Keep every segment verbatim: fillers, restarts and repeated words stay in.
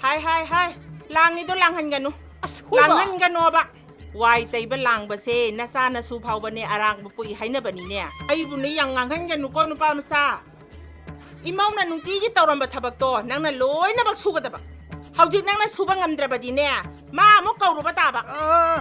ꯍꯥꯏ, ꯍꯥꯏ, ꯍꯥꯏ꯫ ꯂꯥꯡꯉꯤꯗꯣ ꯂꯥꯡꯍꯟꯒꯅꯨ꯫ ꯑꯁ, ꯍꯣꯏꯕ꯫ ꯂꯥꯡꯍꯟꯒꯅꯣꯕ꯫ ꯋꯥꯏ ꯇꯩꯕ ꯂꯥꯡꯕꯁꯦ ꯅꯆꯥ ꯅꯁꯨ ꯐꯥꯎꯕꯅꯦ ꯑꯔꯥꯡꯕ ꯄꯣꯛꯏ ꯍꯥꯏꯅꯕꯅꯤꯅꯦ꯫ ꯑꯩꯕꯨꯅꯦ ꯌꯥꯝ ꯉꯥꯡꯍꯟꯒꯅꯨꯀꯣ, ꯅꯨꯄꯥ ꯃꯆꯥ꯫ ꯏꯃꯧꯅ ꯅꯨꯡꯇꯤꯒꯤ ꯇꯧꯔꯝꯕ ꯊꯕꯛꯇꯣ ꯅꯪꯅ ꯂꯣꯏꯅꯃꯛ ꯁꯨꯒꯗꯕ꯫ ꯍꯧꯖꯤꯛ ꯅꯪꯅ ꯁꯨꯕ ꯉꯝꯗ꯭ꯔꯕꯗꯤꯅꯦ, ꯃꯥ ꯑꯃꯨꯛ ꯀꯧꯔꯨꯕ ꯇꯥꯕ꯫ ꯑꯥ꯫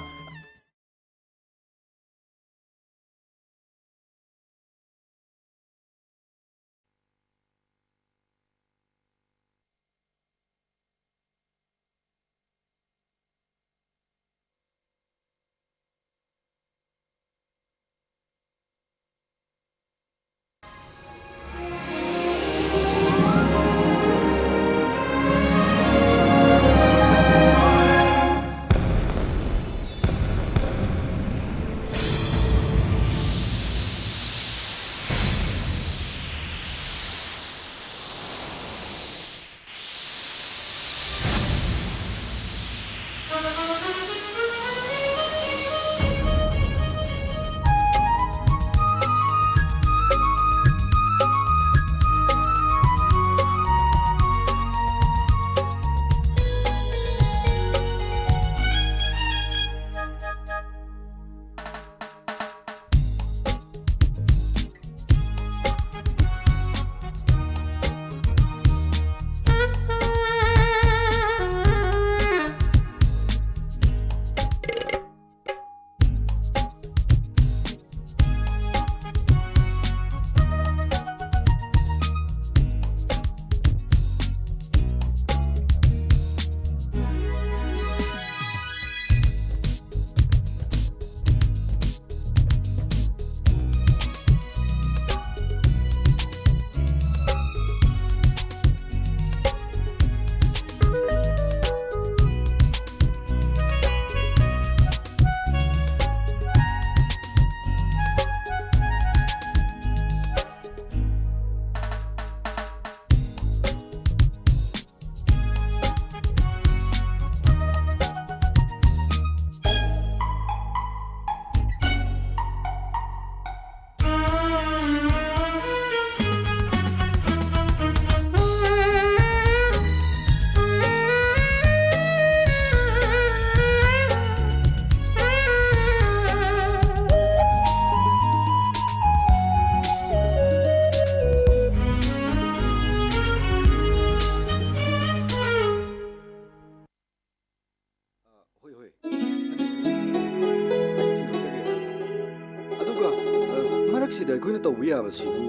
ꯑꯩꯈꯣꯏꯅ ꯇꯧꯕ ꯌꯥꯕꯁꯤꯕꯨ?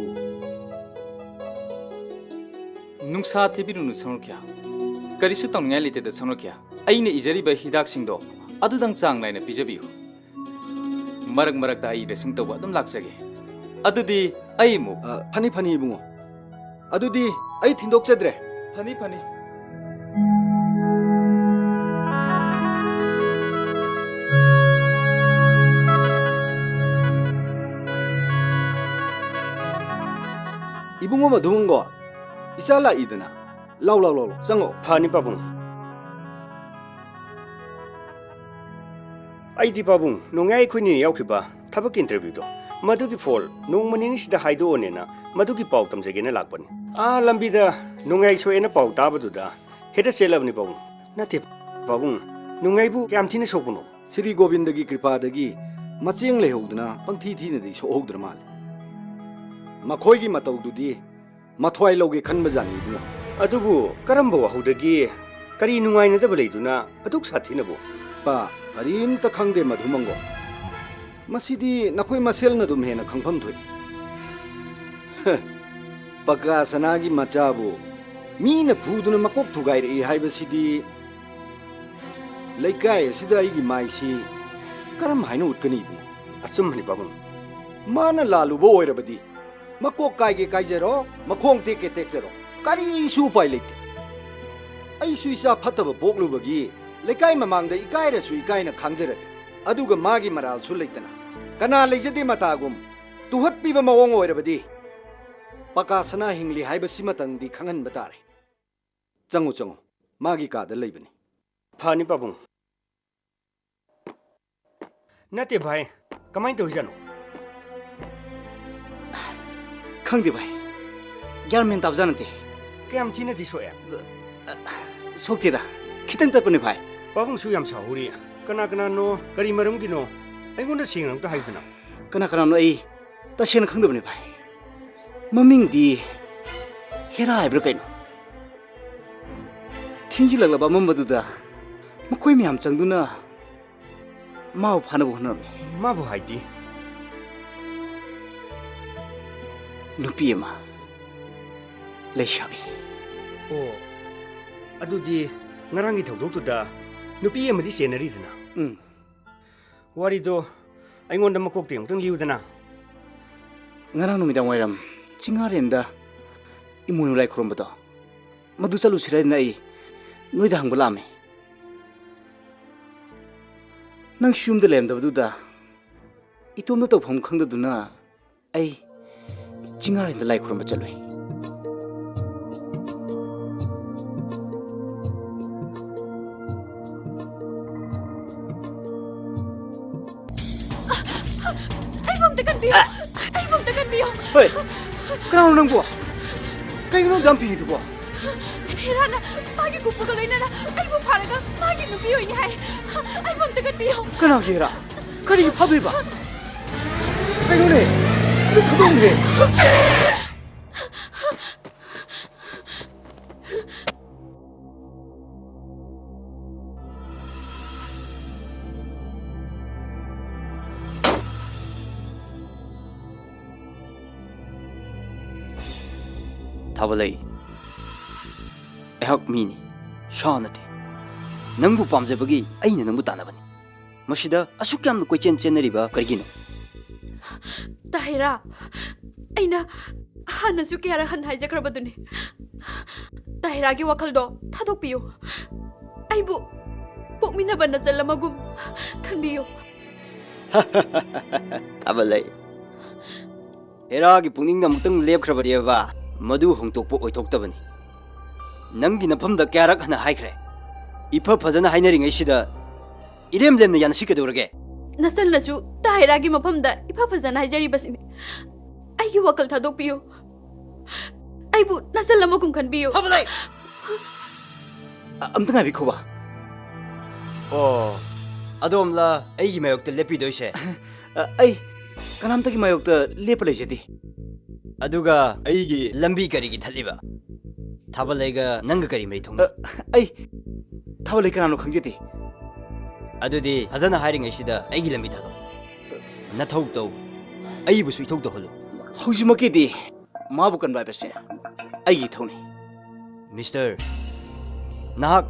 ꯅꯨꯡꯁꯥ ꯊꯤꯕꯤꯔꯨꯅꯨ ꯁꯪꯔꯨꯈꯤꯌꯥ꯫ ꯀꯔꯤꯁꯨ ꯇꯧꯅꯤꯡꯉꯥꯏ ꯂꯩꯇꯦꯗ ꯁꯪꯔꯨꯈꯤꯌꯥ꯫ ꯑꯩꯅ ꯏꯖꯔꯤꯕ ꯍꯤꯗꯥꯛꯁꯤꯡꯗꯣ ꯑꯗꯨꯗꯪ ꯆꯥꯡ ꯅꯥꯏꯅ ꯄꯤꯖꯕꯤꯌꯨ꯫ ꯃꯔꯛ ꯃꯔꯛꯇ ꯑꯩ ꯗ꯭ꯔꯦꯁꯤꯡ ꯇꯧꯕ ꯑꯗꯨꯝ ꯂꯥꯛꯆꯒꯦ꯫ ꯑꯗꯨꯗꯤ ꯑꯩ ꯑꯃꯨꯛ꯫ ꯑ, ꯐꯅꯤ, ꯐꯅꯤ, ꯏꯕꯨꯡꯉꯣ꯫ ꯑꯗꯨꯗꯤ ꯑꯩ ꯊꯤꯟꯗꯣꯛꯆꯗ꯭ꯔꯦ꯫ ꯐꯅꯤ, ꯐꯅꯤ꯫ ꯏꯕꯨꯡꯉꯣ ꯃꯙꯨꯕꯨꯡꯉꯣ, ꯏꯆꯥ ꯂꯥꯛꯏꯗꯅ꯫ ꯂꯥꯎ, ꯂꯥꯎ, ꯂꯥꯎ, ꯂꯥꯎ, ꯆꯪꯉꯣ꯫ ꯐꯅꯤ, ꯄꯥꯕꯨꯡ꯫ ꯑꯩꯗꯤ ꯄꯥꯕꯨꯡ, ꯅꯣꯡꯌꯥꯏ ꯑꯩꯈꯣꯏꯅꯤꯅ ꯌꯥꯎꯈꯤꯕ ꯊꯕꯛꯀꯤ interviewꯗꯣ, ꯃꯗꯨꯒꯤ ꯐꯣꯜ ꯅꯣꯡꯃ ꯅꯤꯅꯤꯁꯤꯗ ꯍꯥꯏꯗꯣꯛꯑꯣꯅꯦꯅ ꯃꯗꯨꯒꯤ ꯄꯥꯎ ꯇꯝꯖꯒꯦꯅ ꯂꯥꯛꯄꯅꯤ꯫ ꯑꯥ ꯂꯝꯕꯤꯗ ꯅꯣꯡꯌꯥꯏ ꯁꯣꯛꯑꯦꯅ ꯄꯥꯎ ꯇꯥꯕꯗꯨꯗ ꯍꯦꯛꯇ ꯆꯦꯜꯂꯕꯅꯤ ꯄꯥꯕꯨꯡ꯫ ꯅꯠꯇꯦ ꯄꯥꯕꯨꯡ, ꯅꯣꯡꯌꯥꯏꯕꯨ ꯀꯌꯥꯝ ꯊꯤꯅ ꯁꯣꯛꯄꯅꯣ? ꯁ꯭ꯔꯤ ꯒꯣꯕꯤꯟꯗꯒꯤ ꯀ꯭ꯔꯤꯄꯥꯗꯒꯤ ꯃꯆꯦꯡ ꯂꯩꯍꯧꯗꯅ ꯄꯪꯊꯤ ꯊꯤꯅꯗꯤ ꯁꯣꯛꯍꯧꯗ꯭ꯔ ꯃꯥꯜꯂꯦ꯫ ꯃꯈꯣꯏꯒꯤ ꯃꯇꯧꯗꯨꯗꯤ ꯃꯊ꯭ꯋꯥꯏ ꯂꯧꯒꯦ ꯈꯟꯕꯖꯥꯠꯅꯤ ꯏꯕꯨꯡꯉꯣ꯫ ꯑꯗꯨꯕꯨ ꯀꯔꯝꯕ ꯋꯥꯍꯧꯗꯒꯤ ꯀꯔꯤ ꯅꯨꯡꯉꯥꯏꯅꯗꯕ ꯂꯩꯗꯨꯅ ꯑꯗꯨꯛ ꯁꯥꯊꯤꯅꯕꯨ? ꯄꯥ, ꯀꯔꯤꯝꯇ ꯈꯪꯗꯦ ꯃꯙꯨꯃꯪꯒꯣ꯫ ꯃꯁꯤꯗꯤ ꯅꯈꯣꯏ ꯃꯁꯦꯜꯅ ꯑꯗꯨꯝ ꯍꯦꯟꯅ ꯈꯪꯐꯝ ꯊꯣꯛꯏ꯫ ꯍ, ꯄꯀꯥ ꯁꯅꯥꯒꯤ ꯃꯆꯥꯕꯨ ꯃꯤꯅ ꯐꯨꯗꯨꯅ ꯃꯀꯣꯛ ꯊꯨꯒꯥꯏꯔꯛꯏ ꯍꯥꯏꯕꯁꯤꯗꯤ ꯂꯩꯀꯥꯏ ꯑꯁꯤꯗ ꯑꯩꯒꯤ ꯃꯥꯏꯁꯤ ꯀꯔꯝ ꯍꯥꯏꯅ ꯎꯠꯀꯅꯤ ꯏꯕꯨꯡꯉꯣ? ꯑꯆꯨꯝꯕꯅꯤ ꯄꯥꯕꯨꯡ꯫ ꯃꯥꯅ ꯂꯥꯜꯂꯨꯕ ꯑꯣꯏꯔꯕꯗꯤ ꯃꯀꯣꯛ ꯀꯥꯏꯒꯦ ꯀꯥꯏꯖꯔꯣ, ꯃꯈꯣꯡ ꯇꯦꯛꯀꯦ ꯇꯦꯛꯆꯔꯣ, ꯀꯔꯤꯁꯨ ꯎꯄꯥꯏ ꯂꯩꯇꯦ꯫ ꯑꯩꯁꯨ ꯏꯆꯥ ꯐꯠꯇꯕ ꯄꯣꯛꯂꯨꯕꯒꯤ ꯂꯩꯀꯥꯏ ꯃꯃꯥꯡꯗ ꯏꯀꯥꯏꯔꯁꯨ ꯏꯀꯥꯏꯅ ꯈꯥꯡꯖꯔꯒꯦ꯫ ꯑꯗꯨꯒ ꯃꯥꯒꯤ ꯃꯔꯥꯜꯁꯨ ꯂꯩꯇꯅ ꯀꯅꯥ ꯂꯩꯖꯗꯦ ꯃꯇꯥꯒꯨꯝ ꯇꯨꯍꯠꯄꯤꯕ ꯃꯑꯣꯡ ꯑꯣꯏꯔꯕꯗꯤ ꯄꯀꯥ ꯁꯅꯥ ꯍꯤꯡꯂꯤ ꯍꯥꯏꯕꯁꯤꯃꯇꯪꯗꯤ ꯈꯪꯍꯟꯕ ꯇꯥꯔꯦ꯫ ꯆꯪꯉꯨ, ꯆꯪꯉꯨ, ꯃꯥꯒꯤ ꯀꯥꯗ ꯂꯩꯕꯅꯤ꯫ ꯐꯅꯤ ꯄꯥꯕꯨꯡ꯫ ꯅꯠꯇꯦ ꯚꯥꯏ, ꯀꯃꯥꯏꯅ ꯇꯧꯔꯤꯖꯥꯠꯅꯣ? ꯈꯪꯗꯦ ꯚꯥꯏ, ꯒ꯭ꯌꯥꯟ ꯃꯦꯟ ꯇꯥꯕꯖꯥꯠ ꯅꯠꯇꯦ꯫ ꯀꯌꯥꯝ ꯊꯤꯅꯗꯤ ꯁꯣꯛꯑꯦ? ꯁꯣꯛꯇꯦꯗ, ꯈꯤꯇꯪ ꯇꯠꯄꯅꯦ ꯚꯥꯏ꯫ ꯄꯥꯕꯨꯡꯁꯨ ꯌꯥꯝ ꯁꯥꯎꯍꯧꯔꯤ꯫ ꯀꯅꯥ ꯀꯅꯥꯅꯣ, ꯀꯔꯤ ꯃꯔꯝꯒꯤꯅꯣ? ꯑꯩꯉꯣꯟꯗ ꯁꯦꯡꯅ ꯑꯝꯇ ꯍꯥꯏꯌꯨꯗꯅ꯫ ꯀꯅꯥ ꯀꯅꯥꯅꯣ ꯑꯩ ꯇꯁꯦꯡꯅ ꯈꯪꯗꯕꯅꯦ ꯚꯥꯏ꯫ ꯃꯃꯤꯡꯗꯤ ꯍꯦꯔꯥ ꯍꯥꯏꯕ꯭ꯔꯥ ꯀꯩꯅꯣ? ꯊꯦꯡꯖꯤꯜꯂꯛꯂꯕ ꯑꯃꯝꯕꯗꯨꯗ ꯃꯈꯣꯏ ꯃꯌꯥꯝ ꯆꯪꯗꯨꯅ ꯃꯥꯕꯨ ꯐꯥꯅꯕ ꯍꯣꯠꯅꯔꯝꯃꯤ꯫ ꯃꯥꯕꯨ ꯍꯥꯏꯗꯤ? ꯅꯨꯄꯤ ꯑꯃ, ꯂꯩꯁꯥꯕꯤ꯫ ꯑꯣ, ꯑꯗꯨꯗꯤ ꯉꯔꯥꯡꯒꯤ ꯊꯧꯗꯣꯛꯇꯨꯗ ꯅꯨꯄꯤ ꯑꯃꯗꯤ ꯆꯦꯟꯅꯔꯤꯗꯅ? ꯎꯝ꯫ ꯋꯥꯔꯤꯗꯣ ꯑꯩꯉꯣꯟꯗ ꯃꯀꯣꯛꯇꯒꯤ ꯑꯃꯨꯛꯇꯪ ꯂꯤꯌꯨꯗꯅ꯫ ꯉꯔꯥꯡ ꯅꯨꯃꯤꯗꯥꯡ ꯋꯥꯏꯔꯝ ꯆꯤꯡꯉꯥꯔꯦꯟꯗ ꯏꯃꯣꯏꯅꯨ ꯂꯥꯏ ꯈꯨꯔꯨꯝꯕꯗꯣ, ꯃꯗꯨ ꯆꯠꯂꯨꯁꯤꯔ ꯍꯥꯏꯗꯅ ꯑꯩ ꯅꯣꯏꯗ ꯍꯪꯕ ꯂꯥꯛꯑꯝꯃꯤ꯫ ꯅꯪꯁꯨ ꯌꯨꯝꯗ ꯂꯩꯔꯝꯗꯕꯗꯨꯗ ꯏꯇꯣꯝꯇ ꯇꯧꯐꯝ ꯈꯪꯗꯗꯨꯅ ꯑꯩ ꯆꯤꯡꯉꯥꯔꯦꯟꯗ ꯂꯥꯏ ꯈꯨꯔꯨꯝꯕ ꯆꯠꯂꯨꯏ꯫ ꯑꯩꯕꯨ ꯑꯝꯇ ꯀꯟꯕꯤꯌꯨ꯫ ꯑꯩꯕꯨ ꯑꯝꯇ ꯀꯟꯕꯤꯌꯨ꯫ ꯍꯣꯏ, ꯀꯅꯥꯅꯣ ꯅꯪꯕꯨ? ꯀꯩꯒꯤꯅꯣ ꯑꯗꯨ ꯌꯥꯝ ꯄꯤꯔꯤꯗꯨꯕꯣ? ꯍꯦꯔꯥꯅ ꯃꯥꯒꯤ ꯀꯨꯞꯄꯒ ꯂꯣꯏꯅꯅ ꯑꯩꯕꯨ ꯐꯥꯔꯒ ꯃꯥꯒꯤ ꯅꯨꯄꯤ ꯑꯣꯏꯅꯤ ꯍꯥꯏ꯫ ꯑꯩꯕꯨ ꯑꯝꯇ ꯀꯟꯕꯤꯌꯨ꯫ ꯀꯅꯥꯒꯤ ꯍꯦꯔꯥ? ꯀꯔꯤꯒꯤ ꯐꯥꯗꯣꯏꯕ? ꯀꯩꯅꯣꯅꯦ? ꯑꯗꯨ ꯊꯥꯗꯣꯛꯎꯅꯦ꯫ ꯊꯥꯕꯂꯩ, ꯑꯩꯍꯥꯛ ꯃꯤꯅꯤ, ꯁꯥ ꯅꯠꯇꯦ꯫ ꯅꯪꯕꯨ ꯄꯥꯝꯖꯕꯒꯤ ꯑꯩꯅ ꯅꯪꯕꯨ ꯇꯥꯟꯅꯕꯅꯤ꯫ ꯃꯁꯤꯗ ꯑꯁꯨꯛ ꯌꯥꯝꯅ ꯀꯣꯏꯆꯦꯟ ꯆꯦꯟꯅꯔꯤꯕ ꯀꯔꯤꯒꯤꯅꯣ? ꯇꯥꯍꯤꯔꯥ, ꯑꯩꯅ ꯍꯥꯟꯅꯁꯨ ꯀꯌꯥꯔꯛ ꯍꯟꯅ ꯍꯥꯏꯖꯈ꯭ꯔꯕꯗꯨꯅꯤ꯫ ꯇꯥꯍꯤꯔꯥꯒꯤ ꯋꯥꯈꯜꯗꯣ ꯊꯥꯗꯣꯛꯄꯤꯌꯨ꯫ ꯑꯩꯕꯨ ꯄꯣꯛꯃꯤꯟꯅꯕ ꯅꯆꯜ ꯑꯃꯒꯨꯝ ꯈꯟꯕꯤꯌꯨ꯫ ꯊꯥꯕꯂꯩ, ꯍꯦꯔꯥꯒꯤ ꯄꯨꯛꯅꯤꯡꯗ ꯑꯃꯨꯛꯇꯪ ꯂꯦꯞꯈ꯭ꯔꯕꯗꯤꯕ, ꯃꯗꯨ ꯍꯣꯡꯗꯣꯛꯄ ꯑꯣꯏꯊꯣꯛꯇꯕꯅꯤ꯫ ꯅꯪꯒꯤ ꯅꯐꯝꯗ ꯀꯌꯥꯔꯛ ꯍꯟꯅ ꯍꯥꯏꯈ꯭ꯔꯦ? ꯏꯐ ꯐꯖꯅ ꯍꯥꯏꯅꯔꯤꯉꯩꯁꯤꯗ ꯏꯔꯦꯝ ꯂꯦꯝꯅ ꯌꯥꯅꯁꯤ ꯀꯩꯗꯧꯔꯒꯦ? ꯅꯆꯜꯅꯁꯨ ꯇꯥꯍꯤꯔꯥꯒꯤ ꯃꯐꯝꯗ ꯏꯐ ꯐꯖꯅ ꯍꯥꯏꯖꯔꯤꯕꯁꯤꯅꯤ꯫ ꯑꯩꯒꯤ ꯋꯥꯈꯜ ꯊꯥꯗꯣꯛꯄꯤꯌꯨ꯫ ꯑꯩꯕꯨ ꯅꯆꯜ ꯑꯃꯒꯨꯝ ꯈꯟꯕꯤꯌꯨ꯫ ꯊꯥꯕꯂꯩ! ꯑ-, ꯑꯝꯇ ꯉꯥꯏꯕꯤꯈꯣꯕ꯫ ꯑꯣ, ꯑꯗꯣꯝꯂ ꯑꯩꯒꯤ ꯃꯥꯌꯣꯛꯇ ꯂꯦꯞꯄꯤꯗꯣꯏꯁꯦ? ꯑ, ꯑꯩ ꯀꯅꯥꯝꯇꯒꯤ ꯃꯥꯌꯣꯛꯇ ꯂꯦꯞꯄ ꯂꯩꯖꯗꯦ꯫ ꯑꯗꯨꯒ ꯑꯩꯒꯤ ꯂꯝꯕꯤ ꯀꯔꯤꯒꯤ ꯊꯠꯂꯤꯕ? ꯊꯥꯕꯂꯩꯒ ꯅꯪꯒ ꯀꯔꯤ ꯃꯔꯤ ꯊꯣꯛꯅꯩ? ꯑ, ꯑꯩ ꯊꯥꯕꯂꯩ ꯀꯅꯥꯅꯣ ꯈꯪꯖꯗꯦ꯫ ꯑꯗꯨꯗꯤ ꯐꯖꯅ ꯍꯥꯏꯔꯤꯉꯩꯁꯤꯗ ꯑꯩꯒꯤ ꯂꯝꯕꯤ ꯊꯥꯗꯣꯛ꯫ ꯅꯊꯧ ꯇꯧ꯫ ꯑꯩꯕꯨꯁꯨ ꯏꯊꯧ ꯇꯧꯍꯜꯂꯨ꯫ ꯍꯧꯖꯤꯛꯃꯛꯀꯤꯗꯤ ꯃꯥꯕꯨ ꯀꯟꯕ ꯍꯥꯏꯕꯁꯦ ꯑꯩꯒꯤ ꯏꯊꯧꯅꯤ꯫ ꯃꯤꯁꯇꯔ, ꯅꯍꯥꯛ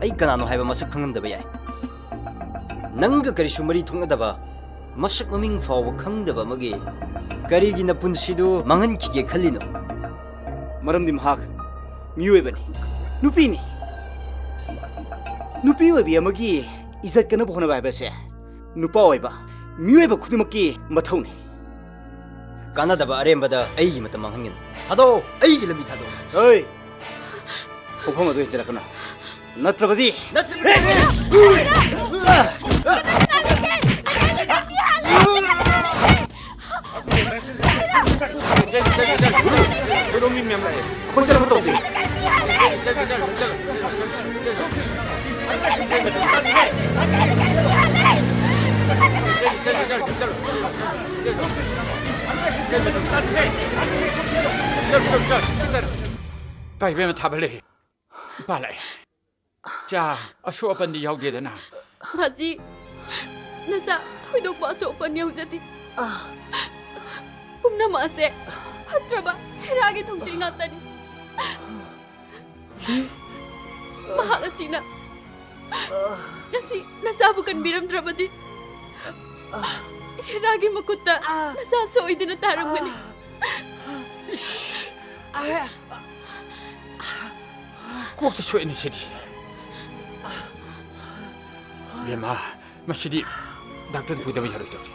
ꯑꯩ ꯀꯅꯥꯅꯣ ꯍꯥꯏꯕ ꯃꯁꯛ ꯈꯪꯉꯝꯗꯕ ꯌꯥꯏ꯫ ꯅꯪꯒ ꯀꯔꯤꯁꯨ ꯃꯔꯤ ꯊꯣꯛꯅꯗꯕ, ꯃꯁꯛ ꯃꯃꯤꯡ ꯐꯥꯎꯕ ꯈꯪꯗꯕ ꯑꯃꯒꯤ ꯀꯔꯤꯒꯤ ꯅꯄꯨꯟꯁꯤꯗꯨ ꯃꯥꯡꯍꯟꯈꯤꯒꯦ ꯈꯜꯂꯤꯅꯣ? ꯃꯔꯝꯗꯤ ꯃꯍꯥꯛ ꯃꯤꯑꯣꯏꯕꯅꯤ, ꯅꯨꯄꯤꯅꯤ꯫ ꯅꯨꯄꯤ ꯑꯣꯏꯕꯤ ꯑꯃꯒꯤ ꯏꯖꯠ ꯀꯟꯅꯕ ꯍꯣꯠꯅꯕ ꯍꯥꯏꯕꯁꯦ ꯅꯨꯄꯥ ꯑꯣꯏꯕ ꯃꯤꯑꯣꯏꯕ ꯈꯨꯗꯤꯡꯃꯛꯀꯤ ꯃꯊꯧꯅꯤ꯫ ꯀꯥꯟꯅꯗꯕ ꯑꯔꯦꯝꯕꯗ ꯑꯩꯒꯤ ꯃꯇꯝ ꯃꯥꯡꯍꯟꯒꯅꯨ꯫ ꯊꯥꯗꯣꯛꯑꯣ, ꯑꯩꯒꯤ ꯂꯝꯕꯤ ꯊꯥꯗꯣꯛꯑꯣ꯫ ꯍꯣꯏ, ꯈꯣꯡꯐꯝ ꯑꯗꯨ ꯍꯦꯟꯖꯤꯜꯂꯛꯀꯅꯨ, ꯅꯠꯇ꯭ꯔꯕꯗꯤ꯫ ꯅꯠꯇ꯭ꯔꯕꯗꯤ꯫ ꯀꯩꯅꯣ ꯃꯤ ꯃꯌꯥꯝ ꯂꯥꯛꯑꯦ꯫ ꯑꯩꯈꯣꯏ ꯆꯠꯅꯕ ꯇꯧꯁꯤ꯫ ꯚꯥꯏ, ꯏꯕꯦꯝꯃ ꯊꯥꯕ ꯂꯩ꯫ ꯅꯨꯄꯥ ꯂꯥꯛꯑꯦ꯫ ꯆꯥ, ꯑꯁꯣꯛ ꯑꯄꯟꯗꯤ ꯌꯥꯎꯗꯦꯗꯅ? ꯃꯥꯖꯤ, ꯅꯆꯥ ꯊꯣꯏꯗꯣꯛꯄ ꯑꯁꯣꯛ ꯑꯄꯟ ꯌꯥꯎꯖꯗꯦ꯫ ꯄꯨꯝꯅꯃꯛ ꯑꯁꯦ ꯐꯠꯇ꯭ꯔꯕ ꯍꯦꯔꯥꯒꯤ ꯊꯧꯁꯤꯜ ꯉꯥꯛꯇꯅꯤ꯫ ꯃꯍꯥꯛ ꯑꯁꯤꯅ ꯉꯁꯤ ꯅꯆꯥꯕꯨ ꯀꯟꯕꯤꯔꯝꯗ꯭ꯔꯕꯗꯤ ꯍꯦꯔꯥꯒꯤ ꯃꯈꯨꯠꯇ ꯅꯆꯥ ꯁꯣꯏꯗꯅ ꯇꯥꯔꯝꯒꯅꯤ꯫ ꯀꯣꯛꯇ ꯁꯣꯛꯑꯦꯅꯦ ꯁꯤꯗꯤ꯫ ꯕꯦꯝꯃ, ꯃꯁꯤꯗꯤ ꯗꯥꯛꯇꯔ ꯄꯨꯗꯕ ꯌꯥꯔꯣꯏꯗꯧꯔꯤ꯫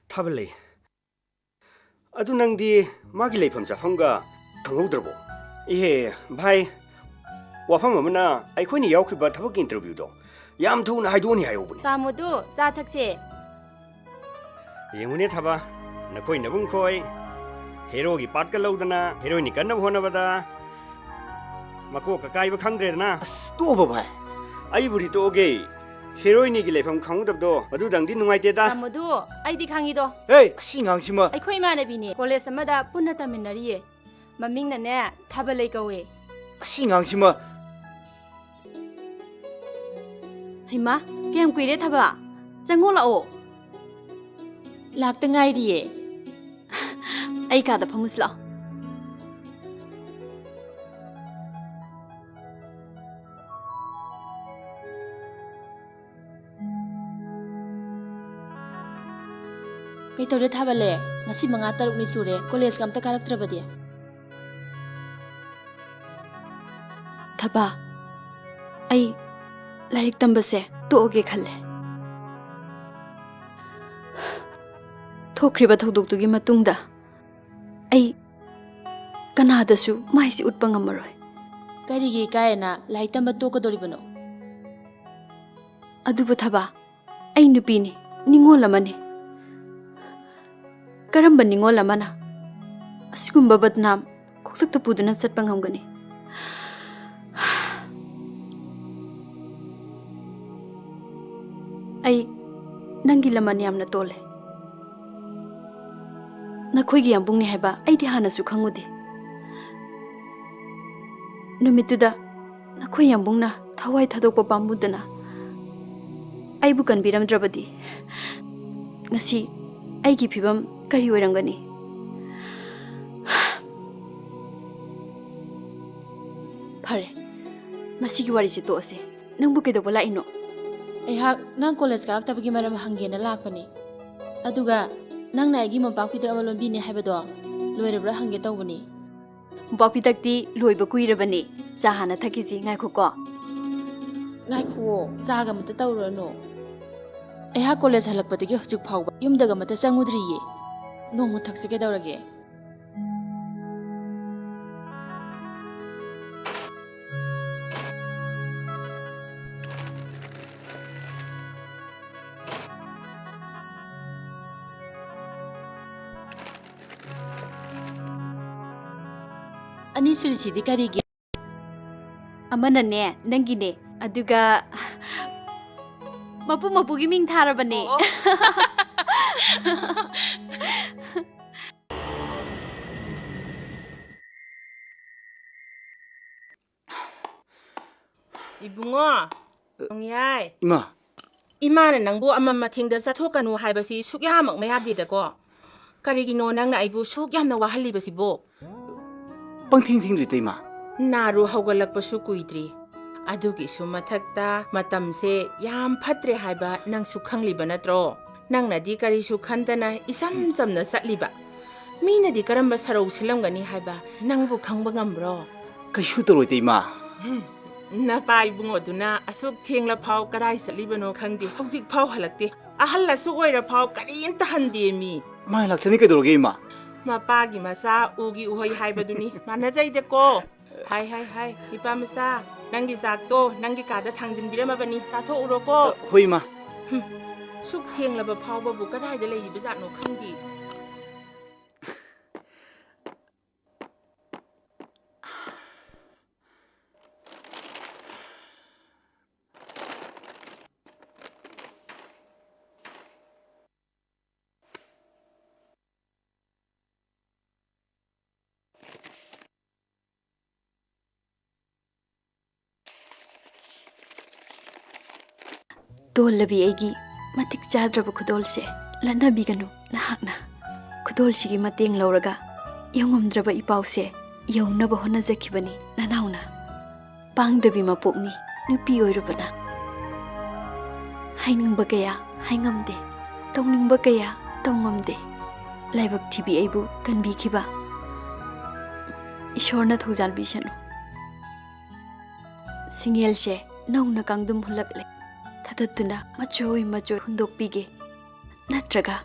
ꯊꯥꯕꯜꯂꯩ, ꯑꯗꯨ ꯅꯪꯗꯤ ꯃꯥꯒꯤ ꯂꯩꯐꯝ ꯆꯥꯐꯝꯒ ꯈꯪꯍꯧꯗ꯭ꯔꯕꯣ? ꯏꯍꯦ, ꯚꯥꯏ, ꯋꯥꯐꯝ ꯑꯃꯅ, ꯑꯩꯈꯣꯏꯅ ꯌꯥꯎꯈꯤꯕ ꯊꯕꯛꯀꯤ interviewꯗꯣ ꯌꯥꯝ ꯊꯨꯅ ꯍꯥꯏꯗꯣꯛꯑꯅꯤ ꯍꯥꯏꯍꯧꯕꯅꯤ꯫ ꯇꯥꯃꯣꯗꯨ, ꯆꯥ ꯊꯛꯁꯦ꯫ ꯌꯦꯡꯉꯨꯅꯦ ꯊꯥꯕ, ꯅꯈꯣꯏ ꯅꯕꯨꯡꯈꯣꯏ ꯍꯦꯔꯣꯒꯤ partꯀ ꯂꯧꯗꯅ ꯍꯦꯔꯣꯏꯟꯅꯤ ꯀꯟꯅꯕ ꯍꯣꯠꯅꯕꯗ ꯃꯀꯣꯛꯀ ꯀꯥꯏꯕ ꯈꯪꯗ꯭ꯔꯦꯗꯅ꯫ ꯑꯁ, ꯇꯣꯛꯑꯣꯕ ꯚꯥꯏ꯫ ꯑꯩꯕꯨꯗꯤ ꯇꯣꯛꯑꯒꯦ, ꯍꯦꯔꯣꯏꯟꯅꯤꯒꯤ ꯂꯩꯐꯝ ꯈꯪꯍꯧꯗꯕꯗꯣ ꯑꯗꯨꯗꯪꯗꯤ ꯅꯨꯡꯉꯥꯏꯇꯦꯗ꯫ ꯇꯥꯃꯣꯗꯨ, ꯑꯩꯗꯤ ꯈꯪꯉꯤꯗꯣ꯫ ꯍꯦ, ꯑꯁꯤ ꯑꯉꯥꯡꯁꯤꯃ꯫ ꯑꯩꯈꯣꯏ ꯏꯃꯥꯟꯅꯕꯤꯅꯦ, college ꯑꯃꯗ ꯄꯨꯟꯅ ꯇꯝꯃꯤꯟꯅꯔꯤꯌꯦ꯫ ꯃꯃꯤꯡꯅꯅꯦ ꯊꯥꯕꯂꯩ ꯀꯧꯋꯦ꯫ ꯃꯁꯤ ꯑꯉꯥꯡꯁꯤꯃ꯫ ꯍꯩꯃꯥ, ꯀꯌꯥꯝ ꯀꯨꯏꯔꯦ ꯊꯕ? ꯆꯪꯉꯣ ꯂꯥꯛꯑꯣ꯫ ꯂꯥꯛꯇ ꯉꯥꯏꯔꯤꯌꯦ꯫ ꯑꯩ ꯀꯥꯗ ꯐꯝꯃꯨꯁꯤ ꯂꯥꯛꯑꯣ꯫ ꯀꯩꯇꯧꯔꯦ ꯊꯥꯕꯂꯦ? ꯉꯁꯤ ꯃꯉꯥ ꯇꯔꯨꯛꯅꯤ ꯁꯨꯔꯦ, ꯀꯣꯂꯦꯖꯀ ꯑꯝꯇ ꯀꯥꯔꯛꯇ꯭ꯔꯕꯗꯤ? ꯊꯕ, ꯑꯩ ꯂꯥꯏꯔꯤꯛ ꯇꯝꯕꯁꯦ ꯇꯣꯛꯑꯒꯦ ꯈꯜꯂꯦ꯫ ꯊꯣꯛꯈ꯭ꯔꯤꯕ ꯊꯧꯗꯣꯛꯇꯨꯒꯤ ꯃꯇꯨꯡꯗ ꯑꯩ ꯀꯅꯥꯗꯁꯨ ꯃꯥꯏꯁꯤ ꯎꯠꯄ ꯉꯝꯃꯔꯣꯏ꯫ ꯀꯔꯤꯒꯤ ꯏꯀꯥꯏꯅ ꯂꯥꯏꯔꯤꯛ ꯇꯝꯕ ꯇꯣꯛꯀꯗꯧꯔꯤꯕꯅꯣ? ꯑꯗꯨꯕꯨ ꯊꯕ, ꯑꯩ ꯅꯨꯄꯤꯅꯤ, ꯅꯤꯉꯣꯜ ꯑꯃꯅꯤ꯫ ꯀꯔꯝꯕ ꯅꯤꯉꯣꯜ ꯑꯃꯅ ꯑꯁꯤꯒꯨꯝꯕ ꯕꯗꯅꯥꯝ ꯀꯣꯛꯊꯛꯇ ꯄꯨꯗꯨꯅ ꯆꯠꯄ ꯉꯝꯒꯅꯤ? ꯑꯩ ꯅꯪꯒꯤ ꯂꯃꯟ ꯌꯥꯝꯅ ꯇꯣꯜꯂꯦ꯫ ꯅꯈꯣꯏꯒꯤ ꯌꯥꯝꯕꯨꯡꯅꯤ ꯍꯥꯏꯕ ꯑꯩꯗꯤ ꯍꯥꯟꯅꯁꯨ ꯈꯪꯉꯨꯗꯦ꯫ ꯅꯨꯃꯤꯠꯇꯨꯗ ꯅꯈꯣꯏ ꯌꯥꯝꯕꯨꯡꯅ ꯊꯋꯥꯏ ꯊꯥꯗꯣꯛꯄ ꯄꯥꯝꯃꯨꯗꯅ ꯑꯩꯕꯨ ꯀꯟꯕꯤꯔꯝꯗ꯭ꯔꯕꯗꯤ ꯉꯁꯤ ꯑꯩꯒꯤ ꯐꯤꯕꯝ ꯀꯔꯤ ꯑꯣꯏꯔꯝꯒꯅꯤ? ꯐꯔꯦ, ꯃꯁꯤꯒꯤ ꯋꯥꯔꯤꯁꯦ ꯇꯣꯛꯑꯁꯦ꯫ ꯅꯪꯕꯨ ꯀꯩꯗꯧꯕ ꯂꯥꯛꯏꯅꯣ? ꯑꯩꯍꯥꯛ ꯅꯪ ꯀꯣꯂꯦꯖ ꯀꯥꯔꯛꯇꯕꯒꯤ ꯃꯔꯝ ꯍꯪꯒꯦꯅ ꯂꯥꯛꯄꯅꯤ꯫ ꯑꯗꯨꯒ ꯅꯪꯅ ꯑꯩꯒꯤ ꯃꯣꯝꯄꯥꯛ ꯐꯤꯗꯛ ꯑꯃ ꯂꯣꯟꯕꯤꯅꯤ ꯍꯥꯏꯕꯗꯣ ꯂꯣꯏꯔꯕ꯭ꯔꯥ ꯍꯪꯒꯦ ꯇꯧꯕꯅꯤ꯫ ꯃꯣꯝꯄꯥꯛ ꯐꯤꯗꯛꯇꯤ ꯂꯣꯏꯕ ꯀꯨꯏꯔꯕꯅꯤ꯫ ꯆꯥ ꯍꯥꯟꯅ ꯊꯛꯈꯤꯁꯤ, ꯉꯥꯏꯈꯣꯀꯣ꯫ ꯉꯥꯏꯈꯨꯑꯣ, ꯆꯥꯒ ꯑꯃꯇ ꯇꯧꯔꯨꯔꯅꯨ꯫ ꯑꯩꯍꯥꯛ ꯀꯣꯂꯦꯖ ꯍꯜꯂꯛꯄꯗꯒꯤ ꯍꯧꯖꯤꯛ ꯐꯥꯎꯕ ꯌꯨꯝꯗꯒ ꯑꯃꯇ ꯆꯪꯉꯨꯗ꯭ꯔꯤꯌꯦ꯫ ꯅꯣꯡꯃ ꯊꯛꯁꯤ ꯀꯩꯗꯧꯔꯒꯦ? ꯑꯅꯤꯁꯨꯔꯤꯁꯤꯗꯤ ꯀꯔꯤꯒꯤ? ꯑꯃꯅꯅꯦ, ꯅꯪꯒꯤꯅꯦ, ꯑꯗꯨꯒ ꯃꯄꯨ ꯃꯄꯨꯒꯤ ꯃꯤꯡ ꯊꯥꯔꯕꯅꯦ꯫ ꯑꯣ꯫ ꯏꯕꯨꯡꯉꯣ, ꯅꯣꯡꯌꯥꯏ꯫ ꯏꯃꯥ꯫ ꯏꯃꯥꯅ ꯅꯪꯕꯨ ꯑꯃꯝ ꯑꯊꯦꯡꯗ ꯆꯠꯊꯣꯛꯀꯅꯨ ꯍꯥꯏꯕꯁꯤ ꯁꯨꯛꯌꯥꯃꯛ ꯃꯌꯥꯗꯦꯗꯀꯣ꯫ ꯀꯔꯤꯒꯤꯅꯣ ꯅꯪꯅ ꯑꯩꯕꯨ ꯁꯨꯛ ꯌꯥꯝꯅ ꯋꯥꯍꯜꯂꯤꯕꯁꯤꯕꯨ? ꯄꯪꯊꯦꯡ ꯊꯦꯡꯗ꯭ꯔꯤ, ꯏꯇꯩꯃ꯫ ꯅꯥꯔꯨ ꯍꯧꯒꯠꯂꯛꯄꯁꯨ ꯀꯨꯏꯗ꯭ꯔꯤ꯫ ꯑꯗꯨꯒꯤꯁꯨ ꯃꯊꯛꯇ ꯃꯇꯝꯁꯦ ꯌꯥꯝ ꯐꯠꯇ꯭ꯔꯦ ꯍꯥꯏꯕ ꯅꯪꯁꯨ ꯈꯪꯂꯤꯕ ꯅꯠꯇ꯭ꯔꯣ? ꯅꯪꯅꯗꯤ ꯀꯔꯤꯁꯨ ꯈꯟꯗꯅ ꯏꯆꯝ ꯆꯝꯅ ꯆꯠꯂꯤꯕ꯫ ꯃꯤꯅꯗꯤ ꯀꯔꯝꯕ ꯁꯔꯧ ꯁꯤꯜꯂꯝꯒꯅꯤ ꯍꯥꯏꯕ ꯅꯪꯕꯨ ꯈꯪꯕ ꯉꯝꯕ꯭ꯔꯣ? ꯀꯩꯁꯨ ꯇꯧꯔꯣꯏꯗ, ꯏꯃꯥ꯫ ꯎꯝ, ꯅꯄꯥ ꯏꯕꯨꯡꯉꯣꯗꯨꯅ ꯑꯁꯨꯛ ꯊꯦꯡꯂ ꯐꯥꯎ ꯀꯗꯥꯏ ꯆꯠꯂꯤꯕꯅꯣ ꯈꯪꯗꯦ, ꯍꯧꯖꯤꯛ ꯐꯥꯎ ꯍꯜꯂꯛꯇꯦ꯫ ꯑꯍꯜ ꯑꯁꯨꯛ ꯑꯣꯏꯔ ꯐꯥꯎ ꯀꯔꯤꯝꯇ ꯍꯟꯗꯦ ꯃꯤ꯫ ꯃꯥꯏ ꯂꯥꯛꯆꯅꯤ ꯀꯩꯗꯧꯔꯒꯦ, ꯏꯃꯥ? ꯃꯄꯥꯒꯤ ꯃꯆꯥ ꯎꯒꯤ ꯎꯍꯩ ꯍꯥꯏꯕꯗꯨꯅꯤ, ꯃꯥꯟꯅꯖꯩꯗꯀꯣ꯫ ꯍꯥꯏ, ꯍꯥꯏ, ꯍꯥꯏ, ꯏꯄꯥ ꯃꯆꯥ, ꯅꯪꯒꯤ ꯆꯥꯛꯇꯣ ꯅꯪꯒꯤ ꯀꯥꯗ ꯊꯥꯡꯖꯤꯟꯕꯤꯔꯝꯃꯕꯅꯤ, ꯆꯥꯊꯣꯛꯎꯔꯣꯀꯣ꯫ ꯍꯣꯏ, ꯏꯃꯥ꯫ ꯍꯨꯝ, ꯁꯨꯛ ꯊꯦꯡꯂꯕ ꯐꯥꯎꯕꯕꯨ ꯀꯗꯥꯏꯗ ꯂꯩꯔꯤꯕ ꯖꯥꯠꯅꯣ ꯈꯪꯗꯦ꯫ ꯇꯣꯜꯂꯕꯤ ꯑꯩꯒꯤ ꯃꯇꯤꯛ ꯆꯥꯗ꯭ꯔꯕ ꯈꯨꯗꯣꯜꯁꯦ ꯂꯠꯅꯕꯤꯒꯅꯨ ꯅꯍꯥꯛꯅ꯫ ꯈꯨꯗꯣꯜꯁꯤꯒꯤ ꯃꯇꯦꯡ ꯂꯧꯔꯒ ꯌꯧꯉꯝꯗ꯭ꯔꯕ ꯏꯄꯥꯎꯁꯦ ꯌꯧꯅꯕ ꯍꯣꯠꯅꯖꯈꯤꯕꯅꯤ ꯅꯅꯥꯎꯅ꯫ ꯄꯥꯡꯗꯕꯤ ꯃꯄꯣꯛꯅꯤ ꯅꯨꯄꯤ ꯑꯣꯏꯔꯨꯕꯅ꯫ ꯍꯥꯏꯅꯤꯡꯕ ꯀꯌꯥ ꯍꯥꯏꯉꯝꯗꯦ, ꯇꯧꯅꯤꯡꯕ ꯀꯌꯥ ꯇꯧꯉꯝꯗꯦ꯫ ꯂꯥꯏꯕꯛ ꯊꯤꯕꯤ ꯑꯩꯕꯨ ꯀꯟꯕꯤꯈꯤꯕ ꯏꯁꯣꯔꯅ ꯊꯧꯖꯥꯜꯕꯤꯁꯅꯨ꯫ ꯁꯤꯡꯉꯦꯜꯁꯦ ꯅꯧꯅ ꯀꯥꯡꯗꯨꯝ ꯍꯨꯜꯂꯛꯂꯦ꯫ ꯊꯥꯗꯠꯇꯨꯅ ꯃꯆꯣꯏ ꯃꯆꯣꯏ ꯍꯨꯟꯗꯣꯛꯄꯤꯒꯦ꯫ ꯅꯠꯇ꯭ꯔꯒ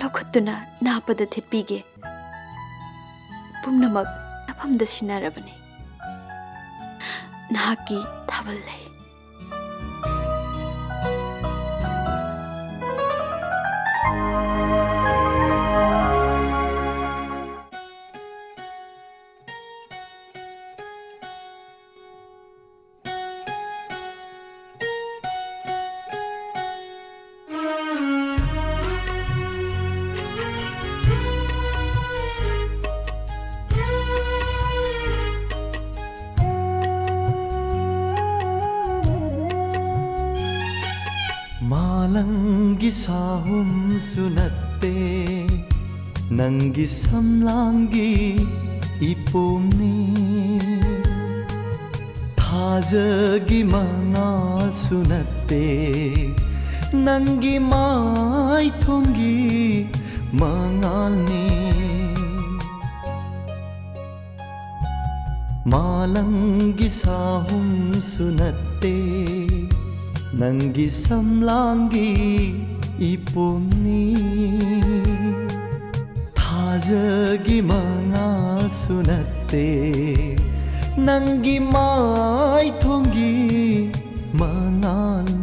ꯂꯧꯈꯠꯇꯨꯅ ꯅꯥꯞꯄꯗ ꯊꯦꯠꯄꯤꯒꯦ꯫ ꯄꯨꯝꯅꯃꯛ ꯅꯐꯝꯗ ꯁꯤꯟꯅꯔꯕꯅꯤ꯫ ꯅꯍꯥꯛꯀꯤ ꯊꯥꯕꯜ ꯂꯩ꯫ ꯃꯥꯂꯪꯒꯤ ꯁꯥꯍꯨꯝꯁꯨ ꯅꯠꯇꯦ, ꯅꯪꯒꯤ ꯁꯝꯂꯥꯡꯒꯤ ꯏꯄꯣꯝꯅꯤ꯫ ꯊꯥꯖꯒꯤ ꯃꯉꯥꯜꯁꯨ ꯅꯠꯇꯦ, ꯅꯪꯒꯤ ꯃꯥꯏꯊꯣꯡꯒꯤ ꯃꯉꯥꯜꯅꯤ꯫ ꯃꯥꯂꯪꯒꯤ ꯁꯥꯍꯨꯝꯁꯨ ꯅꯠꯇꯦ, ꯅꯪꯒꯤ ꯁꯝꯂꯥꯡꯒꯤ ꯏꯄꯣꯝꯅꯤ꯫ ꯊꯥꯖꯒꯤ ꯃꯉꯥꯜꯁꯨ ꯅꯠꯇꯦ, ꯅꯪꯒꯤ ꯃꯥꯏꯊꯣꯡꯒꯤ ꯃꯉꯥꯜꯅꯤ꯫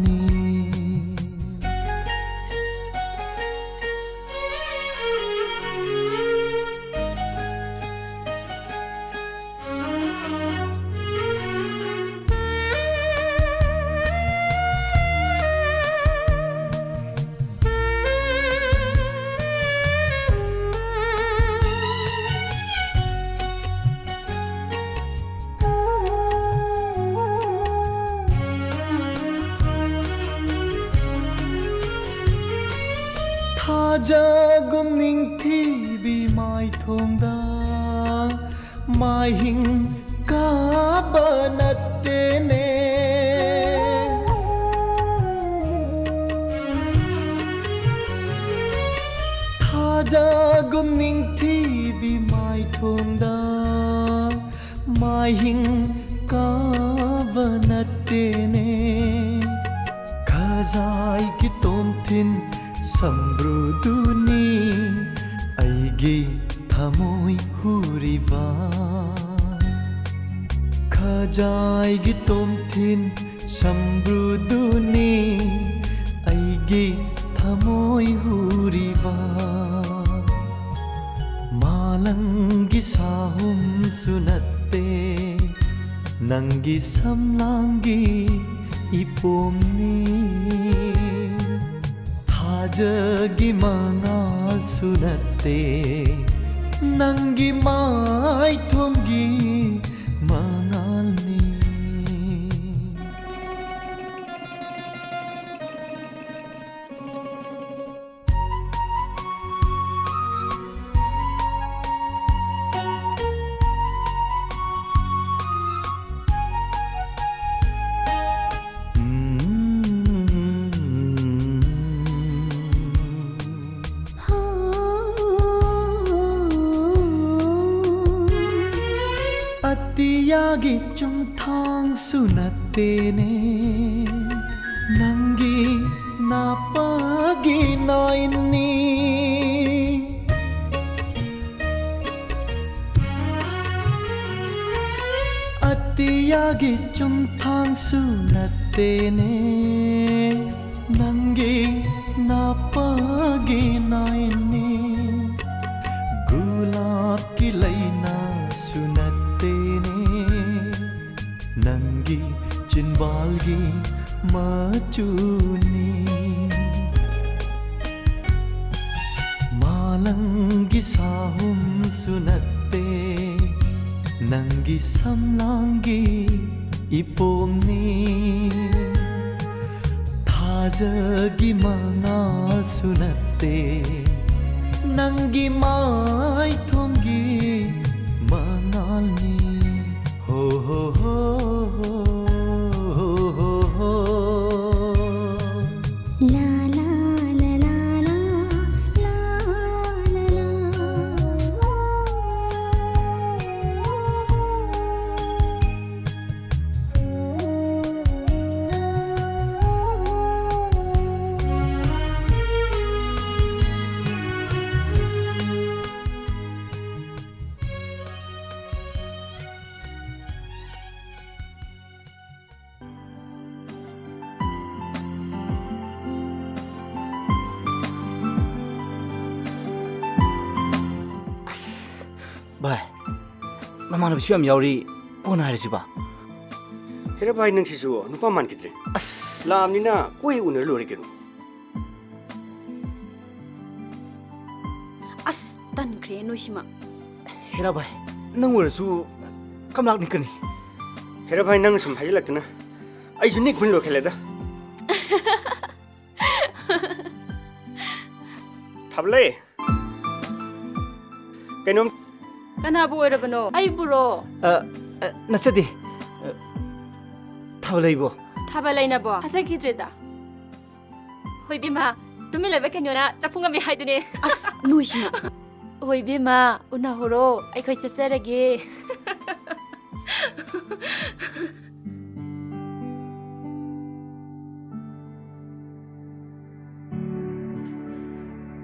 ꯊꯥꯖꯒꯨꯝ ꯅꯤꯡꯊꯤꯕꯤ ꯃꯥꯏꯊꯣꯡꯗ ꯃꯥꯏꯍꯤꯡ ꯀꯥꯕ ꯅꯠꯇꯦꯅꯦ꯫ ꯊꯥꯖꯒꯨꯝ ꯅꯤꯡꯊꯤꯕꯤ ꯃꯥꯏꯊꯣꯡꯗ ꯃꯥꯏꯍꯤꯡ ꯀꯥꯕ ꯅꯠꯇꯦꯅꯦ꯫ ꯈꯖꯥꯏꯒꯤ ꯇꯣꯝꯊꯤꯟ ꯁꯝꯕ꯭ꯔꯨꯗꯨꯅꯤ ꯑꯩꯒꯤ ꯊꯃꯣꯏ ꯍꯨꯔꯤꯕ꯫ ꯈꯖꯥꯏꯒꯤ ꯇꯣꯝꯊꯤꯟ ꯁꯝꯕ꯭ꯔꯨꯗꯨꯅꯤ ꯑꯩꯒꯤ ꯊꯃꯣꯏ ꯍꯨꯔꯤꯕ꯫ ꯃꯥꯂꯪꯒꯤ ꯁꯥꯍꯨꯝꯁꯨ ꯅꯠꯇꯦ, ꯅꯪꯒꯤ ꯁꯝꯂꯥꯡꯒꯤ ꯏꯄꯣꯝꯅꯤ꯫ ꯊꯥꯖꯒꯤ ꯃꯉꯥꯜꯁꯨ ꯅꯠꯇꯦ, ꯅꯪꯒꯤ ꯃꯥꯏꯊꯣꯡꯒꯤ ꯃꯉꯥꯜꯅꯤ꯫ ꯌꯥꯒꯤ ꯆꯨꯝꯊꯥꯡꯁꯨ ꯅꯠꯇꯦꯅꯦ, ꯅꯪꯒꯤ ꯅꯥꯄꯥꯒꯤ ꯅꯥꯏꯟꯅꯤ꯫ ꯑꯇꯤꯌꯥꯒꯤ ꯆꯨꯝꯊꯥꯡꯁꯨ ꯅꯠꯇꯦꯅꯦ, ꯅꯪꯒꯤ ꯅꯥꯄꯥꯒꯤ ꯅꯥꯏꯟꯅꯤ꯫ ꯒꯨꯂꯥꯞꯀꯤ ꯂꯩꯅꯥꯁꯨ ꯅꯠꯇꯦꯅꯦ, ꯅꯪꯒꯤ ꯆꯤꯟꯕꯥꯜꯒꯤ ꯃꯆꯨꯅꯤ꯫ ꯃꯥꯂꯪꯒꯤ ꯁꯥꯍꯨꯝꯁꯨ ꯅꯠꯇꯦ, ꯅꯪꯒꯤ ꯁꯝꯂꯥꯡꯒꯤ ꯏꯄꯣꯝꯅꯤ꯫ ꯊꯥꯖꯒꯤ ꯃꯉꯥꯜꯁꯨ ꯅꯠꯇꯦ, ꯅꯪꯒꯤ ꯃꯥꯏꯊꯣꯡꯒꯤ ꯃꯉꯥꯜꯅꯤ꯫ ꯍꯣ ꯍꯣ ꯍꯣ ꯍꯣ ꯍꯣ ꯍꯣ꯫ ꯂꯥ ꯂꯥ ꯂꯥ ꯂꯥ ꯂꯥ ꯂꯥ ꯂꯥ ꯂꯥ꯫ ꯑꯁ, ꯚꯥꯏ, ꯃꯃꯥꯟꯅꯕꯁꯨ ꯌꯥꯝ ꯌꯥꯎꯔꯤ, ꯀꯣꯟꯅ ꯍꯥꯏꯔꯁꯤ ꯚꯥꯏ꯫ ꯍꯦꯔꯥ ꯚꯥꯏ, ꯅꯪꯁꯤꯁꯨ ꯅꯨꯄꯥ ꯃꯥꯟꯈꯤꯗ꯭ꯔꯦ꯫ ꯑꯁ꯫ ꯂꯥꯛꯑꯕꯅꯤꯅ ꯀꯣꯏ ꯎꯅꯔ ꯂꯣꯏꯔꯦ ꯀꯩꯅꯣ꯫ ꯑꯁ, ꯇꯟꯈ꯭ꯔꯦ ꯅꯣꯏꯁꯤꯃ꯫ ꯍꯦꯔꯥ ꯚꯥꯏ, ꯅꯪ ꯑꯣꯏꯔꯁꯨ ꯀꯝꯂꯥꯛ ꯅꯤꯛꯀꯅꯤ꯫ ꯍꯦꯔꯥ ꯚꯥꯏ, ꯅꯪ ꯁꯨꯝ ꯍꯥꯏꯖꯤꯜꯂꯛꯇꯅ ꯑꯩꯁꯨ ꯅꯤꯛ ꯍꯨꯟ ꯂꯣꯏꯈꯠꯂꯦꯗ꯫ ꯊꯥꯕꯂꯩ, ꯀꯩꯅꯣꯝ꯫ ꯀꯅꯥꯕꯨ ꯑꯣꯏꯔꯕꯅꯣ? ꯑꯩꯕꯨꯔꯣ? ꯑ, ꯑ, ꯅꯠꯆꯗꯦ꯫ ꯑ, ꯊꯥꯕꯂꯩꯕꯣ? ꯊꯥꯕꯂꯩꯅꯕꯣ? ꯊꯥꯖꯈꯤꯗ꯭ꯔꯦꯗ꯫ ꯍꯣꯏ ꯏꯕꯦꯝꯃ, ꯇꯨꯃꯤꯟ ꯂꯩꯕ ꯀꯩꯅꯣꯅ ꯆꯥꯛꯐꯨ ꯉꯝꯃꯤ ꯍꯥꯏꯗꯨꯅꯦ꯫ ꯑꯁ, ꯅꯣꯏꯁꯤꯅ꯫ ꯍꯣꯏ ꯏꯕꯦꯝꯃ, ꯎꯅꯍꯧꯔꯣ, ꯑꯩꯈꯣꯏ ꯆꯠꯆꯔꯒꯦ꯫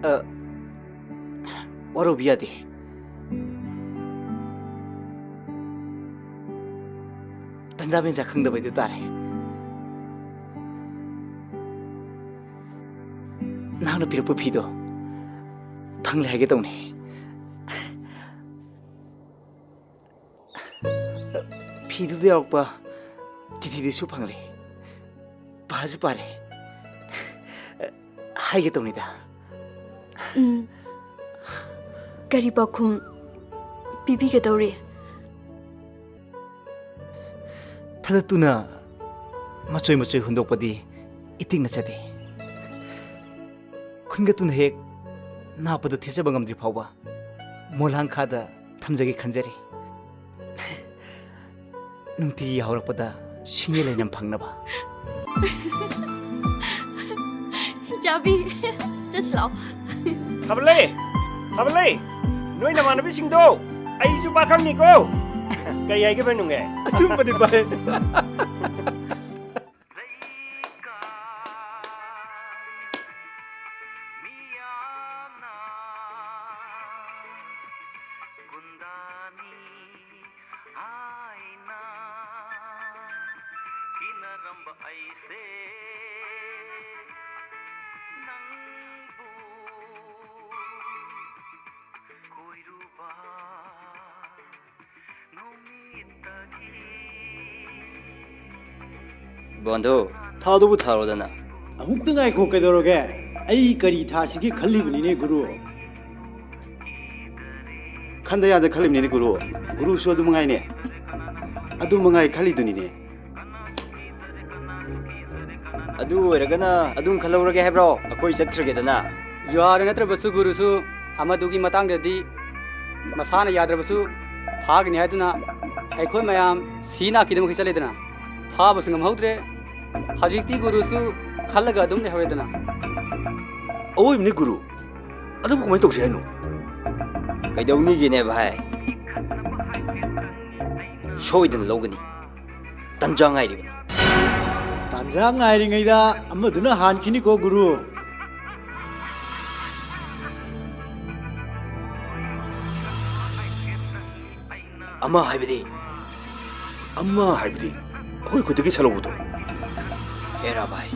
ꯑ, ꯋꯥꯔꯧꯕꯤ ꯌꯥꯗꯦ꯫ ꯇꯟꯖꯥ ꯃꯦꯟꯖꯥ ꯈꯪꯗꯕꯩꯗꯨ ꯇꯥꯔꯦ꯫ ꯅꯍꯥꯛꯅ ꯄꯤꯔꯛꯄ ꯐꯤꯗꯣ ꯐꯪꯂꯦ ꯍꯥꯏꯒꯦ ꯇꯧꯅꯤ꯫ ꯐꯤꯗꯨꯗ ꯌꯥꯎꯔꯛꯄ ꯆꯤꯊꯤꯗꯨꯁꯨ ꯐꯪꯂꯦ꯫ ꯄꯥꯁꯨ ꯄꯥꯔꯦ꯫ ꯍꯥꯏꯒꯦ ꯇꯧꯅꯤꯗ꯫ ꯎꯝ꯫ ꯀꯔꯤ ꯄꯥꯎꯈꯨꯝ ꯄꯤꯕꯤꯒꯗꯧꯔꯤ? ꯊꯗꯠꯇꯨꯅ ꯃꯆꯣꯏ ꯃꯆꯣꯏ ꯍꯨꯟꯗꯣꯛꯄꯗꯤ ꯏꯇꯤꯛꯅ ꯆꯠꯂꯤ꯫ ꯈꯨꯟꯒꯠꯇꯨꯅ ꯍꯦꯛ ꯅꯥꯞꯄꯗ ꯊꯦꯠꯆꯕ ꯉꯝꯗ꯭ꯔꯤ ꯐꯥꯎꯕ ꯃꯣꯂꯥꯡꯈꯥꯗ ꯊꯝꯖꯒꯦ ꯈꯟꯖꯔꯤ꯫ ꯅꯨꯡꯇꯤꯒꯤ ꯌꯥꯍꯧꯔꯛꯄꯗ ꯁꯤꯡꯉꯦ ꯂꯩꯅꯝ ꯐꯪꯅꯕ꯫ ꯆꯥꯕꯤ, ꯆꯠꯁꯤ ꯂꯥꯛꯑꯣ꯫ ꯊꯥꯕꯜꯂꯩ! ꯊꯥꯕꯜꯂꯩ! ꯅꯣꯏ ꯅꯃꯥꯟꯅꯕꯤꯁꯤꯡꯗꯣ ꯑꯩꯁꯨ ꯄꯥꯈꯪꯅꯤꯀꯣ꯫ ꯀꯔꯤ ꯍꯥꯏꯒꯦ ꯚꯥꯏ ꯅꯨꯡꯉꯦ? ꯑꯆꯨꯝꯕꯅꯤ ꯚꯥꯏ꯫ ꯕꯣꯟꯙꯨ, ꯊꯥꯗꯨꯕꯨ ꯊꯥꯔꯣꯗꯅ꯫ ꯑꯃꯨꯛꯇ ꯉꯥꯏꯈꯣ, ꯀꯩꯗꯧꯔꯒꯦ? ꯑꯩ ꯀꯔꯤ ꯊꯥꯁꯤꯒꯦ ꯈꯜꯂꯤꯕꯅꯤꯅꯦ, ꯒꯨꯔꯨ꯫ ꯈꯟꯗ ꯌꯥꯗ ꯈꯜꯂꯤꯕꯅꯤꯅꯦ, ꯒꯨꯔꯨ꯫ ꯒꯨꯔꯨꯁꯨ ꯑꯗꯨ ꯃꯉꯥꯏꯅꯦ꯫ ꯑꯗꯨ ꯃꯉꯥꯏ ꯈꯜꯂꯤꯗꯨꯅꯤꯅꯦ꯫ ꯑꯗꯨ ꯑꯣꯏꯔꯒꯅ ꯑꯗꯨꯝ ꯈꯜꯍꯧꯔꯒꯦ ꯍꯥꯏꯕ꯭ꯔꯣ? ꯑꯩꯈꯣꯏ ꯆꯠꯈ꯭ꯔꯒꯦꯗꯅ꯫ ꯖꯨꯋꯥꯔ ꯅꯠꯇ꯭ꯔꯕꯁꯨ ꯒꯨꯔꯨꯁꯨ ꯑꯃꯗꯨꯒꯤ ꯃꯇꯥꯡꯗꯗꯤ ꯃꯁꯥꯅ ꯌꯥꯗ꯭ꯔꯕꯁꯨ ꯐꯥꯒꯅꯤ ꯍꯥꯏꯗꯨꯅ ꯑꯩꯈꯣꯏ ꯃꯌꯥꯝ ꯁꯤ ꯅꯥꯀꯤꯗꯃꯛ ꯆꯠꯂꯦꯗꯅ꯫ ꯐꯥꯕꯁꯨ ꯉꯝꯍꯧꯗ꯭ꯔꯦ꯫ ꯍꯧꯖꯤꯛꯇꯤ ꯒꯨꯔꯨꯁꯨ ꯈꯜꯂꯒ ꯑꯗꯨꯝ ꯂꯩꯍꯧꯔꯦꯗꯅ꯫ ꯑꯋꯣꯏꯕꯅꯤ ꯒꯨꯔꯨ, ꯑꯗꯨꯕꯨ ꯀꯃꯥꯏꯅ ꯇꯧꯁꯤ ꯍꯥꯏꯅꯣ? ꯀꯩꯗꯧꯅꯤꯒꯦꯅꯦ ꯚꯥꯏ? ꯁꯣꯏꯗꯅ ꯂꯧꯒꯅꯤ꯫ ꯇꯟꯖꯥ ꯉꯥꯏꯔꯤꯕꯅꯤ꯫ ꯇꯥꯟꯖꯥ ꯉꯥꯏꯔꯤꯉꯩꯗ ꯑꯃꯗꯨꯅ ꯍꯥꯟꯈꯤꯅꯤꯀꯣ, ꯒꯨꯔꯨ꯫ ꯑꯃ ꯍꯥꯏꯕꯗꯤ? ꯑꯃ ꯍꯥꯏꯕꯗꯤ ꯑꯩꯈꯣꯏ ꯈꯨꯠꯇꯒꯤ ꯁꯠꯍꯧꯕꯗꯣ꯫ ꯑꯦ ꯔꯥ ꯚꯥꯏ,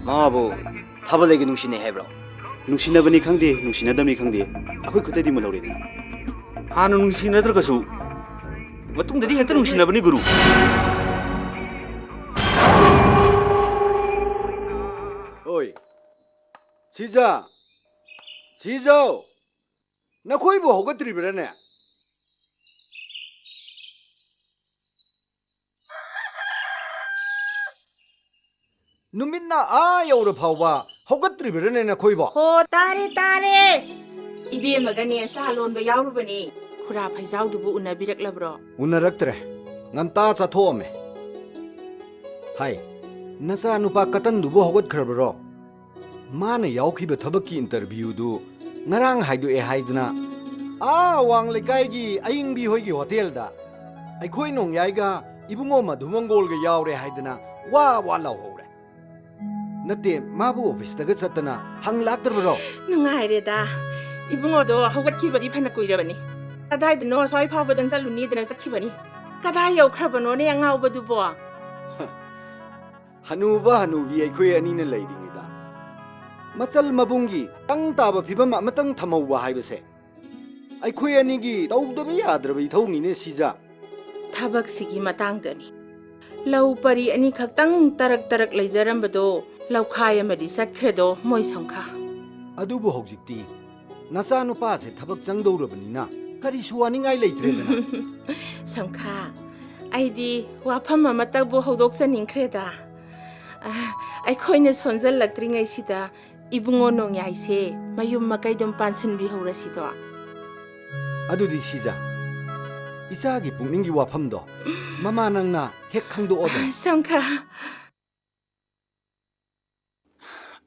ꯃꯥꯕꯨ ꯊꯥꯕꯜꯂꯩꯒ ꯅꯨꯡꯁꯤꯅꯩ ꯍꯥꯏꯕ꯭ꯔꯣ? ꯅꯨꯡꯁꯤꯅꯕꯅꯤ ꯈꯪꯗꯦ, ꯅꯨꯡꯁꯤꯅꯗꯕꯅꯤ ꯈꯪꯗꯦ, ꯑꯩꯈꯣꯏ ꯈꯨꯠꯇꯗꯤ ꯃꯨꯜꯍꯧꯔꯦꯗꯅ꯫ ꯍꯥꯟꯅ ꯅꯨꯡꯁꯤꯅꯗ꯭ꯔꯒꯁꯨ ꯃꯇꯨꯡꯗꯗꯤ ꯍꯦꯛꯇ ꯅꯨꯡꯁꯤꯅꯕꯅꯤ, ꯒꯨꯔꯨ꯫ ꯑꯣꯏ, ꯁꯤꯖꯥ, ꯁꯤꯖꯥꯎ, ꯅꯈꯣꯏꯕꯨ ꯍꯧꯒꯠꯇ꯭ꯔꯤꯕ꯭ꯔꯥꯅꯦ? ꯅꯨꯃꯤꯠꯅ ꯑꯥ ꯌꯧꯔ ꯐꯥꯎꯕ ꯍꯧꯒꯠꯇ꯭ꯔꯤꯕ꯭ꯔꯥꯅꯦ ꯅꯈꯣꯏꯕꯣ? ꯍꯣ, ꯇꯥꯔꯦ, ꯇꯥꯔꯦ꯫ ꯏꯕꯦꯝꯃꯒꯅꯦ ꯆꯥ ꯂꯣꯟꯕ ꯌꯥꯎꯔꯨꯕꯅꯤ꯫ ꯈꯨꯔꯥ ꯐꯩꯖꯥꯎꯗꯨꯕꯨ ꯎꯅꯕꯤꯔꯛꯂꯕ꯭ꯔꯣ? ꯎꯅꯔꯛꯇ꯭ꯔꯦ꯫ ꯉꯟꯇꯥ ꯆꯠꯊꯣꯛꯑꯝꯃꯦ꯫ ꯍꯥꯏ, ꯅꯆꯥ ꯅꯨꯄꯥ ꯀꯇꯟꯗꯨꯕꯨ ꯍꯧꯒꯠꯈ꯭ꯔꯕꯔꯣ? ꯃꯥꯅ ꯌꯥꯎꯈꯤꯕ ꯊꯕꯛꯀꯤ ꯏꯟꯇꯔꯚ꯭ꯌꯨꯗꯨ ꯉꯔꯥꯡ ꯍꯥꯏꯗꯣꯛꯑꯦ ꯍꯥꯏꯗꯅ, ꯑꯥ ꯋꯥꯡ ꯂꯩꯀꯥꯏꯒꯤ ꯑꯌꯤꯡꯕꯤ ꯍꯣꯏꯒꯤ ꯍꯣꯇꯦꯜꯗ ꯑꯩꯈꯣꯏ ꯅꯣꯡꯌꯥꯏꯒ ꯏꯕꯨꯡꯉꯣ ꯃꯙꯨꯃꯪꯒꯣꯜꯒ ꯌꯥꯎꯔꯦ ꯍꯥꯏꯗꯅ ꯋꯥ ꯋꯥ ꯂꯥꯎꯍꯧꯔꯦ꯫ ꯅꯠꯇꯦ, ꯃꯥꯕꯨ ꯑꯣꯐꯤꯁꯇꯒ ꯆꯠꯇꯅ ꯍꯪ ꯂꯥꯛꯇ꯭ꯔꯕꯔꯣ? ꯅꯨꯡꯉꯥꯏꯔꯦꯗ꯫ ꯏꯕꯨꯡꯉꯣꯗꯣ ꯍꯧꯒꯠꯈꯤꯕꯗꯤ ꯐꯅ ꯀꯨꯏꯔꯕꯅꯤ꯫ ꯀꯗꯥꯏꯗꯅꯣ ꯑꯁ꯭ꯋꯥꯏ ꯐꯥꯎꯕꯗꯪ ꯆꯠꯂꯨꯅꯤꯗꯅ ꯆꯠꯈꯤꯕꯅꯤ꯫ ꯀꯗꯥꯏ ꯌꯧꯈ꯭ꯔꯕꯅꯣꯅꯦ ꯑꯉꯥꯎꯕꯗꯨꯕꯣ? ꯍꯅꯨꯕ ꯍꯅꯨꯕꯤ ꯑꯩꯈꯣꯏ ꯑꯅꯤꯅ ꯂꯩꯔꯤꯉꯩꯗ ꯃꯆꯜ ꯃꯕꯨꯡꯒꯤ ꯇꯪ ꯇꯥꯕ ꯐꯤꯕꯝ ꯑꯃꯇꯪ ꯊꯝꯍꯧꯕ ꯍꯥꯏꯕꯁꯦ ꯑꯩꯈꯣꯏ ꯑꯅꯤꯒꯤ ꯇꯧꯗꯕ ꯌꯥꯗ꯭ꯔꯕ ꯏꯊꯧꯅꯤꯅꯦ, ꯁꯤꯖꯥ꯫ ꯊꯕꯛꯁꯤꯒꯤ ꯃꯇꯥꯡꯗꯅꯤ꯫ ꯂꯧ ꯄꯔꯤ ꯑꯅꯤꯈꯛꯇꯪ ꯇꯔꯛ ꯇꯔꯛ ꯂꯩꯖꯔꯝꯕꯗꯣ ꯂꯧꯈꯥꯏ ꯑꯃꯗꯤ ꯆꯠꯈ꯭ꯔꯦꯗꯣ, ꯃꯣꯏ ꯁꯪꯈꯥ꯫ ꯑꯗꯨꯕꯨ ꯍꯧꯖꯤꯛꯇꯤ ꯅꯆꯥꯅꯨꯄꯥꯁꯦ ꯊꯕꯛ ꯆꯪꯗꯧꯔꯕꯅꯤꯅ ꯀꯔꯤꯁꯨ ꯋꯥꯅꯤꯡꯉꯥꯏ ꯂꯩꯇ꯭ꯔꯦꯗꯅ꯫ ꯁꯪꯈꯥ, ꯑꯩꯗꯤ ꯋꯥꯐꯝ ꯑꯃꯇꯕꯨ ꯍꯧꯗꯣꯛꯆꯅꯤꯡꯈ꯭ꯔꯦꯗ꯫ ꯑ, ꯑꯩꯈꯣꯏꯅ ꯁꯣꯟꯖꯜꯂꯛꯇ꯭ꯔꯤꯉꯩꯁꯤꯗ ꯏꯕꯨꯡꯉꯣ ꯅꯣꯡꯌꯥꯏꯁꯦ ꯃꯌꯨꯝ ꯃꯀꯩꯗꯨꯝ ꯄꯥꯟꯁꯤꯟꯕꯤꯍꯧꯔꯁꯤꯗꯣ꯫ ꯑꯗꯨꯗꯤ ꯁꯤꯖꯥ, ꯏꯆꯥꯒꯤ ꯄꯨꯛꯅꯤꯡꯒꯤ ꯋꯥꯐꯝꯗꯣ ꯃꯃꯥ ꯅꯪꯅ ꯍꯦꯛ ꯈꯪꯗꯣꯛꯑꯣꯗꯅ꯫ ꯁꯪꯈꯥ꯫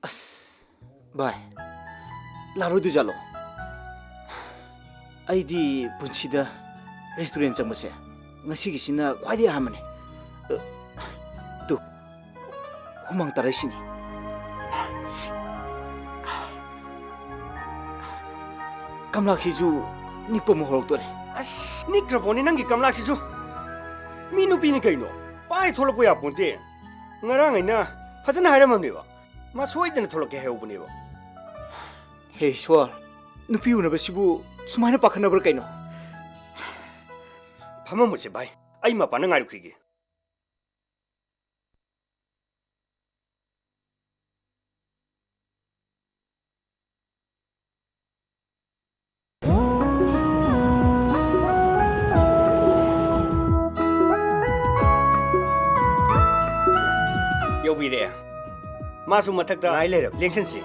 ꯑꯁ, ꯚꯥꯏ, ꯂꯥꯛꯂꯣꯏꯗꯣꯏꯖꯥꯠꯂꯣ? ꯑꯩꯗꯤ ꯄꯨꯟꯁꯤꯗ ꯔꯦꯁꯇꯨꯔꯦꯟ ꯆꯪꯕꯁꯦ ꯉꯁꯤꯒꯤꯁꯤꯅ ꯈ꯭ꯋꯥꯏꯗꯒꯤ ꯑꯍꯥꯟꯕꯅꯦ꯫ ꯑ, ꯇꯨ, ꯍꯨꯃꯥꯡ ꯇꯥꯔꯛꯏꯁꯤꯅꯤ꯫ ꯀꯝꯂꯥꯛꯁꯤꯁꯨ ꯅꯤꯛꯄ ꯑꯃꯨꯛ ꯍꯧꯔꯛꯇꯣꯔꯦ꯫ ꯑꯁ, ꯅꯤꯛꯈ꯭ꯔꯕꯣꯅꯦ ꯅꯪꯒꯤ ꯀꯝꯂꯥꯛꯁꯤꯁꯨ꯫ ꯃꯤ ꯅꯨꯄꯤꯅꯤ ꯀꯩꯅꯣ, ꯄꯥꯏ ꯊꯣꯛꯂꯛꯄ ꯌꯥꯄꯣꯟꯇꯦ꯫ ꯉꯔꯥꯡ ꯑꯩꯅ ꯐꯖꯅ ꯍꯥꯏꯔꯝꯃꯕꯅꯦꯕ, ꯃꯥ ꯁꯣꯏꯗꯅ ꯊꯣꯛꯂꯛꯀꯦ ꯍꯥꯏꯍꯧꯕꯅꯦꯕ꯫ ꯍꯦ ꯏꯁ꯭ꯋꯔ, ꯅꯨꯄꯤ ꯎꯅꯕꯁꯤꯕꯨ ꯁꯨꯃꯥꯏꯅ ꯄꯥꯈꯠꯅꯕ꯭ꯔꯥ ꯀꯩꯅꯣ? ꯐꯝꯃꯝꯃꯨꯁꯦ ꯚꯥꯏ, ꯑꯩ ꯃꯄꯥꯟꯗ ꯉꯥꯏꯔꯨꯈꯤꯒꯦ꯫ ꯌꯧꯕꯤꯔꯛꯑꯦ꯫ ꯃꯥꯁꯨ ꯃꯊꯛꯇ ꯉꯥꯏ ꯂꯩꯔꯕ꯫ ꯂꯦꯡꯁꯟꯁꯤ꯫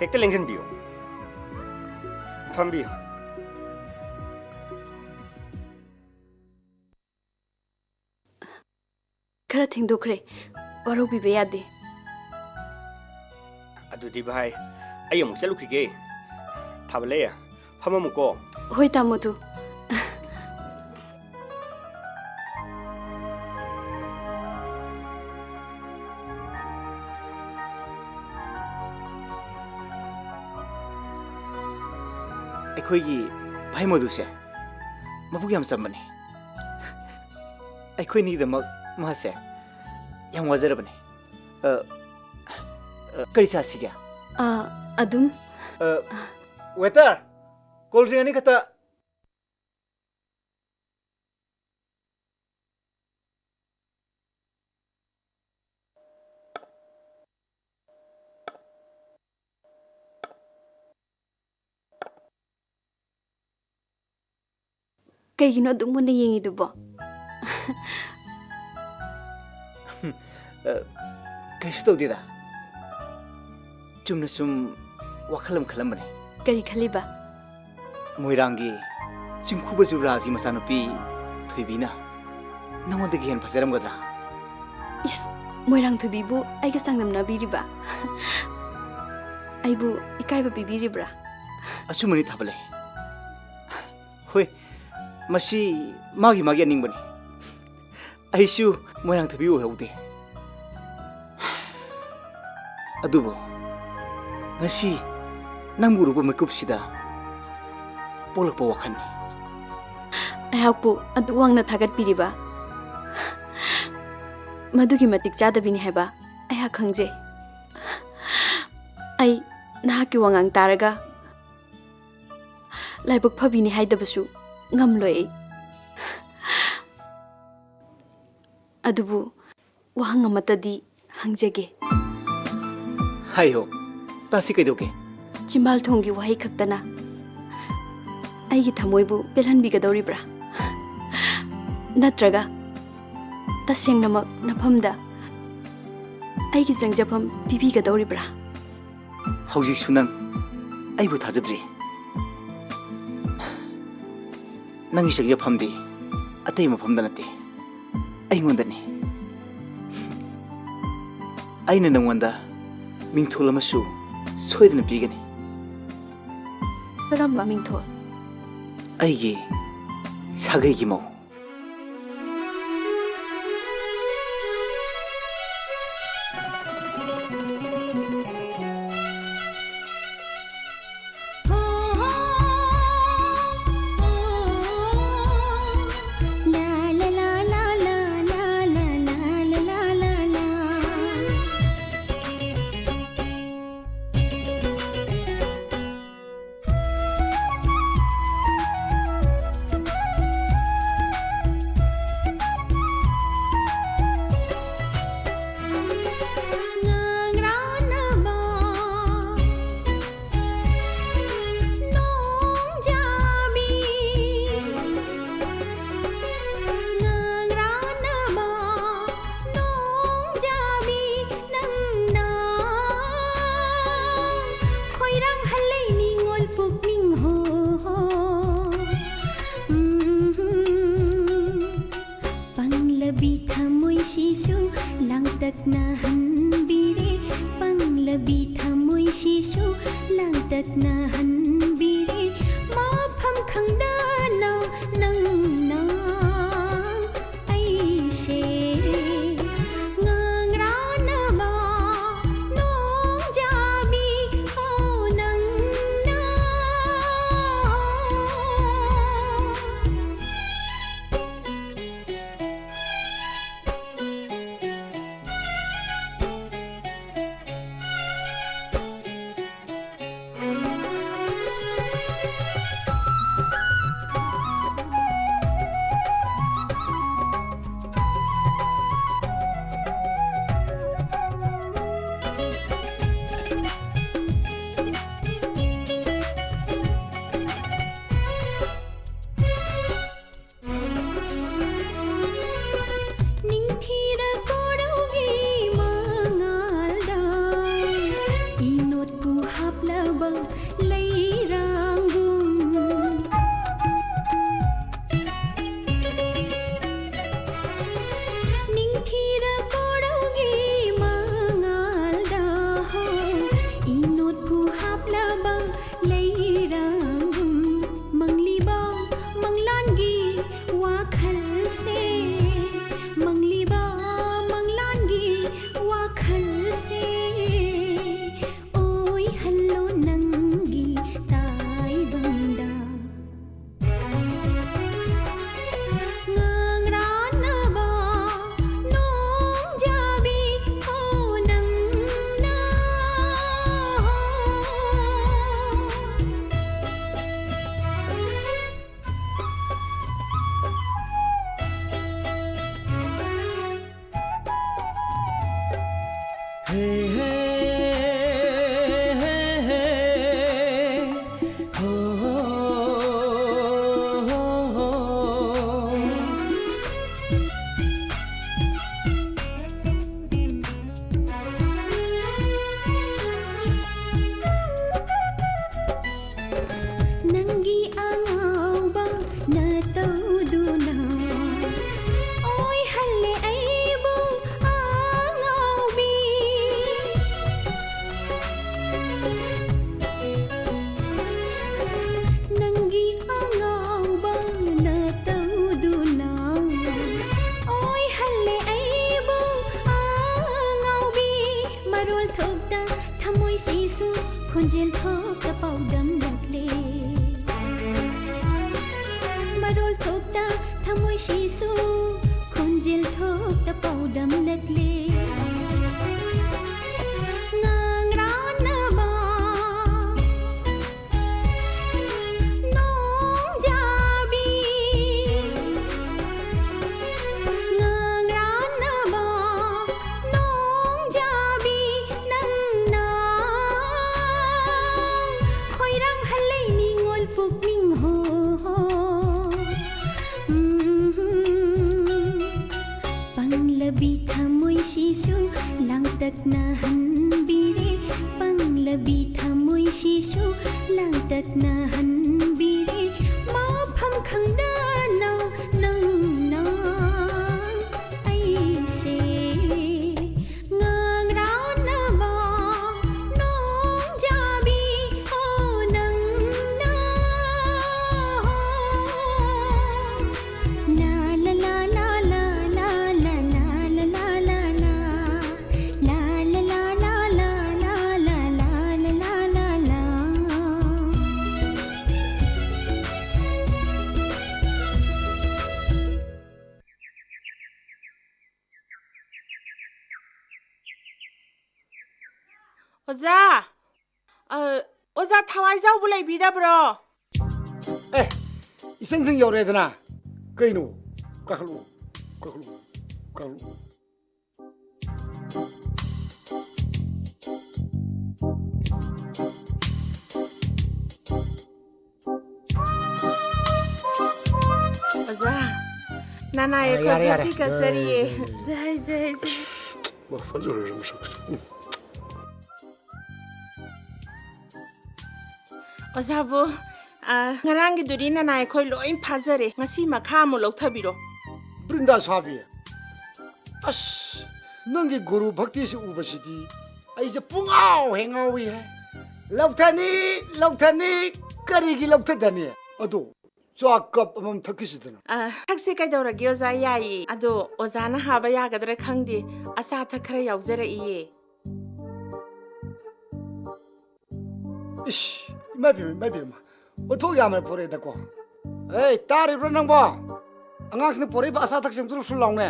ꯍꯦꯛꯇ ꯂꯦꯡꯁꯟꯕꯤꯌꯨ꯫ ꯐꯝꯕꯤꯌꯨ꯫ ꯈꯔ ꯊꯦꯡꯗꯣꯛꯈ꯭ꯔꯦ, ꯋꯥꯔꯧꯕꯤꯕ ꯌꯥꯗꯦ꯫ ꯑꯗꯨꯗꯤ ꯚꯥꯏ, ꯑꯩ ꯑꯃꯨꯛ ꯆꯠꯂꯨꯈꯤꯒꯦ꯫ ꯊꯥꯕꯂꯩ, ꯐꯝꯃꯝꯃꯨꯀꯣ꯫ ꯍꯣꯏ, ꯇꯥꯃꯣꯗꯨ꯫ ꯑꯩꯈꯣꯏꯒꯤ ꯚꯥꯏ ꯃꯣꯗꯨꯁꯦ ꯃꯕꯨꯛ ꯌꯥꯝ ꯆꯝꯕꯅꯦ꯫ ꯑꯩꯈꯣꯏꯅꯤꯒꯤꯗꯃꯛ ꯃꯥꯁꯦ ꯌꯥꯝ ꯋꯥꯖꯔꯕꯅꯦ꯫ ꯑ, ꯑ, ꯀꯔꯤ ꯆꯥꯁꯤꯒꯦ? ꯑ, ꯑꯗꯨꯝ꯫ ꯑ, waiter, cold drink ꯑꯅꯤ ꯈꯛꯇ꯫ ꯀꯩꯒꯤꯅꯣ ꯑꯗꯨꯛ ꯃꯨꯟꯅ ꯌꯦꯡꯉꯤꯗꯨꯕꯣ? ꯑ, ꯀꯩꯁꯨ ꯇꯧꯗꯦꯗ꯫ ꯆꯨꯝꯅ ꯁꯨꯝ ꯋꯥꯈꯜ ꯑꯃ ꯈꯜꯂꯝꯕꯅꯦ꯫ ꯀꯔꯤ ꯈꯜꯂꯤꯕ? ꯃꯣꯏꯔꯥꯡꯒꯤ ꯆꯤꯡꯈꯨꯕ ꯌꯨꯕꯔꯥꯖꯒꯤ ꯃꯆꯥꯅꯨꯄꯤ ꯊꯣꯏꯕꯤꯅ ꯅꯉꯣꯟꯗꯒꯤ ꯍꯦꯟꯅ ꯐꯖꯔꯝꯒꯗ꯭ꯔꯥ? ꯏꯁ, ꯃꯣꯏꯔꯥꯡꯊꯣꯏꯕꯤꯕꯨ ꯑꯩꯒ ꯆꯥꯡꯗꯝꯅꯕꯤꯔꯤꯕ? ꯑꯩꯕꯨ ꯏꯀꯥꯏꯕ ꯄꯤꯕꯤꯔꯤꯕ꯭ꯔꯥ? ꯑꯆꯨꯝꯕꯅꯤ ꯊꯥꯕꯂꯩ꯫ ꯍꯣꯏ, ꯃꯁꯤ ꯃꯥꯒꯤ ꯃꯥꯒꯤ ꯑꯅꯤꯡꯕꯅꯤ꯫ ꯑꯩꯁꯨ ꯃꯣꯏꯔꯥꯡꯊꯣꯏꯕꯤ ꯑꯣꯏꯍꯧꯗꯦ꯫ ꯑꯗꯨꯕꯨ ꯉꯁꯤ ꯅꯪꯕꯨ ꯎꯔꯨꯕ ꯃꯤꯀꯨꯞꯁꯤꯗ ꯄꯣꯛꯂꯛꯄ ꯋꯥꯈꯜꯅꯤ꯫ ꯑꯩꯍꯥꯛꯄꯨ ꯑꯗꯨꯛ ꯋꯥꯡꯅ ꯊꯥꯒꯠꯄꯤꯔꯤꯕ ꯃꯗꯨꯒꯤ ꯃꯇꯤꯛ ꯆꯥꯗꯕꯤꯅꯤ ꯍꯥꯏꯕ ꯑꯩꯍꯥꯛ ꯈꯪꯖꯩ꯫ ꯑꯩ ꯅꯍꯥꯛꯀꯤ ꯋꯥꯉꯥꯡ ꯇꯥꯔꯒ ꯂꯥꯏꯕꯛ ꯐꯕꯤꯅꯤ ꯍꯥꯏꯗꯕꯁꯨ ꯉꯝꯂꯣꯏ ꯑꯩ꯫ ꯑꯗꯨꯕꯨ ꯋꯥꯍꯪ ꯑꯃꯠꯇꯗꯤ ꯍꯪꯖꯒꯦ꯫ ꯍꯥꯏꯌꯣ, ꯇꯥꯁꯤ ꯀꯩꯗꯧꯒꯦ? ꯆꯤꯝꯕꯥꯜ ꯊꯣꯡꯒꯤ ꯋꯥꯍꯩ ꯈꯛꯇꯅ ꯑꯩꯒꯤ ꯊꯃꯣꯏꯕꯨ ꯄꯦꯜꯍꯟꯕꯤꯒꯗꯧꯔꯤꯕ꯭ꯔꯥ? ꯅꯠꯇ꯭ꯔꯒ ꯇꯁꯦꯡꯅꯃꯛ ꯅꯐꯝꯗ ꯑꯩꯒꯤ ꯆꯪꯖꯐꯝ ꯄꯤꯕꯤꯒꯗꯧꯔꯤꯕ꯭ꯔꯥ? ꯍꯧꯖꯤꯛꯁꯨ ꯅꯪ ꯑꯩꯕꯨ ꯊꯥꯖꯗ꯭ꯔꯤ? ꯅꯪꯒꯤ ꯆꯪꯖꯐꯝꯗꯤ ꯑꯇꯩ ꯃꯐꯝꯗ ꯅꯠꯇꯦ, ꯑꯩꯉꯣꯟꯗꯅꯤ꯫ ꯑꯩꯅ ꯅꯪꯉꯣꯟꯗ ꯃꯤꯡꯊꯣꯜ ꯑꯃꯁꯨ ꯁꯣꯏꯗꯅ ꯄꯤꯒꯅꯤ꯫ ꯀꯔꯝꯕ ꯃꯤꯡꯊꯣꯜ? ꯑꯩꯒꯤ ꯁꯥꯒꯩꯒꯤ ꯃꯧ꯫ ꯂꯥꯡꯇꯛꯅꯍꯟꯕꯤꯔꯦ ꯃꯐꯝ ꯈꯪꯗꯅ ꯅꯪꯅ ꯑꯩꯁꯦ꯫ ꯉꯥꯡꯔꯥꯅꯕ ꯅꯣꯡꯖꯥꯕꯤ ꯍꯣ ꯅꯪꯅ꯫ ꯅꯤꯡꯊꯤꯔ ꯀꯣꯔꯧꯒꯤ ꯃꯉꯥꯜꯗ ꯏꯅꯣꯠꯄꯨ ꯍꯥꯞꯂꯕ ꯂꯩꯔꯥꯡꯒꯨꯝ꯫ ꯅꯤꯡꯊꯤꯔ ꯀꯣꯔꯧꯒꯤ ꯃꯉꯥꯜꯗ ꯍꯣ ꯏꯅꯣꯠꯄꯨ ꯍꯥꯞꯂꯕ ꯂꯩꯔꯥꯡꯒꯨꯝ꯫ ꯃꯪꯂꯤꯕ ꯃꯪꯂꯥꯟꯒꯤ ꯋꯥꯈꯜꯁꯦ, ꯃꯪꯂꯤꯕ ꯃꯪꯂꯥꯟꯒꯤ ꯋꯥꯈꯜꯁꯦ ꯑꯣꯏꯍꯜꯂꯣ ꯅꯪꯒꯤ ꯈꯣꯟꯖꯦꯜ ꯊꯣꯛꯇ ꯄꯥꯎꯗꯝꯂꯛꯂꯦ꯫ ꯃꯔꯣꯜ ꯊꯣꯛꯇ ꯊꯃꯣꯏꯁꯤꯁꯨ ꯈꯣꯟꯖꯦꯜ ꯊꯣꯛꯇ ꯄꯥꯎꯗꯝꯂꯛꯂꯦ꯫ ꯉꯥꯡꯔꯥꯟꯅꯕ ꯅꯣꯡꯖꯥꯕꯤ, ꯉꯥꯡꯔꯥꯟꯅꯕ ꯅꯣꯡꯖꯥꯕꯤ ꯅꯪꯅ ꯈꯣꯏꯔꯥꯡꯍꯜꯂꯦ ꯅꯤꯡꯉꯣꯜ ꯄꯨꯛꯅꯤꯡ ꯍꯣ꯫ ꯎꯝ꯫ ꯄꯪꯂꯕꯤ ꯊꯃꯣꯏꯁꯤꯁꯨ ꯂꯥꯡꯇꯛꯅꯍꯟꯕꯤꯔꯦ, ꯄꯪꯂꯕꯤ ꯊꯃꯣꯏꯁꯤꯁꯨ ꯂꯥꯡꯇꯛꯅꯍꯟꯕꯤꯔꯦ꯫ ꯃꯐꯝ ꯈꯪꯗꯅ ꯅꯪꯅ ꯑꯩꯁꯦ ꯉꯥꯡꯔꯥꯟꯅꯕ ꯅꯣꯡꯖꯥꯕꯤ ꯑꯣ ꯅꯪꯅ꯫ ꯂꯥ ꯂꯥ ꯂꯥ ꯂꯥ ꯂꯥ ꯂꯥ ꯂꯥ ꯂꯥ ꯂꯥ ꯂꯥ ꯂꯥ꯫ ꯑꯣꯖꯥ! ꯑ, ꯑꯣꯖꯥ ꯊꯋꯥꯏꯖꯥꯎꯕꯨ ꯂꯩꯕꯤꯗꯕ꯭ꯔꯣ? ꯑꯦ, ꯏꯆꯟꯁꯤꯡ ꯌꯧꯔꯛꯑꯦꯗꯅ꯫ ꯀꯩꯅꯣ? ꯀꯥꯈꯠꯂꯛꯑꯣ, ꯀꯥꯈꯠꯂꯛꯑꯣ, ꯀꯥꯈꯠꯂꯛꯑꯣ꯫ ꯑꯣꯖꯥ, ꯅꯅꯥꯏ ꯑ, ꯌꯥꯔꯦ, ꯌꯥꯔꯦ꯫ ꯑꯩꯈꯣꯏ ꯀꯠꯆꯔꯤꯌꯦ꯫ ꯖꯩ, ꯖꯩ, ꯖꯩ꯫ ꯖꯩ, ꯖꯩ, ꯖꯩ꯫ ꯋꯥ, ꯐꯖꯔꯦ ꯃꯁꯛꯁꯦ꯫ ꯎꯝ꯫ ꯑꯣꯖꯥꯕꯨ, ꯑ, ꯉꯔꯥꯡꯒꯤꯗꯨꯗꯤ ꯅꯅꯥꯏ ꯑꯩꯈꯣꯏ ꯂꯣꯏ ꯐꯥꯖꯔꯦ꯫ ꯉꯁꯤ ꯃꯈꯥ ꯑꯃꯨꯛ ꯂꯧꯊꯕꯤꯔꯣ꯫ ꯕ꯭ꯔꯤꯟꯗꯥ ꯁꯥꯕꯤ, ꯑꯁ, ꯅꯪꯒꯤ ꯒꯨꯔꯨ ꯚꯛꯇꯤꯁꯤ ꯎꯕꯁꯤꯗꯤ ꯑꯩꯁꯦ ꯄꯨꯡꯉꯥꯎ ꯍꯦꯛ ꯉꯥꯎꯏꯍꯦ꯫ ꯂꯧꯊꯅꯤ, ꯂꯧꯊꯅꯤ, ꯀꯔꯤꯒꯤ ꯂꯧꯊꯗꯅꯤ? ꯑꯗꯣ ꯆꯥ ꯀꯞ ꯑꯃꯃꯝ ꯊꯛꯈꯤꯁꯤꯗꯅ꯫ ꯑ, ꯊꯛꯁꯦ ꯀꯩꯗꯧꯔꯒꯦ ꯑꯣꯖꯥ? ꯌꯥꯏꯌꯦ꯫ ꯑꯗꯣ ꯑꯣꯖꯥꯅ ꯍꯥꯕ ꯌꯥꯒꯗ꯭ꯔꯥ ꯈꯪꯗꯦ, ꯑꯆꯥ ꯑꯊꯛ ꯈꯔ ꯌꯥꯎꯖꯔꯛꯏꯌꯦ꯫ ꯏꯁ, ꯏꯃꯥ ꯏꯕꯦꯝꯃ, ꯏꯃꯥ ꯏꯕꯦꯝꯃ꯫ ꯑꯣꯟꯊꯣꯛ ꯌꯥꯝꯅ ꯄꯣꯔꯛꯑꯦꯗꯀꯣ꯫ ꯑꯦ, ꯇꯥꯔꯤꯕ꯭ꯔꯣ ꯅꯪꯕꯣ? ꯑꯉꯥꯡꯁꯤꯅ ꯄꯣꯔꯛꯏꯕ ꯑꯆꯥ ꯑꯊꯛꯁꯤꯡ ꯁꯨꯔꯨ ꯁꯨꯔꯨ ꯂꯥꯎꯅꯦ꯫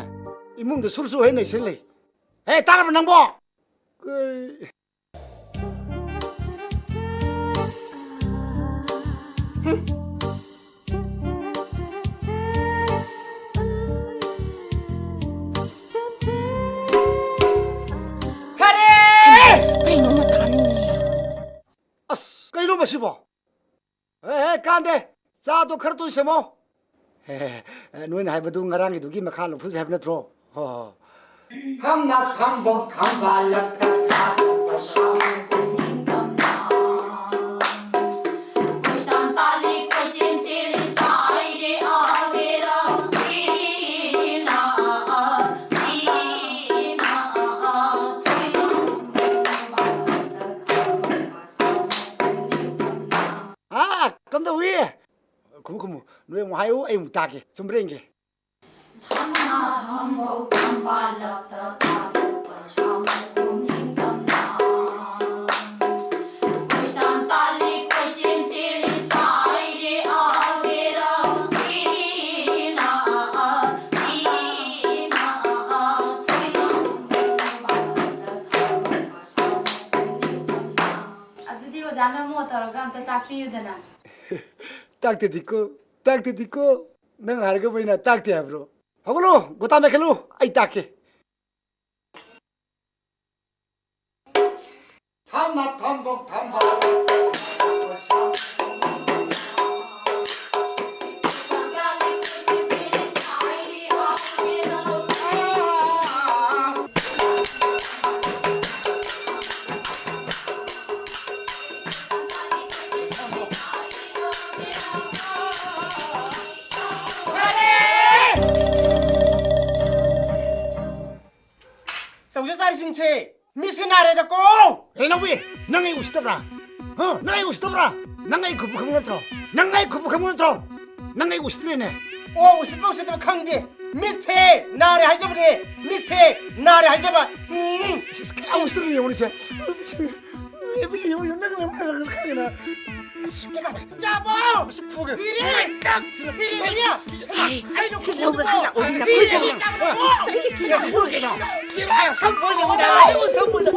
ꯏꯃꯨꯡꯗ ꯁꯨꯔꯨ ꯁꯨꯔꯨ ꯍꯦꯛ ꯅꯩꯁꯤꯜꯂꯤ꯫ ꯑꯦ, ꯇꯥꯔꯕ ꯅꯪꯕꯣ? ꯀꯩ-, ꯐꯔꯦ! ꯀꯩꯅꯣ ꯃꯊꯥꯅꯤꯅꯦ꯫ ꯑꯁ, ꯀꯩꯅꯣ ꯃꯁꯤꯕꯣ? ꯍꯦ, ꯍꯦ, ꯀꯥꯟꯗꯦ꯫ ꯆꯥꯗꯣ ꯈꯔ ꯇꯣꯏ ꯁꯦꯝꯃꯣ꯫ ꯍꯦ, ꯍꯦ, ꯍꯦ, ꯅꯣꯏꯅ ꯍꯥꯏꯕꯗꯨ ꯉꯔꯥꯡꯒꯤꯗꯨꯒꯤ ꯃꯈꯥ ꯂꯧꯊꯣꯛꯁꯦ ꯍꯥꯏꯕ ꯅꯠꯇ꯭ꯔꯣ? ꯍꯣ, ꯍꯣ, ꯍꯣ꯫ ꯊꯝꯅ ꯊꯝꯕꯧ ꯊꯝꯕꯥꯜꯂꯛꯇ ꯊꯥꯗꯣꯛꯄ ꯁꯥꯃꯨ ꯄꯨꯛꯅꯤꯡ ꯇꯝꯅ꯫ ꯀꯣꯏꯇꯥꯟ ꯇꯥꯜꯂꯤ, ꯀꯣꯏꯆꯦꯟ ꯆꯦꯜꯂꯤ, ꯆꯥꯏꯔꯦ ꯑꯕꯦꯔ ꯀ꯭ꯔꯤꯅ, ꯀ꯭ꯔꯤꯅ, ꯀ꯭ꯔꯤꯅ꯫ ꯍꯥ? ꯀꯝꯗꯧꯏ? ꯈꯨꯝꯃꯨ, ꯈꯨꯝꯃꯨ꯫ ꯅꯣꯏ ꯑꯃꯨꯛ ꯍꯥꯏꯌꯨ, ꯑꯩ ꯑꯃꯨꯛ ꯇꯥꯒꯦ꯫ ꯆꯨꯝꯕ꯭ꯔꯥ ꯌꯦꯡꯒꯦ꯫ ꯊꯝꯅꯥ ꯊꯝꯕꯧ ꯊꯝꯕꯥꯜꯂꯛꯇ ꯊꯥꯗꯣꯛꯄ ꯁꯥꯃꯨ ꯄꯨꯛꯅꯤꯡ ꯇꯝꯅ꯫ ꯀꯣꯏꯇꯥꯟ ꯇꯥꯜꯂꯤ, ꯀꯣꯏꯆꯦꯟ ꯆꯦꯜꯂꯤ, ꯆꯥꯏꯔꯦ ꯑꯕꯦꯔ ꯀ꯭ꯔꯤꯅ, ꯀ꯭ꯔꯤꯅ꯫ ꯑꯗꯨꯗꯤ ꯑꯣꯖꯥꯅ ꯃꯣ ꯇꯧꯔꯒ ꯑꯝꯇ ꯇꯥꯛꯄꯤꯌꯨꯗꯅ꯫ ꯇꯥꯛꯇꯗꯤꯀꯣ, ꯇꯥꯛꯇꯗꯤꯀꯣ꯫ ꯅꯪ ꯍꯥꯏꯔꯒꯕꯨ ꯑꯩꯅ ꯇꯥꯛꯇꯦ ꯍꯥꯏꯕ꯭ꯔꯣ? ꯍꯧꯒꯠꯂꯨ, ꯒꯣꯇꯥ ꯃꯦꯠꯈꯠꯂꯨ, ꯑꯩ ꯇꯥꯛꯀꯦ꯫ ꯊꯝꯅ ꯊꯝꯕꯧ ꯊꯝꯕꯥꯜ꯫ ꯇꯧꯖ ꯆꯥꯔꯤꯁꯤꯡꯁꯦ ꯃꯤꯠꯁꯦ ꯅꯥꯔꯦꯗꯀꯣ! ꯍꯦ ꯅꯥꯎꯕꯤ, ꯅꯪ ꯑꯩ ꯎꯁꯤꯠꯇꯕ꯭ꯔꯥ? ꯍꯥ? ꯅꯪ ꯑꯩ ꯎꯁꯤꯠꯇꯕ꯭ꯔꯥ? ꯅꯪ ꯑꯩ ꯈꯨꯕꯨ ꯈꯪꯕ ꯅꯠꯇ꯭ꯔꯣ? ꯅꯪ ꯑꯩ ꯈꯨꯕꯨ ꯈꯪꯕ ꯅꯠꯇ꯭ꯔꯣ? ꯅꯪ ꯑꯩ ꯎꯁꯤꯠꯇ꯭ꯔꯦꯅꯦ꯫ ꯑꯣ, ꯎꯁꯤꯠꯄ ꯎꯁꯤꯠꯇꯕ ꯈꯪꯗꯦ꯫ ꯃꯤꯠꯁꯦ ꯅꯥꯔꯦ ꯍꯥꯏꯖꯕꯅꯦ꯫ ꯃꯤꯠꯁꯦ ꯅꯥꯔꯦ ꯍꯥꯏꯖꯕ꯫ ꯎꯝ꯫ ꯏꯁ, ꯏꯁ, ꯀꯌꯥꯝ ꯎꯁꯤꯠꯇ꯭ꯔꯤꯅꯣ ꯌꯦꯡꯉꯨꯅꯦ ꯁꯦ꯫ ꯅꯪꯅ ꯈꯪꯉꯤꯅ꯫ ꯑꯁ, ꯀꯩꯅꯣ, ꯆꯥꯕꯣ! ꯃꯁꯤ ꯐꯨꯒꯦ꯫ ꯁꯤꯔꯦ! ꯁꯤꯔꯦ, ꯑꯩ! ꯑꯩ ꯅꯨꯡꯁꯤꯠ ꯁꯤꯠꯍꯧꯕ꯭ꯔꯥ, ꯂꯧꯕꯗꯣ! ꯁꯤꯠꯂꯛꯑꯣ, ꯁꯤꯔꯦ! ꯁꯤꯔꯦ! ꯑꯁ, ꯑꯩꯗꯤ ꯀꯤꯔꯦ꯫ ꯐꯨꯒꯦ, ꯀꯩꯅꯣ! ꯁꯤꯔꯦ! ꯑꯩ ꯁꯝ ꯐꯣꯏꯅꯤ, ꯎꯗ! ꯑꯩ ꯁꯝ ꯐꯣꯏꯅꯤ!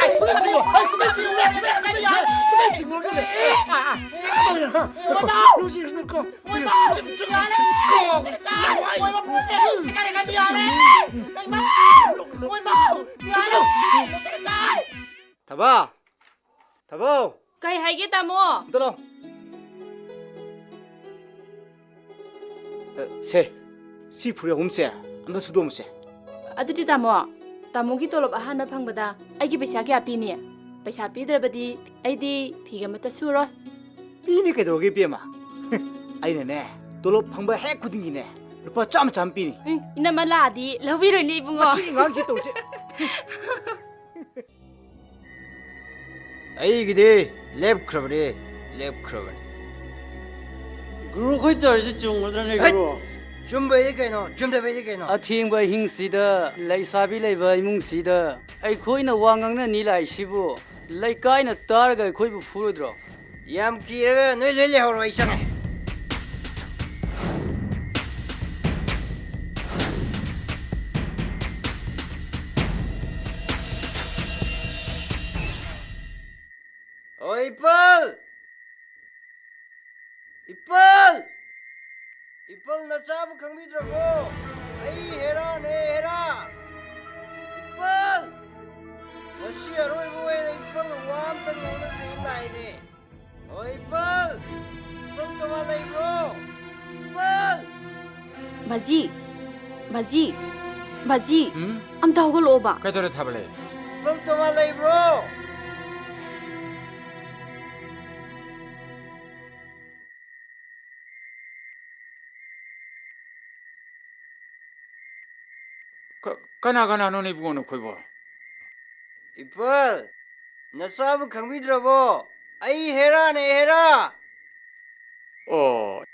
ꯑꯩ ꯈꯨꯗꯥꯡ ꯁꯤꯔꯣ! ꯑꯩ ꯈꯨꯗꯥꯡ ꯁꯤꯔꯣ! ꯑꯩ ꯈꯨꯗꯥꯡ ꯁꯤꯔꯣ! ꯈꯨꯗꯥꯡ ꯆꯤꯡꯉꯨꯔꯒꯅꯦ! ꯑꯥ, ꯑꯥ! ꯅꯨꯡꯁꯤꯔꯨꯅꯨꯀꯣ! ꯊꯕꯥ! ꯊꯕꯥ! ꯀꯩ ꯍꯥꯏꯒꯦ, ꯇꯥꯃꯣ? ꯑꯝꯇ ꯂꯥꯎ꯫ ꯑ, ꯁꯦ, ꯁꯤ ꯐꯨꯔꯤꯠ ꯑꯍꯨꯝꯁꯦ ꯑꯝꯇ ꯁꯨꯗꯣꯛꯑꯝꯃꯨꯁꯦ꯫ ꯑꯗꯨꯗꯤ, ꯇꯥꯃꯣ, ꯇꯥꯃꯣꯒꯤ ꯇꯣꯂꯣꯞ ꯑꯍꯥꯟꯕ ꯐꯪꯕꯗ ꯑꯩꯒꯤ ꯄꯩꯁꯥ ꯀꯌꯥ ꯄꯤꯅꯤ? ꯄꯩꯁꯥ ꯄꯤꯗ꯭ꯔꯕꯗꯤ ꯑꯩꯗꯤ ꯐꯤ ꯑꯃꯠꯇ ꯁꯨꯔꯣꯏ꯫ ꯄꯤꯅꯤ ꯀꯩꯗꯧꯔꯒꯦ, ꯏꯕꯦꯝꯃ? ꯑꯩꯅꯅꯦ, ꯇꯣꯂꯣꯞ ꯐꯪꯕ ꯍꯦꯛ ꯈꯨꯗꯤꯡꯒꯤꯅꯦ, ꯂꯨꯄꯥ ꯆꯥꯝꯃ ꯆꯥꯝꯃ ꯄꯤꯅꯤ꯫ ꯎꯝ, ꯏꯅꯝꯃ ꯂꯥꯛꯑꯗꯤ ꯂꯧꯕꯤꯔꯣꯏꯅꯦ, ꯏꯕꯨꯡꯉꯣ꯫ ꯃꯁꯤ ꯑꯉꯥꯡꯁꯤ ꯇꯧꯁꯦ꯫ ꯑꯩꯒꯤꯗꯤ ꯂꯦꯞꯈ꯭ꯔꯕꯅꯤ, ꯂꯦꯞꯈ꯭ꯔꯕꯅꯤ꯫ ꯒꯨꯔꯨ, ꯑꯩꯈꯣꯏ ꯇꯧꯔꯤꯁꯦ ꯆꯨꯝꯒꯗ꯭ꯔꯅꯦ, ꯍꯩꯠ! ꯒꯨꯔꯨ? ꯆꯨꯝꯕꯩꯗꯤ ꯀꯩꯅꯣ, ꯆꯨꯝꯗꯕꯩꯗꯤ ꯀꯩꯅꯣ? ꯑꯊꯦꯡꯕ ꯑꯍꯤꯡꯁꯤꯗ ꯂꯩꯁꯥꯕꯤ ꯂꯩꯕ ꯏꯃꯨꯡꯁꯤꯗ ꯑꯩꯈꯣꯏꯅ ꯋꯥ ꯉꯥꯡꯅꯅꯤ ꯂꯥꯛꯏꯁꯤꯕꯨ ꯂꯩꯀꯥꯏꯅ ꯇꯥꯔꯒ ꯑꯩꯈꯣꯏꯕꯨ ꯐꯨꯔꯣꯏꯗ꯭ꯔꯣ? ꯌꯥꯝ ꯀꯤꯔꯒ ꯅꯣꯏ ꯂꯣꯏ ꯂꯩꯍꯧꯔꯣ, ꯑꯩ ꯆꯪꯉꯦ꯫ ꯑꯣ, ꯏꯄꯜ! ꯏꯄꯜ! ꯏꯄꯜ, ꯅꯆꯥꯕꯨ ꯈꯪꯕꯤꯗ꯭ꯔꯕꯣ? ꯑꯩ ꯍꯦꯔꯥꯅꯦ, ꯍꯦꯔꯥ! ꯏꯄꯜ! ꯉꯁꯤ ꯑꯔꯣꯏꯕ ꯑꯣꯏꯅ ꯏꯄꯜ ꯋꯥ ꯑꯝꯇ ꯉꯥꯡꯅꯁꯦ ꯂꯥꯛꯏꯅꯦ꯫ ꯑꯣ, ꯏꯄꯜ! ꯏꯄꯜ ꯇꯣꯉꯥꯟ ꯂꯩꯕ꯭ꯔꯣ? ꯏꯄꯜ! ꯕꯥꯖꯤ! ꯕꯥꯖꯤ! ꯕꯥꯖꯤ! ꯎꯝ? ꯑꯝꯇ ꯍꯧꯒꯠꯂꯛꯑꯣꯕ꯫ ꯀꯩꯗꯧꯔꯦ, ꯊꯥꯕꯂꯩ? ꯏꯄꯜ ꯇꯣꯉꯥꯟ ꯂꯩꯕ꯭ꯔꯣ? ꯀ-, ꯀꯅꯥ ꯀꯅꯥꯅꯣꯅꯦ ꯏꯕꯨꯡꯉꯣ ꯅꯈꯣꯏꯕꯣ? ꯏꯄꯜ, ꯅꯆꯥꯕꯨ ꯈꯪꯕꯤꯗ꯭ꯔꯕꯣ? ꯑꯩ ꯍꯦꯔꯥꯅꯦ, ꯍꯦꯔꯥ! ꯑꯣ,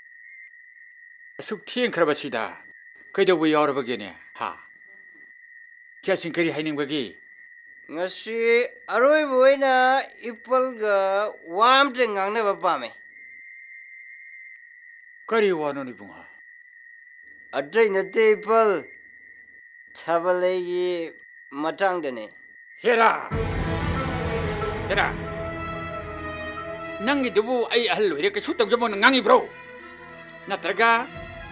ꯑꯁꯨꯛ ꯊꯦꯡꯈ꯭ꯔꯕꯁꯤꯗ ꯀꯩꯗꯧꯕ ꯌꯥꯎꯔꯕꯒꯦꯅꯦ? ꯍꯥ? ꯏꯆꯥꯁꯤꯡ ꯀꯔꯤ ꯍꯥꯏꯅꯤꯡꯕꯒꯦ? ꯉꯁꯤ ꯑꯔꯣꯏꯕ ꯑꯣꯏꯅ ꯏꯄꯜꯒ ꯋꯥ ꯑꯝꯇ ꯉꯥꯡꯅꯕ ꯄꯥꯝꯃꯦ꯫ ꯀꯔꯤ ꯋꯥꯅꯣ ꯏꯕꯨꯡꯉꯣ? ꯑꯇꯩ ꯅꯠꯇꯦ ꯏꯄꯜ, ꯊꯥꯕꯜꯂꯩꯒꯤ ꯃꯇꯥꯡꯗꯅꯦ꯫ ꯍꯦꯔꯥ! ꯍꯦꯔꯥ! ꯅꯪꯒꯤꯗꯨꯕꯨ ꯑꯩ ꯑꯍꯜ ꯑꯣꯏꯔꯦ ꯀꯩꯁꯨ ꯇꯧꯖꯕꯣꯅ ꯉꯥꯡꯉꯤꯕ꯭ꯔꯣ? ꯅꯠꯇ꯭ꯔꯒ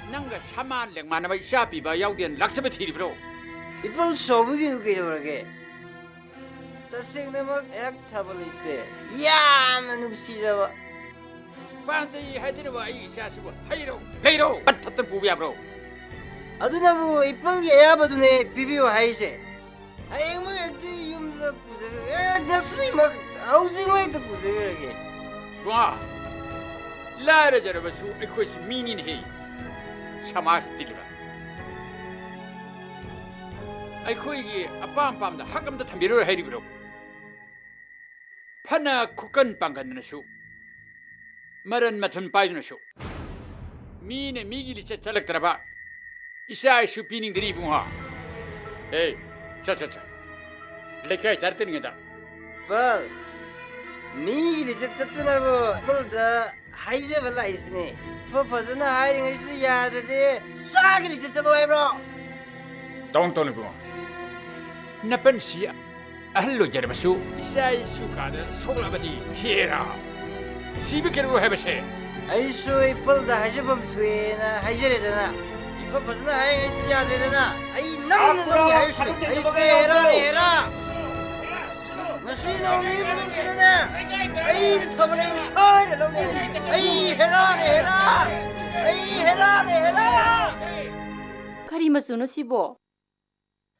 ꯅꯪꯒ ꯁꯃꯥꯟ ꯂꯦꯡꯃꯥꯟꯅꯕ ꯏꯆꯥ ꯄꯤꯕ ꯌꯥꯎꯗꯦꯅ ꯂꯥꯛꯆꯕ ꯊꯤꯔꯤꯕ꯭ꯔꯣ? ꯏꯄꯜ ꯁꯥꯎꯕꯒꯤꯕꯨ ꯀꯩꯗꯧꯔꯒꯦ? ꯇꯁꯦꯡꯅꯃꯛ ꯑꯩꯍꯥꯛ ꯊꯥꯕꯜꯂꯩꯁꯦ ꯌꯥꯝꯅ ꯅꯨꯡꯁꯤꯖꯕ꯫ ꯄꯥꯝꯖꯩ ꯍꯥꯏꯗꯨꯅꯕ ꯑꯩ ꯏꯆꯥꯁꯤꯕꯨ ꯍꯩꯔꯣ ꯂꯩꯔꯣ ꯄꯠ ꯊꯠꯇꯅ ꯄꯨꯕ ꯌꯥꯕ꯭ꯔꯣ? ꯑꯗꯨꯅꯕꯨ ꯏꯄꯜꯒꯤ ꯑꯌꯥꯕꯗꯨꯅꯦ ꯄꯤꯕꯤꯌꯨ ꯍꯥꯏꯔꯤꯁꯦ꯫ ꯍꯌꯦꯡꯃꯛ ꯍꯦꯛꯇ ꯌꯨꯝꯗ ꯄꯨꯖꯈ꯭ꯔꯒꯦ꯫ ꯑꯦ, ꯉꯁꯤꯃꯛ, ꯍꯧꯖꯤꯛꯃꯛ ꯍꯦꯛꯇ ꯄꯨꯖꯈ꯭ꯔꯒꯦ꯫ ꯏꯕꯨꯡꯉꯣ, ꯂꯥꯏꯔꯖꯔꯕꯁꯨ ꯑꯩꯈꯣꯏꯁꯤ ꯃꯤꯅꯤꯅꯦꯍꯦ꯫ ꯁꯃꯥꯖ ꯇꯤꯜꯂꯤꯕ꯫ ꯑꯩꯈꯣꯏꯒꯤ ꯑꯄꯥꯝ ꯑꯄꯥꯝꯕꯗ ꯍꯛ ꯑꯝꯇ ꯊꯝꯕꯤꯔꯔꯣꯏ ꯍꯥꯏꯔꯤꯕ꯭ꯔꯣ? ꯐꯅ ꯈꯨꯀꯟ ꯄꯥꯡꯒꯟꯗꯨꯅꯁꯨ, ꯃꯔꯟ ꯃꯊꯨꯟ ꯄꯥꯏꯗꯨꯅꯁꯨ, ꯃꯤꯅ ꯃꯤꯒꯤ ꯂꯤꯆꯠ ꯆꯠꯂꯛꯇ꯭ꯔꯕ ꯏꯆꯥ ꯏꯁꯨ ꯄꯤꯅꯤꯡꯗꯅꯤ ꯏꯕꯨꯡꯉꯣ꯫ ꯑꯦ, ꯆꯠ, ꯆꯠ, ꯆꯠ꯫ ꯂꯩꯀꯥꯏ ꯇꯥꯔꯛꯇꯅꯤꯡꯉꯩꯗ꯫ ꯄꯜ, ꯃꯤꯒꯤ ꯂꯤꯆꯠ ꯆꯠꯇꯅꯕ ꯄꯜꯗ ꯍꯥꯏꯖꯕ ꯂꯥꯛꯏꯁꯤꯅꯦ꯫ ꯐ-, ꯐꯖꯅ ꯍꯥꯏꯔꯤꯉꯩꯁꯤꯗ ꯌꯥꯗ꯭ꯔꯗꯤ ꯆꯥꯒꯤ ꯂꯤꯆꯠ ꯆꯠꯂꯣ ꯍꯥꯏꯕ꯭ꯔꯣ? ꯇꯧꯅꯨ, ꯇꯧꯅꯨ ꯏꯕꯨꯡꯉꯣ꯫ ꯅꯄꯟꯁꯤ ꯑꯍꯜ ꯑꯣꯏꯖꯔꯕꯁꯨ ꯏꯆꯥ ꯏꯁꯨ ꯀꯥꯗ ꯁꯣꯛꯂꯕꯗꯤ ꯍꯦꯔꯥ! ꯁꯤꯕ ꯀꯩꯗꯧꯔꯣ ꯍꯥꯏꯕꯁꯦ? ꯑꯩꯁꯨ ꯏꯄꯜꯗ ꯍꯥꯏꯖꯐꯝ ꯊꯣꯛꯑꯦꯅ ꯍꯥꯏꯖꯔꯦꯗꯅ꯫ ꯏꯐ ꯐꯖꯅ ꯍꯥꯏꯔꯤꯉꯩꯁꯤꯗ ꯌꯥꯗ꯭ꯔꯦꯗꯅ꯫ ꯑꯩ ꯅꯪꯅ ꯂꯧꯒꯦ ꯍꯥꯏꯔꯤꯁꯤꯅꯦ꯫ ꯑꯩꯁꯦ ꯍꯦꯔꯥꯅꯦ, ꯍꯦꯔꯥ! ꯉꯁꯤ ꯅꯣꯡ ꯅꯤꯅꯤ ꯃꯅꯨꯡꯁꯤꯗꯅꯦ ꯑꯩ ꯊꯥꯕꯜꯂꯩꯕꯨ ꯁꯣꯏꯗꯅ ꯂꯧꯒꯦ꯫ ꯑꯩ ꯍꯦꯔꯥꯅꯦ, ꯍꯦꯔꯥ! ꯑꯩ ꯍꯦꯔꯥꯅꯦ, ꯍꯦꯔꯥ! ꯀꯔꯤ ꯃꯆꯨꯅꯣ ꯁꯤꯕꯣ?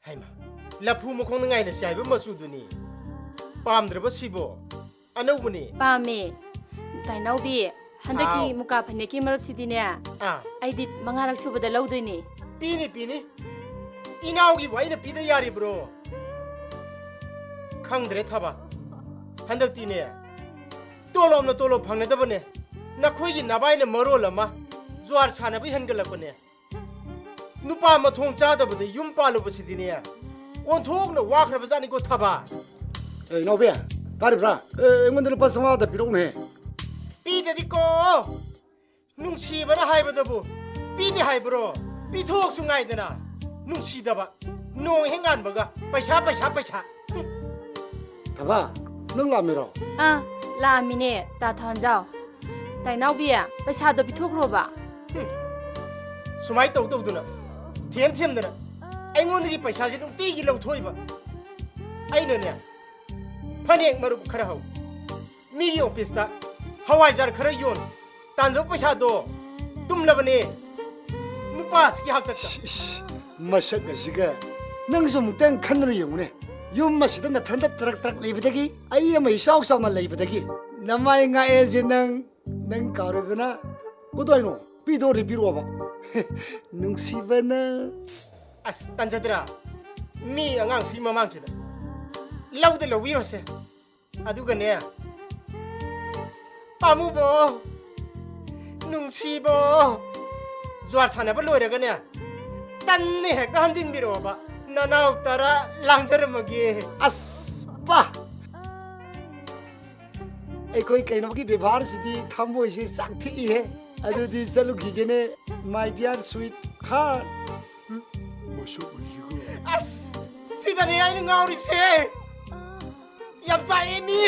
ꯍꯩꯃ, ꯂꯐꯨ ꯃꯈꯣꯡꯗ ꯉꯥꯏꯅ ꯆꯥꯏꯕ ꯃꯆꯨꯗꯨꯅꯤ꯫ ꯄꯥꯝꯗ꯭ꯔꯕ ꯁꯤꯕꯣ? ꯑꯅꯧꯕꯅꯤ꯫ ꯄꯥꯝꯃꯦ꯫ ꯇꯥꯏꯅꯥꯎꯕꯤ, ꯍꯟꯗꯛꯀꯤ ꯍꯥꯎ꯫ ꯃꯨꯀꯥ ꯐꯅꯦꯛꯀꯤ ꯃꯔꯨꯞꯁꯤꯗꯤꯅꯦ, ꯑꯥ, ꯑꯩꯗꯤ ꯃꯉꯥꯔꯛ ꯁꯨꯕꯗ ꯂꯧꯗꯣꯏꯅꯦ꯫ ꯄꯤꯅꯤ, ꯄꯤꯅꯤ꯫ ꯏꯅꯥꯎꯒꯤꯕꯨ ꯑꯩꯅ ꯄꯤꯗ ꯌꯥꯔꯤꯕ꯭ꯔꯣ? ꯈꯪꯗ꯭ꯔꯦ ꯊꯕ꯫ ꯍꯟꯗꯛꯇꯤꯅꯦ, ꯇꯣꯂꯣꯞꯅ ꯇꯣꯂꯣꯞ ꯐꯪꯅꯗꯕꯅꯦ꯫ ꯅꯈꯣꯏꯒꯤ ꯅꯕꯥꯏꯅ ꯃꯔꯣꯜ ꯑꯃ ꯖꯨꯋꯥꯔ ꯁꯥꯟꯅꯕ ꯍꯦꯟꯒꯠꯂꯛꯄꯅꯦ꯫ ꯅꯨꯄꯥ ꯃꯊꯣꯡ ꯆꯥꯗꯕꯗ ꯌꯨꯝ ꯄꯥꯜꯂꯨꯕꯁꯤꯗꯤꯅꯦ, ꯑꯣꯟꯊꯣꯛꯅ ꯋꯥꯈ꯭ꯔꯕꯖꯥꯠꯅꯤꯀꯣ ꯊꯕꯥ꯫ ꯑꯦ, ꯏꯅꯥꯎꯕꯤ, ꯇꯥꯔꯤꯕ꯭ꯔꯥ? ꯑꯦ, ꯑꯩꯉꯣꯟꯗ ꯂꯨꯄꯥ ꯆꯥꯝꯃꯉꯥꯗ ꯄꯤꯔꯛꯎꯅꯦ꯫ ꯄꯤꯗꯗꯤꯀꯣ, ꯅꯨꯡꯁꯤꯕꯅ ꯍꯥꯏꯕꯗꯕꯨ ꯄꯤꯗꯦ ꯍꯥꯏꯕ꯭ꯔꯣ? ꯄꯤꯊꯣꯛꯁꯨ ꯉꯥꯏꯗꯅ꯫ ꯅꯨꯡꯁꯤꯗꯕ ꯅꯣꯡ ꯍꯦꯛ ꯉꯥꯟꯕꯒ ꯄꯩꯁꯥ, ꯄꯩꯁꯥ, ꯄꯩꯁꯥ꯫ ꯍꯨꯝ꯫ ꯊꯕꯥ, ꯅꯪ ꯂꯥꯛꯑꯝꯃꯤꯔꯣ? ꯑꯥ, ꯂꯥꯛꯑꯝꯃꯤꯅꯦ, ꯇꯥ ꯊꯥꯟꯖꯥꯎ꯫ ꯇꯥꯏꯅꯥꯎꯕꯤ, ꯄꯩꯁꯥꯗꯣ ꯄꯤꯊꯣꯛꯈ꯭ꯔꯣꯕ꯫ ꯍꯨꯝ꯫ ꯁꯨꯃꯥꯏ ꯇꯧ ꯇꯧꯗꯅ, ꯊꯦꯝ ꯊꯦꯝꯗꯅ ꯑꯩꯉꯣꯟꯗꯒꯤ ꯄꯩꯁꯥꯁꯦ ꯅꯨꯡꯇꯤꯒꯤ ꯂꯧꯊꯣꯛꯏꯕ꯫ ꯑꯩꯅꯅꯦ, ꯐꯅꯦꯛ ꯃꯔꯨꯞ ꯈꯔ ꯍꯧ, ꯃꯤꯒꯤ ꯑꯣꯐꯤꯁꯇ ꯍꯋꯥꯏꯖꯥꯔ ꯈꯔ ꯌꯣꯟ, ꯇꯥꯟꯖꯧ ꯄꯩꯁꯥꯗꯣ ꯇꯨꯝꯂꯕꯅꯦ ꯅꯨꯄꯥꯁꯤꯒꯤ ꯍꯥꯛꯇꯛꯇ꯫ ꯏꯁ, ꯏꯁ, ꯃꯁꯛ ꯑꯁꯤꯒ꯫ ꯅꯪꯁꯨ ꯑꯃꯨꯛꯇꯪ ꯈꯟꯗꯨꯅ ꯌꯦꯡꯉꯨꯅꯦ꯫ ꯌꯨꯝ ꯑꯁꯤꯗ ꯅꯊꯟꯗ ꯇꯔꯛ ꯇꯔꯛ ꯂꯩꯕꯗꯒꯤ, ꯑꯩ ꯑꯃ ꯏꯆꯥꯎ ꯆꯥꯎꯅ ꯂꯩꯕꯗꯒꯤ, ꯅꯃꯥꯏ ꯉꯥꯛꯑꯦꯁꯦ ꯅꯪ, ꯅꯪ ꯀꯥꯎꯔꯦꯗꯅ꯫ ꯀꯗꯥꯏꯅꯣ? ꯄꯤꯗꯣꯔꯤ, ꯄꯤꯔꯛꯑꯣꯕ꯫ ꯅꯨꯡꯁꯤꯕꯅ꯫ ꯑꯁ, ꯇꯟꯖꯗ꯭ꯔꯥ? ꯃꯤ ꯑꯉꯥꯡꯁꯤ ꯃꯃꯥꯡꯁꯤꯗ ꯂꯧꯗ ꯂꯧꯕꯤꯔꯣꯁꯦ꯫ ꯑꯗꯨꯒꯅꯦ, ꯄꯥꯝꯃꯨꯕꯣ, ꯅꯨꯡꯁꯤꯕꯣ, ꯖ꯭ꯋꯥꯔ ꯁꯥꯟꯅꯕ ꯂꯣꯏꯔꯒꯅꯦ, ꯇꯟꯅ ꯍꯦꯛꯇ ꯍꯟꯖꯤꯟꯕꯤꯔꯛꯑꯣꯕ꯫ ꯅꯅꯥꯎ ꯇꯔꯥ ꯂꯥꯡꯖꯔꯝꯃꯒꯦ꯫ ꯑꯁ, ꯄꯥ! ꯑꯩꯈꯣꯏ ꯀꯩꯅꯣꯒꯤ ꯕꯦꯕꯥꯔꯁꯤꯗꯤ ꯊꯃꯣꯏꯁꯦ ꯆꯥꯛꯊꯤꯛꯏꯍꯦ꯫ ꯑꯗꯨꯗꯤ ꯆꯠꯂꯨꯈꯤꯒꯦꯅꯦ, my dear sweetheart꯫ ꯃꯁꯛ ꯑꯁꯤꯒ꯫ ꯑꯁ, ꯁꯤꯗꯅꯦ ꯑꯩꯅ ꯉꯥꯎꯔꯤꯁꯦ꯫ ꯌꯥꯝ ꯆꯥꯛꯑꯦ ꯃꯤ꯫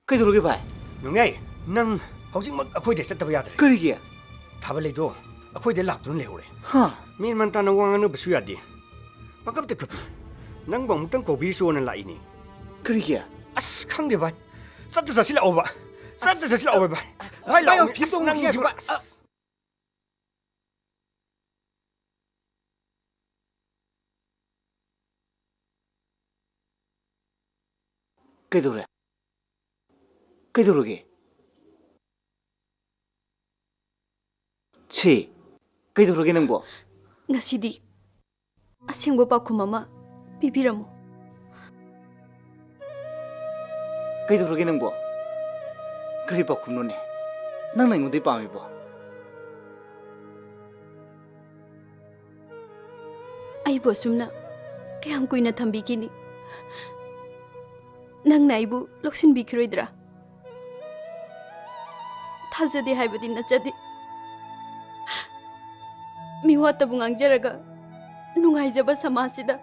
ꯀꯩꯗꯧꯔꯒꯦ ꯚꯥꯏ? ꯅꯣꯡꯌꯥꯏ, ꯅꯪ ꯍꯧꯖꯤꯛꯃꯛ ꯑꯩꯈꯣꯏꯗ ꯆꯠꯇꯕ ꯌꯥꯗ꯭ꯔꯦ꯫ ꯀꯔꯤꯒꯤ? ꯊꯥꯕꯂꯩꯗꯣ ꯑꯩꯈꯣꯏꯗ ꯂꯥꯛꯇꯨꯅ ꯂꯩꯍꯧꯔꯦ꯫ ꯍꯥ? ꯃꯦꯟ ꯃꯥꯟ ꯇꯥꯅ ꯋꯥ ꯉꯥꯡꯅꯕꯁꯨ ꯌꯥꯗꯦ꯫ ꯄꯪꯀꯞꯇ ꯀꯞꯄꯤ꯫ ꯅꯪꯕꯨ ꯑꯃꯨꯛꯇꯪ ꯀꯧꯕꯤꯁꯣꯅ ꯂꯥꯛꯏꯅꯤ꯫ ꯀꯔꯤꯒꯤ? ꯑꯁ, ꯈꯪꯗꯦ ꯚꯥꯏ꯫ ꯆꯠꯇ ꯆꯠꯁꯤꯜꯂꯛꯑꯣꯕ꯫ ꯆꯠꯇ ꯆꯠꯁꯤꯜꯂꯛꯑꯣꯕ ꯚꯥꯏ꯫ ꯚꯥꯏ, ꯚꯥꯏ, ꯂꯥꯛꯑꯣ꯫ ꯐꯤꯕꯝ ꯑꯁ, ꯅꯪꯁꯤꯕ꯫ ꯅꯨꯡꯉꯥꯏꯇꯦ꯫ ꯑꯁ꯫ ꯀꯩꯗꯧꯔꯦ? ꯀꯩꯗꯧꯔꯒꯦ? ꯁꯤ, ꯀꯩꯗꯧꯔꯒꯦ ꯅꯪꯕꯣ? ꯉꯁꯤꯗꯤ ꯑꯁꯦꯡꯕ ꯄꯥꯎꯈꯨꯝ ꯑꯃ ꯄꯤꯕꯤꯔꯝꯃꯨ꯫ ꯀꯩꯗꯧꯔꯒꯦ ꯅꯪꯕꯣ? ꯀꯔꯤ ꯄꯥꯎꯈꯨꯝꯅꯣꯅꯦ? ꯅꯪꯅ ꯑꯩꯉꯣꯟꯗ ꯄꯥꯝꯃꯤꯕꯣ? ꯑꯩ ꯑꯩꯕꯨ ꯑꯁꯨꯝꯅ ꯀꯌꯥꯝ ꯀꯨꯏꯅ ꯊꯝꯕꯤꯈꯤꯅꯤ? ꯅꯪꯅ ꯑꯩꯕꯨ ꯂꯧꯁꯤꯟꯕꯤꯈꯤꯔꯣꯏꯗ꯭ꯔꯥ? ꯊꯥꯖꯗꯦ ꯍꯥꯏꯕꯗꯤ ꯅꯠꯆꯗꯦ꯫ ꯃꯤꯋꯥꯇꯕꯨ ꯉꯥꯡꯖꯔꯒ ꯅꯨꯡꯉꯥꯏꯖꯕ ꯁꯃꯥꯖꯁꯤꯗ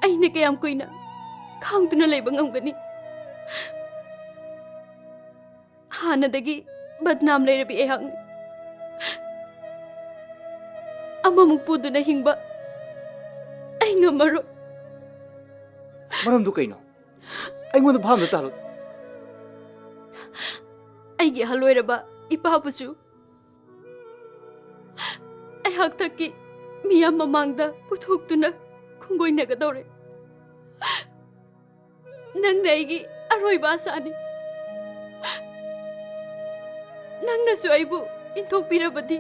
ꯑꯩꯅ ꯀꯌꯥꯝ ꯀꯨꯏꯅ ꯈꯥꯡꯗꯨꯅ ꯂꯩꯕ ꯉꯝꯒꯅꯤ? ꯍꯥꯟꯅꯗꯒꯤ ꯕꯗꯅꯥꯝ ꯂꯩꯔꯕꯤ ꯑꯩꯍꯥꯛꯅꯤ꯫ ꯑꯃꯃꯨꯛ ꯄꯨꯗꯨꯅ ꯍꯤꯡꯕ ꯑꯩ ꯉꯝꯃꯔꯣꯏ꯫ ꯃꯔꯝꯗꯨ ꯀꯩꯅꯣ? ꯑꯩꯉꯣꯟꯗ ꯚꯥꯞꯅ ꯇꯥꯍꯜꯂꯨ꯫ ꯑꯩꯒꯤ ꯑꯍꯜ ꯑꯣꯏꯔꯕ ꯏꯄꯥꯕꯨꯁꯨ ꯑꯩꯍꯥꯛ ꯊꯛꯀꯤ ꯃꯤꯌꯥꯝ ꯃꯃꯥꯡꯗ ꯄꯨꯊꯣꯛꯇꯨꯅ ꯈꯣꯡꯒꯣꯏꯅꯒꯗꯧꯔꯦ꯫ ꯅꯪꯅ ꯑꯩꯒꯤ ꯑꯔꯣꯏꯕ ꯑꯁꯥꯅꯤ꯫ ꯅꯪꯅꯁꯨ ꯑꯩꯕꯨ ꯏꯟꯊꯣꯛꯄꯤꯔꯕꯗꯤ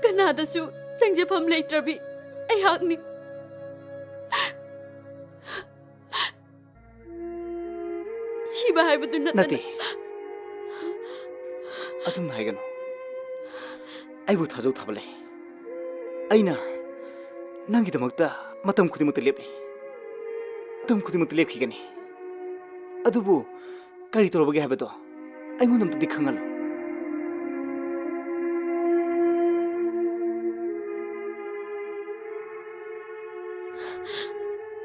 ꯀꯅꯥꯗꯁꯨ ꯆꯪꯖꯐꯝ ꯂꯩꯇ꯭ꯔꯕꯤ ꯑꯩꯍꯥꯛꯅꯤ꯫ ꯁꯤꯕ ꯍꯥꯏꯕꯗꯨ ꯅꯠꯇꯅ ꯅꯠꯇꯦ꯫ ꯑꯗꯨꯝꯅ ꯍꯥꯏꯒꯅꯨ꯫ ꯑꯩꯕꯨ ꯊꯥꯖꯧ ꯊꯥꯕ ꯂꯩ꯫ ꯑꯩꯅ ꯅꯪꯒꯤꯗꯃꯛꯇ ꯃꯇꯝ ꯈꯨꯗꯤꯡꯃꯛꯇ ꯂꯦꯞꯂꯤ꯫ ꯃꯇꯝ ꯈꯨꯗꯤꯡꯃꯛꯇ ꯂꯦꯞꯈꯤꯒꯅꯤ꯫ ꯑꯗꯨꯕꯨ ꯀꯔꯤ ꯇꯧꯔꯕꯒꯦ ꯍꯥꯏꯕꯗꯣ ꯑꯩꯉꯣꯟꯗ ꯑꯝꯇꯗꯤ ꯈꯪꯍꯜꯂꯨ꯫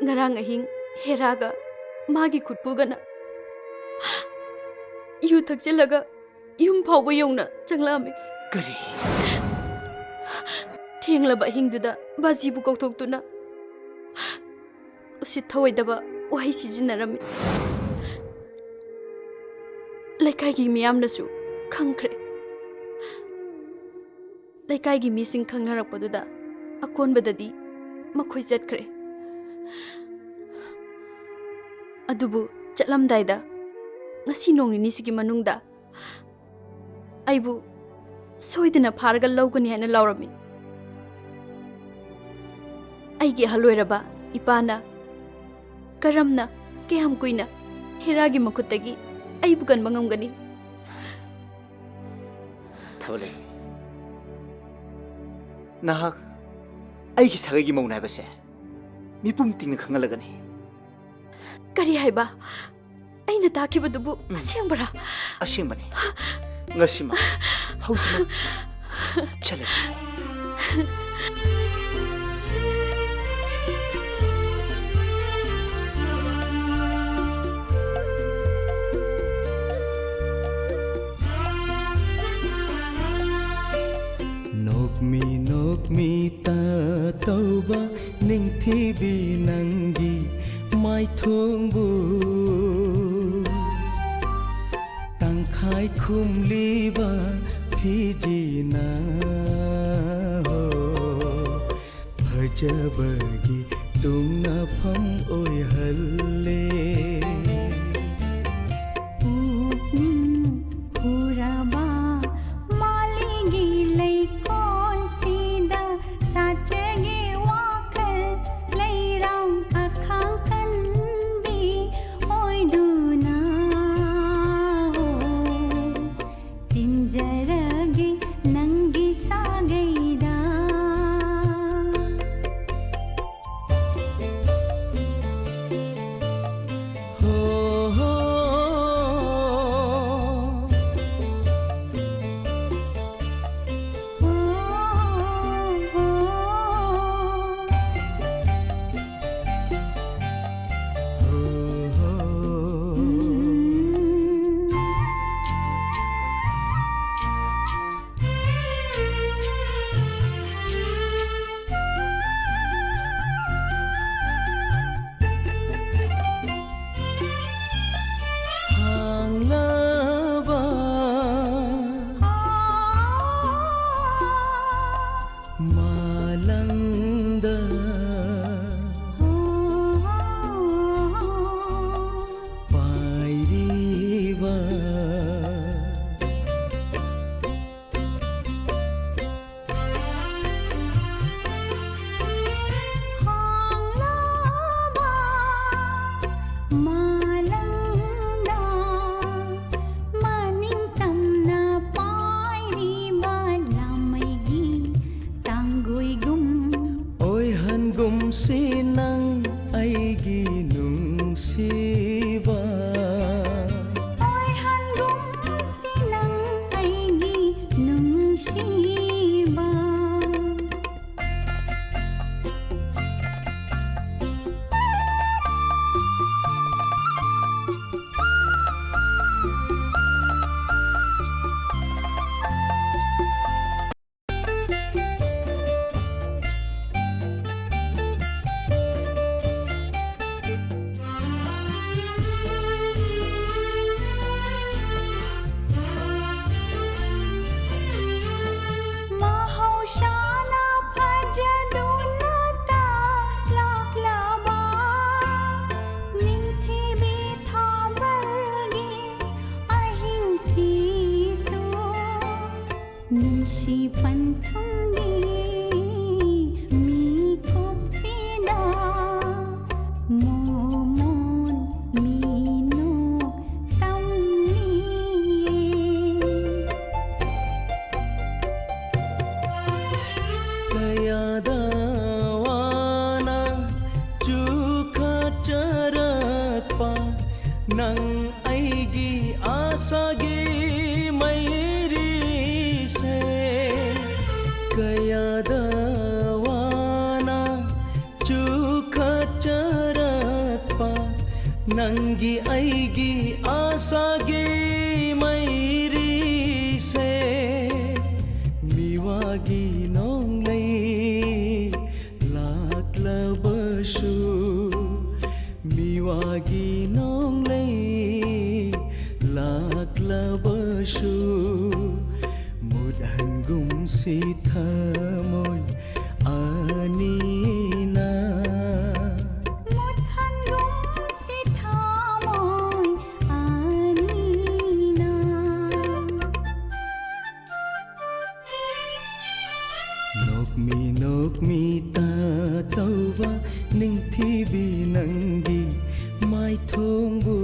ꯉꯔꯥꯡ ꯑꯍꯤꯡ ꯍꯦꯔꯥꯒ ꯃꯥꯒꯤ ꯈꯨꯠꯄꯨꯒꯅ ꯌꯨ ꯊꯛꯆꯤꯜꯂꯒ ꯌꯨꯝ ꯐꯥꯎꯕ ꯌꯧꯅ ꯆꯪꯂꯛꯑꯝꯃꯤ꯫ ꯀꯔꯤ? ꯊꯦꯡꯂꯕ ꯑꯍꯤꯡꯗꯨꯗ ꯕꯥꯖꯤꯕꯨ ꯀꯧꯊꯣꯛꯇꯨꯅ ꯎꯁꯤꯠ ꯊꯑꯣꯏꯗꯕ ꯋꯥꯍꯩ ꯁꯤꯖꯤꯟꯅꯔꯝꯃꯤ꯫ ꯂꯩꯀꯥꯏꯒꯤ ꯃꯤꯌꯥꯝꯅꯁꯨ ꯈꯪꯈ꯭ꯔꯦ꯫ ꯂꯩꯀꯥꯏꯒꯤ ꯃꯤꯁꯤꯡ ꯈꯪꯅꯔꯛꯄꯗꯨꯗ ꯑꯀꯣꯟꯕꯗꯗꯤ ꯃꯈꯣꯏ ꯆꯠꯈ꯭ꯔꯦ꯫ ꯑꯗꯨꯕꯨ ꯆꯠꯂꯝꯗꯥꯏꯗ ꯉꯁꯤ ꯅꯣꯡ ꯅꯤꯅꯤꯁꯤꯒꯤ ꯃꯅꯨꯡꯗ ꯑꯩꯕꯨ ꯁꯣꯏꯗꯅ ꯐꯥꯔꯒ ꯂꯧꯒꯅꯤ ꯍꯥꯏꯅ ꯂꯥꯎꯔꯝꯃꯤ꯫ ꯑꯩꯒꯤ ꯑꯍꯜ ꯑꯣꯏꯔꯕ ꯏꯄꯥꯅ ꯀꯔꯝꯅ ꯀꯌꯥꯝ ꯀꯨꯏꯅ ꯍꯦꯔꯥꯒꯤ ꯃꯈꯨꯠꯇꯒꯤ ꯑꯩꯕꯨ ꯀꯟꯕ ꯉꯝꯒꯅꯤ? ꯊꯥꯕ ꯂꯩ꯫ ꯅꯍꯥꯛ ꯑꯩꯒꯤ ꯁꯥꯒꯩꯒꯤ ꯃꯧꯅꯦ ꯍꯥꯏꯕꯁꯦ ꯃꯤꯄꯨꯝ ꯇꯤꯡꯅ ꯈꯪꯍꯜꯂꯒꯅꯤ꯫ ꯀꯔꯤ ꯍꯥꯏꯕ? ꯑꯩꯅ ꯇꯥꯈꯤꯕꯗꯨꯕꯨ ꯎꯝ꯫ ꯑꯁꯦꯡꯕꯔꯥ? ꯑꯁꯦꯡꯕꯅꯤ꯫ ꯉꯁꯤꯃꯛ, ꯍꯧꯖꯤꯛꯃꯛ ꯆꯠꯂꯁꯤ꯫ ꯅꯣꯛꯃꯤ ꯅꯣꯛꯃꯤ ꯇꯥ ꯇꯧꯕ ꯅꯤꯡꯊꯤꯕꯤ ꯅꯪꯒꯤ ꯃꯥꯏꯊꯣꯡꯕꯨ ꯇꯪꯈꯥꯏ ꯈꯨꯝꯂꯤꯕ ꯐꯤꯖꯤꯅ ꯍꯣ ꯐꯖꯕꯒꯤ ꯇꯨꯡꯅꯐꯝ ꯑꯣꯏꯍꯜꯂꯦ꯫ ꯄꯨꯛꯅꯤꯡ ꯍꯨꯔꯕ ꯃꯥꯂꯤꯒꯤ ꯂꯩꯀꯣꯜꯁꯤꯗ ꯁꯥꯠꯆꯒꯦ ꯋꯥꯈꯜ ꯂꯩꯔꯥꯡ ꯑꯈꯥꯡ ꯀꯟꯕꯤ ꯑꯣꯏꯗꯨꯅ ꯍꯣ ꯇꯤꯟꯖꯔꯒꯦ ꯅꯪꯒꯤ ꯁꯥꯒꯩꯗ꯫ ꯅꯪ ꯑꯩꯒꯤ ꯑꯥꯁꯥꯒꯤ ꯃꯩꯔꯤꯁꯦ, ꯀꯌꯥꯗ ꯋꯥꯅ ꯆꯨꯈꯠꯆꯔꯛꯄ ꯅꯪꯒꯤ ꯑꯩꯒꯤ ꯑꯥꯁꯥꯒꯤ ꯃꯩꯔꯤꯁꯦ, ꯃꯤꯋꯥꯒꯤ ꯅꯣꯡꯂꯩ ꯂꯥꯛꯂꯕꯁꯨ, ꯃꯤꯋꯥꯒꯤ ꯅꯣꯡꯂꯩ ꯂꯥꯛꯂꯕꯁꯨ, ꯃꯨꯠꯍꯟꯒꯨꯝꯁꯤ ꯊꯃꯣꯏ ꯑꯅꯤꯅ꯫ ꯃꯨꯠꯍꯟꯒꯨꯝꯁꯤ ꯊꯃꯣꯏ ꯑꯅꯤꯅ꯫ ꯅꯣꯛꯃꯤ ꯅꯣꯛꯃꯤ ꯇꯥ ꯇꯧꯕ ꯅꯤꯡꯊꯤꯕꯤ ꯅꯪꯒꯤ ꯃꯥꯏꯊꯣꯡꯕꯨ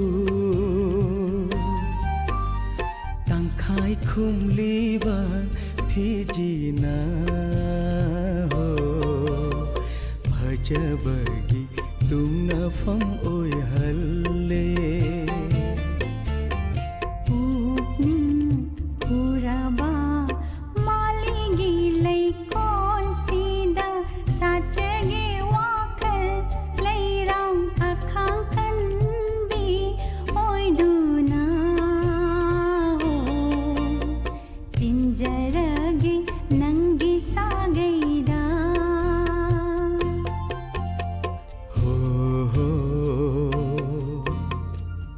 ꯇꯪꯈꯥꯏ ꯈꯨꯝꯂꯤꯕ ꯐꯤꯖꯤꯅ ꯍꯣ ꯐꯖꯕꯒꯤ ꯇꯨꯝꯅꯐꯝ ꯑꯣꯏꯍꯜꯂꯦ꯫ ꯄꯨꯛꯅꯤꯡ ꯍꯨꯔꯕ ꯃꯥꯂꯤꯒꯤ ꯂꯩꯀꯣꯜꯁꯤꯗ ꯁꯥꯠꯆꯒꯦ ꯋꯥꯈꯜ ꯂꯩꯔꯥꯡ ꯑꯈꯥꯡ ꯀꯟꯕꯤ ꯑꯣꯏꯗꯨꯅ ꯍꯣ ꯇꯤꯟꯖꯔꯒꯦ ꯅꯪꯒꯤ ꯁꯥꯒꯩꯗ꯫ ꯍꯣ ꯍꯣ꯫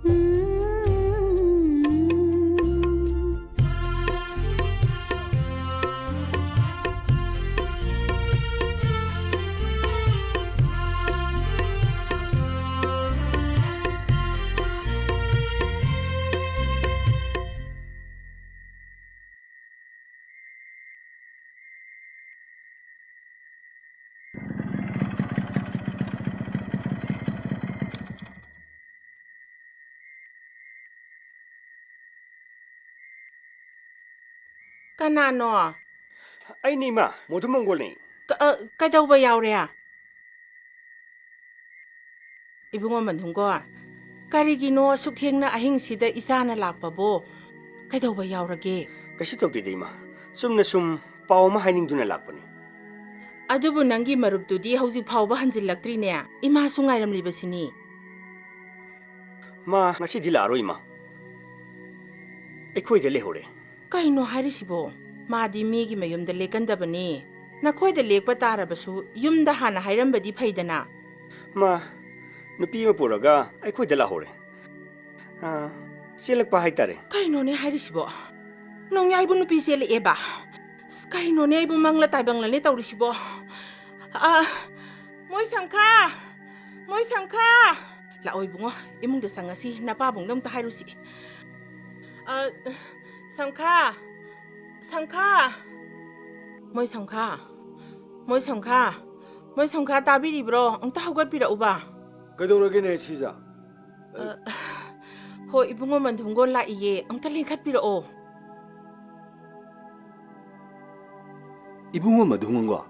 ꯎꯝ꯫ ꯀꯅꯥꯅꯣ? ꯑꯩꯅꯤ, ꯏꯃꯥ, ꯃꯣꯗꯨ ꯃꯪꯒꯣꯜꯅꯤ꯫ ꯀ-, ꯑ, ꯀꯩꯗꯧꯕ ꯌꯥꯎꯔꯦ? ꯏꯕꯨꯡꯉꯣ ꯃꯅꯨꯡꯒꯣ, ꯀꯔꯤꯒꯤꯅꯣ ꯑꯁꯨꯛ ꯊꯦꯡꯅ ꯑꯍꯤꯡꯁꯤꯗ ꯏꯆꯥꯅ ꯂꯥꯛꯄꯕꯣ? ꯀꯩꯗꯧꯕ ꯌꯥꯎꯔꯒꯦ? ꯀꯩꯁꯨ ꯇꯧꯗꯦꯗ, ꯏꯃꯥ꯫ ꯆꯨꯝꯅ ꯁꯨꯝ ꯄꯥꯎ ꯑꯃ ꯍꯥꯏꯅꯤꯡꯗꯨꯅ ꯂꯥꯛꯄꯅꯤ꯫ ꯑꯗꯨꯕꯨ ꯅꯪꯒꯤ ꯃꯔꯨꯞꯇꯨꯗꯤ ꯍꯧꯖꯤꯛ ꯐꯥꯎꯕ ꯍꯟꯖꯤꯜꯂꯛꯇ꯭ꯔꯤꯅꯦ꯫ ꯏꯃꯥꯁꯨ ꯉꯥꯏꯔꯝꯂꯤꯕꯁꯤꯅꯤ꯫ ꯃꯥ ꯉꯁꯤꯗꯤ ꯂꯥꯛꯑꯔꯣꯏ, ꯏꯃꯥ꯫ ꯑꯩꯈꯣꯏꯗ ꯂꯩꯍꯧꯔꯦ꯫ ꯀꯩꯅꯣ ꯍꯥꯏꯔꯤꯁꯤꯕꯣ? ꯃꯥꯗꯤ ꯃꯤꯒꯤ ꯃꯌꯨꯝꯗ ꯂꯦꯛꯀꯟꯗꯕꯅꯤ꯫ ꯅꯈꯣꯏꯗ ꯂꯦꯛꯄ ꯇꯥꯔꯕꯁꯨ ꯌꯨꯝꯗ ꯍꯥꯟꯅ ꯍꯥꯏꯔꯝꯕꯗꯤ ꯐꯩꯗꯅ꯫ ꯃꯥ ꯅꯨꯄꯤ ꯑꯃ ꯄꯨꯔꯒ ꯑꯩꯈꯣꯏꯗ ꯂꯥꯛꯍꯧꯔꯦ꯫ ꯑꯥ, ꯆꯦꯜꯂꯛꯄ ꯍꯥꯏꯇꯥꯔꯦ꯫ ꯀꯩꯅꯣꯅꯦ ꯍꯥꯏꯔꯤꯁꯤꯕꯣ? ꯅꯣꯡꯌꯥꯏꯕꯨ ꯅꯨꯄꯤ ꯆꯦꯜꯂꯛꯑꯦꯕ? ꯑꯁ, ꯀꯔꯤꯅꯣꯅꯦ ꯑꯩꯕꯨ ꯃꯪꯂ ꯇꯥꯏꯕꯪꯂꯅꯦ ꯇꯧꯔꯤꯁꯤꯕꯣ? ꯑꯥ, ꯃꯣꯏ ꯁꯝꯈꯥ! ꯃꯣꯏ ꯁꯝꯈꯥ! ꯂꯥꯛꯑꯣ ꯏꯕꯨꯡꯉꯣ, ꯏꯃꯨꯡꯗ ꯆꯪꯉꯁꯤ, ꯅꯄꯥꯕꯨꯡꯗ ꯑꯝꯇ ꯍꯥꯏꯔꯨꯁꯤ꯫ ꯑ, ꯁꯝꯈꯥ! ꯁꯝꯈꯥ! ꯃꯣꯏ ꯁꯝꯈꯥ! ꯃꯣꯏ ꯁꯝꯈꯥ! ꯃꯣꯏ ꯁꯝꯈꯥ, ꯇꯥꯕꯤꯔꯤꯕ꯭ꯔꯣ? ꯑꯝꯇ ꯍꯧꯒꯠꯄꯤꯔꯛꯎꯕ꯫ ꯀꯩꯗꯧꯔꯒꯦꯅꯦ ꯁꯤꯖ? ꯑ, ꯍꯣ, ꯏꯕꯨꯡꯉꯣ ꯃꯟꯙꯨꯡꯒꯣ ꯂꯥꯛꯏꯌꯦ, ꯑꯝꯇ ꯂꯦꯡꯈꯠꯄꯤꯔꯛꯑꯣ꯫ ꯏꯕꯨꯡꯉꯣ ꯃꯟꯙꯨꯡꯒꯣ?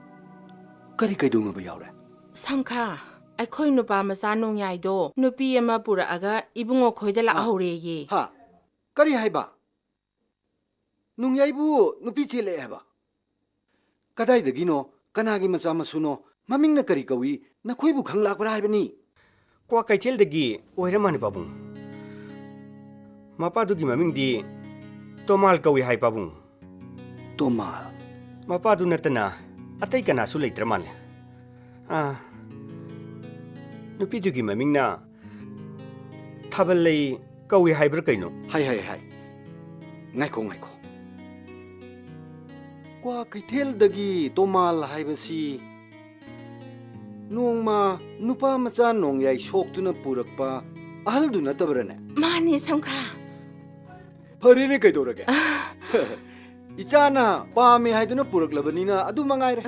ꯀꯔꯤ ꯀꯩꯗꯧꯅꯕ ꯌꯥꯎꯔꯦ? ꯁꯝꯈꯥ, ꯑꯩꯈꯣꯏ ꯅꯨꯄꯥ ꯃꯆꯥ ꯅꯣꯡꯌꯥꯏꯗꯣ ꯅꯨꯄꯤ ꯑꯃ ꯄꯨꯔꯛꯑꯒ ꯏꯕꯨꯡꯉꯣ ꯈꯣꯏꯗ ꯍꯥ? ꯂꯥꯛꯍꯧꯔꯦꯌꯦ꯫ ꯍꯥ? ꯀꯔꯤ ꯍꯥꯏꯕ? ꯅꯣꯡꯌꯥꯏꯕꯨ ꯅꯨꯄꯤ ꯆꯦꯜꯂꯛꯑꯦ ꯍꯥꯏꯕ? ꯀꯗꯥꯏꯗꯒꯤꯅꯣ? ꯀꯅꯥꯒꯤ ꯃꯆꯥ ꯃꯁꯨꯅꯣ? ꯃꯃꯤꯡꯅ ꯀꯔꯤ ꯀꯧꯏ? ꯅꯈꯣꯏꯕꯨ ꯈꯪ ꯂꯥꯛꯄ꯭ꯔꯥ ꯍꯥꯏꯕꯅꯤ? ꯀ꯭ꯋꯥꯀꯩꯊꯦꯜꯗꯒꯤ ꯑꯣꯏꯔ ꯃꯥꯜꯂꯦ, ꯄꯥꯕꯨꯡ꯫ ꯃꯄꯥꯗꯨꯒꯤ ꯃꯃꯤꯡꯗꯤ ꯇꯣꯃꯥꯜ ꯀꯧꯏ ꯍꯥꯏ, ꯄꯥꯕꯨꯡ꯫ ꯇꯣꯃꯥꯜ? ꯃꯄꯥꯗꯨ ꯅꯠꯇꯅ ꯑꯇꯩ ꯀꯅꯥꯁꯨ ꯂꯩꯇ꯭ꯔ ꯃꯥꯜꯂꯦ꯫ ꯑꯥ, ꯅꯨꯄꯤꯗꯨꯒꯤ ꯃꯃꯤꯡꯅ ꯊꯥꯕꯜꯂꯩ ꯀꯧꯏ ꯍꯥꯏꯕ꯭ꯔꯥ ꯀꯩꯅꯣ? ꯍꯥꯏ, ꯍꯥꯏ, ꯍꯥꯏ꯫ ꯉꯥꯏꯈꯣ, ꯉꯥꯏꯈꯣ꯫ ꯀ꯭ꯋꯥꯀꯩꯊꯦꯜꯗꯒꯤ ꯇꯣꯃꯥꯜ ꯍꯥꯏꯕꯁꯤ ꯅꯣꯡꯃ ꯅꯨꯄꯥ ꯃꯆꯥ ꯅꯣꯡꯌꯥꯏ ꯁꯣꯛꯇꯨꯅ ꯄꯨꯔꯛꯄ ꯑꯍꯜꯗꯨ ꯅꯠꯇꯕ꯭ꯔꯅꯦ? ꯃꯥꯅꯤ, ꯁꯝꯈꯥ꯫ ꯐꯔꯦꯅꯦ, ꯀꯩꯗꯧꯔꯒꯦ? ꯏꯆꯥꯅ ꯄꯥꯝꯃꯦ ꯍꯥꯏꯗꯨꯅ ꯄꯨꯔꯛꯂꯕꯅꯤꯅ ꯑꯗꯨ ꯃꯉꯥꯏꯔꯦ꯫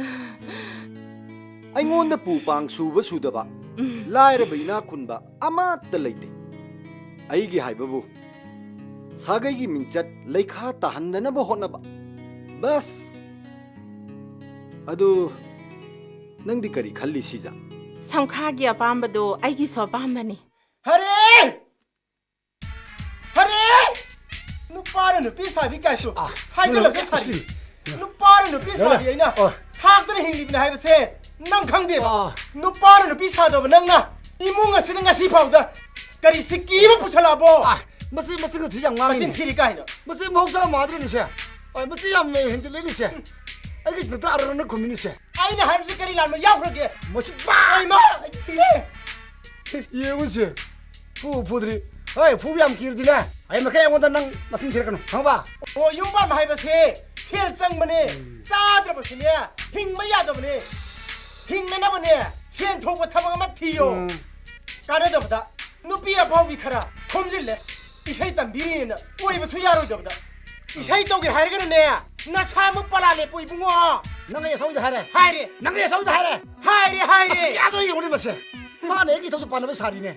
ꯑꯩꯉꯣꯟꯗ ꯄꯨ ꯄꯥꯡ ꯁꯨꯕ ꯁꯨꯗꯕ, ꯎꯝ꯫ ꯂꯥꯏꯔꯕ ꯏꯅꯥꯛ ꯈꯨꯟꯕ ꯑꯃꯠꯇ ꯂꯩꯇꯦ꯫ ꯑꯩꯒꯤ ꯍꯥꯏꯕꯕꯨ ꯁꯥꯒꯩꯒꯤ ꯃꯤꯡꯆꯠ ꯂꯩꯈꯥ ꯇꯥꯍꯟꯗꯅꯕ ꯍꯣꯠꯅꯕ꯫ ꯕꯁ꯫ ꯑꯗꯨ ꯅꯪꯗꯤ ꯀꯔꯤ ꯈꯜꯂꯤ, ꯁꯤꯖ? ꯁꯝꯈꯥꯒꯤ ꯑꯄꯥꯝꯕꯗꯣ ꯑꯩꯒꯤꯁꯨ ꯑꯄꯥꯝꯕꯅꯤ꯫ ꯍꯔꯦ! ꯑꯦ! ꯐꯔꯦ! ꯅꯨꯄꯥꯅ ꯅꯨꯄꯤ ꯁꯥꯕꯤ ꯀꯥꯏꯁꯨ ꯑꯥ, ꯍꯥꯏꯖꯜꯂꯛꯇ ꯅꯣ, ꯅꯣ, ꯁꯥꯔꯤ꯫ ꯅꯨꯄꯥꯅ ꯅꯨꯄꯤ ꯁꯥꯕꯤ ꯑꯩꯅ ꯑꯣ꯫ ꯊꯥꯛꯇꯅ ꯍꯤꯡꯂꯤꯕꯅꯤ ꯍꯥꯏꯕꯁꯦ ꯅꯪ ꯈꯪꯗꯦꯕ꯫ ꯑꯥ꯫ ꯅꯨꯄꯥꯅ ꯅꯨꯄꯤ ꯁꯥꯗꯕ ꯅꯪꯅ ꯏꯃꯨꯡ ꯑꯁꯤꯗ ꯉꯁꯤ ꯐꯥꯎꯗ ꯀꯔꯤ ꯁꯤꯀꯤ ꯑꯃ ꯄꯨꯁꯜꯂꯛꯑꯕꯣ? ꯑꯥ, ꯃꯁꯤ, ꯃꯁꯤ ꯊꯤ ꯌꯥꯝ ꯉꯥꯡꯉꯤꯅꯦ꯫ ꯃꯁꯤ ꯊꯤꯔꯤ ꯀꯥꯏꯅ꯫ ꯃꯁꯤ ꯃꯍꯧꯁꯥ ꯃꯥꯟꯗ꯭ꯔꯦꯅꯦ ꯁꯦ꯫ ꯑꯥ, ꯃꯁꯤ ꯌꯥꯝ ꯍꯦꯟꯖꯤꯜꯂꯦꯅꯦ ꯁꯦ꯫ ꯑꯩꯒꯤ ꯁꯤꯗ ꯑꯔꯥꯟꯅ ꯈꯨꯝꯃꯤꯅꯦ ꯁꯦ꯫ ꯑꯩꯅ ꯍꯥꯏꯕꯁꯤ ꯀꯔꯤ ꯂꯥꯟꯕ ꯌꯥꯎꯈ꯭ꯔꯒꯦ? ꯃꯁꯤ ꯕꯥ! ꯑꯩꯃ! ꯑꯩ ꯁꯤꯔꯦ! ꯌꯦꯡꯉꯨꯁꯦ꯫ ꯐꯨ, ꯐꯨꯗ꯭ꯔꯤ꯫ ꯍꯣꯏ, ꯐꯨꯕ ꯌꯥꯝ ꯀꯤꯔꯗꯤꯅꯦ꯫ ꯑꯩ ꯃꯈꯩ ꯑꯩꯉꯣꯟꯗ ꯅꯪ ꯃꯁꯤꯡ ꯊꯤꯔꯛꯀꯅꯨ꯫ ꯈꯪꯉꯕ? ꯑꯣ, ꯌꯨꯝ ꯄꯥꯟꯕ ꯍꯥꯏꯕꯁꯦ ꯁꯦꯜ ꯆꯪꯕꯅꯦ꯫ ꯎꯝ꯫ ꯆꯥꯗ꯭ꯔꯕꯁꯨꯅꯦ, ꯍꯤꯡꯕ ꯌꯥꯗꯕꯅꯦ꯫ ꯍꯤꯡꯅꯅꯕꯅꯦ, ꯁꯦꯟ ꯊꯣꯛꯄ ꯊꯕꯛ ꯑꯃ ꯊꯤꯌꯣ꯫ ꯎꯝ꯫ ꯀꯥꯟꯅꯗꯕꯗ ꯅꯨꯄꯤ ꯑꯐꯥꯎꯕꯤ ꯈꯔ ꯈꯣꯝꯖꯤꯜꯂꯦ꯫ ꯏꯁꯩ ꯇꯝꯕꯤꯔꯤꯅꯦꯅ ꯑꯣꯏꯕꯁꯨ ꯌꯥꯔꯣꯏꯗꯕꯗ꯫ ꯏꯁꯩ ꯇꯧꯒꯦ ꯍꯥꯏꯔꯒꯅꯅꯦ, ꯅꯁꯥꯃꯛ ꯄꯂꯥ ꯂꯦꯞꯄꯨ ꯏꯕꯨꯡꯉꯣ꯫ ꯅꯪ ꯑꯩ ꯑꯁꯣꯏꯗ ꯍꯥꯏꯔꯦ꯫ ꯍꯥꯏꯔꯦ꯫ ꯅꯪ ꯑꯩ ꯑꯁꯣꯏꯗ ꯍꯥꯏꯔꯦ꯫ ꯍꯥꯏꯔꯦ, ꯍꯥꯏꯔꯦ꯫ ꯑꯁ, ꯌꯥꯗ꯭ꯔꯣ ꯌꯦꯡꯉꯨꯅꯦ ꯃꯁꯦ꯫ ꯃꯥꯅ ꯑꯩꯒꯤ ꯏꯊꯧꯁꯨ ꯄꯥꯟꯅꯕ ꯁꯥꯔꯤꯅꯦ꯫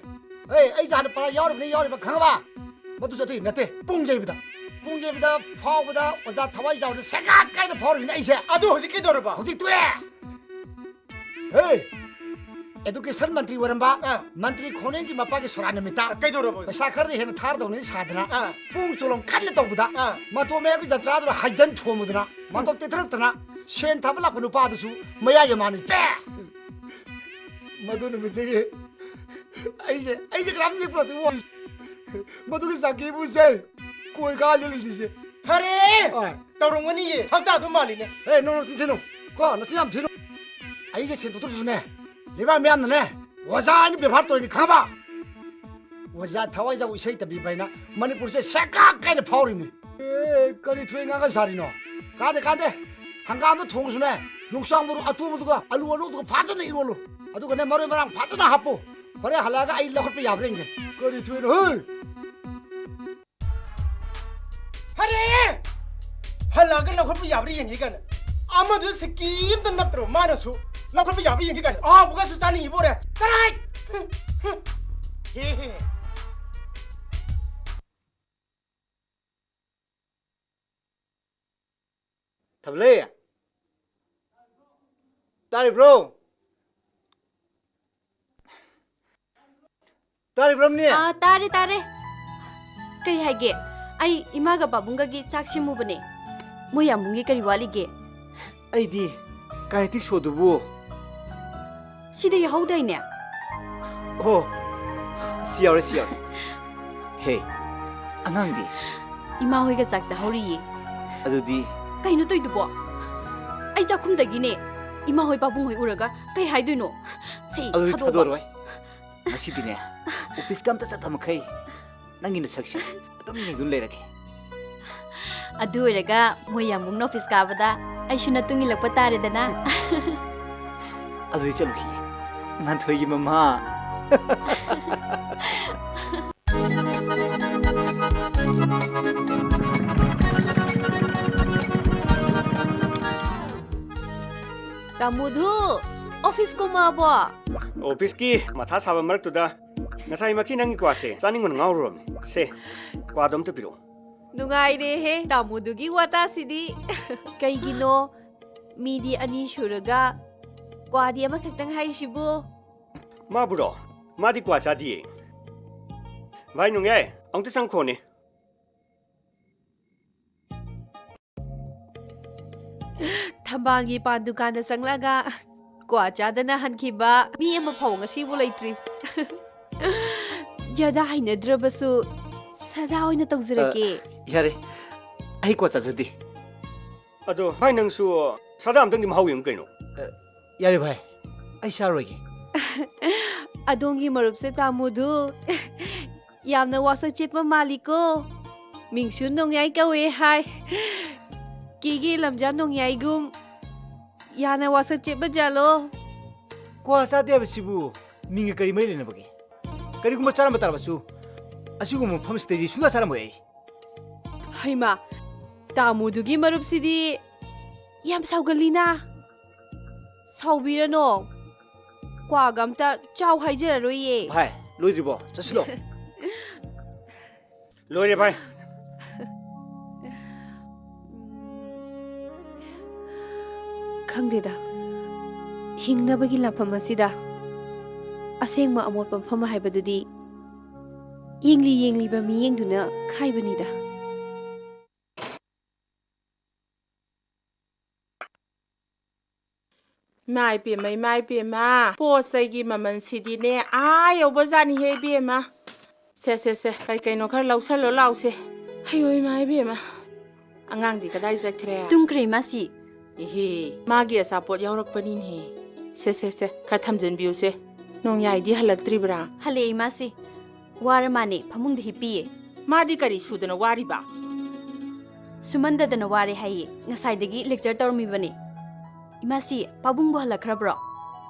ꯑꯦ, ꯑꯩꯁꯦ ꯍꯥꯟꯅ ꯄꯥꯔꯥ ꯌꯥꯎꯔꯤꯕꯅꯤ, ꯌꯥꯎꯔꯤꯕ ꯈꯪꯉꯕ? ꯃꯗꯨꯁꯨ ꯑꯗꯨꯒꯤ ꯅꯠꯇꯦ, ꯄꯨꯡ ꯌꯩꯕꯗ꯫ ꯄꯨꯡ ꯌꯩꯕꯗ ꯐꯥꯎꯕꯗ ꯑꯣꯖꯥ ꯊꯋꯥꯏ ꯌꯥꯎꯕꯗ ꯁꯦꯒꯥ ꯀꯥꯏꯅ ꯐꯥꯎꯔꯤꯕꯅꯤ ꯑꯩꯁꯦ꯫ ꯑꯗꯨ ꯍꯧꯖꯤꯛ ꯀꯩꯗꯧꯔꯕ? ꯍꯧꯖꯤꯛ ꯇꯣꯛꯑꯦ꯫ ꯍꯦ! ꯑꯦꯗꯨꯀꯦꯁꯟ ꯃꯟꯇ꯭ꯔꯤ ꯑꯣꯏꯔꯝꯕ, ꯑꯥ꯫ ꯃꯟꯇ꯭ꯔꯤ ꯈꯣꯡꯅꯦꯡꯒꯤ ꯃꯄꯥꯒꯤ ꯁꯣꯔꯥ ꯅꯨꯃꯤꯠꯇ ꯀꯩꯗꯧꯔꯕ? ꯄꯩꯁꯥ ꯈꯔꯗꯤ ꯍꯦꯟꯅ ꯊꯥꯔꯗꯧꯅꯤ ꯁꯥꯗꯅ, ꯑꯥ꯫ ꯄꯨꯡ ꯆꯣꯂꯣꯝ ꯀꯟꯅ ꯇꯧꯕꯗ, ꯑꯥ꯫ ꯃꯇꯣꯟ ꯃꯌꯥꯒꯤ ꯖꯟꯇ꯭ꯔꯥꯗꯨꯗ ꯍꯥꯏꯖꯟ ꯊꯣꯝꯃꯨꯗꯅ, ꯃꯇꯣꯟ ꯇꯦꯊꯔꯛꯇꯅ, ꯁꯦꯟ ꯊꯥꯕ ꯂꯥꯛꯄ ꯅꯨꯄꯥꯗꯨꯁꯨ ꯃꯌꯥꯏꯒ ꯃꯥꯅꯤ꯫ ꯇꯦ! ꯃꯗꯨ ꯅꯨꯃꯤꯠꯇꯒꯤ ꯑꯩꯁꯦ, ꯑꯩꯁꯦ ꯀꯅꯥꯝ ꯅꯦꯛꯄ ꯅꯠꯇꯦ, ꯃꯗꯨꯒꯤ ꯆꯥꯀꯤꯕꯨꯁꯦ ꯀꯣꯏ ꯀꯥ ꯂꯤꯜꯂꯤꯁꯦ꯫ ꯐꯔꯦ! ꯑꯥ꯫ ꯇꯧꯔꯝꯒꯅꯤꯌꯦ꯫ ꯁꯛꯇ ꯑꯗꯨꯝ ꯃꯥꯜꯂꯤꯅꯦ꯫ ꯑꯦ, ꯅꯣ, ꯅꯣ, ꯆꯤꯟ ꯊꯤꯅꯨ꯫ ꯀꯣ, ꯅꯆꯤꯟ ꯌꯥꯝ ꯊꯤꯅꯨ꯫ ꯑꯩꯁꯦ ꯁꯦꯟ ꯊꯣꯛꯇ꯭ꯔꯁꯨꯅꯦ, ꯂꯩꯕꯥꯛ ꯃꯤꯌꯥꯝꯅꯅꯦ, ꯑꯣꯖꯥ ꯍꯥꯏꯅ ꯕꯦꯕꯥꯔ ꯇꯧꯔꯤꯅꯤ, ꯈꯪꯉꯕ? ꯑꯣꯖꯥ ꯊꯋꯥꯏ ꯌꯥꯎꯕ ꯏꯁꯩ ꯇꯝꯕꯤꯕ ꯍꯥꯏꯅ ꯃꯅꯤꯄꯨꯔꯁꯦ ꯁꯦꯀꯥꯛ ꯀꯥꯏꯅ ꯐꯥꯎꯔꯤꯅꯤ꯫ ꯑꯦ, ꯀꯔꯤ ꯊꯣꯏ ꯉꯥꯡꯒ ꯁꯥꯔꯤꯅꯣ? ꯀꯥꯟꯗꯦ, ꯀꯥꯟꯗꯦ꯫ ꯍꯪꯒꯥꯝꯗꯣ ꯊꯣꯡꯉꯁꯨꯅꯦ, ꯌꯣꯡꯆꯥꯛ ꯃꯔꯨ ꯑꯇꯣꯡꯕꯗꯨꯒ ꯑꯂꯨ ꯑꯅꯧꯕꯗꯨꯒ ꯐꯖꯅ ꯏꯔꯣꯜꯂꯨ꯫ ꯑꯗꯨꯒꯅꯦ, ꯃꯔꯣꯏ ꯃꯔꯥꯡ ꯐꯖꯅ ꯍꯥꯞꯄꯨ꯫ ꯍꯣꯔꯦꯟ ꯍꯜꯂꯛꯑꯒ ꯑꯩ ꯂꯧꯈꯠꯄ ꯌꯥꯕ꯭ꯔꯥ ꯌꯦꯡꯒꯦ꯫ ꯀꯔꯤ ꯊꯣꯏꯅꯣ, ꯍꯩ! ꯐꯔꯦ! ꯍꯜꯂꯛꯑꯒ ꯂꯧꯈꯠꯄ ꯌꯥꯕ꯭ꯔꯥ ꯌꯦꯡꯒꯦ ꯀꯥꯏꯅ꯫ ꯑꯃꯗꯨ ꯁꯤꯀꯤ ꯑꯝꯇ ꯅꯞꯇ꯭ꯔꯣ? ꯃꯥꯅꯁꯨ ꯂꯧꯈꯠꯄ ꯌꯥꯕ꯭ꯔꯥ ꯌꯦꯡꯒꯦ ꯀꯥꯏꯅ꯫ ꯑꯍꯥꯎꯕꯒꯁꯨ ꯆꯥꯅꯤꯡꯉꯤꯕꯣꯔꯦ꯫ ꯆꯔꯥꯏ! ꯍꯦ ꯍꯦ꯫ ꯊꯕꯂꯦ! ꯇꯥꯔꯤꯕ꯭ꯔꯣ? ꯇꯥꯔꯤꯕ꯭ꯔꯥ, ꯃꯅꯦ? ꯑꯥ, ꯇꯥꯔꯦ, ꯇꯥꯔꯦ꯫ ꯀꯩ ꯍꯥꯏꯒꯦ? ꯑꯩ ꯏꯃꯥꯒ ꯄꯥꯕꯨꯡꯒꯒꯤ ꯆꯥꯛ ꯁꯦꯝꯃꯨꯕꯅꯦ꯫ ꯃꯣꯏ ꯌꯥꯝꯕꯨꯡꯒꯤ ꯀꯔꯤ ꯋꯥꯠꯂꯤꯒꯦ? ꯑꯩꯗꯤ ꯀꯥꯏꯔꯦꯇꯤꯛ ꯁꯣꯗꯨꯕꯨ꯫ ꯁꯤꯗ ꯌꯥꯎꯍꯧꯗꯥꯏꯅꯦ? ꯑꯣ, ꯁꯤ ꯌꯥꯎꯔꯦ, ꯁꯤ ꯌꯥꯎꯔꯦ꯫ ꯍꯦ, ꯑꯉꯥꯡꯗꯤ? ꯏꯃꯥ ꯍꯣꯏꯒ ꯆꯥꯛ ꯆꯥꯍꯧꯔꯤꯌꯦ꯫ ꯑꯗꯨꯗꯤ? ꯀꯩꯅꯣ ꯇꯧꯏꯗꯨꯕꯣ? ꯑꯩ ꯆꯥꯛꯈꯨꯝꯗꯒꯤꯅꯦ ꯏꯃꯥ ꯍꯣꯏ ꯄꯥꯕꯨꯡ ꯍꯣꯏ ꯎꯔꯒ ꯀꯩ ꯍꯥꯏꯗꯣꯏꯅꯣ? ꯁꯤ ꯑꯗꯨꯗꯤ ꯊꯥꯗꯣꯛꯑꯣꯕ꯫ ꯊꯥꯗꯣꯛꯑꯔꯣꯏ꯫ ꯉꯁꯤꯗꯤꯅꯦ, ꯑꯣꯐꯤꯁꯀ ꯑꯝꯇ ꯆꯠꯇ ꯃꯈꯩ ꯅꯪꯒꯤ ꯅꯁꯛꯁꯦ ꯑꯗꯨꯝ ꯌꯦꯡꯗꯨꯅ ꯂꯩꯔꯒꯦ꯫ ꯑꯗꯨ ꯑꯣꯏꯔꯒ ꯃꯣꯏ ꯌꯥꯝꯕꯨꯡꯅ ꯑꯣꯐꯤꯁ ꯀꯥꯕꯗ ꯑꯩꯁꯨ ꯅꯇꯨꯡ ꯏꯜꯂꯛꯄ ꯇꯥꯔꯦꯗꯅ꯫ ꯑꯗꯨꯗꯤ ꯆꯠꯂꯨꯈꯤꯒꯦ, ꯉꯥꯟꯊꯣꯏꯒꯤ ꯃꯃꯥ꯫ ꯇꯥꯃꯨꯗꯨ, ꯑꯣꯐꯤꯁ ꯀꯨꯝꯃꯛꯑꯕꯣ? ꯑꯣꯐꯤꯁꯀꯤ ꯃꯊꯥ ꯁꯥꯕ ꯃꯔꯛꯇꯨꯗ ꯉꯁꯥꯏꯃꯛꯀꯤ ꯅꯪꯒꯤ ꯀ꯭ꯋꯥꯁꯦ ꯆꯥꯅꯤꯡꯕꯅ ꯉꯥꯎꯔꯨꯔꯕꯅꯤ꯫ ꯁꯦ, ꯀ꯭ꯋꯥꯗꯣ ꯑꯝꯇ ꯄꯤꯔꯛꯑꯣ꯫ ꯅꯨꯡꯉꯥꯏꯔꯦꯍꯦ, ꯇꯥꯃꯨꯗꯨꯒꯤ ꯋꯥꯇꯥꯁꯤꯗꯤ꯫ ꯀꯩꯒꯤꯅꯣ ꯃꯤꯗꯤ ꯑꯅꯤ ꯁꯨꯔꯒ ꯀ꯭ꯋꯥꯗꯤ ꯑꯃꯈꯛꯇꯪ ꯍꯥꯏꯔꯤꯁꯤꯕꯨ? ꯃꯥꯕꯨꯔꯣ? ꯃꯥꯗꯤ ꯀ꯭ꯋꯥ ꯆꯥꯗꯤꯌꯦ꯫ ꯚꯥꯏ ꯅꯣꯡꯌꯥꯏ, ꯑꯃꯨꯛꯇ ꯆꯪꯈꯣꯅꯦ꯫ ꯊꯝꯕꯥꯜꯒꯤ ꯄꯥꯟ ꯗꯨꯀꯥꯟꯗ ꯆꯪꯂꯛꯑꯒ ꯀ꯭ꯋꯥ ꯆꯥꯗꯅ ꯍꯟꯈꯤꯕ ꯃꯤ ꯑꯃ ꯐꯥꯎ ꯉꯁꯤꯕꯨ ꯂꯩꯇ꯭ꯔꯤ꯫ ꯖꯥꯗꯥ ꯍꯩꯅꯗ꯭ꯔꯕꯁꯨ ꯁꯥꯗꯥ ꯑꯣꯏꯅ ꯇꯧꯖꯔꯒꯦ꯫ ꯑ, ꯌꯥꯔꯦ, ꯑꯩ ꯀ꯭ꯋꯥ ꯆꯥꯖꯗꯦ꯫ ꯑꯗꯣ ꯚꯥꯏ, ꯅꯪꯁꯨ ꯁꯥꯗꯥ ꯑꯝꯇꯪꯗꯤ ꯃꯍꯥꯎ ꯌꯦꯡꯉꯨ ꯀꯩꯅꯣ꯫ ꯑ, ꯌꯥꯔꯦ ꯚꯥꯏ, ꯑꯩ ꯆꯥꯔꯣꯏꯒꯦ꯫ ꯑꯗꯣꯝꯒꯤ ꯃꯔꯨꯞꯁꯦ ꯇꯥꯃꯨꯗꯨ ꯌꯥꯝꯅ ꯋꯥꯁꯛ ꯆꯦꯠꯄ ꯃꯥꯜꯂꯤꯀꯣ꯫ ꯃꯤꯡꯁꯨ ꯅꯣꯡꯌꯥꯏ ꯀꯧꯋꯦ ꯍꯥꯏ꯫ ꯀꯦꯒꯦ ꯂꯝꯖꯥ ꯅꯣꯡꯌꯥꯏꯒꯨꯝ ꯌꯥꯝꯅ ꯋꯥꯁꯛ ꯆꯦꯠꯄ ꯖꯥꯠꯂꯣ? ꯀ꯭ꯋꯥ ꯆꯥꯗꯦ ꯍꯥꯏꯕꯁꯤꯕꯨ ꯃꯤꯡꯒ ꯀꯔꯤ ꯃꯔꯤ ꯂꯩꯅꯕꯒꯦ? ꯀꯔꯤꯒꯨꯝꯕ ꯆꯥꯔꯝꯕ ꯇꯥꯔꯕꯁꯨ ꯑꯁꯤꯒꯨꯝꯕ ꯃꯐꯝꯁꯤꯗꯩꯗꯤ ꯁꯨꯡꯆꯥ ꯆꯥꯔꯝꯃꯣꯏ ꯑꯩ꯫ ꯍꯩꯃꯥ, ꯇꯥꯃꯨꯗꯨꯒꯤ ꯃꯔꯨꯞꯁꯤꯗꯤ ꯌꯥꯝ ꯁꯥꯎꯒꯜꯂꯤꯅ꯫ ꯁꯥꯎꯕꯤꯔꯅꯣ, ꯀ꯭ꯋꯥꯒ ꯑꯝꯇ ꯆꯥꯎ ꯍꯥꯏꯖꯔꯔꯣꯏꯌꯦ꯫ ꯚꯥꯏ, ꯂꯣꯏꯗ꯭ꯔꯤꯕꯣ? ꯆꯠꯁꯤꯂꯣ꯫ ꯂꯣꯏꯔꯦ ꯚꯥꯏ꯫ ꯈꯪꯗꯦꯗ, ꯍꯤꯡꯅꯕꯒꯤ ꯂꯥꯟꯐꯝ ꯑꯁꯤꯗ ꯑꯁꯦꯡꯕ ꯑꯃꯣꯠꯄ ꯃꯐꯝ ꯍꯥꯏꯕꯗꯨꯗꯤ ꯌꯦꯡꯂꯤ ꯌꯦꯡꯂꯤꯕ ꯃꯤꯠꯌꯦꯡꯗꯨꯅ ꯈꯥꯏꯕꯅꯤꯗ꯫ ꯏꯃꯥ ꯏꯕꯦꯝꯃ, ꯏꯃꯥ ꯏꯕꯦꯝꯃ, ꯄꯣꯠ ꯆꯩꯒꯤ ꯃꯃꯜꯁꯤꯗꯤꯅꯦ ꯑꯥ ꯌꯧꯕꯖꯥꯠꯅꯤꯍꯦ ꯏꯕꯦꯝꯃ꯫ ꯁꯦ, ꯁꯦ, ꯁꯦ, ꯀꯩ ꯀꯩꯅꯣ ꯈꯔ ꯂꯧꯁꯜꯂꯣ ꯂꯥꯎꯁꯦ꯫ ꯑꯌꯣ ꯏꯃꯥ ꯏꯕꯦꯝꯃ, ꯑꯉꯥꯡꯗꯤ ꯀꯗꯥꯏ ꯆꯠꯈ꯭ꯔꯦ? ꯇꯨꯝꯈ꯭ꯔꯦ ꯏꯃꯥꯁꯤ꯫ ꯏꯍꯦ, ꯃꯥꯒꯤ ꯑꯆꯥꯄꯣꯠ ꯌꯥꯎꯔꯛꯄꯅꯤꯅꯦꯍꯦ꯫ ꯁꯦ, ꯁꯦ, ꯁꯦ, ꯈꯔ ꯊꯝꯖꯤꯟꯕꯤꯌꯨꯁꯦ꯫ ꯅꯣꯡꯌꯥꯏꯗꯤ ꯍꯜꯂꯛꯇ꯭ꯔꯤꯕ꯭ꯔꯥ? ꯍꯜꯂꯛꯑꯦ ꯏꯃꯥꯁꯤ꯫ ꯋꯥꯔ ꯃꯥꯅꯦ, ꯐꯃꯨꯡꯗ ꯍꯤꯞꯄꯤꯌꯦ꯫ ꯃꯥꯗꯤ ꯀꯔꯤ ꯁꯨꯗꯅ ꯋꯥꯔꯤꯕ? ꯁꯨꯃꯟꯗꯗꯅ ꯋꯥꯔꯦ ꯍꯥꯏꯌꯦ, ꯉꯁꯥꯏꯗꯒꯤ lecture ꯇꯧꯔꯝꯃꯤꯕꯅꯦ꯫ ꯏꯃꯥꯁꯤ, ꯄꯥꯕꯨꯡꯕꯨ ꯍꯜꯂꯛꯈ꯭ꯔꯕ꯭ꯔꯣ?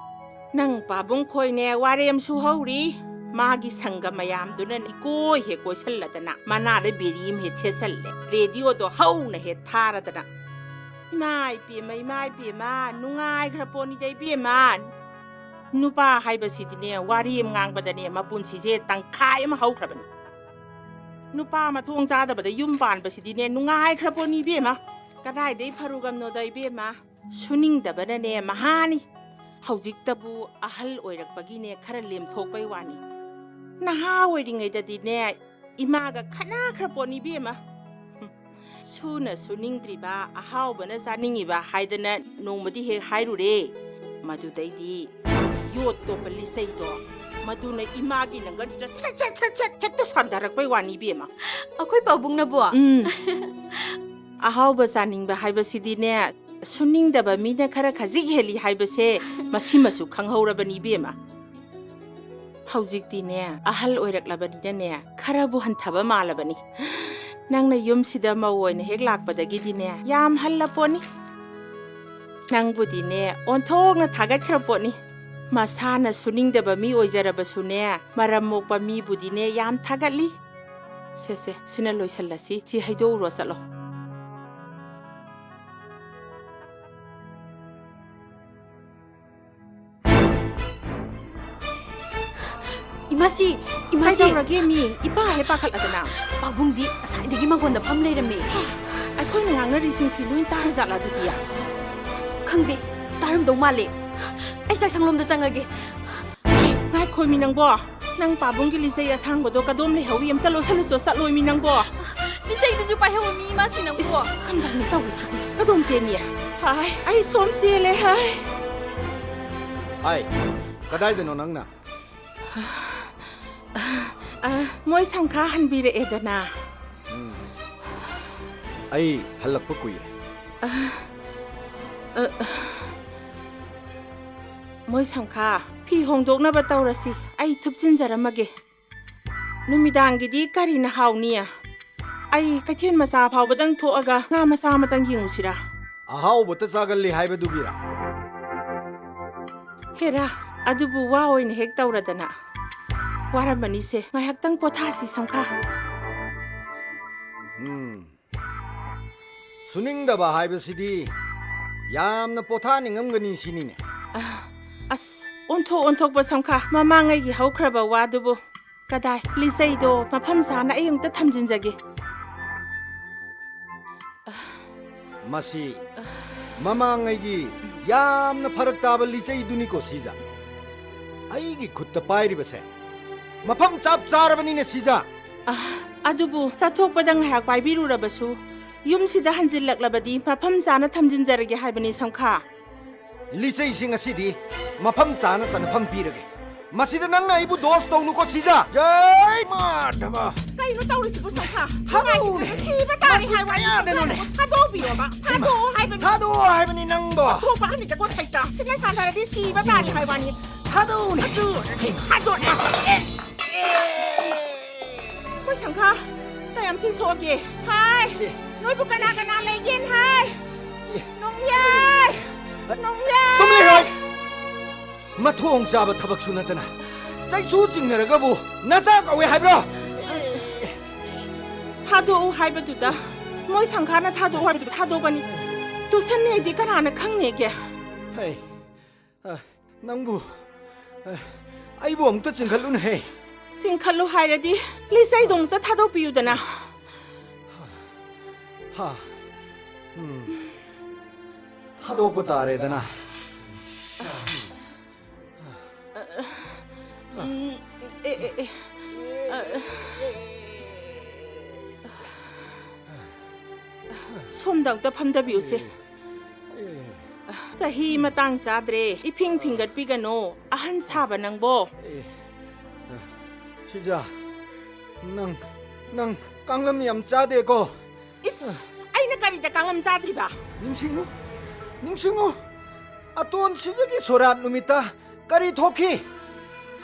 ꯅꯪ ꯄꯥꯕꯨꯡ ꯈꯣꯏꯅꯦ ꯋꯥꯔꯦꯝ ꯁꯨꯍꯧꯔꯤ꯫ ꯃꯥꯒꯤ ꯁꯪꯒ ꯃꯌꯥꯝꯗꯨꯅ ꯏꯀꯣꯏ ꯍꯦꯛ ꯀꯣꯏꯁꯜꯂꯗꯅ, ꯃꯅꯥꯗ ꯕꯦꯔꯤ ꯑꯃ ꯍꯦꯛ ꯊꯦꯠꯁꯜꯂꯦ, ꯔꯦꯗꯤꯑꯣꯗꯣ ꯍꯧꯅ ꯍꯦꯛ ꯊꯥꯔꯗꯅ꯫ ꯏꯃꯥ ꯏꯄꯦꯝꯃ, ꯏꯃꯥ ꯏꯄꯦꯝꯃ, ꯅꯨꯡꯉꯥꯏꯈ꯭ꯔ ꯄꯣꯠꯅꯤꯗ ꯏꯕꯦꯝꯃ꯫ ꯅꯨꯄꯥ ꯍꯥꯏꯕꯁꯤꯗꯤꯅꯦ, ꯋꯥꯔꯤ ꯑꯃ ꯉꯥꯡꯕꯗꯅꯦ, ꯃꯄꯨꯟꯁꯤꯁꯦ ꯇꯪꯈꯥꯏ ꯑꯃ ꯍꯧꯈ꯭ꯔꯕꯅꯤ꯫ ꯅꯨꯄꯥ ꯃꯊꯣꯡ ꯆꯥꯗꯕꯗ ꯌꯨꯝ ꯄꯥꯟꯕꯁꯤꯗꯤꯅꯦ, ꯅꯨꯡꯉꯥꯏꯈ꯭ꯔ ꯄꯣꯠꯅꯤ ꯏꯕꯦꯝꯃ꯫ ꯀꯗꯥꯏꯗꯩ ꯐꯔꯨꯒꯝꯅꯣꯗ ꯏꯕꯦꯝꯃ? ꯁꯨꯅꯤꯡꯗꯕꯅꯅꯦ ꯃꯍꯥꯅꯤ꯫ ꯍꯧꯖꯤꯛꯇꯕꯨ ꯑꯍꯜ ꯑꯣꯏꯔꯛꯄꯒꯤꯅꯦ ꯈꯔ ꯂꯦꯝꯊꯣꯛꯄꯩ ꯋꯥꯅꯤ꯫ ꯅꯍꯥ ꯑꯣꯏꯔꯤꯉꯩꯗꯗꯤꯅꯦ ꯏꯃꯥꯒ ꯈꯠꯅꯈ꯭ꯔ ꯄꯣꯠꯅꯤ ꯏꯕꯦꯝꯃ꯫ ꯍꯨꯝ, ꯁꯨꯅ ꯁꯨꯅꯤꯡꯗ꯭ꯔꯤꯕ, ꯑꯍꯥꯎꯕꯅ ꯆꯥꯅꯤꯡꯉꯤꯕ ꯍꯥꯏꯗꯅ ꯅꯣꯡꯃꯗꯤ ꯍꯦꯛ ꯍꯥꯏꯔꯨꯔꯦ꯫ ꯃꯗꯨꯗꯩꯗꯤ ꯌꯣꯠꯇꯣ ꯄꯂꯤꯆꯩꯗꯣ, ꯃꯗꯨꯅ ꯏꯃꯥꯒꯤ ꯅꯪꯒꯟꯁꯤꯗ ꯁꯠ ꯁꯠ ꯁꯠ ꯁꯠ ꯍꯦꯛꯇ ꯁꯥꯟꯊꯔꯛꯄꯩ ꯋꯥꯅꯤ ꯏꯕꯦꯝꯃ꯫ ꯑꯩꯈꯣꯏ ꯄꯥꯕꯨꯡꯅꯕꯣ? ꯎꯝ꯫ ꯑꯍꯥꯎꯕ ꯆꯥꯅꯤꯡꯕ ꯍꯥꯏꯕꯁꯤꯗꯤꯅꯦ, ꯁꯨꯅꯤꯡꯗꯕ ꯃꯤꯅ ꯈꯔ ꯈꯖꯤꯛ ꯍꯦꯜꯂꯤ ꯍꯥꯏꯕꯁꯦ ꯃꯁꯤꯃꯁꯨ ꯈꯪꯍꯧꯔꯕꯅꯤ ꯏꯕꯦꯝꯃ꯫ ꯍꯧꯖꯤꯛꯇꯤꯅꯦ, ꯑꯍꯜ ꯑꯣꯏꯔꯛꯂꯕꯅꯤꯅꯅꯦ, ꯈꯔꯕꯨ ꯍꯟꯊꯕ ꯃꯥꯜꯂꯕꯅꯤ꯫ ꯅꯪꯅ ꯌꯨꯝꯁꯤꯗ ꯃꯧ ꯑꯣꯏꯅ ꯍꯦꯛ ꯂꯥꯛꯄꯗꯒꯤꯗꯤꯅꯦ, ꯌꯥꯝ ꯍꯜꯂꯄꯣꯠꯅꯤ꯫ ꯅꯪꯕꯨꯗꯤꯅꯦ, ꯑꯣꯟꯊꯣꯛꯅ ꯊꯥꯒꯠꯈ꯭ꯔ ꯄꯣꯠꯅꯤ꯫ ꯃꯁꯥꯅ ꯁꯨꯅꯤꯡꯗꯕ ꯃꯤ ꯑꯣꯏꯖꯔꯕꯁꯨꯅꯦ, ꯃꯔꯝ ꯃꯣꯛꯄ ꯃꯤꯕꯨꯗꯤꯅꯦ, ꯌꯥꯝ ꯊꯥꯒꯠꯂꯤ꯫ ꯁꯦ, ꯁꯦ, ꯁꯤꯅ ꯂꯣꯏꯁꯜꯂꯁꯤ꯫ ꯁꯤ ꯍꯩꯗꯣꯛꯎꯔꯣ, ꯆꯠꯂꯣ꯫ ꯏꯃꯥꯁꯤ, ꯏꯃꯥꯁꯤ꯫ ꯀꯩꯗꯧꯔꯒꯦ ꯃꯤ? ꯏꯄꯥ ꯍꯦꯛ ꯄꯥꯈꯠꯂꯗꯅ꯫ ꯄꯥꯕꯨꯡꯗꯤ ꯉꯁꯥꯏꯗꯒꯤ ꯃꯪꯒꯣꯟꯗ ꯐꯝ ꯂꯩꯔꯝꯃꯦ꯫ ꯍꯥ, ꯑꯩꯈꯣꯏꯅ ꯉꯥꯡꯅꯔꯤꯁꯤꯡꯁꯤ ꯂꯣꯏ ꯇꯥꯔꯖꯥꯠꯂ ꯑꯗꯨꯗꯤ? ꯈꯪꯗꯦ, ꯇꯥꯔꯝꯗꯧ ꯃꯥꯜꯂꯦ꯫ ꯑꯩ ꯆꯥꯛꯁꯪꯂꯣꯝꯗ ꯆꯪꯉꯒꯦ꯫ ꯉꯥꯏꯈꯣꯃꯤ ꯅꯪꯕꯣ꯫ ꯅꯪ ꯄꯥꯕꯨꯡꯒꯤ ꯂꯤꯆꯩ ꯑꯁꯥꯡꯕꯗꯣ ꯀꯗꯣꯝ ꯂꯩꯍꯧꯏ? ꯑꯝꯇ ꯂꯣꯠꯁꯜꯂꯨꯆꯣ, ꯆꯠꯂꯣꯏꯃꯤ ꯅꯪꯕꯣ꯫ ꯂꯤꯆꯩꯗꯨꯁꯨ ꯄꯥꯏꯍꯧꯋꯤ ꯃꯤ ꯏꯃꯥꯁꯤ ꯅꯪꯕꯣ꯫ ꯏꯁ, ꯀꯝꯗꯧꯅꯤ ꯇꯧꯔꯤꯁꯤꯗꯤ? ꯀꯗꯣꯝ ꯆꯦꯟꯅꯤ? ꯍꯥꯏ, ꯑꯩ ꯁꯣꯝ ꯆꯦꯜꯂꯦ ꯍꯥꯏ꯫ ꯍꯥꯏ, ꯀꯗꯥꯏꯗꯅꯣ ꯅꯪꯅ? ꯑ, ꯃꯣꯏ ꯁꯝꯈꯥ ꯍꯟꯕꯤꯔꯛꯑꯦꯗꯅ꯫ ꯎꯝ꯫ ꯑꯩ ꯍꯜꯂꯛꯄ ꯀꯨꯏꯔꯦ꯫ ꯑ, ꯑ, ꯃꯣꯏ ꯁꯝꯈꯥ, ꯐꯤ ꯍꯣꯡꯗꯣꯛꯅꯕ ꯇꯧꯔꯁꯤ, ꯑꯩ ꯊꯨꯞꯆꯤꯟꯖꯔꯝꯃꯒꯦ꯫ ꯅꯨꯃꯤꯗꯥꯡꯒꯤꯗꯤ ꯀꯔꯤꯅ ꯍꯥꯎꯅꯤ? ꯑꯩ ꯀꯩꯊꯦꯜ ꯃꯆꯥ ꯐꯥꯎꯕꯗꯪ ꯊꯣꯛꯑꯒ ꯉꯥ ꯃꯆꯥ ꯑꯃꯇꯪ ꯌꯦꯡꯉꯨꯁꯤꯔꯥ? ꯑꯍꯥꯎꯕꯇ ꯆꯥꯒꯜꯂꯤ ꯍꯥꯏꯕꯗꯨꯒꯤꯔꯥ? ꯍꯦꯔꯥ, ꯑꯗꯨꯕꯨ ꯋꯥ ꯑꯣꯏꯅ ꯍꯦꯛ ꯇꯧꯔꯗꯅ꯫ ꯋꯥꯔꯝꯃꯅꯤꯁꯦ, ꯉꯥꯏꯍꯥꯛꯇꯪ ꯄꯣꯊꯥꯁꯤ ꯁꯝꯈꯥ꯫ ꯎꯝ꯫ ꯁꯨꯅꯤꯡꯗꯕ ꯍꯥꯏꯕꯁꯤꯗꯤ ꯌꯥꯝꯅ ꯄꯣꯊꯥꯅꯤꯡꯉꯝꯒꯅꯤ ꯁꯤꯅꯤꯅꯦ꯫ ꯑ, ꯑꯁ, ꯑꯣꯟꯊꯣꯛ ꯑꯣꯟꯊꯣꯛꯄ ꯁꯝꯈꯥ, ꯃꯃꯥꯡꯉꯩꯒꯤ ꯍꯧꯈ꯭ꯔꯕ ꯋꯥꯗꯨꯕꯨ꯫ ꯀꯗꯥꯏ, ꯂꯤꯆꯩꯗꯣ ꯃꯐꯝ ꯆꯥꯅ ꯑꯩ ꯑꯃꯨꯛꯇ ꯊꯝꯖꯤꯟꯖꯒꯦ꯫ ꯃꯁꯤ ꯃꯃꯥꯡꯉꯩꯒꯤ ꯌꯥꯝꯅ ꯐꯔꯛ ꯇꯥꯕ ꯂꯤꯆꯩꯗꯨꯅꯤꯀꯣ ꯁꯤꯖꯥ꯫ ꯑꯩꯒꯤ ꯈꯨꯠꯇ ꯄꯥꯏꯔꯤꯕꯁꯦ ꯃꯐꯝ ꯆꯞ ꯆꯥꯔꯕꯅꯤꯅꯦ ꯁꯤꯖꯥ꯫ ꯑ, ꯑꯗꯨꯕꯨ ꯆꯠꯊꯣꯛꯄꯗ ꯉꯥꯏꯍꯥꯛ ꯄꯥꯏꯕꯤꯔꯨꯔꯕꯁꯨ, ꯌꯨꯝꯁꯤꯗ ꯍꯟꯖꯤꯜꯂꯛꯂꯕꯗꯤ ꯃꯐꯝ ꯆꯥꯅ ꯊꯝꯖꯤꯟꯖꯔꯒꯦ ꯍꯥꯏꯕꯅꯤ ꯁꯝꯈꯥ꯫ ꯂꯤꯆꯩꯁꯤ ꯉꯁꯤꯗꯤ ꯃꯐꯝ ꯆꯥꯅ ꯆꯟꯅꯐꯝ ꯄꯤꯔꯒꯦ꯫ ꯃꯁꯤꯗ ꯅꯪꯅ ꯑꯩꯕꯨ ꯗꯣꯁ ꯇꯧꯅꯨꯀꯣ ꯁꯤꯖꯥ꯫ ꯖꯩ ꯃꯥꯙꯕ꯫ ꯀꯩꯅꯣ ꯇꯧꯔꯤꯁꯤꯕꯨ ꯁꯝꯈꯥ? ꯊꯥꯗꯣꯛꯎꯅꯦ꯫ ꯁꯤꯕ ꯇꯥꯔꯦ ꯃꯁꯤ ꯍꯥꯏꯕ ꯀꯌꯥꯗꯅꯣꯅꯦ? ꯊꯥꯗꯣꯛꯄꯤꯌꯣꯕ꯫ ꯊꯥꯗꯣꯛꯑꯣ ꯍꯥꯏꯕꯅꯤ꯫ ꯊꯥꯗꯣꯛꯑꯣ ꯍꯥꯏꯕꯅꯤ ꯅꯪꯕꯣ꯫ ꯊꯣꯛꯄ ꯍꯥꯏꯅꯤꯗꯀꯣ ꯁꯩꯇ꯫ ꯁꯤꯅ ꯁꯥꯟꯅꯔꯗꯤ ꯁꯤꯕ ꯇꯥꯔꯦ ꯍꯥꯏꯕꯅꯤ꯫ ꯊꯥꯗꯣꯛꯎꯅꯦ꯫ ꯑꯗꯨ ꯊꯥꯗꯣꯛꯑꯦ꯫ ꯃꯣꯏ ꯁꯝꯈꯥ, ꯀꯌꯥꯝ ꯊꯤ ꯁꯣꯛꯑꯒꯦ? ꯍꯥꯏ! ꯑꯦ꯫ ꯅꯣꯏꯕꯨ ꯀꯅꯥ ꯀꯅꯥ ꯂꯩꯒꯦꯅ ꯍꯥꯏ? ꯑꯦ꯫ ꯅꯣꯡꯌꯥꯏ! ꯅꯣꯡꯌꯥꯏ! ꯇꯨꯝ ꯂꯩꯌꯣ! ꯃꯊꯣꯡ ꯆꯥꯕ ꯊꯕꯛꯁꯨ ꯅꯠꯇꯅ ꯆꯩꯁꯨ ꯆꯤꯡꯅꯔꯒꯕꯨ ꯅꯆꯥ ꯀꯧꯋꯦ ꯍꯥꯏꯕ꯭ꯔꯣ? ꯊꯥꯗꯣꯛꯎ ꯍꯥꯏꯕꯗꯨꯗ, ꯃꯣꯏ ꯁꯝꯈꯥꯅ ꯊꯥꯗꯣꯛꯎ ꯍꯥꯏꯕꯗꯨꯗ ꯊꯥꯗꯣꯛꯀꯅꯤ꯫ ꯇꯨꯁꯟꯅꯦꯗꯤ ꯀꯅꯥꯅ ꯈꯪꯅꯦꯒꯦ? ꯍꯩ, ꯑ, ꯅꯪꯕꯨ, ꯑ, ꯑꯩꯕꯨ ꯑꯃꯨꯛꯇ ꯆꯤꯡꯈꯠꯂꯨꯅꯦꯍꯦ꯫ ꯆꯤꯡꯈꯠꯂꯨ ꯍꯥꯏꯔꯗꯤ ꯂꯤꯆꯩꯗꯣ ꯑꯃꯨꯛꯇ ꯊꯥꯗꯣꯛꯄꯤꯌꯨꯗꯅ꯫ ꯍꯥ, ꯎꯝ, ꯊꯥꯗꯣꯛꯄ ꯇꯥꯔꯦꯗꯅ꯫ ꯎꯝ, ꯑꯦ, ꯑꯦ, ꯑꯦ. ꯑ, ꯁꯣꯝꯗ ꯑꯝꯇ ꯐꯝꯊꯕꯤꯌꯨꯁꯦ꯫ ꯆꯍꯤ ꯃꯇꯥꯡ ꯆꯥꯗ꯭ꯔꯦ꯫ ꯏꯐꯤꯡ ꯐꯤꯡꯒꯠꯄꯤꯒꯅꯣ꯫ ꯑꯍꯟ ꯁꯥꯕ ꯅꯪꯕꯣ꯫ ꯁꯤꯖꯥ, ꯅꯪ, ꯅꯪ ꯀꯥꯡꯂꯝ ꯌꯥꯝ ꯆꯥꯗꯦꯀꯣ꯫ ꯏꯁ, ꯑꯩꯅ ꯀꯔꯤꯗ ꯀꯥꯡꯂꯝ ꯆꯥꯗ꯭ꯔꯤꯕ? ꯅꯤꯡꯁꯤꯡꯉꯨ, ꯅꯤꯡꯁꯤꯡꯉꯨ꯫ ꯑꯇꯣꯟ ꯁꯤꯖꯒꯤ ꯁꯣꯔꯥꯠ ꯅꯨꯃꯤꯠꯇ ꯀꯔꯤ ꯊꯣꯛꯈꯤ?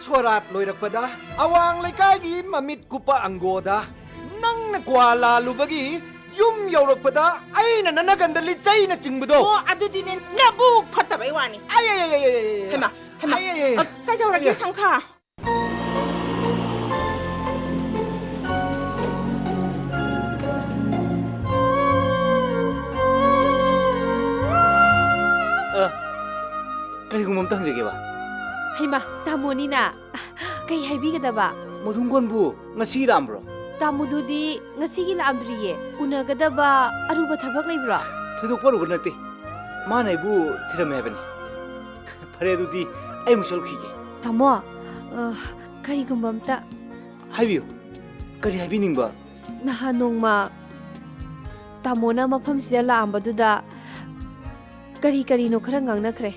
ꯁꯣꯔꯥꯠ ꯂꯣꯏꯔꯛꯄꯗ ꯑꯋꯥꯡ ꯂꯩꯀꯥꯏꯒꯤ ꯃꯃꯤꯠ ꯀꯨꯞꯄ ꯑꯪꯒꯣꯗ ꯅꯪꯅ ꯀ꯭ꯋꯥ ꯂꯥꯜꯂꯨꯕꯒꯤ ꯌꯨꯝ ꯌꯧꯔꯛꯄꯗ ꯑꯩꯅ ꯅꯅꯥꯀꯟꯗ ꯂꯤꯆꯩꯅ ꯆꯤꯡꯕꯗꯣ꯫ ꯑꯣ, ꯑꯗꯨꯗꯤꯅꯦ, ꯅꯕꯨꯛ ꯐꯠꯇꯕꯩ ꯋꯥꯅꯤ꯫ ꯑꯩ, ꯑꯩ, ꯑꯩ, ꯑꯩ, ꯑꯩ, ꯑꯩ, ꯍꯩꯃꯥ, ꯍꯩꯃꯥ꯫ ꯑꯩ, ꯑꯩ, ꯑꯩ꯫ ꯑ, ꯀꯩꯗꯧꯔꯒꯦ, ꯑꯩ, ꯁꯝꯈꯥ? ꯑ, ꯀꯔꯤꯒꯨꯝꯕ ꯑꯝꯇ ꯍꯪꯖꯒꯦꯕ꯫ ꯍꯩꯃꯥ, ꯇꯥꯃꯣꯅꯤꯅ꯫ ꯀꯩ ꯍꯥꯏꯕꯤꯒꯗꯕ? ꯃꯣꯗꯨꯡꯒꯣꯟꯕꯨ ꯉꯁꯤ ꯂꯥꯛꯑꯝꯕ꯭ꯔꯣ? ꯇꯥꯃꯣꯗꯨꯗꯤ ꯉꯁꯤꯒꯤ ꯂꯥꯛꯑꯝꯗ꯭ꯔꯤꯌꯦ꯫ ꯎꯅꯒꯗꯕ ꯑꯔꯨꯕ ꯊꯕꯛ ꯂꯩꯕ꯭ꯔꯣ? ꯊꯣꯏꯗꯣꯛꯄ ꯑꯔꯨꯕ ꯅꯠꯇꯦ꯫ ꯃꯥꯅ ꯑꯩꯕꯨ ꯊꯤꯔꯝꯃꯦ ꯍꯥꯏꯕꯅꯤ꯫ ꯐꯔꯦ, ꯑꯗꯨꯗꯤ ꯑꯩ ꯑꯃꯨꯛ ꯆꯠꯂꯨꯈꯤꯒꯦ꯫ ꯇꯥꯃꯣ, ꯑ, ꯀꯔꯤꯒꯨꯝꯕ ꯑꯝꯇ ꯍꯥꯏꯕꯤꯌꯨ꯫ ꯀꯔꯤ ꯍꯥꯏꯕꯤꯅꯤꯡꯕ? ꯅꯍꯥꯟ ꯅꯣꯡꯃ ꯇꯥꯃꯣꯅ ꯃꯐꯝꯁꯤꯗ ꯂꯥꯛꯑꯝꯕꯗꯨꯗ ꯀꯔꯤ ꯀꯔꯤꯅꯣ ꯈꯔ ꯉꯥꯡꯅꯈ꯭ꯔꯦ꯫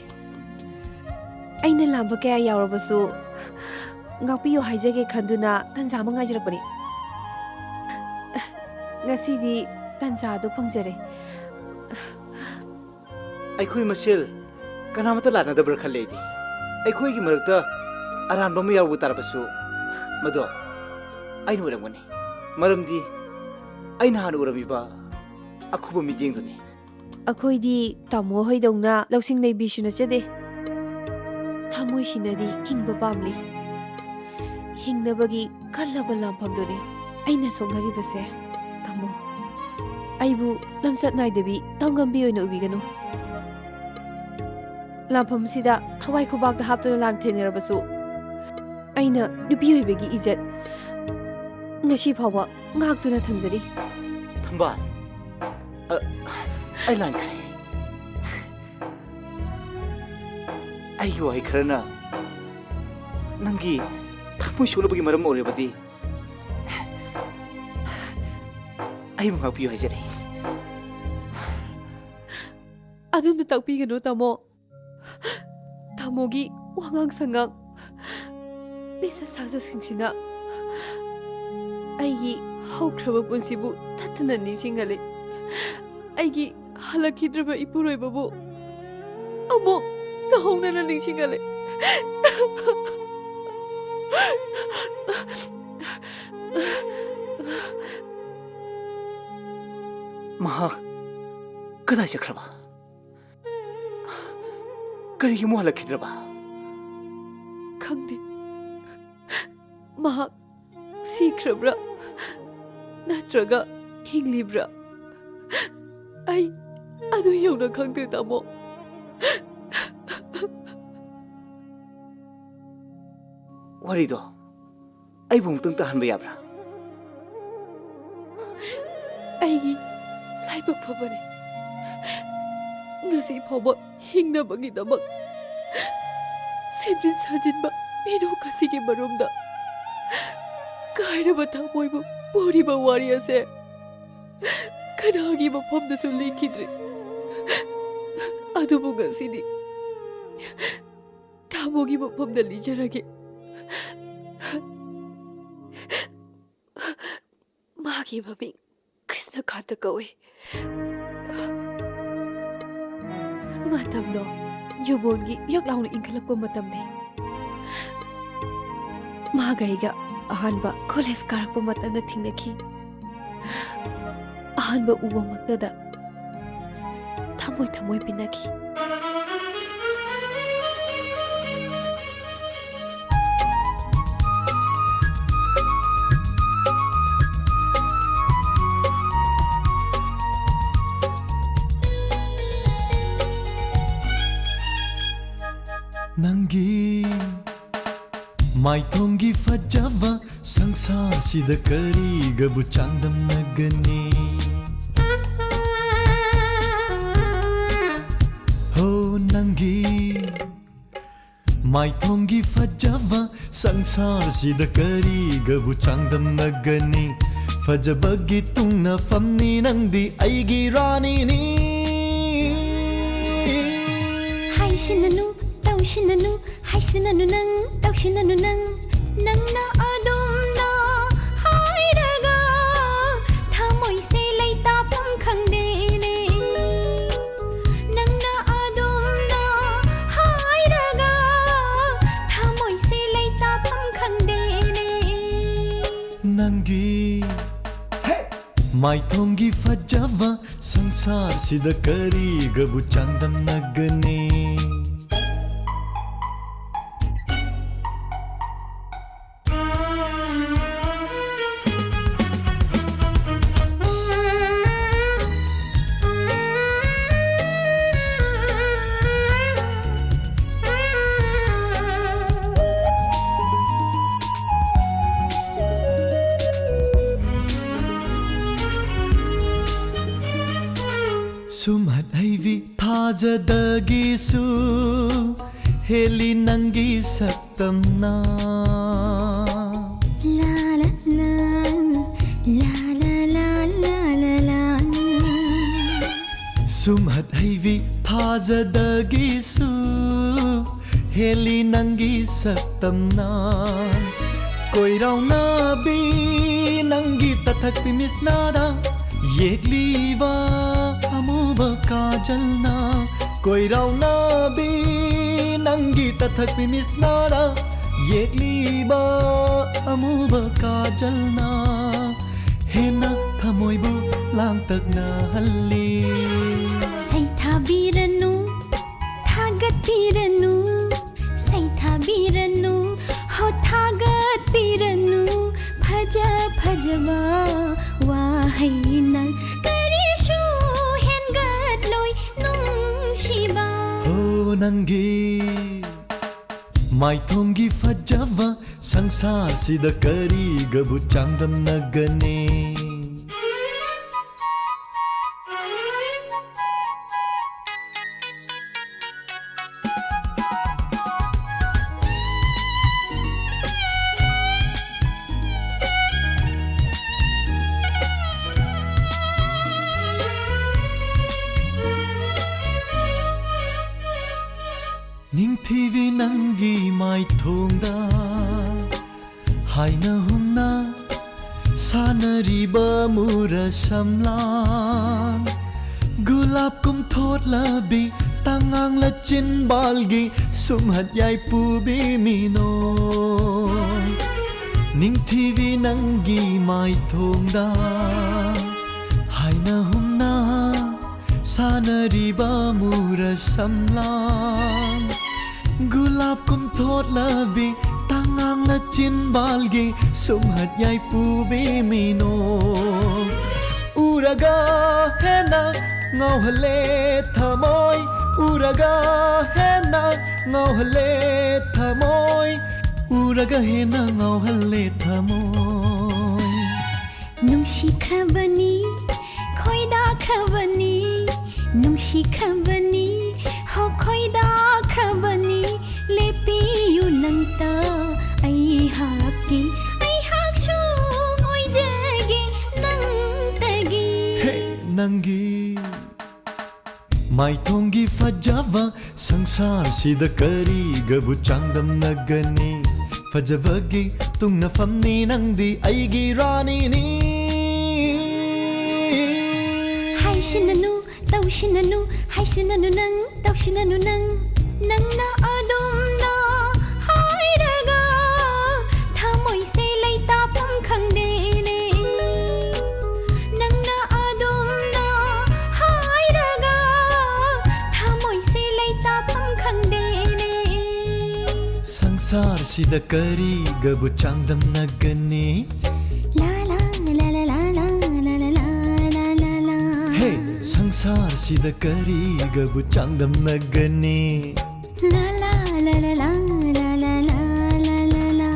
ꯑꯩꯅ ꯂꯥꯟꯕ ꯀꯌꯥ ꯌꯥꯎꯔꯕꯁꯨ ꯉꯥꯛꯄꯤꯌꯨ ꯍꯥꯏꯖꯒꯦ ꯈꯟꯗꯨꯅ ꯇꯟꯖꯥ ꯑꯃ ꯉꯥꯏꯖꯔꯛꯄꯅꯤ꯫ ꯉꯁꯤꯗꯤ ꯇꯟꯖꯥꯗꯣ ꯐꯪꯖꯔꯦ꯫ ꯑꯩꯈꯣꯏ ꯃꯁꯦꯜ ꯀꯅꯥꯃꯠꯇ ꯂꯥꯟꯅꯗꯕ꯭ꯔꯥ ꯈꯜꯂꯦ ꯑꯩꯗꯤ꯫ ꯑꯩꯈꯣꯏꯒꯤ ꯃꯔꯛꯇ ꯑꯔꯥꯟꯕ ꯑꯃ ꯌꯥꯎꯕ ꯇꯥꯔꯕꯁꯨ, ꯃꯗꯣ ꯑꯩꯅ ꯑꯣꯏꯔꯝꯒꯅꯤ꯫ ꯃꯔꯝꯗꯤ ꯑꯩꯅ ꯍꯥꯟꯅ ꯎꯔꯝꯃꯤꯕ ꯑꯈꯨꯕ ꯃꯤꯠꯌꯦꯡꯗꯨꯅꯤ꯫ ꯑꯩꯈꯣꯏꯗꯤ ꯇꯥꯃꯣ ꯍꯣꯏꯗꯧꯅ ꯂꯧꯁꯤꯡ ꯂꯩꯕꯤꯁꯨ ꯅꯠꯆꯗꯦ꯫ ꯊꯃꯣꯏꯁꯤꯅꯗꯤ ꯍꯤꯡꯕ ꯄꯥꯝꯂꯤ꯫ ꯍꯤꯡꯅꯕꯒꯤ ꯀꯜꯂꯕ ꯂꯥꯟꯐꯝꯗꯨꯅꯤ ꯑꯩꯅ ꯁꯣꯛꯅꯔꯤꯕꯁꯦ꯫ ꯇꯥꯃꯣ, ꯑꯩꯕꯨ ꯂꯝꯆꯠ ꯅꯥꯏꯗꯕꯤ ꯇꯝꯒꯝꯕꯤ ꯑꯣꯏꯅ ꯎꯕꯤꯒꯅꯨ꯫ ꯂꯥꯟꯐꯝꯁꯤꯗ ꯊꯋꯥꯏ ꯈꯨꯕꯥꯛꯇ ꯍꯥꯞꯇꯨꯅ ꯂꯥꯟ ꯊꯦꯡꯅꯔꯕꯁꯨ, ꯑꯩꯅ ꯅꯨꯄꯤ ꯑꯣꯏꯕꯒꯤ ꯏꯖꯠ ꯉꯁꯤ ꯐꯥꯎꯕ ꯉꯥꯛꯇꯨꯅ ꯊꯝꯖꯔꯤ꯫ ꯊꯝꯕꯥꯜ, ꯑ, ꯑꯩ ꯂꯥꯟꯈ꯭ꯔꯦ꯫ ꯑꯩꯒꯤ ꯋꯥꯍꯩ ꯈꯔꯅ ꯅꯪꯒꯤ ꯊꯃꯣꯏ ꯁꯣꯛꯂꯕꯒꯤ ꯃꯔꯝ ꯑꯣꯏꯔꯕꯗꯤ ꯑꯩꯕꯨ ꯉꯥꯛꯄꯤꯌꯨ ꯍꯥꯏꯖꯔꯤ꯫ ꯑꯗꯨꯝꯅ ꯇꯥꯛꯄꯤꯒꯅꯨ, ꯇꯥꯃꯣ꯫ ꯇꯥꯃꯣꯒꯤ ꯋꯥꯉꯥꯡ ꯁꯉꯥꯡ, ꯂꯤꯆꯠ ꯁꯥꯖꯠꯁꯤꯡꯁꯤꯅ ꯑꯩꯒꯤ ꯍꯧꯈ꯭ꯔꯕ ꯄꯨꯟꯁꯤꯕꯨ ꯇꯠꯇꯅ ꯅꯤꯡꯁꯤꯡꯍꯜꯂꯤ꯫ ꯑꯩꯒꯤ ꯍꯜꯂꯛꯈꯤꯗ꯭ꯔꯕ ꯏꯄꯨꯔꯣꯏꯕꯕꯨ ꯑꯃꯨꯛ ꯅꯧꯍꯧꯅꯅ ꯅꯤꯡꯁꯤꯡꯍꯜꯂꯤ꯫ ꯃꯍꯥꯛ ꯀꯗꯥꯏ ꯆꯠꯈ꯭ꯔꯕ? ꯀꯔꯤꯒꯤ ꯑꯃꯨꯛ ꯍꯜꯂꯛꯈꯤꯗ꯭ꯔꯕ? ꯈꯪꯗꯦ꯫ ꯃꯍꯥꯛ ꯁꯤꯈ꯭ꯔꯕ꯭ꯔꯥ ꯅꯠꯇ꯭ꯔꯒ ꯍꯤꯡꯂꯤꯕ꯭ꯔꯥ? ꯑꯩ ꯑꯗꯨ ꯌꯧꯅ ꯈꯪꯗ꯭ꯔꯦ, ꯇꯥꯃꯣ꯫ ꯋꯥꯔꯤꯗꯣ ꯑꯩꯕꯨ ꯑꯃꯨꯛꯇꯪ ꯇꯥꯍꯟꯕ ꯌꯥꯕ꯭ꯔꯥ? ꯑꯩꯒꯤ ꯂꯥꯏꯕꯛ ꯐꯕꯅꯤ꯫ ꯉꯁꯤ ꯐꯥꯎꯕ ꯍꯤꯡꯅꯕꯒꯤꯗꯃꯛ ꯁꯦꯝꯖꯤꯟ ꯁꯥꯖꯤꯟꯕ ꯃꯤꯅꯣꯛ ꯑꯁꯤꯒꯤ ꯃꯔꯨꯝꯗ ꯀꯥꯏꯔꯕ ꯊꯃꯣꯏꯕꯨ ꯄꯨꯔꯤꯕ ꯋꯥꯔꯤ ꯑꯁꯦ ꯀꯅꯥꯒꯤ ꯃꯐꯝꯗꯁꯨ ꯂꯤꯈꯤꯗ꯭ꯔꯤ꯫ ꯑꯗꯨꯕꯨ ꯉꯁꯤꯗꯤ ꯇꯥꯃꯣꯒꯤ ꯃꯐꯝꯗ ꯂꯤꯖꯔꯒꯦ꯫ ꯃꯥꯒꯤ ꯃꯃꯤꯡ ꯀ꯭ꯔꯤꯁꯅꯀꯥꯟꯇ ꯀꯧꯏ꯫ ꯃꯇꯝꯗꯣ ꯌꯨꯕꯣꯟꯒꯤ ꯌꯛ ꯂꯥꯎꯅ ꯏꯟꯈꯠꯂꯛꯄ ꯃꯇꯝꯅꯤ꯫ ꯃꯥꯒ ꯑꯩꯒ ꯑꯍꯥꯟꯕ ꯀꯣꯂꯦꯖ ꯀꯥꯔꯛꯄ ꯃꯇꯝꯗ ꯊꯦꯡꯅꯈꯤ꯫ ꯑꯍꯥꯟꯕ ꯎꯕꯃꯛꯇꯗ ꯊꯃꯣꯏ ꯊꯃꯣꯏ ꯄꯤꯅꯈꯤ꯫ ꯅꯪꯒꯤ ꯃꯥꯏꯊꯣꯡꯒꯤ ꯐꯖꯕ ꯁꯪꯁꯥꯔꯁꯤꯗ ꯀꯔꯤꯒꯕꯨ ꯆꯥꯡꯗꯝꯅꯒꯅꯤ? ꯍꯣ, ꯅꯪꯒꯤ ꯃꯥꯏꯊꯣꯡꯒꯤ ꯐꯖꯕ ꯁꯪꯁꯥꯔꯁꯤꯗ ꯀꯔꯤꯒꯕꯨ ꯆꯥꯡꯗꯝꯅꯒꯅꯤ? ꯐꯖꯕꯒꯤ ꯇꯨꯡꯅꯐꯝꯅꯤ ꯅꯪꯗꯤ ꯑꯩꯒꯤ ꯔꯥꯅꯤꯅꯤ꯫ ꯍꯥꯏꯁꯤꯅꯅꯨ, ꯇꯧꯁꯤꯅꯅꯨ, ꯍꯥꯏꯁꯤꯅꯅꯨ ꯅꯪ, ꯇꯧꯁꯤꯅꯅꯨ ꯅꯪ꯫ ꯅꯪꯅ ꯑꯗꯨꯝꯅ ꯍꯥꯏꯔꯒ ꯊꯃꯣꯏꯁꯦ ꯂꯩꯇꯥꯐꯝ ꯈꯪꯗꯦꯅꯦ꯫ ꯅꯪꯅ ꯑꯗꯨꯝꯅ ꯍꯥꯏꯔꯒ ꯊꯃꯣꯏꯁꯦ ꯂꯩꯇꯥꯐꯝ ꯈꯪꯗꯦꯅꯦ꯫ ꯅꯪꯒꯤ ꯃꯥꯏꯊꯣꯡꯒꯤ ꯐꯖꯕ ꯁꯪꯁꯥꯔꯁꯤꯗ ꯀꯔꯤꯒꯕꯨ ꯆꯥꯡꯗꯝꯅꯒꯅꯤ? ꯁꯨꯝꯍꯠ ꯍꯩꯕꯤ ꯊꯥꯖꯗꯒꯤꯁꯨ ꯍꯦꯜꯂꯤ ꯅꯪꯒꯤ ꯁꯛꯇꯝꯅ꯫ ꯂꯥ ꯂꯥ ꯂꯥ, ꯂꯥ ꯂꯥ ꯂꯥ ꯂꯥ ꯂꯥ ꯂꯥ꯫ ꯁꯨꯝꯍꯠ ꯍꯩꯕꯤ ꯊꯥꯖꯗꯒꯤꯁꯨ ꯍꯦꯜꯂꯤ ꯅꯪꯒꯤ ꯁꯛꯇꯝꯅ꯫ ꯀꯣꯏꯔꯥꯎꯅꯕꯤ ꯅꯪꯒꯤ ꯇꯊꯛꯄꯤ ꯃꯤꯠꯁꯅꯥꯗ ꯌꯦꯛꯂꯤꯕ ꯑꯃꯨꯕ ꯀꯥꯖꯜꯅ꯫ ꯀꯣꯏꯔꯥꯎꯅꯕꯤ ꯅꯪꯒꯤ ꯇꯊꯛꯄꯤ ꯃꯤꯠꯁꯅꯥꯗ ꯌꯦꯛꯂꯤꯕ ꯑꯃꯨꯕ ꯀꯥꯖꯜꯅ ꯍꯦꯟꯅ ꯊꯃꯣꯏꯕꯨ ꯂꯥꯡꯇꯛꯅꯍꯜꯂꯤ꯫ ꯁꯩꯊꯥꯕꯤꯔꯅꯨ, ꯊꯥꯒꯠꯄꯤꯔꯅꯨ, ꯁꯩꯊꯥꯕꯤꯔꯅꯨ, ꯍꯣ ꯊꯥꯒꯠꯄꯤꯔꯅꯨ꯫ ꯐꯖ ꯐꯖꯕ ꯋꯥꯍꯩꯅ ꯀꯔꯤꯁꯨ ꯍꯦꯟꯒꯠꯂꯣꯏ ꯅꯨꯡꯁꯤꯕ꯫ ꯍꯣ ꯅꯪꯒꯤ ꯃꯥꯏꯊꯣꯡꯒꯤ ꯐꯖꯕ ꯁꯪꯁꯥꯔꯁꯤꯗ ꯀꯔꯤꯒꯕꯨ ꯆꯥꯡꯗꯝꯅꯒꯅꯤ? ꯍꯥꯏꯅ ꯍꯨꯝꯅ ꯁꯥꯟꯅꯔꯤꯕ ꯃꯨꯔ ꯁꯝꯂꯥꯡ, ꯒꯨꯂꯥꯞ ꯀꯨꯝꯊꯣꯠꯂꯕꯤ ꯇꯉꯥꯡ ꯂꯆꯤꯟꯕꯥꯜꯒꯤ ꯁꯨꯝꯍꯠ ꯌꯥꯏꯄꯨꯕꯤ ꯃꯤꯅꯣ, ꯅꯤꯡꯊꯤꯕꯤ ꯅꯪꯒꯤ ꯃꯥꯏꯊꯣꯡꯗ ꯍꯥꯏꯅ ꯍꯨꯝꯅ ꯁꯥꯟꯅꯔꯤꯕ ꯃꯨꯔ ꯁꯝꯂꯥꯡ, ꯒꯨꯂꯥꯞ ꯀꯨꯝꯊꯣꯠꯂꯕꯤ ꯇꯉꯥꯡ ꯂꯆꯤꯟꯕꯥꯜꯒꯤ ꯁꯨꯝꯍꯠ ꯌꯥꯏꯄꯨꯕꯤ ꯃꯤꯅꯣ, ꯎꯔꯒ ꯍꯦꯟꯅ ꯉꯥꯎꯍꯜꯂꯦ ꯊꯃꯣꯏ, ꯎꯔꯒ ꯍꯦꯟꯅ ꯉꯥꯎꯍꯜꯂꯦ ꯊꯃꯣꯏ, ꯎꯔꯒ ꯍꯦꯟꯅ ꯉꯥꯎꯍꯜꯂꯦ ꯊꯃꯣꯏ꯫ ꯅꯨꯡꯁꯤꯈ꯭ꯔꯕꯅꯤ, ꯈꯣꯏꯗꯥꯈ꯭ꯔꯕꯅꯤ, ꯅꯨꯡꯁꯤꯈ꯭ꯔꯕꯅꯤ, ꯍꯣ ꯈꯣꯏꯗꯥꯈ꯭ꯔꯕꯅꯤ, ꯂꯦꯞꯄꯤꯌꯨ ꯅꯪꯇ ꯑꯩꯍꯥꯛꯀꯤ, ꯑꯩꯍꯥꯛꯁꯨ ꯑꯣꯏꯖꯒꯦ ꯅꯪꯇꯒꯤ꯫ ꯍꯦ, ꯅꯪꯒꯤ ꯃꯥꯏꯊꯣꯡꯒꯤ ꯐꯖꯕ ꯁꯪꯁꯥꯔꯁꯤꯗ ꯀꯔꯤꯒꯕꯨ ꯆꯥꯡꯗꯝꯅꯒꯅꯤ? ꯐꯖꯕꯒꯤ ꯇꯨꯡꯅꯐꯝꯅꯤ ꯅꯪꯗꯤ ꯑꯩꯒꯤ ꯔꯥꯅꯤꯅꯤ꯫ ꯍꯥꯏꯁꯤꯟꯅꯅꯨ, ꯇꯧꯁꯤꯟꯅꯅꯨ, ꯍꯥꯏꯁꯤꯟꯅꯅꯨ ꯅꯪ, ꯇꯧꯁꯤꯟꯅꯅꯨ ꯅꯪ꯫ ꯅꯪꯅ ꯑꯗꯨꯝꯅ ꯍꯥꯏꯔꯒ ꯊꯃꯣꯏꯁꯦ ꯂꯩꯇꯥꯐꯝ ꯈꯪꯗꯦꯅꯦ꯫ ꯅꯪꯅ ꯑꯗꯨꯝꯅ ꯍꯥꯏꯔꯒ ꯊꯃꯣꯏꯁꯦ ꯂꯩꯇꯥꯐꯝ ꯈꯪꯗꯦꯅꯦ꯫ ꯁꯪꯁꯥꯔꯁꯤꯗ ꯀꯔꯤꯒꯕꯨ ꯆꯥꯡꯗꯝꯅꯒꯅꯤ? ꯂꯥ ꯂꯥ ꯂꯥ ꯂꯥ ꯂꯥ ꯂꯥ ꯂꯥ ꯂꯥ ꯂꯥ ꯂꯥ ꯂꯥ꯫ ꯍꯦ, ꯁꯪꯁꯥꯔꯁꯤꯗ ꯀꯔꯤꯒꯕꯨ ꯆꯥꯡꯗꯝꯅꯒꯅꯤ? ꯂꯥ ꯂꯥ ꯂꯥ ꯂꯥ ꯂꯥ ꯂꯥ ꯂꯥ ꯂꯥ ꯂꯥ ꯂꯥ꯫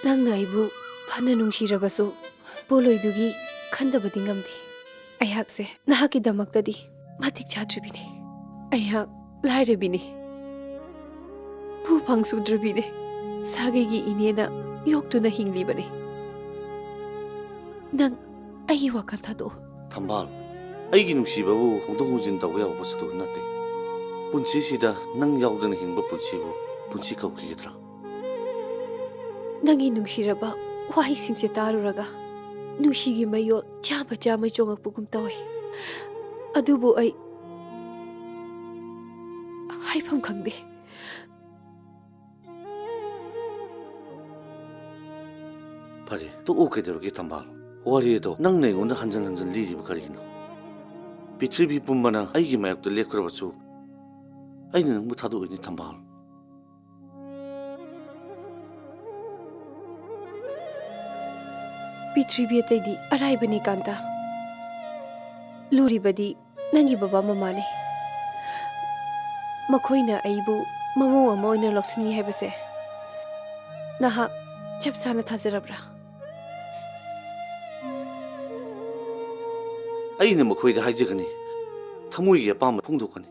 ꯅꯪꯅ ꯑꯩꯕꯨ ꯐꯅ ꯅꯨꯡꯁꯤꯔꯕꯁꯨ, ꯄꯣꯂꯣꯏꯗꯨꯒꯤ ꯈꯟꯗꯕꯗꯤ ꯉꯝꯗꯦ꯫ ꯑꯩꯍꯥꯛꯁꯦ ꯅꯍꯥꯛꯀꯤꯗꯃꯛꯇꯗꯤ ꯃꯇꯤꯛ ꯆꯥꯗ꯭ꯔꯤꯕꯤꯅꯤ꯫ ꯑꯩꯍꯥꯛ ꯂꯥꯏꯔꯕꯤꯅꯤ꯫ ꯄꯨ ꯐꯪꯁꯨꯗ꯭ꯔꯕꯤꯅꯤ꯫ ꯁꯥꯒꯩꯒꯤ ꯏꯅꯦꯅ ꯌꯣꯛꯇꯨꯅ ꯍꯤꯡꯂꯤꯕꯅꯤ꯫ ꯅꯪ ꯑꯩꯒꯤ ꯋꯥꯈꯜ ꯊꯥꯗꯣꯛꯎ꯫ ꯊꯝꯕꯥꯜ, ꯑꯩꯒꯤ ꯅꯨꯡꯁꯤꯕꯕꯨ ꯍꯣꯡꯗꯣꯛ ꯍꯣꯡꯖꯤꯟ ꯇꯧꯕ ꯌꯥꯕ ꯄꯣꯠꯁꯛꯇꯨ ꯅꯠꯇꯦ꯫ ꯄꯨꯟꯁꯤꯁꯤꯗ ꯅꯪ ꯌꯥꯎꯗꯅ ꯍꯤꯡꯕ ꯄꯨꯟꯁꯤꯕꯨ ꯄꯨꯟꯁꯤ ꯀꯧꯈꯤꯒꯗ꯭ꯔꯥ? ꯅꯪꯒꯤ ꯅꯨꯡꯁꯤꯔꯕ ꯋꯥꯍꯩꯁꯤꯡꯁꯦ ꯇꯥꯔꯨꯔꯒ ꯅꯨꯡꯁꯤꯒꯤ ꯃꯌꯣꯜ ꯆꯥꯝꯃ ꯆꯥꯝꯃ ꯆꯣꯡꯉꯛꯄꯒꯨꯝ ꯇꯧꯏ꯫ ꯑꯗꯨꯕꯨ ꯑꯩ ꯍꯥꯏꯐꯝ ꯈꯪꯗꯦ꯫ ꯐꯔꯦ, ꯇꯣꯛꯎ, ꯀꯩꯗꯧꯔꯒꯦ ꯊꯝꯕꯥꯜ? ꯋꯥꯔꯤ ꯑꯗꯣ ꯅꯪꯅ ꯑꯩꯉꯣꯟꯗ ꯍꯟꯖꯟ ꯍꯟꯖꯟ ꯂꯤꯔꯤꯕ ꯀꯔꯤꯒꯤꯅꯣ? ꯄ꯭ꯔꯤꯊꯤꯕꯤ ꯄꯨꯝꯕꯅ ꯑꯩꯒꯤ ꯃꯥꯌꯣꯛꯇ ꯂꯦꯞꯈ꯭ꯔꯕꯁꯨ, ꯑꯩꯅ ꯅꯪꯕꯨ ꯊꯥꯗꯣꯛꯑꯣꯏꯅꯦ ꯊꯝꯕꯥꯜ꯫ ꯄ꯭ꯔꯤꯊꯤꯕꯤ ꯑꯇꯩꯗꯤ ꯑꯔꯥꯏꯕꯅꯤ ꯀꯥꯟꯇ꯫ ꯂꯨꯔꯤꯕꯗꯤ ꯅꯪꯒꯤ ꯕꯕꯥ ꯃꯃꯥꯅꯤ꯫ ꯃꯈꯣꯏꯅ ꯑꯩꯕꯨ ꯃꯃꯧ ꯑꯃ ꯑꯣꯏꯅ ꯂꯧꯁꯤꯟꯉꯤ ꯍꯥꯏꯕꯁꯦ ꯅꯍꯥꯛ ꯆꯞ ꯆꯥꯅ ꯊꯥꯖꯔꯕ꯭ꯔꯥ? ꯑꯩꯅ ꯃꯈꯣꯏꯗ ꯍꯥꯏꯖꯒꯅꯤ, ꯊꯃꯣꯏꯒꯤ ꯑꯄꯥꯝꯕ ꯐꯣꯡꯗꯣꯛꯀꯅꯤ꯫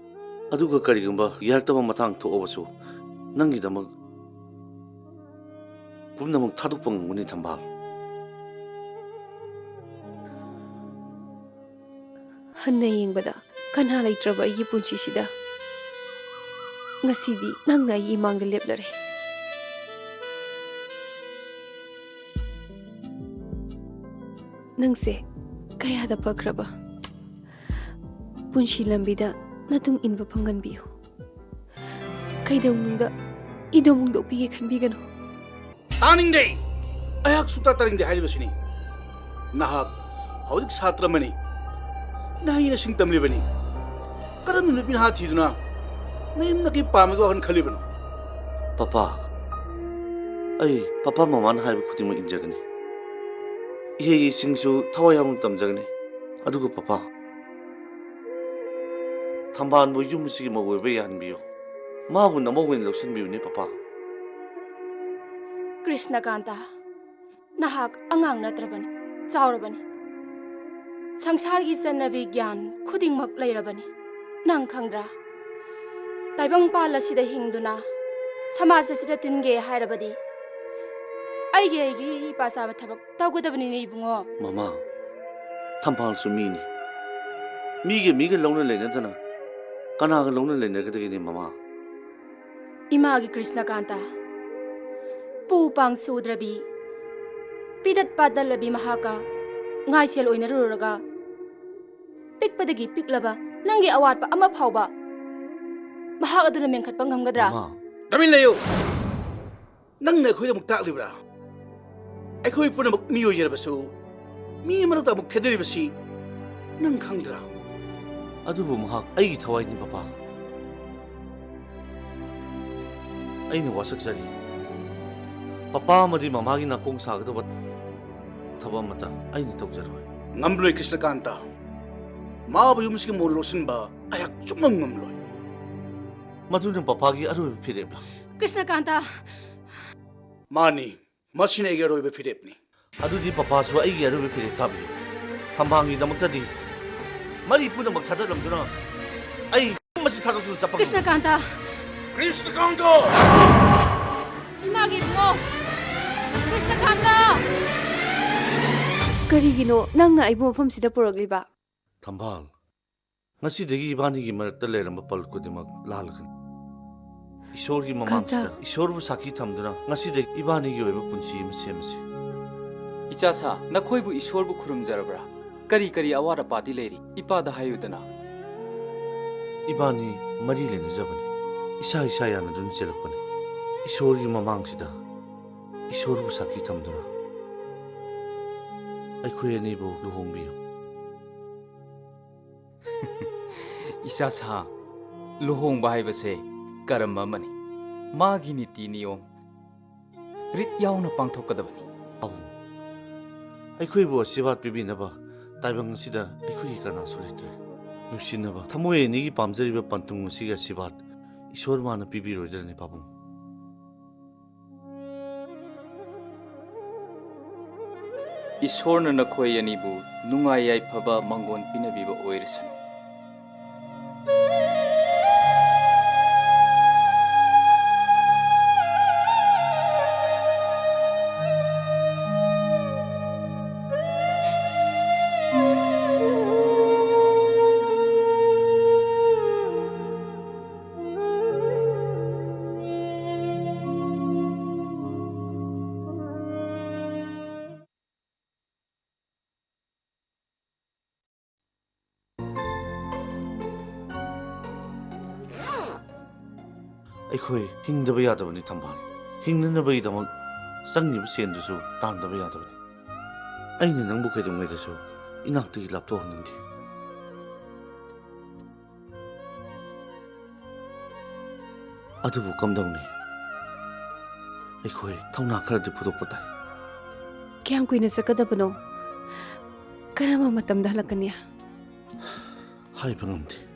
ꯑꯗꯨꯒ ꯀꯔꯤꯒꯨꯝꯕ ꯌꯥꯔꯛꯇꯕ ꯃꯇꯥꯡ ꯊꯣꯛꯑꯕꯁꯨ, ꯅꯪꯒꯤꯗꯃꯛ ꯄꯨꯝꯅꯃꯛ ꯊꯥꯗꯣꯛꯄ ꯉꯝꯒꯅꯤ ꯊꯝꯕꯥꯜ꯫ ꯍꯟꯅ ꯌꯦꯡꯕꯗ ꯀꯅꯥ ꯂꯩꯇ꯭ꯔꯕ ꯑꯩꯒꯤ ꯄꯨꯟꯁꯤꯁꯤꯗ ꯉꯁꯤꯗꯤ ꯅꯪꯅ ꯑꯩꯒꯤ ꯏꯃꯥꯡꯗ ꯂꯦꯞꯂꯔꯦ꯫ ꯅꯪꯁꯦ ꯀꯌꯥꯗ ꯐꯈ꯭ꯔꯕ꯫ ꯄꯨꯟꯁꯤ ꯂꯝꯕꯤꯗ ꯅꯇꯨꯡ ꯏꯟꯕ ꯐꯪꯍꯟꯕꯤꯌꯨ꯫ ꯀꯩꯗꯧꯅꯨꯡꯗ ꯏꯗꯨꯝ ꯍꯣꯡꯗꯣꯛꯄꯤꯒꯦ ꯈꯟꯕꯤꯒꯅꯨ꯫ ꯇꯥꯅꯤꯡꯗꯦ! ꯑꯩꯍꯥꯛ ꯁꯨꯛꯇꯥ ꯇꯥꯅꯤꯡꯗꯦ ꯍꯥꯏꯔꯤꯕꯁꯤꯅꯤ꯫ ꯅꯍꯥꯛ ꯍꯧꯖꯤꯛ ꯁꯥꯇ꯭ꯔ ꯑꯃꯅꯤ꯫ ꯅꯍꯩ ꯅꯁꯤꯡ ꯇꯝꯂꯤꯕꯅꯤ꯫ ꯀꯔꯝꯅ ꯅꯨꯄꯤ ꯅꯍꯥ ꯊꯤꯗꯨꯅ ꯅꯌꯨꯝ ꯅꯀꯩ ꯄꯥꯝꯕꯒꯤ ꯋꯥꯈꯜ ꯈꯜꯂꯤꯕꯅꯣ? ꯄꯄꯥ, ꯑꯩ ꯄꯄꯥ ꯃꯃꯥꯅ ꯍꯥꯏꯕ ꯈꯨꯗꯤꯡꯃꯛ ꯏꯟꯖꯒꯅꯤ꯫ ꯏꯍꯩ ꯏꯁꯤꯡꯁꯨ ꯊꯋꯥꯏ ꯌꯥꯎꯅ ꯇꯝꯖꯒꯅꯤ꯫ ꯑꯗꯨꯒ ꯄꯄꯥ, ꯊꯝꯕꯥꯜꯕꯨ ꯌꯨꯝ ꯑꯁꯤꯒꯤ ꯃꯧ ꯑꯣꯏꯕ ꯌꯥꯍꯟꯕꯤꯌꯨ꯫ ꯃꯥꯕꯨ ꯅꯃꯧ ꯑꯣꯏꯅ ꯂꯧꯁꯤꯟꯕꯤꯌꯨꯅꯦ ꯄꯄꯥ꯫ ꯀ꯭ꯔꯤꯁꯅꯀꯥꯟꯇ, ꯅꯍꯥꯛ ꯑꯉꯥꯡ ꯅꯠꯇ꯭ꯔꯕꯅꯤ, ꯆꯥꯎꯔꯕꯅꯤ꯫ ꯁꯪꯁꯥꯔꯒꯤ ꯆꯠꯅꯕꯤ ꯒ꯭ꯌꯥꯟ ꯈꯨꯗꯤꯡꯃꯛ ꯂꯩꯔꯕꯅꯤ꯫ ꯅꯪ ꯈꯪꯗ꯭ꯔꯥ? ꯇꯥꯏꯕꯪꯄꯥꯜ ꯑꯁꯤꯗ ꯍꯤꯡꯗꯨꯅ ꯁꯃꯥꯖ ꯑꯁꯤꯗ ꯇꯤꯟꯒꯦ ꯍꯥꯏꯔꯕꯗꯤ ꯑꯩꯒꯤ ꯑꯩꯒꯤ ꯏꯄꯥ ꯆꯥꯕ ꯊꯕꯛ ꯇꯧꯒꯗꯕꯅꯤꯅꯦ ꯏꯕꯨꯡꯉꯣ꯫ ꯃꯃꯥ, ꯊꯝꯐꯥꯜꯁꯨ ꯃꯤꯅꯤ꯫ ꯃꯤꯒ ꯃꯤꯒ ꯂꯧꯅ ꯂꯩꯅꯗꯅ ꯀꯅꯥꯒ ꯂꯧꯅ ꯂꯩꯅꯒꯗꯒꯦꯅꯦ ꯃꯃꯥ? ꯏꯃꯥꯒꯤ ꯀ꯭ꯔꯤꯁꯅꯀꯥꯟꯇ, ꯄꯨ ꯄꯥꯡ ꯁꯨꯗ꯭ꯔꯕꯤ, ꯄꯤꯗꯠ ꯄꯥꯗꯜꯂꯕꯤ ꯃꯍꯥꯛꯀ ꯉꯥꯏꯁꯦꯜ ꯑꯣꯏꯅꯔꯨꯔꯒ ꯄꯤꯛꯄꯗꯒꯤ ꯄꯤꯛꯂꯕ ꯅꯪꯒꯤ ꯑꯋꯥꯠꯄ ꯑꯃ ꯐꯥꯎꯕ ꯃꯍꯥꯛ ꯑꯗꯨꯅ ꯃꯦꯟꯈꯠꯄ ꯉꯝꯒꯗ꯭ꯔꯥ? ꯃꯃꯥ꯫ ꯇꯨꯃꯤꯟ ꯂꯩꯌꯨ! ꯅꯪꯅ ꯑꯩꯈꯣꯏꯗ ꯑꯃꯨꯛ ꯇꯥꯛꯂꯤꯕ꯭ꯔꯥ? ꯑꯩꯈꯣꯏ ꯄꯨꯝꯅꯃꯛ ꯃꯤ ꯑꯣꯏꯖꯔꯕꯁꯨ ꯃꯤ ꯃꯔꯛꯇ ꯑꯃꯨꯛ ꯈꯦꯠꯅꯔꯤꯕꯁꯤ ꯅꯪ ꯈꯪꯗ꯭ꯔꯥ? ꯑꯗꯨꯕꯨ ꯃꯍꯥꯛ ꯑꯩꯒꯤ ꯊꯋꯥꯏꯅꯤ, ꯄꯄꯥ꯫ ꯑꯩꯅ ꯋꯥꯁꯛꯆꯔꯤ꯫ ꯄꯄꯥ ꯑꯃꯗꯤ ꯃꯃꯥꯒꯤ ꯅꯥꯀꯣꯡ ꯁꯥꯒꯗꯕ ꯊꯕꯛ ꯑꯃꯠꯇ ꯑꯩꯅ ꯇꯧꯖꯔꯣꯏ꯫ ꯉꯝꯂꯣꯏ ꯀ꯭ꯔꯤꯁꯅꯀꯥꯟꯇ꯫ ꯃꯥꯕꯨ ꯌꯨꯝꯁꯤꯒꯤ ꯃꯧ ꯂꯧꯁꯤꯟꯕ ꯑꯩꯍꯥꯛ ꯁꯨꯡꯉꯝ ꯉꯝꯂꯣꯏ꯫ ꯃꯗꯨꯅ ꯄꯄꯥꯒꯤ ꯑꯔꯣꯏꯕ ꯐꯤꯔꯦꯞꯂꯥ? ꯀ꯭ꯔꯤꯁꯅꯀꯥꯟꯇ! ꯃꯥꯅꯤ, ꯃꯁꯤꯅ ꯑꯩꯒꯤ ꯑꯔꯣꯏꯕ ꯐꯤꯔꯦꯞꯅꯤ꯫ ꯑꯗꯨꯗꯤ ꯄꯄꯥꯁꯨ ꯑꯩꯒꯤ ꯑꯔꯣꯏꯕ ꯐꯤꯔꯦꯞ ꯇꯥꯕꯤꯌꯨ꯫ ꯊꯝꯕꯥꯜꯒꯤꯗꯃꯛꯇꯗꯤ ꯃꯔꯤ ꯄꯨꯝꯅꯃꯛ ꯊꯥꯗꯠꯂꯝꯗꯨꯅ ꯑꯩ ꯃꯁꯤ ꯊꯥꯗꯣꯛꯇꯨꯅ ꯆꯠꯄ ꯉꯝꯂꯣꯏ꯫ ꯀ꯭ꯔꯤꯁꯅꯀꯥꯟꯇ! ꯀ꯭ꯔꯤꯁꯅꯀꯥꯟꯇ! ꯏꯃꯥꯒꯤ ꯏꯕꯨꯡꯉꯣ! ꯀ꯭ꯔꯤꯁꯅꯀꯥꯟꯇ! ꯀꯔꯤꯒꯤꯅꯣ ꯅꯪꯅ ꯑꯩꯕꯨ ꯃꯐꯝꯁꯤꯗ ꯄꯨꯔꯛꯂꯤꯕ? ꯊꯝꯕꯥꯜ, ꯉꯁꯤꯗꯒꯤ ꯏꯕꯥꯅꯤꯒꯤ ꯃꯔꯛꯇ ꯂꯩꯔꯝꯕ ꯄꯜ ꯈꯨꯗꯤꯡꯃꯛ ꯂꯥꯜꯂꯒꯅꯤ꯫ ꯏꯁꯣꯔꯒꯤ ꯃꯃꯥꯡꯁꯤꯗ ꯀꯥꯟꯇ! ꯏꯁꯣꯔꯕꯨ ꯁꯥꯈꯤ ꯊꯝꯗꯨꯅ ꯉꯁꯤꯗꯒꯤ ꯏꯕꯥꯅꯤꯒꯤ ꯑꯣꯏꯕ ꯄꯨꯟꯁꯤ ꯑꯃ ꯁꯦꯝꯃꯁꯤ꯫ ꯏꯆꯥ ꯁꯥ, ꯅꯈꯣꯏꯕꯨ ꯏꯁꯣꯔꯕꯨ ꯈꯨꯔꯨꯝꯖꯔꯕ꯭ꯔꯥ? ꯀꯔꯤ ꯀꯔꯤ ꯑꯋꯥꯠ ꯑꯄꯥꯗꯤ ꯂꯩꯔꯤ? ꯏꯄꯥꯗ ꯍꯥꯏꯌꯨꯗꯅ꯫ ꯏꯕꯥꯅꯤ ꯃꯔꯤ ꯂꯩꯅꯖꯕꯅꯤ꯫ ꯏꯁꯥ ꯏꯁꯥ ꯌꯥꯅꯗꯨꯅ ꯆꯦꯜꯂꯛꯄꯅꯤ꯫ ꯏꯁꯣꯔꯒꯤ ꯃꯃꯥꯡꯁꯤꯗ ꯏꯁꯣꯔꯕꯨ ꯁꯥꯈꯤ ꯊꯝꯗꯨꯅ ꯑꯩꯈꯣꯏ ꯑꯅꯤꯕꯨ ꯂꯨꯍꯣꯡꯕꯤꯌꯨ꯫ ꯏꯆꯥ ꯁꯥ, ꯂꯨꯍꯣꯡꯕ ꯍꯥꯏꯕꯁꯦ ꯀꯔꯝ ꯑꯃꯅꯤ꯫ ꯃꯥꯒꯤ ꯅꯤꯇꯤ ꯅꯤꯌꯣꯝ ꯔꯤꯠ ꯌꯥꯎꯅ ꯄꯥꯡꯊꯣꯛꯀꯗꯕꯅꯤ꯫ ꯑꯧ, ꯑꯩꯈꯣꯏꯕꯨ ꯑꯁꯤꯔꯕꯥꯗ ꯄꯤꯕꯤꯅꯕ ꯇꯥꯏꯕꯪ ꯑꯁꯤꯗ ꯑꯩꯈꯣꯏꯒꯤ ꯀꯅꯥꯁꯨ ꯂꯩꯇ꯭ꯔꯦ꯫ ꯅꯨꯡꯁꯤꯅꯕ ꯊꯃꯣꯏ ꯑꯅꯤꯒꯤ ꯄꯥꯝꯖꯔꯤꯕ ꯄꯟꯊꯨꯡ ꯑꯁꯤꯒꯤ ꯑꯁꯤꯔꯕꯥꯗ ꯏꯁꯣꯔ ꯃꯥꯅ ꯄꯤꯕꯤꯔꯣꯏꯗ꯭ꯔꯅꯦ ꯄꯥꯕꯨꯡ? ꯏꯁꯣꯔꯅ ꯅꯈꯣꯏ ꯑꯅꯤꯕꯨ ꯅꯨꯡꯉꯥꯏ ꯌꯥꯏꯐꯕ ꯃꯪꯒꯣꯟ ꯄꯤꯅꯕꯤꯕ ꯑꯣꯏꯔꯁꯅꯨ꯫ ꯑꯩꯈꯣꯏ ꯍꯤꯡꯗꯕ ꯌꯥꯗꯕꯅꯤ, ꯊꯝꯕꯥꯜ꯫ ꯍꯤꯡꯅꯅꯕꯒꯤꯗꯃꯛ ꯆꯪꯉꯤꯕ ꯁꯦꯟꯗꯨꯁꯨ ꯇꯥꯟꯗꯕ ꯌꯥꯗꯕꯅꯤ꯫ ꯑꯩꯅ ꯅꯪꯕꯨ ꯀꯩꯗꯧꯉꯩꯗꯁꯨ ꯏꯅꯥꯛꯇꯒꯤ ꯂꯥꯞꯊꯣꯛꯍꯟꯅꯤꯡꯗꯦ꯫ ꯑꯗꯨꯕꯨ ꯀꯝꯗꯧꯅꯤ? ꯑꯩꯈꯣꯏ ꯊꯧꯅꯥ ꯈꯔꯗꯤ ꯐꯨꯗꯣꯛꯄ ꯇꯥꯏ꯫ ꯀꯌꯥꯝ ꯀꯨꯏꯅ ꯆꯠꯀꯗꯕꯅꯣ? ꯀꯔꯝꯕ ꯃꯇꯝꯗ ꯍꯜꯂꯛꯀꯅꯤ? ꯍꯥꯏꯕ ꯉꯝꯗꯦ꯫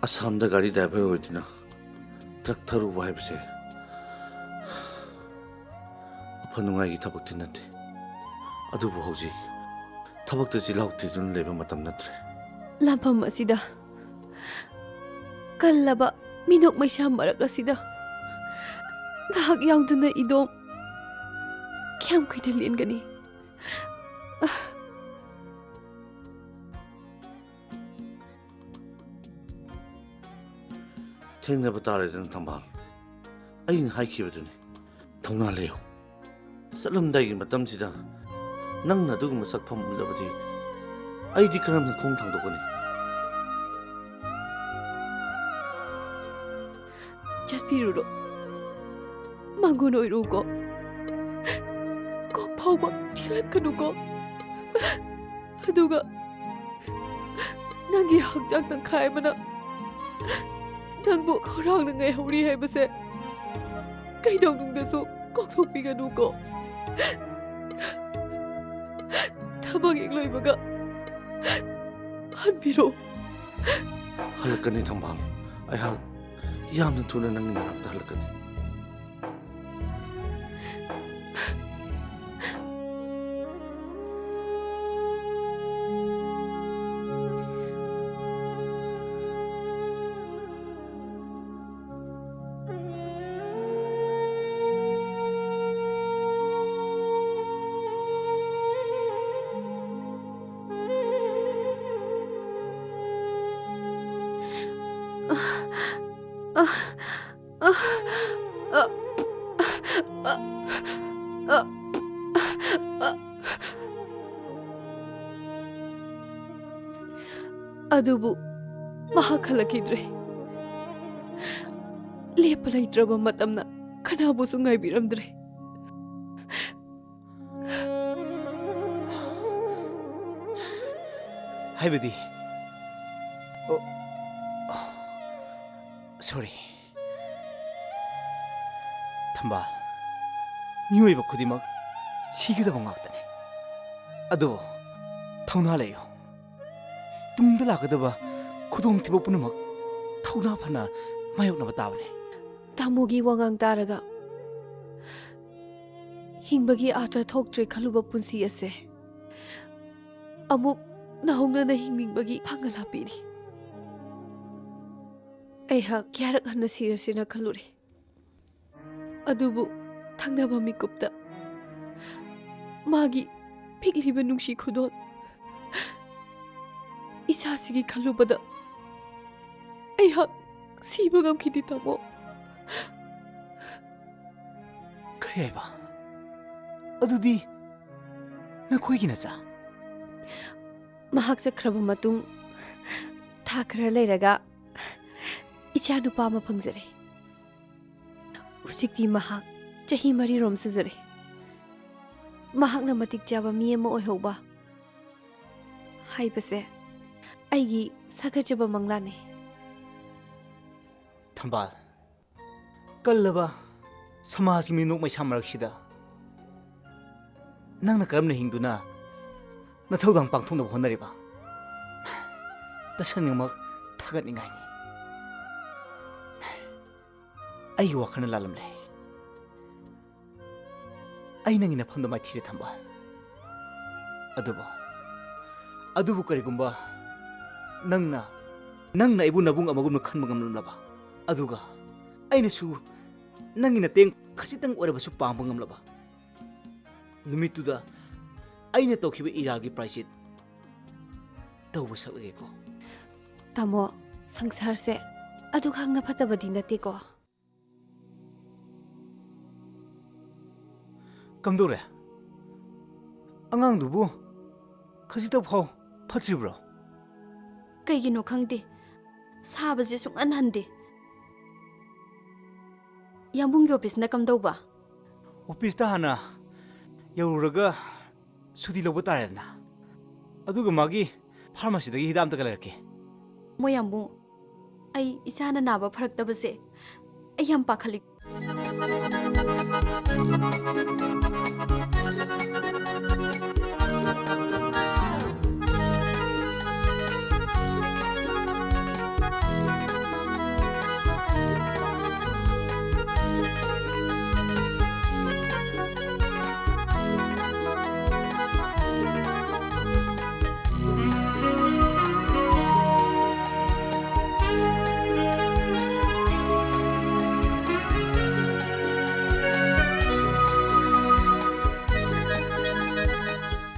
ꯑꯁꯥꯝꯗ ꯒꯥꯔꯤ ꯗ꯭ꯔꯥꯏꯚꯔ ꯑꯣꯏꯗꯨꯅ ꯇ꯭ꯔꯛ ꯊꯧꯔꯨꯕ ꯍꯥꯏꯕꯁꯦ ꯑꯐ ꯅꯨꯡꯉꯥꯏꯒꯤ ꯊꯕꯛꯇꯤ ꯅꯠꯇꯦ꯫ ꯑꯗꯨꯕꯨ ꯍꯧꯖꯤꯛ ꯊꯕꯛꯇ ꯆꯤꯜꯍꯥꯎ ꯊꯤꯗꯨꯅ ꯂꯩꯕ ꯃꯇꯝ ꯅꯠꯇ꯭ꯔꯦ꯫ ꯂꯥꯟꯐꯝ ꯑꯁꯤꯗ ꯀꯜꯂꯕ ꯃꯤꯅꯣꯛ ꯃꯩꯁꯥ ꯃꯔꯛ ꯑꯁꯤꯗ ꯅꯍꯥꯛ ꯌꯥꯎꯗꯅ ꯏꯗꯣꯝ ꯀꯌꯥꯝ ꯀꯨꯏꯅ ꯂꯦꯟꯒꯅꯤ? ꯊꯦꯡꯅꯕ ꯇꯥꯔꯦꯗꯅ, ꯊꯝꯕꯥꯜ꯫ ꯑꯩꯅ ꯍꯥꯏꯈꯤꯕꯗꯨꯅꯤ, ꯊꯧꯅꯥ ꯂꯩꯌꯨ꯫ ꯆꯠꯂꯝꯗꯥꯏꯒꯤ ꯃꯇꯝꯁꯤꯗ ꯅꯪꯅ ꯑꯗꯨꯒꯨꯝꯕ ꯁꯛꯐꯝ ꯎꯠꯂꯕꯗꯤ ꯑꯩꯗꯤ ꯀꯔꯝꯅ ꯈꯣꯡ ꯊꯥꯡꯗꯣꯛꯀꯅꯤ? ꯆꯠꯄꯤꯔꯨꯔꯣ꯫ ꯃꯪꯒꯣꯟ ꯑꯣꯏꯔꯨꯀꯣ꯫ ꯀꯣꯛ ꯐꯥꯎꯕ ꯊꯤꯜꯂꯛꯀꯅꯨꯀꯣ꯫ ꯑꯗꯨꯒ ꯅꯪꯒꯤ ꯍꯛꯆꯥꯡ ꯇꯪꯈꯥꯏ ꯑꯃꯅ ꯅꯪꯕꯨ ꯈꯧꯔꯥꯡꯅ ꯉꯥꯏꯍꯧꯔꯤ ꯍꯥꯏꯕꯁꯦ ꯀꯩꯗꯧꯅꯨꯡꯗꯁꯨ ꯀꯥꯎꯊꯣꯛꯄꯤꯒꯅꯨꯀꯣ꯫ ꯊꯕꯛ ꯍꯦꯛ ꯂꯣꯏꯕꯒ ꯍꯟꯕꯤꯔꯣ꯫ ꯍꯜꯂꯛꯀꯅꯤ, ꯊꯝꯕꯥꯜ꯫ ꯑꯩꯍꯥꯛ ꯌꯥꯝꯅ ꯊꯨꯅ ꯅꯪꯒꯤ ꯅꯥꯛꯇ ꯍꯜꯂꯛꯀꯅꯤ꯫ ꯑꯗꯨꯕꯨ ꯃꯍꯥꯛ ꯍꯜꯂꯛꯈꯤꯗ꯭ꯔꯦ꯫ ꯂꯦꯞꯄ ꯂꯩꯇ꯭ꯔꯕ ꯃꯇꯝꯅ ꯀꯅꯥꯕꯨꯁꯨ ꯉꯥꯏꯕꯤꯔꯝꯗ꯭ꯔꯦ꯫ ꯍꯥꯏꯕꯗꯤ, ꯑꯣ, ꯁꯣꯔꯤ꯫ ꯊꯝꯕꯥꯜ, ꯃꯤꯑꯣꯏꯕ ꯈꯨꯗꯤꯡꯃꯛ ꯁꯤꯒꯗꯕ ꯉꯥꯛꯇꯅꯤ꯫ ꯑꯗꯨꯕꯨ ꯊꯧꯅꯥ ꯂꯩꯌꯨ꯫ ꯇꯨꯡꯗ ꯂꯥꯛꯀꯗꯕ ꯈꯨꯗꯣꯡꯊꯤꯕ ꯄꯨꯝꯅꯃꯛ ꯊꯧꯅꯥ ꯐꯅ ꯃꯥꯌꯣꯛꯅꯕ ꯇꯥꯕꯅꯤ꯫ ꯇꯥꯃꯣꯒꯤ ꯋꯥꯉꯥꯡ ꯇꯥꯔꯒ ꯍꯤꯡꯕꯒꯤ ꯑꯥꯔꯊ ꯊꯣꯛꯇ꯭ꯔꯦ ꯈꯜꯂꯨꯕ ꯄꯨꯟꯁꯤ ꯑꯁꯦ ꯑꯃꯨꯛ ꯅꯧꯍꯧꯅꯅ ꯍꯤꯡꯅꯤꯡꯕꯒꯤ ꯄꯥꯡꯒꯜ ꯍꯥꯞꯄꯤꯔꯤ꯫ ꯑꯩꯍꯥꯛ ꯀꯌꯥꯔꯛ ꯍꯟꯅ ꯁꯤꯔꯁꯤꯅ ꯈꯜꯂꯨꯔꯦ꯫ ꯑꯗꯨꯕꯨ ꯊꯪꯅꯕ ꯃꯤꯀꯨꯞꯇ ꯃꯥꯒꯤ ꯄꯤꯛꯂꯤꯕ ꯅꯨꯡꯁꯤ ꯈꯨꯗꯣꯜ ꯏꯆꯥꯁꯤꯒꯤ ꯈꯜꯂꯨꯕꯗ ꯑꯩꯍꯥꯛ ꯁꯤꯕ ꯉꯝꯈꯤꯗꯦ, ꯇꯥꯃꯣ꯫ ꯀꯔꯤ ꯍꯥꯏꯕ? ꯑꯗꯨꯗꯤ ꯅꯈꯣꯏꯒꯤ ꯅꯆꯥ? ꯃꯍꯥꯛ ꯆꯠꯈ꯭ꯔꯕ ꯃꯇꯨꯡ ꯊꯥ ꯈꯔ ꯂꯩꯔꯒ ꯏꯆꯥ ꯅꯨꯄꯥ ꯑꯃ ꯐꯪꯖꯔꯦ꯫ ꯍꯧꯖꯤꯛꯇꯤ ꯃꯍꯥꯛ ꯆꯍꯤ ꯃꯔꯤꯔꯣꯝ ꯁꯨꯖꯔꯦ꯫ ꯃꯍꯥꯛꯅ ꯃꯇꯤꯛ ꯆꯥꯕ ꯃꯤ ꯑꯃ ꯑꯣꯏꯍꯧꯕ ꯍꯥꯏꯕꯁꯦ ꯑꯩꯒꯤ ꯁꯥꯒꯠꯆꯕ ꯃꯪꯂꯥꯟꯅꯤ꯫ ꯊꯝꯕꯥꯜ, ꯀꯜꯂꯕ ꯁꯃꯥꯖꯀꯤ ꯃꯤꯅꯣꯛ ꯃꯩꯁꯥ ꯃꯔꯛꯁꯤꯗ ꯅꯪꯅ ꯀꯔꯝꯅ ꯍꯤꯡꯗꯨꯅ ꯅꯊꯧꯗꯥꯡ ꯄꯥꯡꯊꯣꯛꯅꯕ ꯍꯣꯠꯅꯔꯤꯕ? ꯇꯁꯦꯡꯅꯃꯛ ꯊꯥꯒꯠꯅꯤꯡꯉꯥꯏꯅꯤ꯫ ꯑꯩꯒꯤ ꯋꯥꯈꯜꯅ ꯂꯥꯜꯂꯝꯂꯦ꯫ ꯑꯩ ꯅꯪꯒꯤ ꯅꯐꯝꯗ ꯃꯥꯏꯊꯤꯔꯦ, ꯊꯝꯕꯥꯜ꯫ ꯑꯗꯨꯕꯨ, ꯑꯗꯨꯕꯨ ꯀꯔꯤꯒꯨꯝꯕ ꯅꯪꯅ, ꯅꯪꯅ ꯑꯩꯕꯨ ꯅꯕꯨꯡ ꯑꯃꯒꯨꯝꯅ ꯈꯟꯕ ꯉꯝꯂꯝꯂꯕ, ꯑꯗꯨꯒ ꯑꯩꯅꯁꯨ ꯅꯪꯒꯤ ꯃꯇꯦꯡ ꯈꯖꯤꯛꯇꯪ ꯑꯣꯏꯔꯕꯁꯨ ꯄꯥꯡꯕ ꯉꯝꯂꯕ ꯅꯨꯃꯤꯠꯇꯨꯗ ꯑꯩꯅ ꯇꯧꯈꯤꯕ ꯏꯔꯥꯜꯒꯤ ꯄ꯭ꯔꯥꯏꯆꯤꯠ ꯇꯧꯕ ꯁꯛꯂꯒꯦꯀꯣ꯫ ꯇꯥꯃꯣ, ꯁꯪꯁꯥꯔꯁꯦ ꯑꯗꯨꯈꯛꯅ ꯐꯠꯇꯕꯗꯤ ꯅꯠꯇꯦꯀꯣ꯫ ꯀꯝꯗꯧꯔꯦ? ꯑꯉꯥꯡꯗꯨꯕꯨ ꯈꯖꯤꯛꯇ ꯐꯥꯎ ꯐꯠꯇ꯭ꯔꯤꯕ꯭ꯔꯣ? ꯀꯩꯒꯤꯅꯣ ꯈꯪꯗꯦ, ꯁꯥꯕꯁꯦ ꯁꯨꯡꯍꯟ ꯍꯟꯗꯦ꯫ ꯌꯥꯝꯕꯨꯡꯒꯤ ꯑꯣꯐꯤꯁꯅ ꯀꯝꯗꯧꯕ? ꯑꯣꯐꯤꯁꯇ ꯍꯥꯟꯅ ꯌꯧꯔꯨꯔꯒ ꯁꯨꯇꯤ ꯂꯧꯕ ꯇꯥꯔꯦꯗꯅ꯫ ꯑꯗꯨꯒ ꯃꯥꯒꯤ ꯐꯥꯔꯃꯥꯁꯤꯗꯒꯤ ꯍꯤꯗꯥꯛ ꯑꯝꯇꯒ ꯂꯩꯔꯛꯀꯦ꯫ ꯃꯣꯏ ꯌꯥꯝꯕꯨꯡ, ꯑꯩ ꯏꯆꯥꯅ ꯅꯥꯕ ꯐꯔꯛꯇꯕꯁꯦ ꯑꯩ ꯌꯥꯝ ꯄꯥꯈꯠꯂꯤ꯫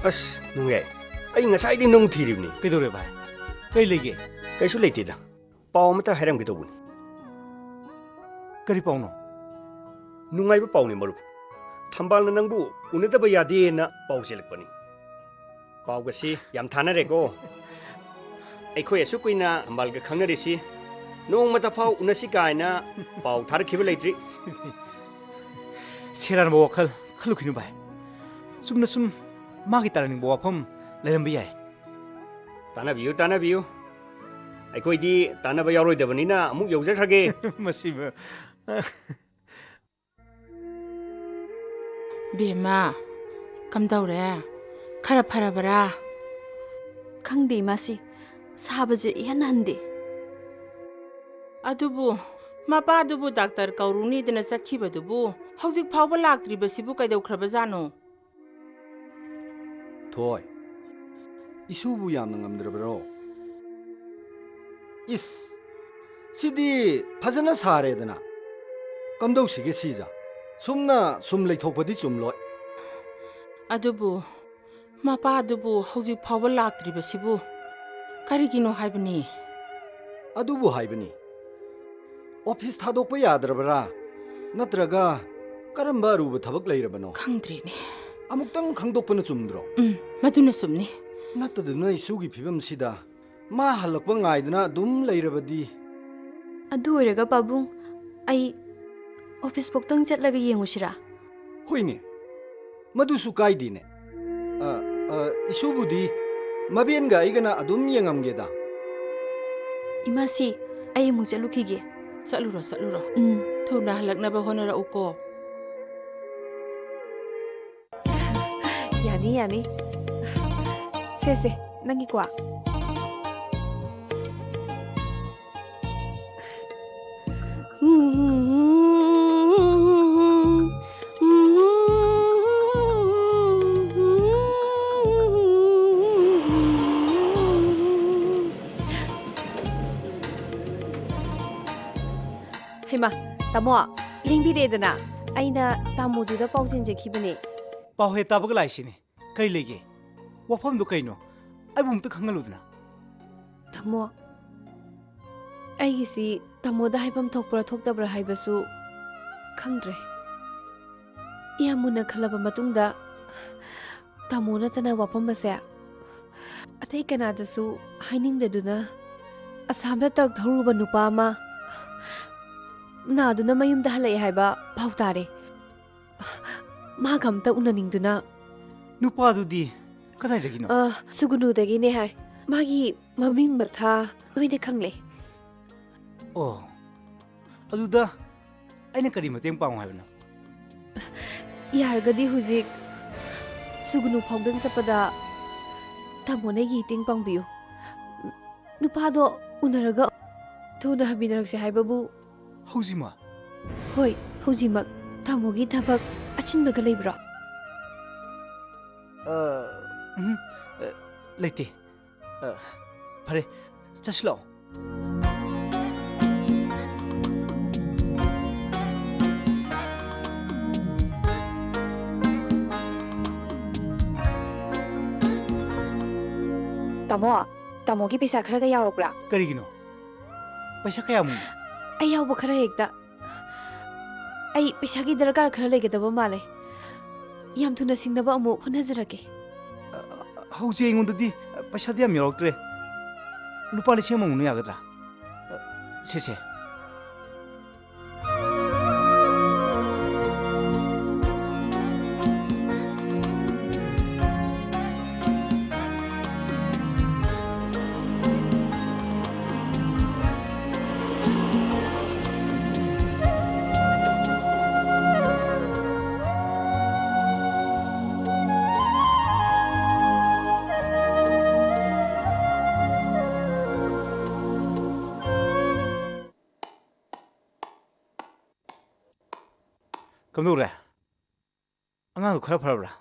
ꯑꯁ, ꯅꯨꯡꯉꯥꯏ꯫ ꯑꯩ ꯉꯁꯥꯏꯗꯩ ꯅꯪ ꯊꯤꯔꯤꯕꯅꯤ꯫ ꯀꯩꯗꯧꯔꯦ ꯚꯥꯏ? ꯀꯔꯤ ꯂꯩꯒꯦ? ꯀꯩꯁꯨ ꯂꯩꯇꯦꯗ꯫ ꯄꯥꯎ ꯑꯃꯇ ꯍꯥꯏꯔꯝꯒꯦ ꯇꯧꯕꯅꯤ꯫ ꯀꯔꯤ ꯄꯥꯎꯅꯣ? ꯅꯨꯡꯉꯥꯏꯕ ꯄꯥꯎꯅꯤ ꯃꯔꯨꯞ꯫ ꯊꯝꯕꯥꯜꯅ ꯅꯪꯕꯨ ꯎꯅꯗꯕ ꯌꯥꯗꯦꯅ ꯄꯥꯎ ꯆꯦꯜꯂꯛꯄꯅꯤ꯫ ꯄꯥꯎꯒꯁꯤ ꯌꯥꯝ ꯊꯥꯅꯔꯦꯀꯣ꯫ ꯑꯩꯈꯣꯏ ꯑꯁꯨꯛ ꯀꯨꯏꯅ ꯊꯝꯕꯥꯜꯒ ꯈꯪꯅꯔꯤꯁꯤ ꯅꯣꯡꯃꯇ ꯐꯥꯎ ꯎꯅꯁꯤ ꯀꯥꯏꯅ ꯄꯥꯎ ꯊꯥꯔꯛꯈꯤꯕ ꯂꯩꯇ꯭ꯔꯤ꯫ ꯁꯦꯔꯥꯟꯕ ꯋꯥꯈꯜ ꯈꯜꯂꯨꯈꯤꯅꯨ ꯚꯥꯏ꯫ ꯆꯨꯝꯅ ꯁꯨꯝ ꯃꯥꯒꯤ ꯇꯥꯅꯅꯤꯡꯕ ꯋꯥꯐꯝ ꯂꯩꯔꯝꯕ ꯌꯥꯏ꯫ ꯇꯥꯟꯅꯕꯤꯌꯨ, ꯇꯥꯟꯅꯕꯤꯌꯨ꯫ ꯑꯩꯈꯣꯏꯗꯤ ꯇꯥꯟꯅꯕ ꯌꯥꯎꯔꯣꯏꯗꯕꯅꯤꯅ ꯑꯃꯨꯛ ꯌꯧꯖꯈ꯭ꯔꯒꯦ꯫ ꯃꯁꯤꯃ꯫ ꯕꯦꯝꯃ, ꯀꯝꯗꯧꯔꯦ? ꯈꯔ ꯐꯔꯕꯔꯥ? ꯈꯪꯗꯦ, ꯏꯃꯥꯁꯤ꯫ ꯁꯥꯕꯁꯦ ꯏꯍꯟ ꯍꯟꯗꯦ꯫ ꯑꯗꯨꯕꯨ ꯃꯄꯥꯗꯨꯕꯨ ꯗꯥꯛꯇꯔ ꯀꯧꯔꯨꯅꯤꯗꯅ ꯆꯠꯈꯤꯕꯗꯨꯕꯨ ꯍꯧꯖꯤꯛ ꯐꯥꯎꯕ ꯂꯥꯛꯇ꯭ꯔꯤꯕꯁꯤꯕꯨ ꯀꯩꯗꯧꯈ꯭ꯔꯕꯖꯥꯠꯅꯣ? ꯊꯣꯏ, ꯏꯁꯨꯕꯨ ꯌꯥꯝꯅ ꯉꯝꯗ꯭ꯔꯕꯔꯣ? ꯏꯁ, ꯁꯤꯗꯤ ꯐꯖꯅ ꯁꯥꯔꯦꯗꯅ꯫ ꯀꯝꯗꯧꯁꯤꯒꯦ ꯁꯤꯖ? ꯁꯨꯝꯅ ꯁꯨꯝ ꯂꯩꯊꯣꯛꯄꯗꯤ ꯆꯨꯝꯂꯣꯏ꯫ ꯑꯗꯨꯕꯨ ꯃꯄꯥꯗꯨꯕꯨ ꯍꯧꯖꯤꯛ ꯐꯥꯎꯕ ꯂꯥꯛꯇ꯭ꯔꯤꯕꯁꯤꯕꯨ ꯀꯔꯤꯒꯤꯅꯣ ꯍꯥꯏꯕꯅꯤ? ꯑꯗꯨꯕꯨ ꯍꯥꯏꯕꯅꯤ꯫ ꯑꯣꯐꯤꯁ ꯊꯥꯗꯣꯛꯄ ꯌꯥꯗ꯭ꯔꯕꯔꯥ? ꯅꯠꯇ꯭ꯔꯒ ꯀꯔꯝꯕ ꯑꯔꯨꯕ ꯊꯕꯛ ꯂꯩꯔꯕꯅꯣ? ꯈꯪꯗ꯭ꯔꯦꯅꯦ꯫ ꯑꯃꯨꯛꯇꯪ ꯈꯪꯗꯣꯛꯄꯅ ꯆꯨꯝꯗ꯭ꯔꯣ? ꯎꯝ, ꯃꯗꯨꯅ ꯆꯨꯝꯅꯤ꯫ ꯅꯠꯇꯗꯅ ꯏꯁꯨꯒꯤ ꯐꯤꯕꯝꯁꯤꯗ ꯃꯥ ꯍꯜꯂꯛꯄ ꯉꯥꯏꯗꯅ ꯑꯗꯨꯝ ꯂꯩꯔꯕꯗꯤ꯫ ꯑꯗꯨ ꯑꯣꯏꯔꯒ ꯄꯥꯕꯨꯡ, ꯑꯩ ꯑꯣꯐꯤꯁ ꯐꯥꯎꯇꯪ ꯆꯠꯂꯒ ꯌꯦꯡꯉꯨꯁꯤꯔꯥ? ꯍꯣꯏꯅꯦ, ꯃꯗꯨꯁꯨ ꯀꯥꯏꯗꯦꯅꯦ꯫ ꯑ, ꯑ, ꯏꯁꯨꯕꯨꯗꯤ ꯃꯕꯦꯟꯒ ꯑꯩꯒꯅ ꯑꯗꯨꯝ ꯌꯦꯡꯉꯝꯒꯦꯗ꯫ ꯏꯃꯥꯁꯤ, ꯑꯩ ꯑꯃꯨꯛ ꯆꯠꯂꯨꯈꯤꯒꯦ꯫ ꯆꯠꯂꯨꯔꯣ, ꯆꯠꯂꯨꯔꯣ꯫ ꯎꯝ꯫ ꯊꯨꯅ ꯍꯜꯂꯛꯅꯕ ꯍꯣꯠꯅꯔꯛꯎꯀꯣ꯫ ꯌꯥꯅꯤ, ꯌꯥꯅꯤ꯫ ꯁꯦ, ꯁꯦ, ꯅꯪꯒꯤ ꯀ꯭ꯋꯥ꯫ ꯍꯩꯃꯥ, ꯇꯥꯃꯣ, ꯂꯦꯡꯕꯤꯔꯦꯗꯅ꯫ ꯑꯩꯅ ꯇꯥꯃꯣꯗꯨꯗ ꯄꯥꯎ ꯆꯦꯟꯖꯈꯤꯕꯅꯦ꯫ ꯄꯥꯎ ꯍꯦꯛ ꯇꯥꯕꯒ ꯂꯥꯏꯁꯤꯅꯦ꯫ ꯀꯔꯤ ꯂꯩꯒꯦ? ꯋꯥꯐꯝꯗꯣ ꯀꯩꯅꯣ? ꯑꯩꯕꯨ ꯑꯝꯇ ꯈꯪꯍꯜꯂꯨꯗꯅ꯫ ꯇꯥꯃꯣ, ꯑꯩꯒꯤꯁꯤ ꯇꯥꯃꯣꯗ ꯍꯥꯏꯐꯝ ꯊꯣꯛꯄ꯭ꯔꯥ ꯊꯣꯛꯇꯕ꯭ꯔꯥ ꯍꯥꯏꯕꯁꯨ ꯈꯪꯗ꯭ꯔꯦ꯫ ꯌꯥꯝ ꯃꯨꯟꯅ ꯈꯜꯂꯕ ꯃꯇꯨꯡꯗ, ꯇꯥꯃꯣ ꯅꯠꯇꯅ ꯋꯥꯐꯝ ꯑꯁꯦ ꯑꯇꯩ ꯀꯅꯥꯗꯁꯨ ꯍꯥꯏꯅꯤꯡꯗꯗꯨꯅ, ꯑꯁꯥꯝꯗ ꯇ꯭ꯔꯛ ꯊꯧꯔꯨꯕ ꯅꯨꯄꯥ ꯑꯃ ꯅꯥꯗꯨꯅ ꯃꯌꯨꯝꯗ ꯍꯜꯂꯛꯑꯦ ꯍꯥꯏꯕ ꯄꯥꯎ ꯇꯥꯔꯦ꯫ ꯃꯥꯒ ꯑꯝꯇ ꯎꯅꯅꯤꯡꯗꯨꯅ꯫ ꯅꯨꯄꯥꯗꯨꯗꯤ ꯀꯗꯥꯏꯗꯒꯤꯅꯣ? ꯑ, ꯁꯨꯒꯨꯅꯨꯗꯒꯤꯅꯦ ꯍꯥꯏ꯫ ꯃꯥꯒꯤ ꯃꯃꯤꯡ ꯃꯊꯥ ꯂꯣꯏꯅ ꯈꯪꯂꯦ꯫ ꯑꯣ, ꯑꯗꯨꯗ ꯑꯩꯅ ꯀꯔꯤ ꯃꯇꯦꯡ ꯄꯥꯡꯉꯨ ꯍꯥꯏꯕꯅꯣ? ꯌꯥꯔꯒꯗꯤ ꯍꯧꯖꯤꯛ ꯁꯨꯒꯨꯅꯨ ꯐꯥꯎꯗꯪ ꯆꯠꯄꯗ ꯇꯥꯃꯣꯅ ꯑꯩꯒꯤ ꯃꯇꯦꯡ ꯄꯥꯡꯕꯤꯌꯨ꯫ ꯅꯨꯄꯥꯗꯣ ꯎꯅꯔꯒ ꯊꯨꯅ ꯍꯟꯃꯤꯟꯅꯔꯛꯁꯦ ꯍꯥꯏꯕꯕꯨ꯫ ꯍꯧꯖꯤꯛꯃꯛ? ꯍꯣꯏ, ꯍꯧꯖꯤꯛꯃꯛ꯫ ꯇꯥꯃꯣꯒꯤ ꯊꯕꯛ ꯑꯆꯤꯟꯕꯒ ꯂꯩꯕ꯭ꯔꯣ? ꯑ, ꯎꯝ, ꯑ, ꯂꯩꯇꯦ꯫ ꯑ, ꯐꯔꯦ, ꯆꯠꯁꯤ ꯂꯥꯛꯑꯣ꯫ ꯇꯥꯃꯣ, ꯇꯥꯃꯣꯒꯤ ꯄꯩꯁꯥ ꯈꯔꯒ ꯌꯥꯎꯔꯛꯄ꯭ꯔꯥ? ꯀꯔꯤꯒꯤꯅꯣ? ꯄꯩꯁꯥ ꯀꯌꯥꯃꯨꯛꯅꯣ? ꯑꯩ ꯌꯥꯎꯕ ꯈꯔ ꯍꯦꯛꯇ꯫ ꯑꯩ ꯄꯩꯁꯥꯒꯤ ꯗꯔꯀꯥꯔ ꯈꯔ ꯂꯩꯒꯗꯕ ꯃꯥꯜꯂꯦ꯫ ꯌꯥꯝ ꯊꯨꯅ ꯁꯤꯡꯅꯕ ꯑꯃꯨꯛ ꯍꯣꯠꯅꯖꯔꯛꯀꯦ꯫ ꯑ, ꯍꯧꯖꯤꯛ ꯑꯩꯉꯣꯟꯗꯗꯤ ꯄꯩꯁꯥꯗꯤ ꯌꯥꯝ ꯌꯥꯎꯔꯛꯇ꯭ꯔꯦ꯫ ꯂꯨꯄꯥ ꯂꯤꯁꯤꯡ ꯑꯃꯃꯨꯛꯅ ꯌꯥꯒꯗ꯭ꯔꯥ? ꯁꯦ, ꯁꯦ꯫ ꯀꯝꯗꯧꯔꯦ? ꯑꯉꯥꯡꯗꯣ ꯈꯔ ꯐꯔꯕ꯭ꯔꯥ?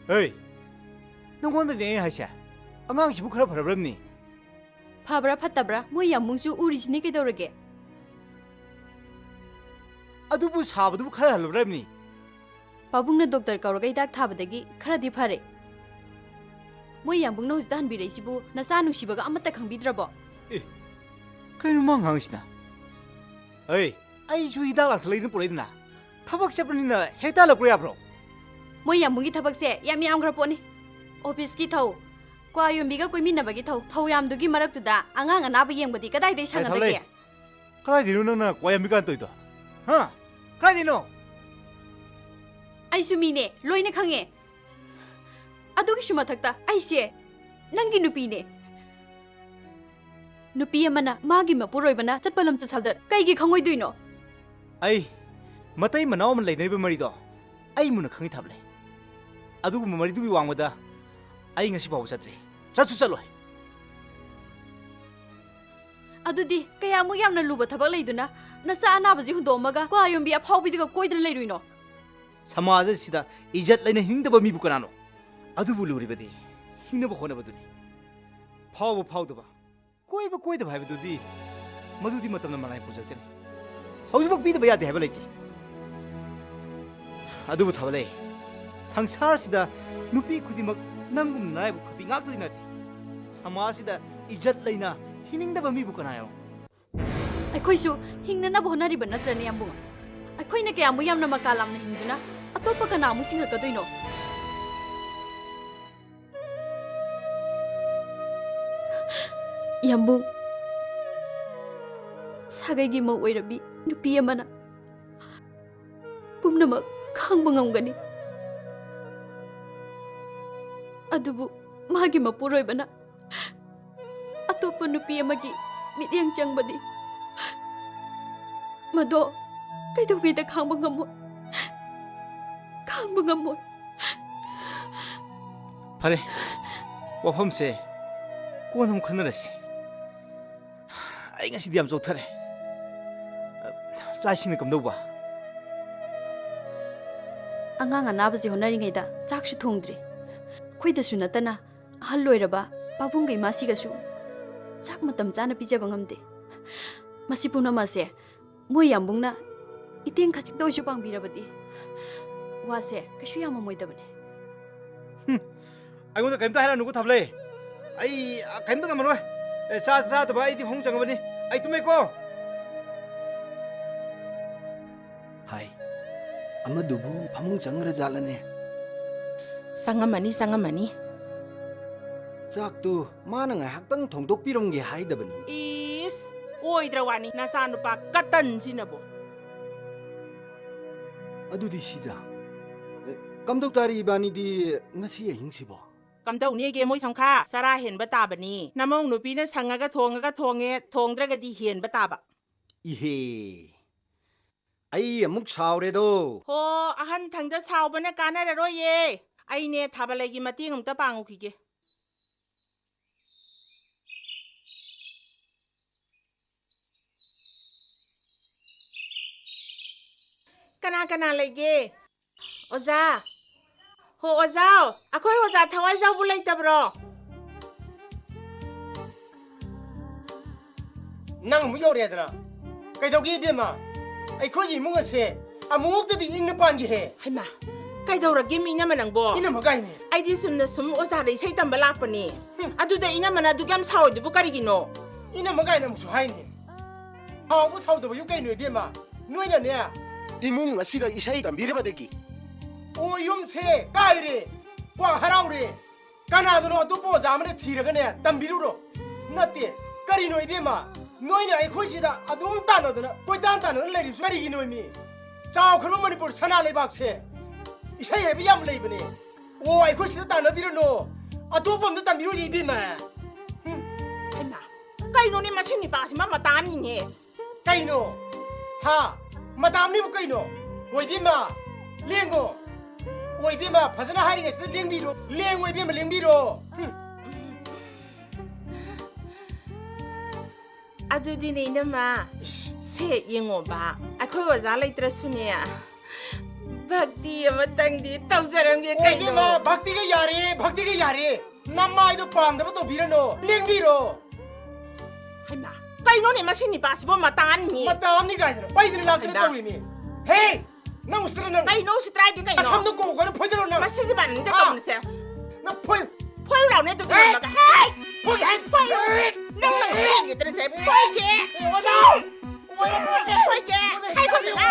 ꯑꯦ, ꯅꯪꯉꯣꯟꯗꯅꯦ ꯑꯩ ꯍꯥꯏꯁꯦ꯫ ꯑꯉꯥꯡꯁꯤꯕꯨ ꯈꯔ ꯐꯔꯕ꯭ꯔꯕꯅꯤ? ꯐꯕ꯭ꯔꯥ ꯐꯠꯇꯕ꯭ꯔꯥ, ꯃꯣꯏ ꯌꯥꯝꯕꯨꯡꯁꯨ ꯎꯔꯤꯁꯤꯅꯤ, ꯀꯩꯗꯧꯔꯒꯦ? ꯑꯗꯨꯕꯨ ꯁꯥꯕꯗꯨꯕꯨ ꯈꯔ ꯍꯜꯂꯕ꯭ꯔꯕꯅꯤ? ꯄꯥꯕꯨꯡꯅ ꯗꯣꯛꯇꯔ ꯀꯧꯔꯒ ꯍꯤꯗꯥꯛ ꯊꯥꯕꯗꯒꯤ ꯈꯔꯗꯤ ꯐꯔꯦ꯫ ꯃꯣꯏ ꯌꯥꯝꯕꯨꯡꯅ ꯍꯧꯖꯤꯛꯇ ꯍꯟꯕꯤꯔꯛꯏꯁꯤꯕꯨ ꯅꯆꯥ ꯅꯨꯡꯁꯤꯕꯒ ꯑꯃꯠꯇ ꯈꯪꯕꯤꯗ꯭ꯔꯕꯣ? ꯑꯦ, ꯀꯩꯅꯣ ꯃꯥ ꯉꯥꯡꯉꯤꯁꯤꯅ? ꯑꯩ, ꯑꯩꯁꯨ ꯍꯤꯗꯥꯛ ꯂꯥꯡꯊꯛ ꯂꯩꯗꯅ ꯄꯨꯔꯛꯏꯗꯅ꯫ ꯊꯕꯛ ꯆꯠꯄꯅꯤꯅ ꯍꯦꯛꯇ ꯍꯜꯂꯛꯄ ꯌꯥꯕ꯭ꯔꯣ? ꯃꯣꯏ ꯌꯥꯝꯕꯨꯡꯒꯤ ꯊꯕꯛꯁꯦ ꯌꯥꯝ ꯌꯥꯝꯈ꯭ꯔ ꯄꯣꯠꯅꯤ꯫ ꯑꯣꯐꯤꯁꯀꯤ ꯊꯧ, ꯀ꯭ꯋꯥ ꯌꯣꯟꯕꯤꯒ ꯀꯣꯏꯃꯤꯟꯅꯕꯒꯤ ꯊꯧ, ꯊꯧ ꯌꯥꯝꯗꯨꯒꯤ ꯃꯔꯛꯇꯨꯗ ꯑꯉꯥꯡ ꯑꯅꯥꯕ ꯌꯦꯡꯕꯗꯤ ꯀꯗꯥꯏꯗꯩ ꯁꯪꯒꯗꯒꯦ? ꯊꯥꯂꯩ, ꯀꯗꯥꯏꯗꯩꯅꯣ ꯅꯪꯅ ꯀ꯭ꯋꯥ ꯌꯥꯝꯕꯤ ꯀꯥꯟ ꯇꯧꯔꯤꯗꯣ? ꯍꯥ? ꯀꯗꯥꯏꯗꯩꯅꯣ? ꯑꯩꯁꯨ ꯃꯤꯅꯦ, ꯂꯣꯏꯅ ꯈꯪꯉꯦ꯫ ꯑꯗꯨꯒꯤꯁꯨ ꯃꯊꯛꯇ ꯑꯩꯁꯦ ꯅꯪꯒꯤ ꯅꯨꯄꯤꯅꯦ꯫ ꯅꯨꯄꯤ ꯑꯃꯅ ꯃꯥꯒꯤ ꯃꯄꯨꯔꯣꯏꯕꯅ ꯆꯠꯄ ꯂꯝꯆꯠ ꯁꯥꯖꯠ ꯀꯩꯒꯤ ꯈꯪꯉꯣꯏꯗꯣꯏꯅꯣ? ꯑꯩ ꯃꯇꯩ ꯃꯅꯥꯎ ꯑꯃ ꯂꯩꯅꯔꯤꯕ ꯃꯔꯤꯗꯣ ꯑꯩ ꯃꯨꯟꯅ ꯈꯪꯉꯤ, ꯊꯥꯂꯩ꯫ ꯑꯗꯨꯒꯨꯝꯕ ꯃꯔꯤꯗꯨꯒꯤ ꯋꯥꯡꯃꯗ ꯑꯩ ꯉꯁꯤ ꯐꯥꯎꯕ ꯆꯠꯇ꯭ꯔꯤ, ꯆꯠꯁꯨ ꯆꯠꯂꯣꯏ꯫ ꯑꯗꯨꯗꯤ ꯀꯌꯥꯃꯨꯛ ꯌꯥꯝꯅ ꯂꯨꯕ ꯊꯕꯛ ꯂꯩꯗꯨꯅ ꯅꯆꯥ ꯑꯅꯥꯕꯁꯤ ꯍꯨꯟꯗꯣꯛꯑꯝꯃꯒ ꯀ꯭ꯋꯥ ꯌꯣꯟꯕꯤ ꯑꯐꯥꯎꯕꯤꯗꯨꯒ ꯀꯣꯏꯗꯅ ꯂꯩꯔꯨꯏꯅꯣ? ꯁꯃꯥꯖ ꯑꯁꯤꯗ ꯏꯖꯠ ꯂꯩꯅ ꯍꯤꯡꯗꯕ ꯃꯤꯕꯨ ꯀꯅꯥꯅꯣ? ꯑꯗꯨꯕꯨ ꯂꯨꯔꯤꯕꯗꯤ ꯍꯤꯡꯅꯕ ꯍꯣꯠꯅꯕꯗꯨꯅꯤ꯫ ꯐꯥꯎꯕ ꯐꯥꯎꯗꯕ, ꯀꯣꯏꯕ ꯀꯣꯏꯗꯕ ꯍꯥꯏꯕꯗꯨꯗꯤ ꯃꯗꯨꯗꯤ ꯃꯇꯝꯅ ꯃꯔꯥꯏ ꯄꯨꯖꯔꯛꯀꯅꯤ꯫ ꯍꯧꯖꯤꯛꯃꯛ ꯄꯤꯗꯕ ꯌꯥꯗꯦ ꯍꯥꯏꯕ ꯂꯩꯇꯦ꯫ ꯑꯗꯨꯕꯨ ꯊꯥꯂꯩ, ꯁꯪꯁꯥꯔꯁꯤꯗ ꯅꯨꯄꯤ ꯈꯨꯗꯤꯡꯃꯛ ꯅꯪꯒꯨꯝ ꯅꯔꯥꯏꯕꯛ ꯐꯕꯤ ꯉꯥꯛꯇꯗꯤ ꯅꯠꯇꯦ꯫ ꯁꯃꯥꯖꯁꯤꯗ ꯏꯖꯠ ꯂꯩꯅ ꯍꯤꯡꯅꯤꯡꯗꯕ ꯃꯤꯕꯨ ꯀꯅꯥ ꯌꯥꯎ? ꯑꯩꯈꯣꯏꯁꯨ ꯍꯤꯡꯅꯅꯕ ꯍꯣꯠꯅꯔꯤꯕ ꯅꯠꯇ꯭ꯔꯅꯦ, ꯌꯥꯝꯕꯨꯡ? ꯑꯩꯈꯣꯏꯅ ꯀꯌꯥꯃꯨꯛ ꯌꯥꯝꯅ ꯃꯀꯥ ꯂꯥꯝꯅ ꯍꯤꯡꯗꯨꯅ ꯑꯇꯣꯞꯄ ꯀꯅꯥꯃꯨꯛ ꯆꯤꯡꯂꯛꯀꯗꯣꯏꯅꯣ? ꯌꯥꯝꯕꯨꯡ, ꯁꯥꯒꯩꯒꯤ ꯃꯧ ꯑꯣꯏꯔꯕꯤ ꯅꯨꯄꯤ ꯑꯃꯅ ꯄꯨꯝꯅꯃꯛ ꯈꯥꯡꯕ ꯉꯝꯒꯅꯤ꯫ ꯑꯗꯨꯕꯨ ꯃꯥꯒꯤ ꯃꯄꯨꯔꯣꯏꯕꯅ ꯑꯇꯣꯞꯄ ꯅꯨꯄꯤ ꯑꯃꯒꯤ ꯃꯤꯠꯌꯦꯡ ꯆꯪꯕꯗꯤ, ꯃꯗꯣ ꯀꯩꯗꯧꯉꯩꯗ ꯈꯥꯡꯕ ꯉꯝꯃꯣꯏ, ꯈꯥꯡꯕ ꯉꯝꯃꯣꯏ꯫ ꯐꯔꯦ, ꯋꯥꯐꯝꯁꯦ ꯀꯣꯟꯅ ꯑꯃꯨꯛ ꯈꯟꯅꯔꯁꯤ꯫ ꯑꯩ ꯉꯁꯤꯗꯤ ꯌꯥꯝ ꯆꯣꯛꯊꯔꯦ꯫ ꯆꯥꯛ ꯏꯁꯤꯡꯅ ꯀꯝꯗꯧꯕ? ꯑꯉꯥꯡ ꯑꯅꯥꯕꯁꯦ ꯍꯣꯠꯅꯔꯤꯉꯩꯗ ꯆꯥꯛꯁꯨ ꯊꯣꯡꯗ꯭ꯔꯤ꯫ ꯑꯩꯈꯣꯏꯗꯁꯨ ꯅꯠꯇꯅ ꯑꯍꯜ ꯑꯣꯏꯔꯕ ꯄꯥꯕꯨꯡꯒ ꯏꯃꯥꯁꯤꯒꯁꯨ ꯆꯥꯛ ꯃꯇꯝ ꯆꯥꯅ ꯄꯤꯖꯕ ꯉꯝꯗꯦ꯫ ꯃꯁꯤ ꯄꯨꯝꯅꯃꯛꯁꯦ ꯃꯣꯏ ꯌꯥꯝꯕꯨꯡꯅ ꯏꯇꯦꯡ ꯈꯖꯤꯛꯇ ꯑꯣꯏꯁꯨ ꯄꯥꯡꯕꯤꯔꯕꯗꯤ ꯋꯥꯁꯦ ꯀꯩꯁꯨ ꯌꯥꯝꯃꯝꯃꯣꯏꯗꯕꯅꯤ꯫ ꯑꯩꯉꯣꯟꯗ ꯀꯔꯤꯝꯇ ꯍꯥꯏꯔꯛꯑꯅꯨꯀꯣ ꯊꯥꯕꯂꯩ꯫ ꯑꯩ, ꯑ, ꯀꯔꯤꯝꯇ ꯉꯝꯃꯔꯣꯏ꯫ ꯑꯦ, ꯆꯥ ꯆꯥꯗꯕ ꯑꯩꯗꯤ ꯐꯃꯨꯡ ꯆꯪꯉꯕꯅꯤ꯫ ꯑꯩ ꯇꯨꯝꯃꯦꯀꯣ꯫ ꯍꯥꯏ, ꯑꯃꯗꯨꯕꯨ ꯐꯃꯨꯡ ꯆꯪꯈ꯭ꯔ ꯖꯥꯠꯂꯅꯦ? ꯆꯪꯉꯝꯃꯅꯤ, ꯆꯪꯉꯝꯃꯅꯤ꯫ ꯆꯥꯛꯇꯨ ꯃꯥꯅ ꯉꯥꯏꯍꯥꯛꯇꯪ ꯊꯣꯡꯗꯣꯛꯄꯤꯔꯝꯒꯦ ꯍꯥꯏꯗꯕꯅꯤ꯫ ꯏꯁ, ꯑꯣꯏꯗ꯭ꯔ ꯋꯥꯅꯤ, ꯅꯆꯥꯅꯨꯄꯥ ꯀꯇꯟꯁꯤꯅꯕꯨ꯫ ꯑꯗꯨꯗꯤ ꯁꯤꯖ, ꯑꯦ, ꯀꯝꯗꯧ ꯇꯥꯔꯤ ꯏꯕꯥꯅꯤꯗꯤ ꯉꯁꯤ ꯑꯍꯤꯡꯁꯤꯕꯣ? ꯀꯝꯗꯧꯅꯦꯒꯦ ꯃꯣꯏ ꯁꯝꯈꯥ? ꯆꯔꯥ ꯍꯦꯟꯕ ꯇꯥꯕꯅꯤ꯫ ꯅꯃꯧ ꯅꯨꯄꯤꯅ ꯁꯪꯉꯒ ꯊꯣꯡꯉꯒ ꯊꯣꯡꯉꯦ, ꯊꯣꯡꯗ꯭ꯔꯒꯗꯤ ꯍꯦꯟꯕ ꯇꯥꯕ꯫ ꯏꯍꯦ, ꯑꯩ ꯑꯃꯨꯛ ꯁꯥꯎꯔꯦꯗꯣ꯫ ꯍꯣ, ꯑꯍꯟ ꯊꯪꯗ ꯁꯥꯎꯕꯅ ꯀꯥꯟꯅꯔꯔꯣꯏꯌꯦ꯫ ꯑꯩꯅꯦ ꯊꯥꯕꯂꯩꯒꯤ ꯃꯇꯦꯡ ꯑꯃꯨꯛꯇ ꯄꯥꯡꯉꯨꯈꯤꯒꯦ꯫ ꯀꯅꯥ ꯀꯅꯥ ꯂꯩꯒꯦ? ꯑꯣꯖꯥ꯫ ꯍꯣ, ꯑꯣꯖꯥ, ꯑꯩꯈꯣꯏ ꯑꯣꯖꯥ ꯊꯋꯥꯏꯖꯥꯎꯕꯨ ꯂꯩꯇꯕ꯭ꯔꯣ? ꯅꯪ ꯑꯃꯨꯛ ꯌꯧꯔꯛꯑꯦꯗꯅ꯫ ꯀꯩꯗꯧꯒꯦ ꯏꯕꯦꯝꯃ? ꯑꯩꯈꯣꯏꯒꯤ ꯏꯃꯨꯡ ꯑꯁꯦ ꯑꯃꯨꯛꯇꯗꯤ ꯏꯪꯅ ꯄꯥꯟꯒꯦꯍꯦ꯫ ꯍꯩꯃꯥ, ꯀꯩꯗꯧꯔꯒꯦ ꯃꯤ ꯏꯅꯝꯃ ꯅꯪꯕꯣ? ꯏꯅꯝꯃ ꯀꯥꯏꯅꯦ꯫ ꯑꯩꯗꯤ ꯆꯨꯝꯅ ꯁꯨꯝ ꯑꯣꯖꯥꯗ ꯏꯁꯩ ꯇꯝꯕ ꯂꯥꯛꯄꯅꯦ꯫ ꯑꯗꯨꯗ ꯏꯅꯝꯃꯅ ꯑꯗꯨꯛ ꯌꯥꯝ ꯁꯥꯎꯔꯤꯗꯨꯕꯨ ꯀꯔꯤꯒꯤꯅꯣ? ꯏꯅꯝꯃ ꯀꯥꯏꯅ ꯑꯃꯨꯛꯁꯨ ꯍꯥꯏꯅꯦ꯫ ꯁꯥꯎꯕ ꯁꯥꯎꯗꯕ ꯌꯨ ꯀꯩꯅꯣ ꯏꯕꯦꯝꯃ? ꯅꯣꯏꯅꯅꯦ꯫ ꯏꯃꯨꯡ ꯑꯁꯤꯗ ꯏꯁꯩ ꯇꯝꯕꯤꯔꯤꯕꯗꯒꯤ꯫ ꯑꯣ, ꯌꯨꯝꯁꯦ ꯀꯥꯏꯔꯦ꯫ ꯀ꯭ꯋꯥꯛ ꯍꯔꯥꯎꯔꯦ꯫ ꯀꯅꯥꯗꯅꯣ ꯑꯇꯣꯞꯄ ꯑꯣꯖꯥ ꯑꯃꯅ ꯊꯤꯔꯒꯅꯦ ꯇꯝꯕꯤꯔꯨꯔꯣ꯫ ꯅꯠꯇꯦ, ꯀꯔꯤꯅꯣ ꯏꯕꯦꯝꯃ? ꯅꯣꯏꯅ ꯑꯩꯈꯣꯏꯁꯤꯗ ꯑꯗꯨꯝ ꯇꯥꯟꯅꯗꯅ, ꯀꯣꯏꯇꯥꯟ ꯇꯥꯟꯅꯗꯅ ꯂꯩꯔꯤꯕꯁꯤ ꯀꯔꯤꯒꯤꯅꯣꯃꯤ? ꯆꯥꯎꯈ꯭ꯔꯕ ꯃꯅꯤꯄꯨꯔ ꯁꯅꯥ ꯂꯩꯕꯥꯛꯁꯦ ꯏꯁꯩ ꯍꯥꯏꯕ ꯌꯥꯝ ꯂꯩꯕꯅꯦ꯫ ꯑꯣ, ꯑꯩꯈꯣꯏ ꯁꯤꯗ ꯇꯥꯟꯅꯕꯤꯔꯅꯣ꯫ ꯑꯇꯣꯞꯄ ꯑꯝꯗ ꯇꯝꯕꯤꯔꯣꯏ ꯏꯕꯦꯝꯃ꯫ ꯍꯨꯝ꯫ ꯍꯩꯃꯥ, ꯀꯩꯅꯣꯅꯦ ꯃꯁꯤ ꯅꯤꯄꯥꯁꯤꯃ ꯃꯇꯥ ꯑꯃꯅꯤꯅꯦ꯫ ꯀꯩꯅꯣ? ꯍꯥ? ꯃꯇꯥ ꯑꯃꯅꯤꯕꯨ ꯀꯩꯅꯣ? ꯑꯣ ꯏꯕꯦꯝꯃ, ꯂꯦꯡꯉꯣ꯫ ꯑꯣ ꯏꯕꯦꯝꯃ, ꯐꯖꯅ ꯍꯥꯏꯔꯤꯉꯩꯁꯤꯗ ꯂꯦꯡꯕꯤꯔꯣ꯫ ꯂꯦꯡꯉꯣ ꯏꯕꯦꯝꯃ, ꯂꯦꯡꯕꯤꯔꯣ꯫ ꯍꯨꯝ꯫ ꯑꯗꯨꯗꯤꯅꯦ ꯏꯅꯝꯃ, ꯏꯁ꯫ ꯁꯦ ꯌꯦꯡꯉꯣꯕ, ꯑꯩꯈꯣꯏ ꯑꯣꯖꯥ ꯂꯩꯇ꯭ꯔꯁꯨꯅꯦ, ꯚꯛꯇꯤ ꯑꯃꯇꯪꯗꯤ ꯇꯧꯖꯔꯝꯒꯦ ꯑꯣ, ꯀꯩꯅꯣ꯫ ꯏꯕꯦꯝꯃ, ꯚꯛꯇꯤꯒ ꯌꯥꯔꯦ, ꯚꯛꯇꯤꯒ ꯌꯥꯔꯦ꯫ ꯅꯃꯥꯏꯗꯣ ꯄꯥꯝꯗꯕ ꯇꯧꯕꯤꯔꯅꯣ, ꯂꯦꯡꯕꯤꯔꯣ꯫ ꯍꯩꯃꯥ, ꯀꯩꯅꯣꯅꯦ ꯃꯁꯤ ꯅꯤꯄꯥꯁꯤꯕꯣ ꯃꯇꯥ ꯑꯅꯤ? ꯃꯇꯥ ꯑꯃꯅꯤ ꯀꯥꯏꯗꯅ, ꯄꯩꯗꯅ ꯂꯥꯛꯇꯅ ꯍꯩꯃꯥ꯫ ꯇꯧꯔꯤꯃꯤ꯫ ꯍꯦ! ꯅꯪ ꯎꯁꯤꯠꯇ꯭ꯔꯥ ꯅꯪ? ꯀꯩꯅꯣ ꯎꯁꯤꯠꯇ꯭ꯔꯥ ꯍꯥꯏꯗꯤ ꯀꯩꯅꯣ? ꯅꯁꯝꯗꯣ ꯀꯣꯛ ꯀꯥꯏꯅ ꯐꯣꯏꯗꯠꯂꯣ ꯅꯪ꯫ ꯃꯁꯤꯁꯦ ꯃꯥꯟꯅꯤꯡꯗꯦ ꯍꯥ? ꯇꯧꯔꯤꯁꯦ꯫ ꯅꯪ ꯐꯣꯏ-, ꯐꯣꯏꯔꯨ ꯂꯥꯎꯅꯦ ꯑꯗꯨꯗꯤ ꯑꯦ! ꯌꯣꯜꯂꯒ꯫ ꯍꯦ! ꯐꯣꯏ ꯍꯥꯏ-, ꯐꯣꯏ! ꯅꯪ ꯅꯪ ꯐꯣꯏꯒꯦꯗꯅ ꯆꯥꯏ ꯐꯣꯏꯒꯦ! ꯑꯦ, ꯑꯣꯏꯃꯥ! ꯑꯣꯏꯃꯥ! ꯐꯣꯏꯒꯦ! ꯍꯥꯏꯈꯣꯗꯅ!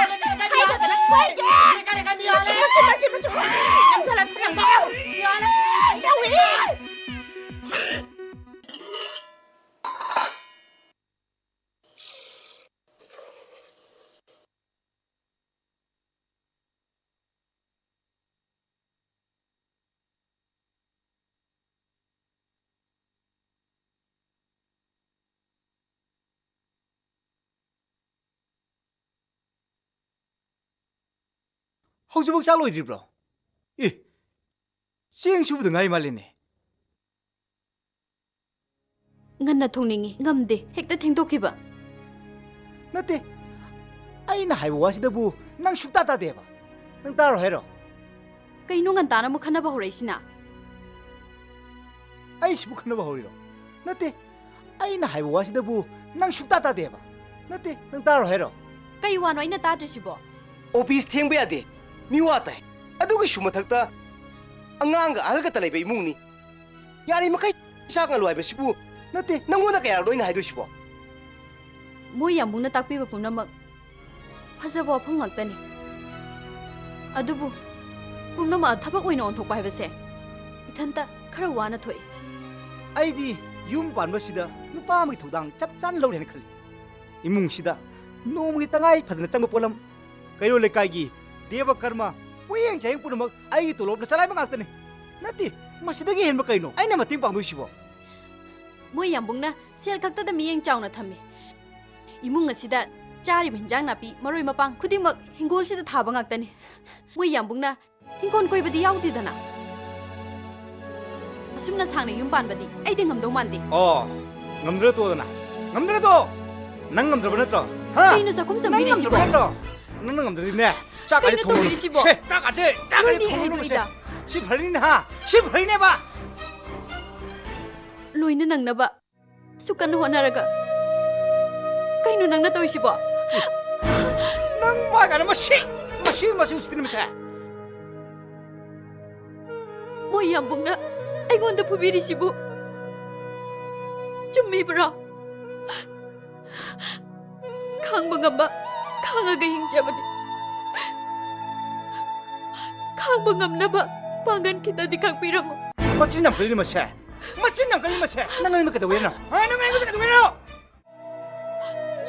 ꯍꯥꯏꯈꯣꯗꯅ ꯐꯣꯏꯒꯦ! ꯃꯆꯤꯟ, ꯃꯆꯤꯟ, ꯃꯆꯤꯟ! ꯅꯝꯊꯔ ꯊꯅꯝꯒꯦ! ꯌꯥꯔꯦ! ꯇꯧꯏ! ꯍꯧꯖꯤꯛꯐꯥꯎ ꯆꯥꯛ ꯂꯣꯏꯗ꯭ꯔꯤꯕ꯭ꯔꯣ? ꯑꯦ, ꯆꯦꯡ ꯁꯨꯕꯗ ꯉꯥꯏꯔꯤ ꯃꯥꯜꯂꯦꯅꯦ꯫ ꯉꯟꯅ ꯊꯣꯡꯅꯤꯡꯉꯤ, ꯉꯝꯗꯦ, ꯍꯦꯛꯇ ꯊꯦꯡꯗꯣꯛꯈꯤꯕ꯫ ꯅꯠꯇꯦ, ꯑꯩꯅ ꯍꯥꯏꯕ ꯋꯥꯁꯤꯗꯕꯨ ꯅꯪ ꯁꯨꯛꯇꯥ ꯇꯥꯗꯦꯕ꯫ ꯅꯪ ꯇꯥꯔꯣꯏ ꯍꯥꯏꯔꯣ? ꯀꯩꯅꯣ ꯉꯟꯇꯥꯅ ꯑꯃꯨꯛ ꯈꯟꯅꯕ ꯍꯧꯔꯛꯏꯁꯤꯅ? ꯑꯩꯁꯤꯕꯨ ꯈꯟꯅꯕ ꯍꯧꯔꯤꯔꯣ? ꯅꯠꯇꯦ, ꯑꯩꯅ ꯍꯥꯏꯕ ꯋꯥꯁꯤꯗꯕꯨ ꯅꯪ ꯁꯨꯛꯇꯥ ꯇꯥꯗꯦꯕ꯫ ꯅꯠꯇꯦ, ꯅꯪ ꯇꯥꯔꯣꯏ ꯍꯥꯏꯔꯣ? ꯀꯩ ꯋꯥꯅꯣ ꯑꯩꯅ ꯇꯥꯗ꯭ꯔꯤꯁꯤꯕꯣ? ꯑꯣꯐꯤꯁ ꯊꯦꯡꯕ ꯌꯥꯗꯦ, ꯃꯤ ꯋꯥ ꯇꯥꯏ꯫ ꯑꯗꯨꯒꯤꯁꯨ ꯃꯊꯛꯇ ꯑꯉꯥꯡꯒ ꯑꯍꯜꯒꯇ ꯂꯩꯕ ꯏꯃꯨꯡꯅꯤ꯫ ꯌꯥꯔꯤꯃꯈꯩ ꯆꯥꯛ ꯉꯜꯂꯨ ꯍꯥꯏꯕꯁꯤꯕꯨ ꯅꯠꯇꯦ, ꯅꯪꯉꯣꯟꯗ ꯀꯌꯥꯔꯛꯅꯣ ꯑꯩꯅ ꯍꯥꯏꯗꯣꯏꯁꯤꯕꯣ? ꯃꯣꯏ ꯌꯥꯝꯕꯨꯡꯅ ꯇꯥꯛꯄꯤꯕ ꯄꯨꯝꯅꯃꯛ ꯐꯖꯕ ꯋꯥꯐꯝ ꯉꯥꯛꯇꯅꯤ꯫ ꯑꯗꯨꯕꯨ ꯄꯨꯝꯅꯃꯛ ꯊꯕꯛ ꯑꯣꯏꯅ ꯑꯣꯟꯊꯣꯛꯄ ꯍꯥꯏꯕꯁꯦ ꯏꯊꯟꯇ ꯈꯔ ꯋꯥꯅ ꯊꯣꯛꯏ꯫ ꯑꯩꯗꯤ ꯌꯨꯝ ꯄꯥꯟꯕꯁꯤꯗ ꯅꯨꯄꯥ ꯑꯃꯒꯤ ꯊꯧꯗꯥꯡ ꯆꯞ ꯆꯥꯅ ꯂꯧꯔꯦ ꯍꯥꯏꯅ ꯈꯜꯂꯤ꯫ ꯏꯃꯨꯡꯁꯤꯗ ꯅꯣꯡꯃꯒꯤ ꯇꯉꯥꯏ ꯐꯗꯅ ꯆꯪꯕ ꯄꯣꯠꯂꯝ, ꯀꯩꯔꯣꯜ ꯂꯩꯀꯥꯏꯒꯤ ꯗꯦꯕ ꯀꯔꯃ, ꯄꯣꯌꯦꯡ ꯆꯥꯌꯦꯡ ꯄꯨꯝꯅꯃꯛ ꯑꯩꯒꯤ ꯇꯣꯂꯣꯞꯅ ꯆꯂꯥꯏꯕ ꯉꯥꯛꯇꯅꯤ꯫ ꯅꯠꯇꯦ, ꯃꯁꯤꯗꯒꯤ ꯍꯦꯟꯕ ꯀꯩꯅꯣ ꯑꯩꯅ ꯃꯇꯦꯡ ꯄꯥꯡꯗꯣꯏꯁꯤꯕꯣ? ꯃꯣꯏ ꯌꯥꯝꯕꯨꯡꯅ ꯁꯦꯜ ꯈꯛꯇꯗ ꯃꯤꯠꯌꯦꯡ ꯆꯥꯎꯅ ꯊꯝꯃꯤ꯫ ꯏꯃꯨꯡ ꯑꯁꯤꯗ ꯆꯥꯔꯤꯕ ꯍꯤꯟꯖꯥꯡ ꯅꯥꯄꯤ, ꯃꯔꯣꯏ ꯃꯄꯥꯡ ꯈꯨꯗꯤꯡꯃꯛ ꯍꯤꯡꯒꯣꯜꯁꯤꯗ ꯊꯥꯕ ꯉꯥꯛꯇꯅꯤ꯫ ꯃꯣꯏ ꯌꯥꯝꯕꯨꯡꯅ ꯍꯤꯡꯒꯣꯜ ꯀꯣꯏꯕꯗꯤ ꯌꯥꯎꯗꯦꯗꯅ꯫ ꯑꯁꯨꯝꯅ ꯁꯥꯡꯅ ꯌꯨꯝ ꯄꯥꯟꯕꯗꯤ ꯑꯩꯗꯤ ꯉꯝꯗꯧ ꯃꯥꯟꯗꯦ꯫ ꯑꯣ, ꯉꯝꯗ꯭ꯔ ꯇꯣꯛꯑꯣꯗꯅ꯫ ꯉꯝꯗ꯭ꯔ ꯇꯣꯛꯑꯣ꯫ ꯅꯪ ꯉꯝꯗ꯭ꯔꯕ ꯅꯠꯇ꯭ꯔꯣ? ꯍꯥ? ꯀꯩꯅꯣ ꯆꯥꯛꯈꯨꯝ ꯅꯪ ꯆꯪꯕꯤꯔꯤꯁꯤꯕꯣ? ꯉꯝꯗ꯭ꯔꯕ ꯅꯠꯇ꯭ꯔꯣ? ꯅꯪꯅ ꯉꯝꯗ꯭ꯔꯗꯤꯅꯦ, ꯆꯥꯛ ꯀꯥꯁꯦ ꯀꯩꯅꯣ ꯊꯣꯡꯉꯨꯔꯣ꯫ ꯇꯧꯕꯤꯔꯤꯁꯤꯕꯣ? ꯁꯦ, ꯆꯥꯛ ꯀꯥꯁꯦ, ꯆꯥꯛ ꯀꯥꯁꯦ ꯂꯣꯏꯅꯦ ꯊꯣꯡꯉꯨꯔꯣ, ꯃꯁꯦ꯫ ꯍꯥꯏꯗꯣꯏꯗ꯫ ꯁꯤ ꯐꯔꯅꯤꯅꯦ, ꯍꯥ? ꯁꯤ ꯐꯔꯅꯦꯕ꯫ ꯂꯣꯏꯅ ꯅꯪꯅꯕ ꯑꯁꯨꯛ ꯀꯟꯅ ꯍꯣꯠꯅꯔꯒ ꯀꯩꯅꯣ ꯅꯪꯅ ꯇꯧꯔꯤꯁꯤꯕꯣ? ꯅꯪ ꯃꯥ ꯀꯥꯏꯅ ꯃꯁꯤ, ꯃꯁꯤ, ꯃꯁꯤ ꯎꯁꯤꯠꯇ꯭ꯔꯤ ꯃꯁꯦ꯫ ꯃꯣꯏ ꯌꯥꯝꯕꯨꯡꯅ ꯑꯩꯉꯣꯟꯗ ꯐꯨꯕꯤꯔꯤꯁꯤꯕꯨ ꯆꯨꯝꯃꯤꯕ꯭ꯔꯣ? ꯈꯥꯡꯕ ꯉꯝꯕ ꯈꯥꯡꯉꯒ ꯍꯤꯡꯖꯕꯅꯤ꯫ ꯈꯥꯡꯕ ꯉꯝꯅꯕ ꯄꯥꯡꯒꯜ ꯈꯤꯇꯗꯤ ꯈꯪꯕꯤꯔꯝꯃꯨ꯫ ꯃꯆꯤꯟ ꯌꯥꯝ ꯀꯜꯂꯤ ꯃꯁꯦ꯫ ꯃꯆꯤꯟ ꯌꯥꯝ ꯀꯜꯂꯤ ꯃꯁꯦ꯫ ꯅꯪ ꯑꯩꯉꯣꯟꯗ ꯀꯩꯗꯧꯕꯩꯅꯣ? ꯍꯥ? ꯅꯪ ꯑꯩꯉꯣꯟꯗ ꯀꯩꯗꯧꯕꯩꯅꯣ?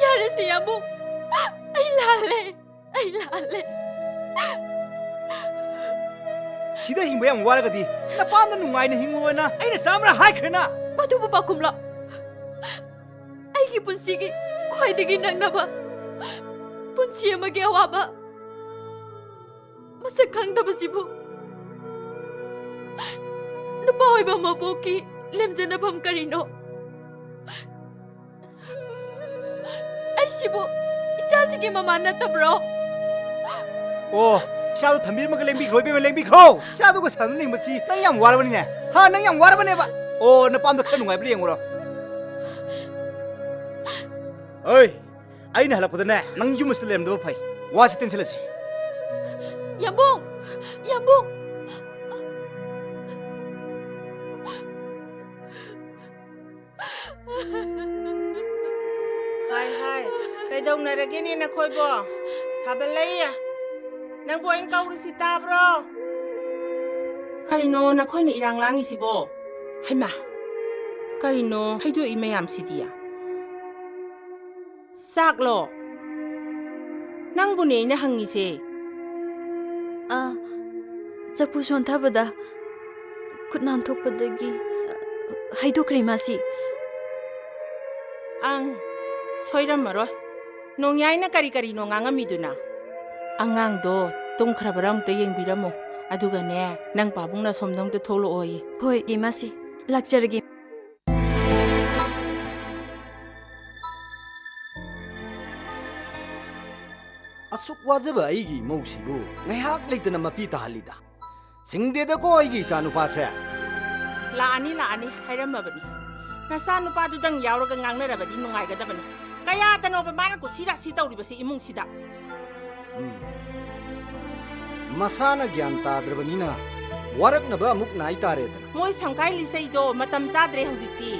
ꯌꯥꯔꯦꯁꯦ ꯌꯥꯝꯕꯨꯡ, ꯑꯩ ꯂꯥꯜꯂꯦ, ꯑꯩ ꯂꯥꯜꯂꯦ꯫ ꯁꯤꯗ ꯍꯤꯡꯕ ꯌꯥꯝ ꯋꯥꯔꯒꯗꯤ ꯅꯄꯥꯝꯗ ꯅꯨꯡꯉꯥꯏꯅ ꯍꯤꯡꯉꯨꯔꯣꯅ ꯑꯩꯅ ꯆꯥꯝꯃꯔꯛ ꯍꯥꯏꯈ꯭ꯔꯦꯅ꯫ ꯃꯗꯨꯕꯨ ꯄꯥꯎꯈꯨꯝꯂꯣ? ꯑꯩꯒꯤ ꯄꯨꯟꯁꯤꯒꯤ ꯈ꯭ꯋꯥꯏꯗꯒꯤ ꯅꯛꯅꯕ ꯄꯨꯟꯁꯤ ꯑꯃꯒꯤ ꯑꯋꯥꯕ ꯃꯁꯛ ꯈꯪꯗꯕꯁꯤꯕꯨ ꯅꯨꯄꯥ ꯑꯣꯏꯕ ꯃꯄꯣꯛꯀꯤ ꯂꯦꯝꯖꯅꯐꯝ ꯀꯔꯤꯅꯣ? ꯑꯩꯁꯤꯕꯨ ꯏꯆꯥꯁꯤꯒꯤ ꯃꯃꯥ ꯅꯠꯇꯕ꯭ꯔꯣ? ꯑꯣ, ꯏꯆꯥꯗꯣ ꯊꯝꯕꯤꯔꯝꯃꯒ ꯂꯦꯡꯕꯤꯈ꯭ꯔꯣ, ꯏꯕꯦꯝꯃ, ꯂꯦꯡꯕꯤꯈ꯭ꯔꯣ꯫ ꯏꯆꯥꯗꯨꯒ ꯁꯥꯟꯅꯅꯤꯡꯕꯁꯤ ꯅꯪ ꯌꯥꯝ ꯋꯥꯔꯕꯅꯤꯅꯦ꯫ ꯍꯥ, ꯅꯪ ꯌꯥꯝ ꯋꯥꯔꯕꯅꯦꯕ꯫ ꯑꯣ, ꯅꯄꯥꯝꯗ ꯈꯔ ꯅꯨꯡꯉꯥꯏꯕ꯭ꯔꯥ ꯌꯦꯡꯉꯨꯔꯣ꯫ ꯑꯩ, ꯑꯩꯅ ꯍꯜꯂꯛꯄꯗꯅꯦ, ꯅꯪ ꯌꯨꯝ ꯑꯁꯤꯗ ꯂꯩꯔꯝꯗꯕ ꯐꯩ꯫ ꯋꯥꯁꯤ ꯇꯦꯟꯁꯤꯜꯂꯁꯤ꯫ ꯌꯥꯝꯕꯨꯡ! ꯌꯥꯝꯕꯨꯡ! ꯍꯥꯏ, ꯍꯥꯏ, ꯀꯩꯗꯧꯅꯔꯒꯦꯅꯦ ꯅꯈꯣꯏꯕꯣ? ꯊꯥꯕꯜꯂꯩ, ꯅꯪꯕꯨ ꯑꯩꯅ ꯀꯧꯔꯤꯁꯤ ꯇꯥꯕ꯭ꯔꯣ? ꯀꯔꯤꯅꯣ ꯅꯈꯣꯏꯅ ꯏꯔꯥꯡ ꯂꯥꯡꯉꯤꯁꯤꯕꯣ? ꯍꯩꯃꯥ! ꯀꯔꯤꯅꯣ ꯍꯩꯗꯣꯛꯏ ꯃꯌꯥꯝꯁꯤꯗꯤ? ꯆꯥꯛꯂꯣ? ꯅꯪꯕꯨꯅꯦ ꯑꯩꯅ ꯍꯪꯉꯤꯁꯦ꯫ ꯑ, ꯆꯐꯨ ꯁꯣꯟꯊꯕꯗ ꯈꯨꯠ ꯅꯥꯟꯊꯣꯛꯄꯗꯒꯤ, ꯑ, ꯍꯩꯗꯣꯛꯈ꯭ꯔꯦ ꯃꯥꯁꯤ꯫ ꯑꯪ, ꯁꯣꯏꯔꯝꯃꯔꯣꯏ꯫ ꯅꯣꯡꯌꯥꯏꯅ ꯀꯔꯤ ꯀꯔꯤꯅꯣ ꯉꯥꯡꯉꯝꯃꯤꯗꯨꯅ? ꯑꯉꯥꯡꯗꯣ ꯇꯨꯝꯈ꯭ꯔꯕꯔꯥ ꯑꯃꯨꯛꯇ ꯌꯦꯡꯕꯤꯔꯝꯃꯣ꯫ ꯑꯗꯨꯒꯅꯦ, ꯅꯪ ꯄꯥꯕꯨꯡꯅ ꯁꯣꯝꯗ ꯑꯃꯨꯛꯇ ꯊꯣꯛꯂꯛꯑꯣꯌꯦ꯫ ꯍꯣꯏ, ꯏꯃꯥꯁꯤ꯫ ꯂꯥꯛꯆꯔꯒꯦ꯫ ꯑꯁꯨꯛ ꯋꯥꯖꯕ ꯑꯩꯒꯤ ꯏꯃꯧꯁꯤꯕꯨ ꯉꯥꯏꯍꯥꯛ ꯂꯩꯇꯅ ꯃꯄꯤ ꯇꯥꯍꯜꯂꯤꯗ꯫ ꯁꯤꯡꯗꯦꯗꯀꯣ ꯑꯩꯒꯤ ꯏꯆꯥꯅꯨꯄꯥꯁꯦ꯫ ꯂꯥꯛꯑꯅꯤ, ꯂꯥꯛꯑꯅꯤ ꯍꯥꯏꯔꯝꯃꯕꯅꯤ꯫ ꯅꯆꯥꯅꯨꯄꯥꯗꯨꯗꯪ ꯌꯥꯎꯔꯒ ꯉꯥꯡꯅꯔꯕꯗꯤ ꯅꯨꯡꯉꯥꯏꯒꯗꯕꯅꯤ꯫ ꯀꯌꯥꯗꯅꯣꯕ ꯃꯥꯅ ꯀꯨꯁꯤ ꯔꯥꯁꯤ ꯇꯧꯔꯤꯕꯁꯤ ꯏꯃꯨꯡꯁꯤꯗ? ꯎꯝ꯫ ꯃꯁꯥꯅ ꯒ꯭ꯌꯥꯟ ꯇꯥꯗ꯭ꯔꯕꯅꯤꯅ ꯋꯥꯔꯛꯅꯕ ꯑꯃꯨꯛ ꯅꯥꯏ ꯇꯥꯔꯦꯗꯅ꯫ ꯃꯣꯏ ꯁꯪꯀꯥꯏ ꯂꯤꯆꯩꯗꯣ ꯃꯇꯝ ꯆꯥꯗ꯭ꯔꯦ ꯍꯧꯖꯤꯛꯇꯤ꯫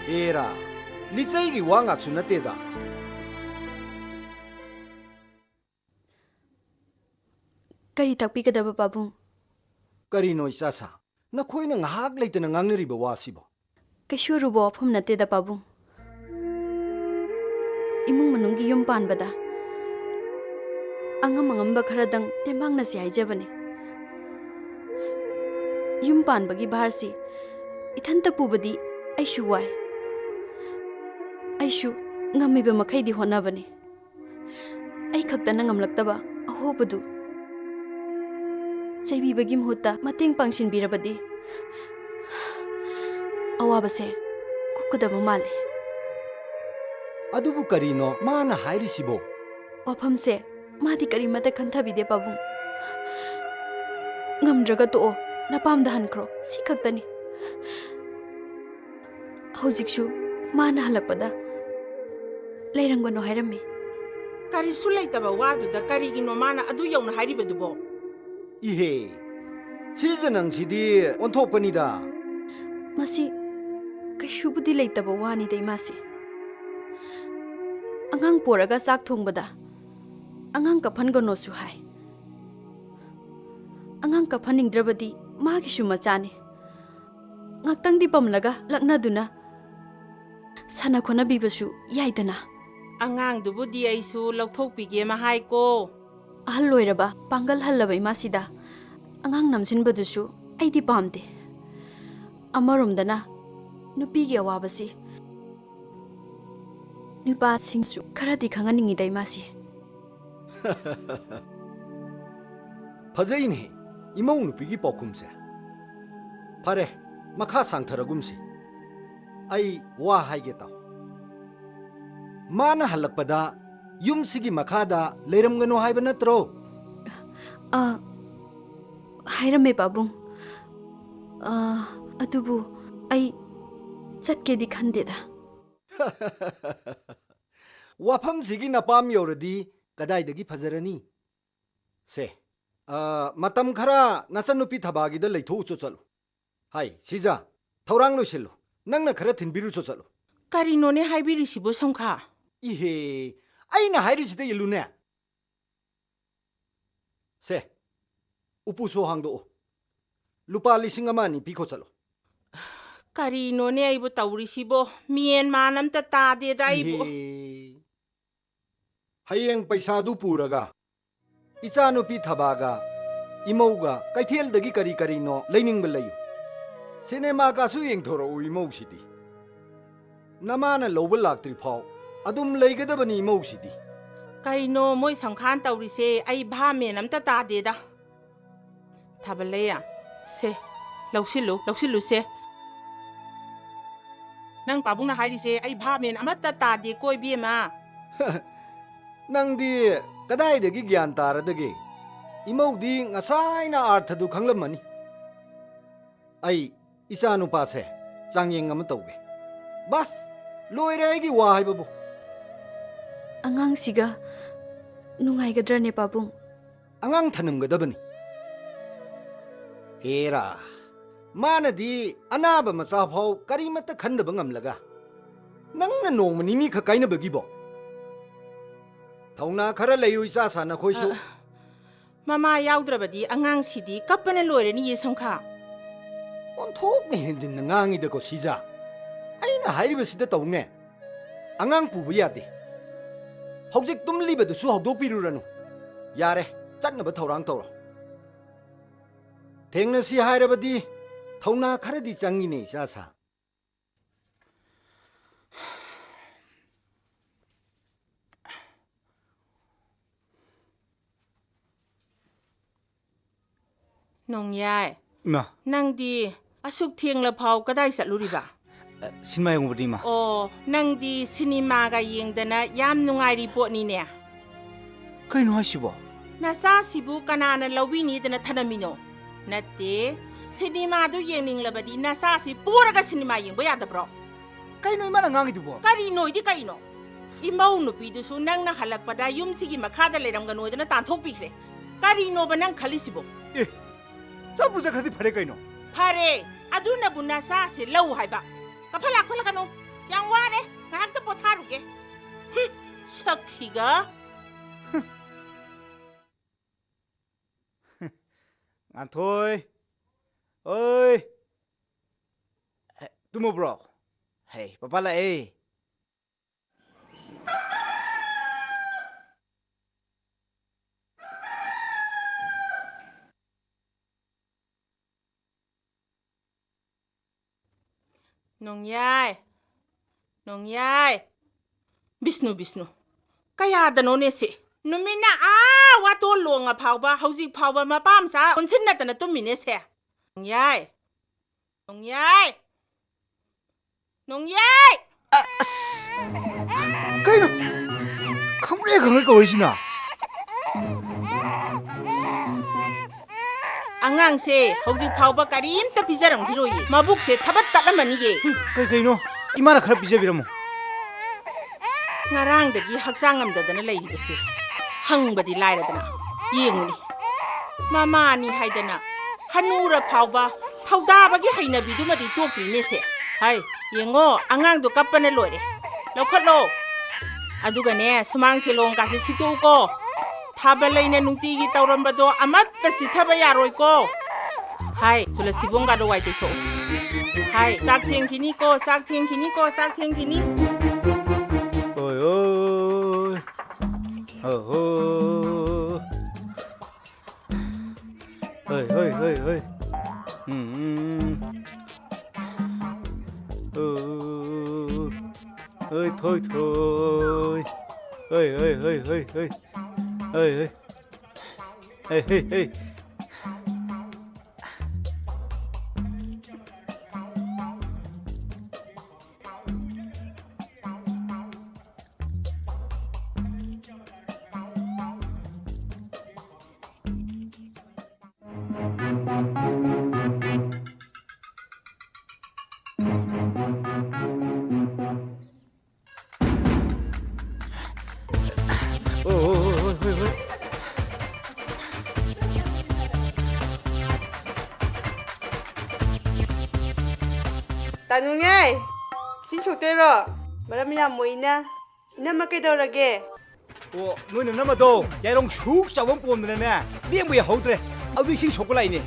ꯑꯦꯔꯥ, ꯂꯤꯆꯩꯒꯤ ꯋꯥ ꯉꯥꯛꯁꯨ ꯅꯠꯇꯦꯗ꯫ ꯀꯔꯤ ꯇꯥꯛꯄꯤꯒꯗꯕ, ꯄꯥꯕꯨꯡ? ꯀꯔꯤꯅꯣ, ꯏꯆꯥꯁꯥ? ꯅꯈꯣꯏꯅ ꯉꯥꯏꯍꯥꯛ ꯂꯩꯇꯅ ꯉꯥꯡꯅꯔꯤꯕ ꯋꯥꯁꯤꯕꯣ? ꯀꯩꯁꯨ ꯑꯔꯨꯕ ꯋꯥꯐꯝ ꯅꯠꯇꯦꯗ, ꯄꯥꯕꯨꯡ꯫ ꯏꯃꯨꯡ ꯃꯅꯨꯡꯒꯤ ꯌꯨꯝ ꯄꯥꯟꯕꯗ ꯑꯉꯝ ꯑꯉꯝꯕ ꯈꯔꯗꯪ ꯇꯦꯡꯕꯥꯡꯅꯁꯤ ꯍꯥꯏꯖꯕꯅꯤ꯫ ꯌꯨꯝ ꯄꯥꯟꯕꯒꯤ ꯚꯥꯔꯁꯤ ꯏꯊꯟꯇ ꯄꯨꯕꯗꯤ ꯑꯩꯁꯨ ꯋꯥꯏ꯫ ꯑꯩꯁꯨ ꯉꯝꯃꯤꯕ ꯃꯈꯩꯗꯤ ꯍꯣꯠꯅꯕꯅꯤ꯫ ꯑꯩ ꯈꯛꯇꯅ ꯉꯝꯂꯛꯇꯕ ꯑꯍꯣꯕꯗꯨ ꯆꯩꯕꯤꯕꯒꯤ ꯃꯍꯨꯠꯇ ꯃꯇꯦꯡ ꯄꯥꯡꯁꯤꯟꯕꯤꯔꯕꯗꯤ ꯑꯋꯥꯕꯁꯦ ꯀꯣꯛꯀꯗꯕ ꯃꯥꯜꯂꯤ꯫ ꯑꯗꯨꯕꯨ ꯀꯔꯤꯅꯣ ꯃꯥꯅ ꯍꯥꯏꯔꯤꯁꯤꯕꯣ? ꯋꯥꯐꯝꯁꯦ ꯃꯥꯗꯤ ꯀꯔꯤꯃꯠꯇ ꯈꯟꯊꯕꯤꯗꯦ, ꯄꯥꯕꯨꯡ꯫ ꯉꯝꯗ꯭ꯔꯒ ꯇꯣꯛꯑꯣ, ꯅꯄꯥꯝꯗ ꯍꯟꯈ꯭ꯔꯣ, ꯁꯤ ꯈꯛꯇꯅꯤ꯫ ꯍꯧꯖꯤꯛꯁꯨ ꯃꯥꯅ ꯍꯜꯂꯛꯄꯗ ꯂꯩꯔꯝꯒꯅꯨ ꯍꯥꯏꯔꯝꯃꯤ꯫ ꯀꯔꯤꯁꯨ ꯂꯩꯇꯕ ꯋꯥꯗꯨꯗ ꯀꯔꯤꯒꯤꯅꯣ ꯃꯥꯅ ꯑꯗꯨ ꯌꯧꯅ ꯍꯥꯏꯔꯤꯕꯗꯨꯕꯣ? ꯏꯍꯦ, ꯁꯤꯁꯦ ꯅꯪꯁꯤꯗꯤ ꯑꯣꯟꯊꯣꯛꯄꯅꯤꯗ꯫ ꯃꯁꯤ ꯀꯩꯁꯨꯕꯨꯗꯤ ꯂꯩꯇꯕ ꯋꯥꯅꯤꯗ, ꯏꯃꯥꯁꯤ꯫ ꯑꯉꯥꯡ ꯄꯣꯔꯒ ꯆꯥꯛ ꯊꯣꯡꯕꯗ ꯑꯉꯥꯡ ꯀꯞꯍꯟꯒꯅꯣꯁꯨ ꯍꯥꯏ꯫ ꯑꯉꯥꯡ ꯀꯞꯍꯟꯅꯤꯡꯗ꯭ꯔꯕꯗꯤ ꯃꯥꯒꯤꯁꯨ ꯃꯆꯥꯅꯤ꯫ ꯉꯥꯛꯇꯪꯗꯤ ꯄꯝꯂꯒ ꯂꯛꯅꯗꯨꯅ ꯁꯥꯟꯅ ꯈꯣꯠꯅꯕꯤꯕꯁꯨ ꯌꯥꯏꯗꯅ꯫ ꯑꯉꯥꯡꯗꯨꯕꯨꯗꯤ ꯑꯩꯁꯨ ꯂꯧꯊꯣꯛꯄꯤꯒꯦ ꯃꯍꯥꯏꯀꯣ꯫ ꯑꯍꯜ ꯑꯣꯏꯔꯕ, ꯄꯥꯡꯒꯜ ꯍꯜꯂꯕ ꯏꯃꯥꯁꯤꯗ ꯑꯉꯥꯡ ꯅꯝꯁꯤꯟꯕꯗꯨꯁꯨ ꯑꯩꯗꯤ ꯄꯥꯝꯗꯦ꯫ ꯑꯃꯔꯣꯝꯗꯅ ꯅꯨꯄꯤꯒꯤ ꯑꯋꯥꯕꯁꯤ ꯅꯨꯄꯥꯁꯤꯡꯁꯨ ꯈꯔꯗꯤ ꯈꯪꯍꯟꯅꯤꯡꯉꯤꯗ ꯏꯃꯥꯁꯤ꯫ ꯐꯖꯩꯅꯦ ꯏꯃꯧ ꯅꯨꯄꯤꯒꯤ ꯄꯥꯎꯈꯨꯝꯁꯦ꯫ ꯐꯔꯦ, ꯃꯈꯥ ꯁꯥꯡꯊꯔꯒꯨꯝꯁꯤ꯫ ꯑꯩ ꯋꯥ ꯍꯥꯏꯒꯦ ꯇꯥꯎ꯫ ꯃꯥꯅ ꯍꯜꯂꯛꯄꯗ ꯌꯨꯝꯁꯤꯒꯤ ꯃꯈꯥꯗ ꯂꯩꯔꯝꯒꯅꯨ ꯍꯥꯏꯕ ꯅꯠꯇ꯭ꯔꯣ? ꯑ, ꯍꯥꯏꯔꯝꯃꯦ ꯄꯥꯕꯨꯡ꯫ ꯑ, ꯑꯗꯨꯕꯨ ꯑꯩ ꯆꯠꯀꯦꯗꯤ ꯈꯟꯗꯦꯗ꯫ ꯋꯥꯐꯝꯁꯤꯒꯤ ꯅꯄꯥꯝ ꯌꯧꯔꯗꯤ ꯀꯗꯥꯏꯗꯒꯤ ꯐꯖꯔꯅꯤ? ꯁꯦ, ꯑ, ꯃꯇꯝ ꯈꯔ ꯅꯆꯟꯅꯨꯄꯤ ꯊꯕꯥꯒꯤꯗ ꯂꯩꯊꯣꯛꯎꯆꯣ ꯆꯠꯂꯨ꯫ ꯍꯥꯏ, ꯁꯤꯖꯥ, ꯊꯧꯔꯥꯡ ꯂꯣꯏꯁꯤꯜꯂꯨ꯫ ꯅꯪꯅ ꯈꯔ ꯊꯤꯟꯕꯤꯔꯨꯆꯣ ꯆꯠꯂꯨ꯫ ꯀꯔꯤꯅꯣꯅꯦ ꯍꯥꯏꯕꯤꯔꯤꯁꯤꯕꯨ, ꯁꯝꯈꯥ? ꯏꯍꯦ, ꯑꯩꯅ ꯍꯥꯏꯔꯤꯁꯤꯗ ꯏꯜꯂꯨꯅꯦ꯫ ꯁꯦ, ꯎꯄꯨꯁꯨ ꯍꯥꯡꯗꯣꯛꯎ꯫ ꯂꯨꯄꯥ ꯂꯤꯁꯤꯡ ꯑꯃ ꯑꯅꯤ ꯄꯤꯈꯣ ꯆꯠꯂꯣ꯫ ꯀꯔꯤꯅꯣꯅꯦ ꯑꯩꯕꯨ ꯇꯧꯔꯤꯁꯤꯕꯣ? ꯃꯦꯟ ꯃꯥꯟ ꯑꯝꯇ ꯇꯥꯗꯦꯗ ꯑꯩꯕꯨ꯫ ꯏꯍꯦ꯫ ꯍꯌꯦꯡ ꯄꯩꯁꯥꯗꯨ ꯄꯨꯔꯒ ꯏꯆꯥꯅꯨꯄꯤ ꯊꯕꯥꯒ ꯏꯃꯧꯒ ꯀꯩꯊꯦꯜꯗꯒꯤ ꯀꯔꯤ ꯀꯔꯤꯅꯣ ꯂꯩꯅꯤꯡꯕ ꯂꯩꯌꯨ꯫ ꯁꯤꯅꯦꯃꯥꯒꯁꯨ ꯌꯦꯡꯊꯣꯔꯛꯎ ꯏꯃꯧꯁꯤꯗꯤ꯫ ꯅꯃꯥꯅ ꯂꯧꯕ ꯂꯥꯛꯇ꯭ꯔꯤ ꯐꯥꯎ ꯑꯗꯨꯝ ꯂꯩꯒꯗꯕꯅꯤ ꯏꯃꯧꯁꯤꯗꯤ꯫ ꯀꯔꯤꯅꯣ ꯃꯣꯏ ꯁꯪꯈꯥꯟ ꯇꯧꯔꯤꯁꯦ? ꯑꯩ ꯚꯥꯞ ꯃꯦꯟ ꯑꯝꯇ ꯇꯥꯗꯦꯗ꯫ ꯊꯥꯕꯜꯂꯩ, ꯁꯦ, ꯂꯧꯁꯤꯜꯂꯨ, ꯂꯧꯁꯤꯜꯂꯨꯁꯦ꯫ ꯅꯪ ꯄꯥꯕꯨꯡꯅ ꯍꯥꯏꯔꯤꯁꯦ ꯑꯩ ꯚꯥꯞ ꯃꯦꯟ ꯑꯃꯠꯇ ꯇꯥꯗꯦꯀꯣ, ꯏꯕꯦꯝꯃ꯫ ꯅꯪꯗꯤ ꯀꯗꯥꯏꯗꯒꯤ ꯒ꯭ꯌꯥꯟ ꯇꯥꯔꯗꯒꯦ? ꯏꯃꯧꯗꯤ ꯉꯁꯥꯏꯅ ꯑꯥꯔꯊꯗꯨ ꯈꯪꯂꯝꯃꯅꯤ꯫ ꯑꯩ ꯏꯆꯥ ꯅꯨꯄꯥꯁꯦ ꯆꯥꯡꯌꯦꯡ ꯑꯃ ꯇꯧꯒꯦ꯫ ꯕꯁ, ꯂꯣꯏꯔꯦ ꯑꯩꯒꯤ ꯋꯥ ꯍꯥꯏꯕꯕꯨ꯫ ꯑꯉꯥꯡꯁꯤꯒ ꯅꯨꯡꯉꯥꯏꯒꯗ꯭ꯔꯅꯦ, ꯄꯥꯕꯨꯡ? ꯑꯉꯥꯡ ꯊꯅꯝꯒꯗꯕꯅꯤ꯫ ꯍꯦꯔꯥ, ꯃꯥꯅꯗꯤ ꯑꯅꯥꯕ ꯃꯆꯥ ꯐꯥꯎ ꯀꯔꯤꯃꯠꯇ ꯈꯟꯗꯕ ꯉꯝꯂꯒ, ꯅꯪꯅ ꯅꯣꯡꯃ ꯅꯤꯅꯤ ꯈꯛ ꯀꯥꯏꯅꯕꯒꯤꯕꯣ? ꯊꯧꯅꯥ ꯈꯔ ꯂꯩꯌꯨ, ꯏꯆꯥꯁꯥ ꯅꯈꯣꯏꯁꯨ꯫ ꯑ, ꯃꯃꯥ ꯌꯥꯎꯗ꯭ꯔꯕꯗꯤ ꯑꯉꯥꯡꯁꯤꯗꯤ ꯀꯞꯄꯅ ꯂꯣꯏꯔꯅꯤꯌꯦ, ꯁꯝꯈꯥ꯫ ꯑꯣꯟꯊꯣꯛꯅ ꯍꯦꯟꯖꯤꯟꯅ ꯉꯥꯡꯉꯤꯗꯀꯣ, ꯁꯤꯖꯥ꯫ ꯑꯩꯅ ꯍꯥꯏꯔꯤꯕꯁꯤꯗ ꯇꯧꯅꯦ꯫ ꯑꯉꯥꯡ ꯄꯨꯕ ꯌꯥꯗꯦ꯫ ꯍꯧꯖꯤꯛ ꯇꯨꯝꯂꯤꯕꯗꯨꯁꯨ ꯍꯧꯗꯣꯛꯄꯤꯔꯨꯔꯅꯨ꯫ ꯌꯥꯔꯦ, ꯆꯠꯅꯕ ꯊꯧꯔꯥꯡ ꯇꯧꯔꯣ꯫ ꯊꯦꯡꯅꯁꯤ ꯍꯥꯏꯔꯕꯗꯤ ꯊꯧꯅꯥ ꯈꯔꯗꯤ ꯆꯪꯉꯤꯅꯦ, ꯏꯆꯥꯁꯥ꯫ ꯅꯣꯡꯌꯥꯏ, ꯏꯃꯥ꯫ ꯅꯪꯗꯤ ꯑꯁꯨꯛ ꯊꯦꯡꯂ ꯐꯥꯎ ꯀꯗꯥꯏ ꯆꯠꯂꯨꯔꯤꯕ? ꯑ, ꯁꯤꯅꯦꯃꯥ ꯌꯦꯡꯉꯨꯕꯅꯤ, ꯏꯃꯥ꯫ ꯑꯣ, ꯅꯪꯗꯤ ꯁꯤꯅꯦꯃꯥꯒ ꯌꯦꯡꯗꯅ ꯌꯥꯝ ꯅꯨꯡꯉꯥꯏꯔꯤ ꯄꯣꯠꯅꯤꯅꯦ꯫ ꯀꯩꯅꯣ ꯍꯥꯏꯁꯤꯕꯣ? ꯅꯆꯥꯁꯤꯕꯨ ꯀꯅꯥꯅ ꯂꯧꯕꯤꯅꯤꯗꯅ ꯊꯅꯝꯃꯤꯅꯣ? ꯅꯠꯇꯦ, ꯁꯤꯅꯦꯃꯥꯗꯨ ꯌꯦꯡꯅꯤꯡꯂꯕꯗꯤ ꯅꯆꯥꯁꯤ ꯄꯨꯔꯒ ꯁꯤꯅꯦꯃꯥ ꯌꯦꯡꯕ ꯌꯥꯗꯕ꯭ꯔꯣ? ꯀꯩꯅꯣ ꯏꯃꯥꯅ ꯉꯥꯡꯉꯤꯗꯨꯕꯣ? ꯀꯔꯤꯅꯣꯏꯗꯤ ꯀꯩꯅꯣ? ꯏꯃꯧ ꯅꯨꯄꯤꯗꯨꯁꯨ ꯅꯪꯅ ꯍꯜꯂꯛꯄꯗ ꯌꯨꯝꯁꯤꯒꯤ ꯃꯈꯥꯗ ꯂꯩꯔꯝꯒꯅꯣꯗꯅ ꯇꯥꯟꯊꯣꯛꯄꯤꯈ꯭ꯔꯦ꯫ ꯀꯔꯤꯅꯣꯕ ꯅꯪ ꯈꯜꯂꯤꯁꯤꯕꯣ? ꯑꯦ, ꯆꯠꯄꯨ ꯆꯠꯈ꯭ꯔꯗꯤ ꯐꯔꯦ ꯀꯩꯅꯣ꯫ ꯐꯔꯦ, ꯑꯗꯨꯅꯕꯨ ꯅꯆꯥꯁꯦ ꯂꯧ ꯍꯥꯏꯕ꯫ ꯀꯐꯜ ꯂꯥꯛꯐꯜꯂꯛꯀꯅꯨ꯫ ꯌꯥꯝ ꯋꯥꯔꯦ꯫ ꯉꯥꯏꯍꯥꯛꯇ ꯄꯣꯊꯥꯔꯨꯒꯦ꯫ ꯍꯨꯝ, ꯁꯛꯁꯤꯒ꯫ ꯉꯥꯟꯊꯣꯏ꯫ ꯑꯣꯏ꯫ ꯑꯦ, ꯇꯨꯝꯃꯕ꯭ꯔꯣ? ꯍꯩ, ꯄꯄꯥ ꯂꯥꯛꯑꯦ꯫ ꯅꯣꯡꯌꯥꯏ! ꯅꯣꯡꯌꯥꯏ! ꯕꯤꯁꯅꯨ, ꯕꯤꯁꯅꯨ! ꯀꯌꯥꯗꯅꯣꯅꯦ ꯁꯤ? ꯅꯨꯃꯤꯠꯅ ꯑꯥ ꯋꯥꯇꯣꯟ ꯂꯣꯡꯉ ꯐꯥꯎꯕ ꯍꯧꯖꯤꯛ ꯐꯥꯎꯕ ꯃꯄꯥ ꯃꯆꯥ ꯑꯣꯟꯁꯤꯟꯅꯗꯅ ꯇꯨꯝꯃꯤꯅꯦ ꯁꯦ꯫ ꯅꯣꯡꯌꯥꯏ! ꯅꯣꯡꯌꯥꯏ! ꯅꯣꯡꯌꯥꯏ! ꯑ-, ꯑꯁ! ꯀꯩꯅꯣ? ꯈꯪꯄ꯭ꯔꯦꯛ ꯈꯪꯉꯦ ꯀꯧꯔꯤꯁꯤꯅ? ꯑꯉꯥꯡꯁꯦ ꯍꯧꯖꯤꯛ ꯐꯥꯎꯕ ꯀꯔꯤꯝꯇ ꯄꯤꯖꯔꯝꯈꯤꯔꯣꯏꯌꯦ꯫ ꯃꯕꯨꯛꯁꯦ ꯊꯕꯠ ꯇꯠꯂꯝꯃꯅꯤꯌꯦ꯫ ꯍꯨꯝ, ꯀꯩ ꯀꯩꯅꯣ? ꯏꯃꯥꯅ ꯈꯔ ꯄꯤꯖꯕꯤꯔꯝꯃꯣ꯫ ꯉꯔꯥꯡꯗꯒꯤ ꯍꯛꯆꯥꯡ ꯉꯝꯗꯗꯅ ꯂꯩꯔꯤꯕꯁꯦ ꯍꯪꯕꯗꯤ ꯂꯥꯏꯔꯗꯅ꯫ ꯌꯦꯡꯉꯨꯅꯦ, ꯃꯃꯥꯅꯤ ꯍꯥꯏꯗꯅ ꯍꯅꯨꯔ ꯐꯥꯎꯕ ꯊꯧꯗꯥꯕꯒꯤ ꯍꯩꯅꯕꯤꯗꯨꯃꯗꯤ ꯇꯣꯛꯇ꯭ꯔꯤꯅꯦꯁꯦ꯫ ꯍꯥꯏ, ꯌꯦꯡꯉꯣ, ꯑꯉꯥꯡꯗꯣ ꯀꯞꯄꯅ ꯂꯣꯏꯔꯦ꯫ ꯂꯧꯈꯠꯂꯣ꯫ ꯑꯗꯨꯒꯅꯦ, ꯁꯨꯃꯥꯡ ꯊꯦꯂꯣꯡꯀꯥꯁꯦ ꯁꯤꯠꯇꯣꯛꯎꯀꯣ꯫ ꯊꯥꯕꯜ ꯂꯩꯅ ꯅꯨꯡꯇꯤꯒꯤ ꯇꯧꯔꯝꯕꯗꯣ ꯑꯃꯠꯇ ꯆꯤꯠꯊꯕ ꯌꯥꯔꯣꯏꯀꯣ꯫ ꯍꯥꯏ, ꯇꯨꯂꯁꯤꯕꯣꯡꯒꯗꯣ ꯋꯥꯏ ꯇꯩꯊꯣꯛꯎ꯫ ꯍꯥꯏ, ꯆꯥꯛ ꯊꯦꯡꯈꯤꯅꯤꯀꯣ, ꯆꯥꯛ ꯊꯦꯡꯈꯤꯅꯤꯀꯣ, ꯆꯥꯛ ꯊꯦꯡꯈꯤꯅꯤ꯫ ꯑꯣꯏ, ꯑꯣꯏ꯫ ꯑꯣ, ꯑꯣ꯫ ꯍꯣꯏ, ꯍꯣꯏ, ꯍꯣꯏ, ꯍꯣꯏ꯫ ꯎꯝ, ꯎꯝ꯫ ꯑꯣ, ꯍꯣꯏ, ꯊꯣꯏ, ꯊꯣꯏ꯫ ꯍꯣꯏ, ꯍꯣꯏ, ꯍꯣꯏ, ꯍꯣꯏ, ꯍꯣꯏ꯫ ꯍꯣꯏ, ꯍꯣꯏ꯫ ꯍꯦ, ꯍꯦ, ꯍꯦ꯫ ꯑꯣ, ꯑꯣ, ꯑꯣ, ꯍꯣꯏ, ꯍꯣꯏ, ꯍꯣꯏ꯫ ꯇꯥꯅꯨꯅꯦ, ꯏꯁꯤꯡ ꯁꯣꯛꯇꯣꯏꯔꯣ? ꯃꯔꯝ ꯌꯥꯝ ꯃꯣꯛꯏꯅ꯫ ꯏꯅꯝꯃ ꯀꯩꯗꯧꯔꯒꯦ? ꯑꯣ, ꯅꯣꯏ ꯅꯅꯝꯃꯗꯣ ꯌꯥꯏꯔꯣꯡ ꯁꯨꯛ ꯆꯥꯎꯕ ꯑꯃ ꯄꯣꯝꯗꯅꯅꯦ, ꯂꯦꯡꯕ ꯌꯥꯍꯧꯗ꯭ꯔꯦ꯫ ꯑꯗꯨ ꯏꯁꯤꯡ ꯁꯣꯛꯄ ꯂꯥꯛꯏꯅꯦ꯫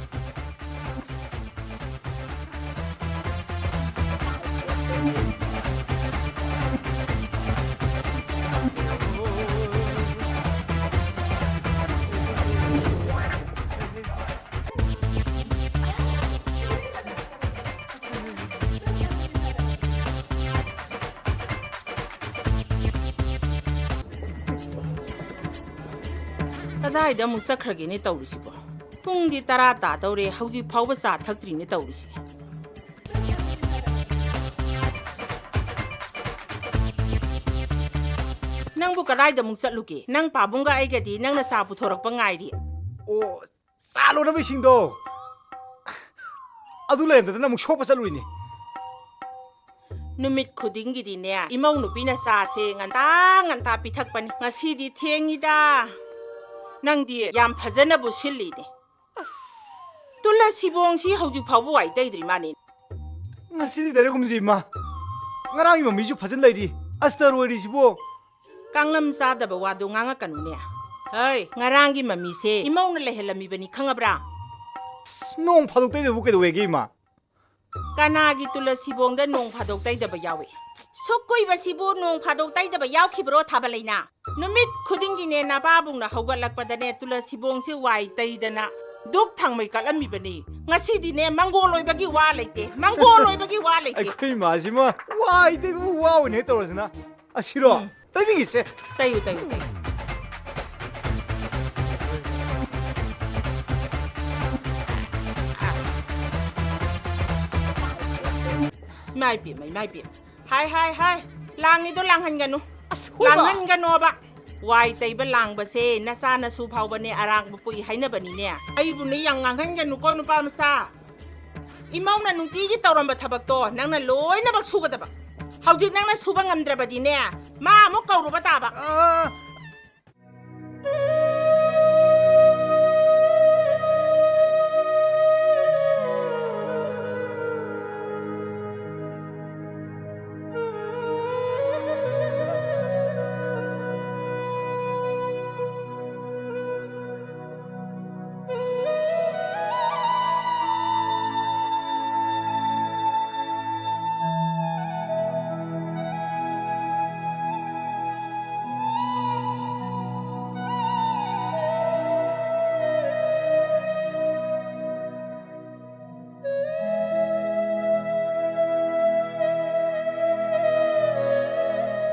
ꯀꯗꯥꯏꯗ ꯑꯃꯨꯛ ꯆꯠꯈ꯭ꯔꯒꯦꯅꯦ ꯇꯧꯔꯤꯁꯤꯕꯣ? ꯄꯨꯡꯗꯤ ꯇꯔꯥ ꯇꯥꯗꯧꯔꯦ, ꯍꯧꯖꯤꯛ ꯐꯥꯎꯕ ꯆꯥ ꯊꯛꯇ꯭ꯔꯤꯅꯦ ꯇꯧꯔꯤꯁꯦ꯫ ꯅꯪꯕꯨ ꯀꯗꯥꯏꯗ ꯑꯃꯨꯛ ꯆꯠꯂꯨꯒꯦ? ꯅꯪ ꯄꯥꯕꯨꯡꯒ ꯑꯩꯒꯗꯤ ꯅꯪꯅ ꯆꯥ ꯄꯨꯊꯣꯔꯛꯄ ꯉꯥꯏꯔꯤ꯫ ꯑꯣ, ꯆꯥ ꯂꯣꯟꯅꯕ ꯏꯁꯤꯡꯗꯣ ꯑꯗꯨ ꯂꯩꯔꯝꯗꯗꯅ ꯑꯃꯨꯛ ꯁꯣꯛꯄ ꯆꯠꯂꯨꯏꯅꯦ꯫ ꯅꯨꯃꯤꯠ ꯈꯨꯗꯤꯡꯒꯤꯗꯤꯅꯦ, ꯏꯃꯧ ꯅꯨꯄꯤꯅ ꯆꯥꯁꯦ ꯉꯟꯇꯥ ꯉꯟꯇꯥ ꯄꯤꯊꯛꯄꯅꯤ꯫ ꯉꯁꯤꯗꯤ ꯊꯦꯡꯉꯤꯗ꯫ ꯅꯪꯗꯤ ꯌꯥꯝ ꯐꯖꯅꯕꯨ ꯁꯤꯜꯂꯤꯅꯦ꯫ ꯑꯁ꯫ ꯇꯨꯂꯁꯤꯕꯣꯡꯁꯤ ꯍꯧꯖꯤꯛ ꯐꯥꯎꯕ ꯋꯥꯏ ꯇꯩꯗ꯭ꯔꯤ ꯃꯥꯅꯦ꯫ ꯉꯁꯤꯗꯤ ꯇꯩꯔꯒꯨꯝꯁꯤ, ꯏꯃꯥ꯫ ꯉꯔꯥꯡꯒꯤ ꯃꯃꯤꯁꯨ ꯐꯖꯅ ꯂꯩꯔꯤ꯫ ꯑꯁꯇꯔ ꯑꯣꯏꯔꯤꯁꯤꯕꯣ꯫ ꯀꯥꯡꯂꯝ ꯆꯥꯗꯕ ꯋꯥꯗꯣ ꯉꯥꯡꯉꯛꯀꯅꯨꯅꯦ꯫ ꯍꯩ, ꯉꯔꯥꯡꯒꯤ ꯃꯃꯤꯁꯦ ꯏꯃꯧꯅ ꯂꯩꯍꯜꯂꯝꯃꯤꯕꯅꯤ, ꯈꯪꯉꯕ꯭ꯔꯥ? ꯑꯁ, ꯅꯣꯡ ꯐꯥꯗꯣꯛ ꯇꯩꯗꯕꯨ ꯀꯩꯗꯧꯋꯦꯒꯦ, ꯏꯃꯥ? ꯀꯅꯥꯒꯤ ꯇꯨꯂꯁꯤꯕꯣꯡꯗ ꯅꯣꯡ ꯐꯥꯗꯣꯛ ꯇꯩꯗꯕ ꯌꯥꯎꯏ? ꯁꯨꯛ ꯀꯨꯏꯕꯁꯤꯕꯨ ꯅꯣꯡ ꯐꯥꯗꯣꯛ ꯇꯩꯗꯕ ꯌꯥꯎꯈꯤꯕ꯭ꯔꯣ, ꯊꯥꯕꯂꯩꯅ? ꯅꯨꯃꯤꯠ ꯈꯨꯗꯤꯡꯒꯤꯅꯦ ꯅꯄꯥꯕꯨꯡꯅ ꯍꯧꯒꯠꯂꯛꯄꯗꯅꯦ ꯇꯨꯂꯁꯤꯕꯣꯡꯁꯦ ꯋꯥꯏ ꯇꯩꯗꯅ ꯙꯨꯞ ꯊꯥꯡꯃꯩ ꯀꯠꯂꯝꯃꯤꯕꯅꯤ꯫ ꯉꯁꯤꯗꯤꯅꯦ ꯃꯪꯒꯣꯜ ꯑꯣꯏꯕꯒꯤ ꯋꯥ ꯂꯩꯇꯦ, ꯃꯪꯒꯣꯜ ꯑꯣꯏꯕꯒꯤ ꯋꯥ ꯂꯩꯇꯦ꯫ ꯑꯩꯈꯣꯏ ꯏꯃꯥꯁꯤꯃ ꯋꯥꯏ ꯇꯩꯕꯕꯨ ꯋꯥ ꯑꯣꯏꯅ ꯍꯦꯛ ꯇꯧꯔꯁꯤꯅ꯫ ꯑꯁꯤꯔꯣ? ꯎꯝ꯫ ꯇꯩꯕꯤꯒꯦꯁꯦ꯫ ꯇꯩꯌꯨ, ꯇꯩꯌꯨ, ꯇꯩꯌꯨ꯫ ꯏꯃꯥ ꯏꯕꯦꯝꯃ, ꯏꯃꯥ ꯏꯕꯦꯝꯃ꯫ ꯍꯥꯏ, ꯍꯥꯏ, ꯍꯥꯏ꯫ ꯂꯥꯡꯉꯤꯗꯣ ꯂꯥꯡꯍꯟꯒꯅꯨ꯫ ꯑꯁ, ꯍꯣꯏꯕ꯫ ꯂꯥꯡꯍꯟꯒꯅꯣꯕ꯫ ꯋꯥꯏ ꯇꯩꯕ ꯂꯥꯡꯕꯁꯦ ꯅꯆꯥ ꯅꯁꯨ ꯐꯥꯎꯕꯅꯦ ꯑꯔꯥꯡꯕ ꯄꯣꯛꯏ ꯍꯥꯏꯅꯕꯅꯤꯅꯦ꯫ ꯑꯩꯕꯨꯅꯦ ꯌꯥꯝ ꯉꯥꯡꯍꯟꯒꯅꯨꯀꯣ, ꯅꯨꯄꯥ ꯃꯆꯥ꯫ ꯏꯃꯧꯅ ꯅꯨꯡꯇꯤꯒꯤ ꯇꯧꯔꯝꯕ ꯊꯕꯛꯇꯣ ꯅꯪꯅ ꯂꯣꯏꯅꯃꯛ ꯁꯨꯒꯗꯕ꯫ ꯍꯧꯖꯤꯛ ꯅꯪꯅ ꯁꯨꯕ ꯉꯝꯗ꯭ꯔꯕꯗꯤꯅꯦ, ꯃꯥ ꯑꯃꯨꯛ ꯀꯧꯔꯨꯕ ꯇꯥꯕ꯫ ꯑꯥ꯫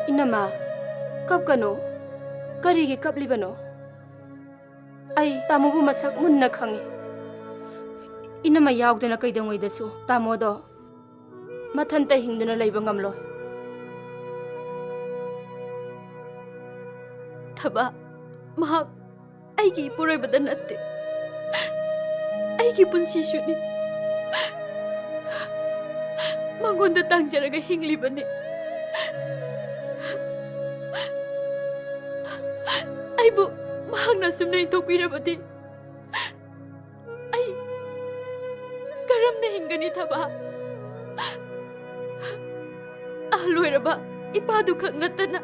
ꯏꯅꯝꯃ, ꯀꯞꯀꯅꯨ꯫ ꯀꯔꯤꯒꯤ ꯀꯞꯂꯤꯕꯅꯣ? ꯑꯩ ꯇꯥꯃꯣꯕꯨ ꯃꯁꯛ ꯃꯨꯟꯅ ꯈꯪꯏ꯫ ꯏꯅꯝꯃ ꯌꯥꯎꯗꯅ ꯀꯩꯗꯧꯉꯩꯗꯁꯨ ꯇꯥꯃꯣꯗꯣ ꯃꯊꯟꯇ ꯍꯤꯡꯗꯨꯅ ꯂꯩꯕ ꯉꯝꯂꯣꯏ꯫ ꯊꯕꯥ, ꯃꯍꯥꯛ ꯑꯩꯒꯤ ꯏꯄꯨꯔꯣꯏꯕꯗ ꯅꯠꯇꯦ, ꯑꯩꯒꯤ ꯄꯨꯟꯁꯤꯁꯨꯅꯤ꯫ ꯃꯉꯣꯟꯗ ꯇꯥꯡꯖꯔꯒ ꯍꯤꯡꯂꯤꯕꯅꯤ꯫ ꯑꯩꯕꯨ ꯃꯍꯥꯛꯅ ꯑꯁꯨꯝꯅ ꯏꯟꯊꯣꯛꯄꯤꯔꯕꯗꯤ ꯑꯩ ꯀꯔꯝꯅ ꯍꯤꯡꯒꯅꯤ, ꯊꯕꯥ? ꯑꯍꯜ ꯑꯣꯏꯔꯕ ꯏꯄꯥꯗꯨ ꯈꯛ ꯅꯠꯇꯅ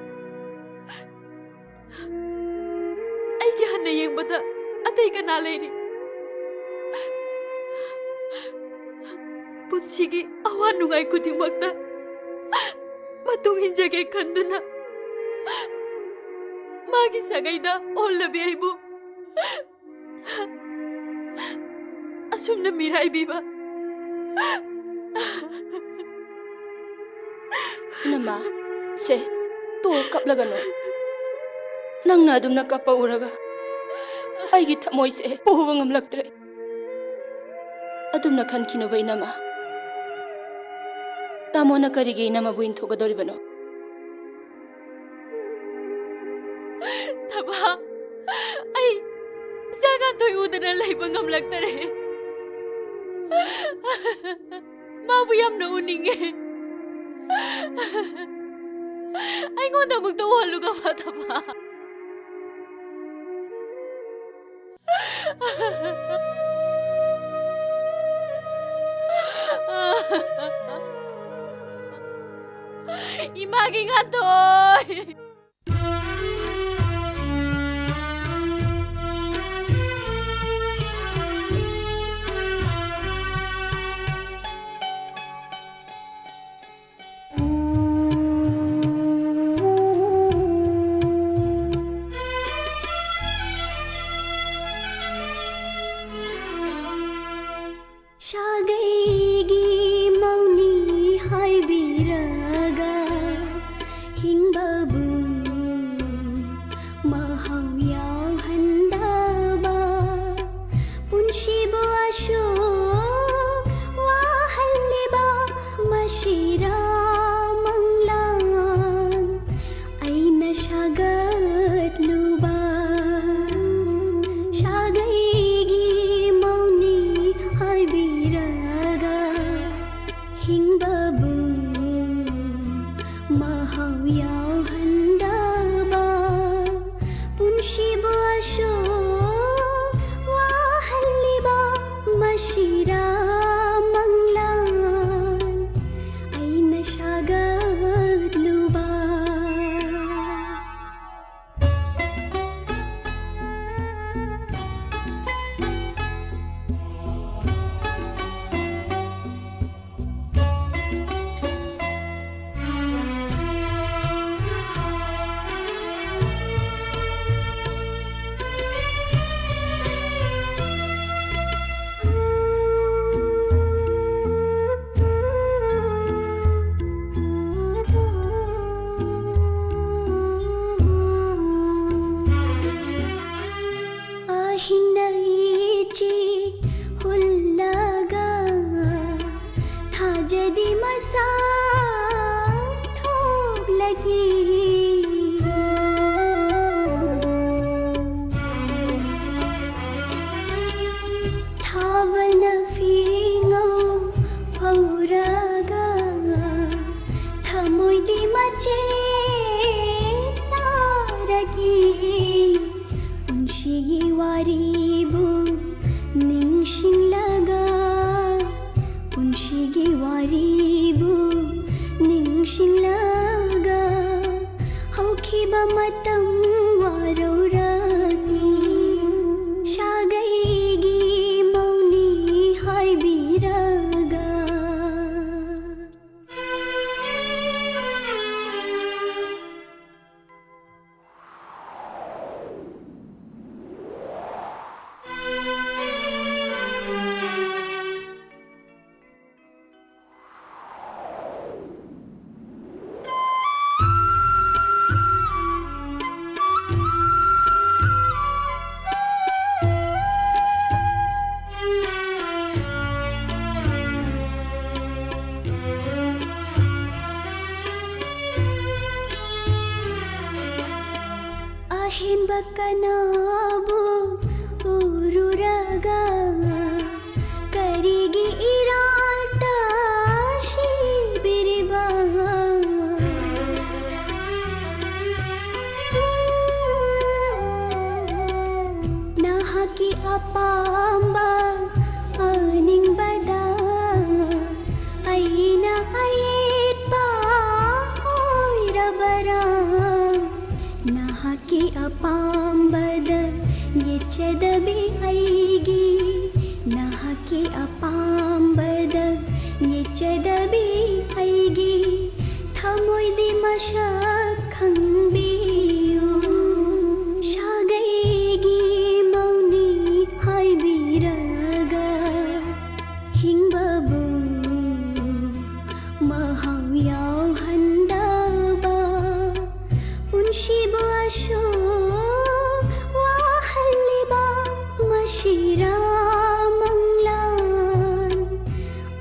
ꯑꯩꯒꯤ ꯍꯟꯅ ꯌꯦꯡꯕꯗ ꯑꯇꯩ ꯀꯅꯥ ꯂꯩꯔꯤ? ꯁꯤꯒꯤ ꯑꯋꯥ ꯅꯨꯡꯉꯥꯏ ꯈꯨꯗꯤꯡꯃꯛꯇ ꯃꯇꯨꯡ ꯏꯟꯖꯒꯦ ꯈꯟꯗꯨꯅ ꯃꯥꯒꯤ ꯁꯥꯒꯩꯗ ꯑꯣꯜꯂꯕꯤ ꯑꯩꯕꯨ ꯑꯁꯨꯝꯅ ꯃꯤꯔꯥꯏꯕꯤꯕ꯫ ꯏꯅꯝꯃ, ꯁꯦ, ꯇꯣꯛꯑꯣ, ꯀꯞꯂꯒꯅꯨ꯫ ꯅꯪꯅ ꯑꯗꯨꯝꯅ ꯀꯞꯄ ꯎꯔꯒ ꯑꯩꯒꯤ ꯊꯃꯣꯏꯁꯦ ꯄꯨꯕ ꯉꯝꯂꯛꯇ꯭ꯔꯦ꯫ ꯑꯗꯨꯝꯅ ꯈꯟꯈꯤꯅꯨꯕ, ꯏꯅꯝꯃ꯫ ꯇꯥꯃꯣꯅ ꯀꯔꯤꯒꯤ ꯏꯅꯝꯃꯕꯨ ꯏꯟꯊꯣꯛꯀꯗꯧꯔꯤꯕꯅꯣ? ꯊꯕꯥ, ꯑꯩ ꯏꯆꯥ ꯉꯥꯟꯊꯣꯏ ꯎꯗꯅ ꯂꯩꯕ ꯉꯝꯂꯛꯇꯔꯦ꯫ ꯃꯥꯕꯨ ꯌꯥꯝꯅ ꯎꯅꯤꯡꯉꯦ꯫ ꯑꯩꯉꯣꯟꯗ ꯑꯃꯨꯛꯇ ꯎꯍꯜꯂꯨ, ꯊꯕꯥ꯫ ꯏꯃꯥꯒꯤ ꯉꯥꯟꯊꯣꯏ꯫ ꯁꯥꯒꯩꯒꯤ ꯃꯧꯅꯤ ꯍꯥꯏꯕꯤꯔꯒ ꯍꯤꯡꯕꯕꯨ ꯋꯥꯔꯤꯕꯨ ꯅꯤꯡꯁꯤꯡꯂꯒ, ꯄꯨꯟꯁꯤꯒꯤ ꯋꯥꯔꯤꯕꯨ ꯅꯤꯡꯁꯤꯡꯂꯒ, ꯍꯧꯈꯤꯕ ꯃꯇꯝ ꯋꯥꯔꯧꯔꯛꯏ꯫ ꯁꯥꯒꯩꯒꯤ ꯃꯧꯅꯤ ꯍꯥꯏꯕꯤꯔꯒ꯫ ꯑꯍꯦꯟꯕ ꯀꯅꯥꯕꯨ ꯎꯔꯨꯔꯒ ꯀꯔꯤꯒꯤ ꯏꯔꯥꯜ ꯇꯥꯁꯤꯕꯤꯔꯤꯕ? ꯅꯍꯥꯛꯀꯤ ꯑꯄꯥꯝꯕ ꯑꯅꯤꯡꯕꯗ ꯑꯩꯅ ꯑꯌꯦꯠꯄ ꯑꯣꯏꯔꯕꯔꯥ? ꯅꯍꯥꯛꯀꯤ ꯑꯄꯥꯝꯕꯗ ꯌꯦꯠꯆꯗꯕꯤ ꯑꯩꯒꯤ, ꯅꯍꯥꯛꯀꯤ ꯑꯄꯥꯝꯕꯗ ꯌꯦꯠꯆꯗꯕꯤ ꯑꯩꯒꯤ ꯊꯃꯣꯏꯗꯤ ꯃꯁꯛ ꯈꯪꯕꯤꯌꯨ꯫ ꯁꯥꯒꯩꯒꯤ ꯃꯧꯅꯤ ꯍꯥꯏꯕꯤꯔꯒ ꯍꯤꯡꯕꯕꯨ ꯃꯍꯥꯎ ꯌꯥꯎꯍꯟꯗꯕ, ꯄꯨꯟꯁꯤꯕꯨ ꯑꯁꯨꯛ ꯋꯥꯍꯜꯂꯤꯕ ꯃꯁꯤꯔꯥ ꯃꯪꯂꯥꯟ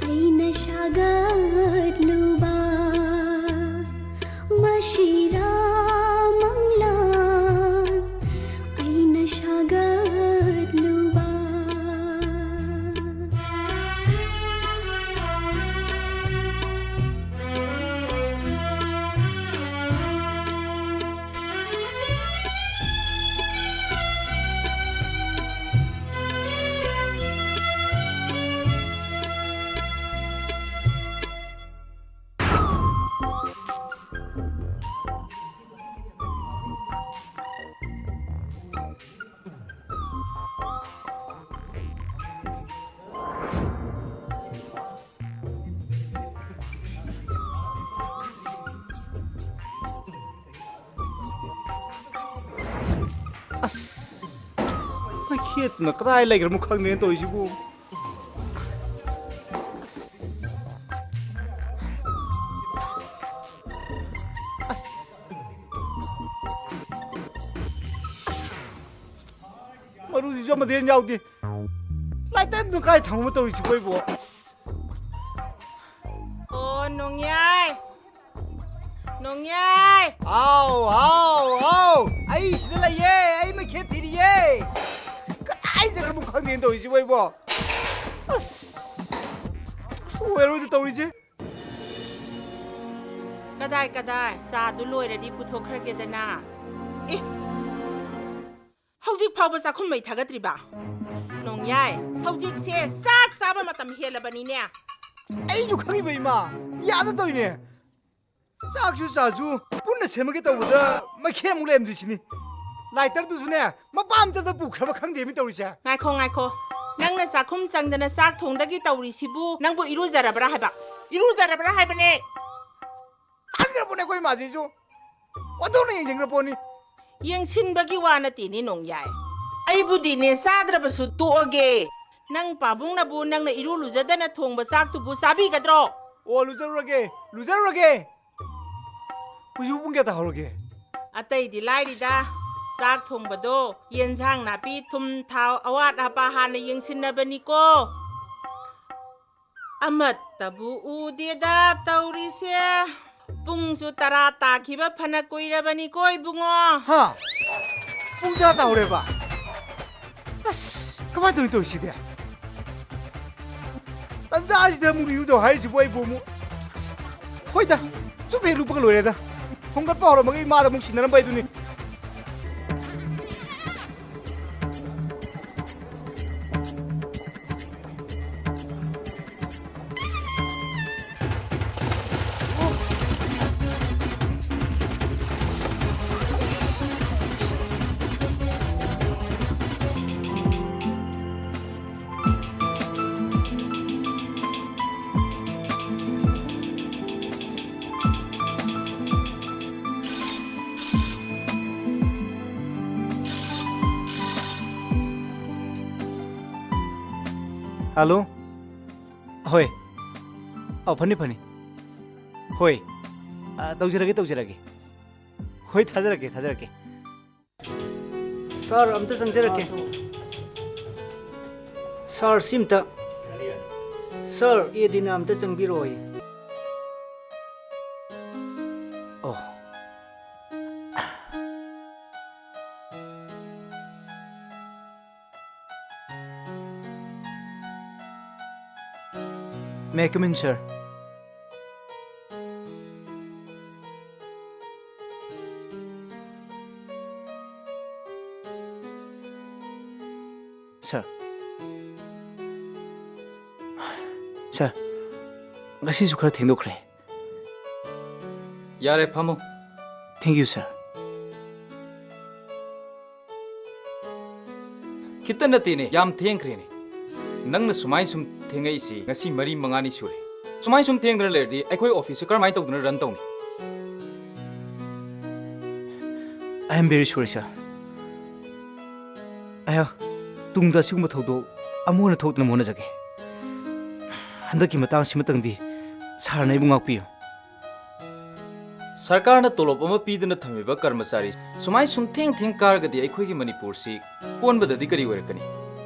ꯑꯩꯅ ꯁꯥꯒꯠꯂꯨꯕ? ꯃꯁꯤ ꯑꯁ, ꯃꯩꯈꯦꯠꯇꯨꯅ ꯀꯗꯥꯏ ꯂꯩꯈ꯭ꯔꯃꯣ ꯈꯪꯗ꯭ꯔꯦꯅ ꯇꯧꯔꯤꯁꯤꯕꯨ꯫ ꯑꯁ꯫ ꯑꯁ꯫ ꯃꯔꯨꯁꯤꯁꯨ ꯑꯃꯠꯇ ꯍꯦꯟ ꯌꯥꯎꯗꯦ꯫ ꯂꯥꯏꯇꯔꯗꯨꯅ ꯀꯗꯥꯏ ꯊꯝꯃꯣ ꯇꯧꯔꯤꯁꯤꯕꯨ ꯑꯩꯕꯨ? ꯑꯁ꯫ ꯑꯣ, ꯅꯣꯡꯌꯥꯏ꯫ ꯅꯣꯡꯌꯥꯏ! ꯍꯥꯎ, ꯍꯥꯎ, ꯍꯥꯎ! ꯑꯩ ꯁꯤꯗ ꯂꯩꯌꯦ! ꯑꯩ ꯃꯩꯈꯦꯠ ꯊꯤꯔꯤꯌꯦ! ꯀꯗꯥꯏ ꯆꯠꯈ꯭ꯔꯕꯅꯣ ꯈꯪꯗꯦꯅ ꯇꯧꯔꯤꯁꯤꯕꯣ ꯑꯩꯕꯣ? ꯑꯁ! ꯑꯁ, ꯑꯣꯏꯔꯣꯏꯗ ꯇꯧꯔꯤꯁꯦ! ꯀꯗꯥꯏ, ꯀꯗꯥꯏ? ꯆꯥꯗꯨ ꯂꯣꯏꯔꯗꯤ ꯄꯨꯊꯣꯛꯈ꯭ꯔꯒꯦꯗꯅ꯫ ꯑꯦ! ꯍꯧꯖꯤꯛ ꯐꯥꯎꯕ ꯆꯥꯛꯈꯨꯝ ꯃꯩ ꯊꯥꯒꯠꯇ꯭ꯔꯤꯕ? ꯅꯣꯡꯌꯥꯏ, ꯍꯧꯖꯤꯛꯁꯦ ꯆꯥꯛ ꯆꯥꯕ ꯃꯇꯝ ꯍꯦꯜꯂꯕꯅꯤꯅꯦ꯫ ꯑꯩꯁꯨ ꯈꯪꯉꯤꯕ, ꯏꯃꯥ꯫ ꯌꯥꯗ ꯇꯧꯔꯤꯅꯦ꯫ ꯆꯥꯛꯁꯨ ꯆꯥꯁꯨ ꯄꯨꯟꯅ ꯁꯦꯝꯃꯒꯦ ꯇꯧꯕꯗ ꯃꯩꯈꯦꯠ ꯑꯃꯨꯛ ꯂꯩꯔꯝꯗ꯭ꯔꯤꯁꯤꯅꯤ꯫ ꯂꯥꯏꯇꯔꯗꯨꯁꯨꯅꯦ, ꯃꯄꯥ ꯑꯃꯇꯗ ꯄꯨꯈ꯭ꯔꯕ ꯈꯪꯗꯦꯃꯤ ꯇꯧꯔꯤꯁꯦ꯫ ꯉꯥꯏꯈꯣ, ꯉꯥꯏꯈꯣ꯫ ꯅꯪꯅ ꯆꯥꯛꯈꯨꯝ ꯆꯪꯗꯅ ꯆꯥꯛ ꯊꯣꯡꯗꯒꯤ ꯇꯧꯔꯤꯁꯤꯕꯨ ꯅꯪꯕꯨ ꯏꯔꯨꯖꯔꯕ꯭ꯔꯥ ꯍꯥꯏꯕ? ꯏꯔꯨꯖꯔꯕ꯭ꯔꯥ ꯍꯥꯏꯕꯅꯦ꯫ ꯇꯟꯈ꯭ꯔꯕꯣꯅꯦ ꯑꯩꯈꯣꯏ ꯏꯃꯥꯁꯤꯁꯨ꯫ ꯑꯣꯟꯊꯣꯛꯅ ꯌꯦꯡꯁꯤꯟꯈ꯭ꯔ ꯄꯣꯠꯅꯤ꯫ ꯌꯦꯡꯁꯤꯟꯕꯒꯤ ꯋꯥ ꯅꯠꯇꯦꯅꯦ, ꯅꯣꯡꯌꯥꯏ꯫ ꯑꯩꯕꯨꯗꯤꯅꯦ, ꯆꯥꯗ꯭ꯔꯕꯁꯨ ꯇꯣꯛꯑꯒꯦ꯫ ꯅꯪ ꯄꯥꯕꯨꯡꯅꯕꯨ ꯅꯪꯅ ꯏꯔꯨ ꯂꯨꯖꯗꯅ ꯊꯣꯡꯕ ꯆꯥꯛꯇꯨꯕꯨ ꯆꯥꯕꯤꯒꯗ꯭ꯔꯣ? ꯑꯣ, ꯂꯨꯖꯔꯨꯔꯒꯦ, ꯂꯨꯖꯔꯨꯔꯒꯦ꯫ ꯍꯧꯖꯤꯛ ꯄꯨꯡ ꯀꯌꯥ ꯇꯥꯍꯧꯔꯒꯦ? ꯑꯇꯩꯗꯤ ꯂꯥꯏꯔꯤꯗ, ꯆꯥꯛ ꯊꯣꯡꯕꯗꯣ, ꯌꯦꯟꯁꯥꯡ ꯅꯥꯄꯤ, ꯊꯨꯝ, ꯊꯥꯎ, ꯑꯋꯥꯠ ꯑꯄꯥ ꯍꯥꯟꯅ ꯌꯦꯡꯁꯤꯟꯅꯕꯅꯤꯀꯣ꯫ ꯑꯃꯠꯇꯕꯨ ꯎꯗꯦꯗ ꯇꯧꯔꯤꯁꯦ꯫ ꯄꯨꯡꯁꯨ ꯇꯔꯥ ꯇꯥꯈꯤꯕ ꯐꯅ ꯀꯨꯏꯔꯕꯅꯤꯀꯣ, ꯏꯕꯨꯡꯉꯣ꯫ ꯍꯥ? ꯄꯨꯡ ꯇꯔꯥ ꯇꯥꯍꯧꯔꯦꯕ? ꯑꯁ, ꯀꯃꯥꯏꯅ ꯇꯧꯔꯤ ꯇꯧꯔꯤꯁꯤꯗꯤ? ꯇꯟꯖꯥꯁꯤꯗ ꯑꯃꯨꯛ ꯏꯔꯨꯖꯧ ꯍꯥꯏꯔꯤꯁꯤꯕꯨ ꯑꯩꯕꯨ ꯑꯃꯨꯛ꯫ ꯑꯁ, ꯍꯣꯏꯗ, ꯆꯨꯝ ꯍꯦꯛ ꯂꯨꯞꯄꯒ ꯂꯣꯏꯔꯦꯗ꯫ ꯍꯣꯡꯒꯠꯄ ꯍꯧꯔꯝꯃꯒ ꯏꯃꯥꯗ ꯑꯃꯨꯛ ꯁꯤꯟꯅꯔꯝꯕ ꯍꯥꯏꯗꯨꯅꯤ꯫ ꯍꯜꯂꯣ꯫ ꯍꯣꯏ꯫ ꯑꯧ, ꯐꯅꯤ, ꯐꯅꯤ꯫ ꯍꯣꯏ꯫ ꯑ, ꯇꯧꯖꯔꯒꯦ, ꯇꯧꯖꯔꯒꯦ꯫ ꯍꯣꯏ, ꯊꯥꯖꯔꯛꯀꯦ, ꯊꯥꯖꯔꯛꯀꯦ꯫ ꯁꯥꯔ, ꯑꯝꯇ ꯆꯪꯖꯔꯛꯀꯦ꯫ ꯁꯥꯔ, ꯁꯤ ꯑꯝꯇ꯫ ꯁꯥꯔ, ꯑꯦ ꯗꯤꯅ ꯑꯝꯇ ꯆꯪꯕꯤꯔꯛꯑꯣꯌꯦ꯫ ꯑꯣ꯫ May I come in, sir? Sir. Sir, ꯉꯁꯤꯁꯨ ꯈꯔ ꯊꯦꯡꯗꯣꯛꯈ꯭ꯔꯦ꯫ ꯌꯥꯔꯦ, ꯐꯝꯃꯣ꯫ Thank you, sir. ꯈꯤꯇ ꯅꯠꯇꯦꯅꯦ, ꯌꯥꯝ ꯊꯦꯡꯈ꯭ꯔꯦꯅꯦ꯫ ꯅꯪꯅ ꯁꯨꯃꯥꯏ ꯁꯨꯝ ꯊꯦꯡꯉꯛꯏꯁꯤ ꯉꯁꯤ ꯃꯔꯤ ꯃꯉꯥꯅꯤ ꯁꯨꯔꯦ꯫ ꯁꯨꯃꯥꯏ ꯁꯨꯝ ꯊꯦꯡꯗꯅ ꯂꯩꯔꯗꯤ ꯑꯩꯈꯣꯏ office ꯁꯦ ꯀꯔꯝꯍꯥꯏꯅ ꯇꯧꯗꯅ run ꯇꯧꯅꯤ? I am very sorry, sir. ꯑꯩꯍꯥꯛ ꯇꯨꯡꯗ ꯑꯁꯤꯒꯨꯝꯕ ꯊꯧꯗꯣꯛ ꯑꯃꯨꯛ ꯍꯟꯅ ꯊꯣꯛꯇꯅꯕ ꯍꯣꯠꯅꯖꯒꯦ꯫ ꯍꯟꯗꯛꯀꯤ ꯃꯇꯥꯡꯁꯤꯃꯇꯪꯗꯤ sir ꯅ ꯑꯩꯕꯨ ꯉꯥꯛꯄꯤꯌꯨ꯫ ꯁꯔꯀꯥꯔꯅ ꯇꯣꯂꯣꯞ ꯑꯃ ꯄꯤꯗꯨꯅ ꯊꯝꯃꯤꯕ ꯀꯔꯃꯆꯥꯔꯤ ꯁꯨꯃꯥꯏ ꯁꯨꯝ ꯊꯦꯡ ꯊꯦꯡ ꯀꯥꯔꯒꯗꯤ ꯑꯩꯈꯣꯏꯒꯤ ꯃꯅꯤꯄꯨꯔꯁꯤ ꯀꯣꯟꯕꯗꯗꯤ ꯀꯔꯤ ꯑꯣꯏꯔꯛꯀꯅꯤ?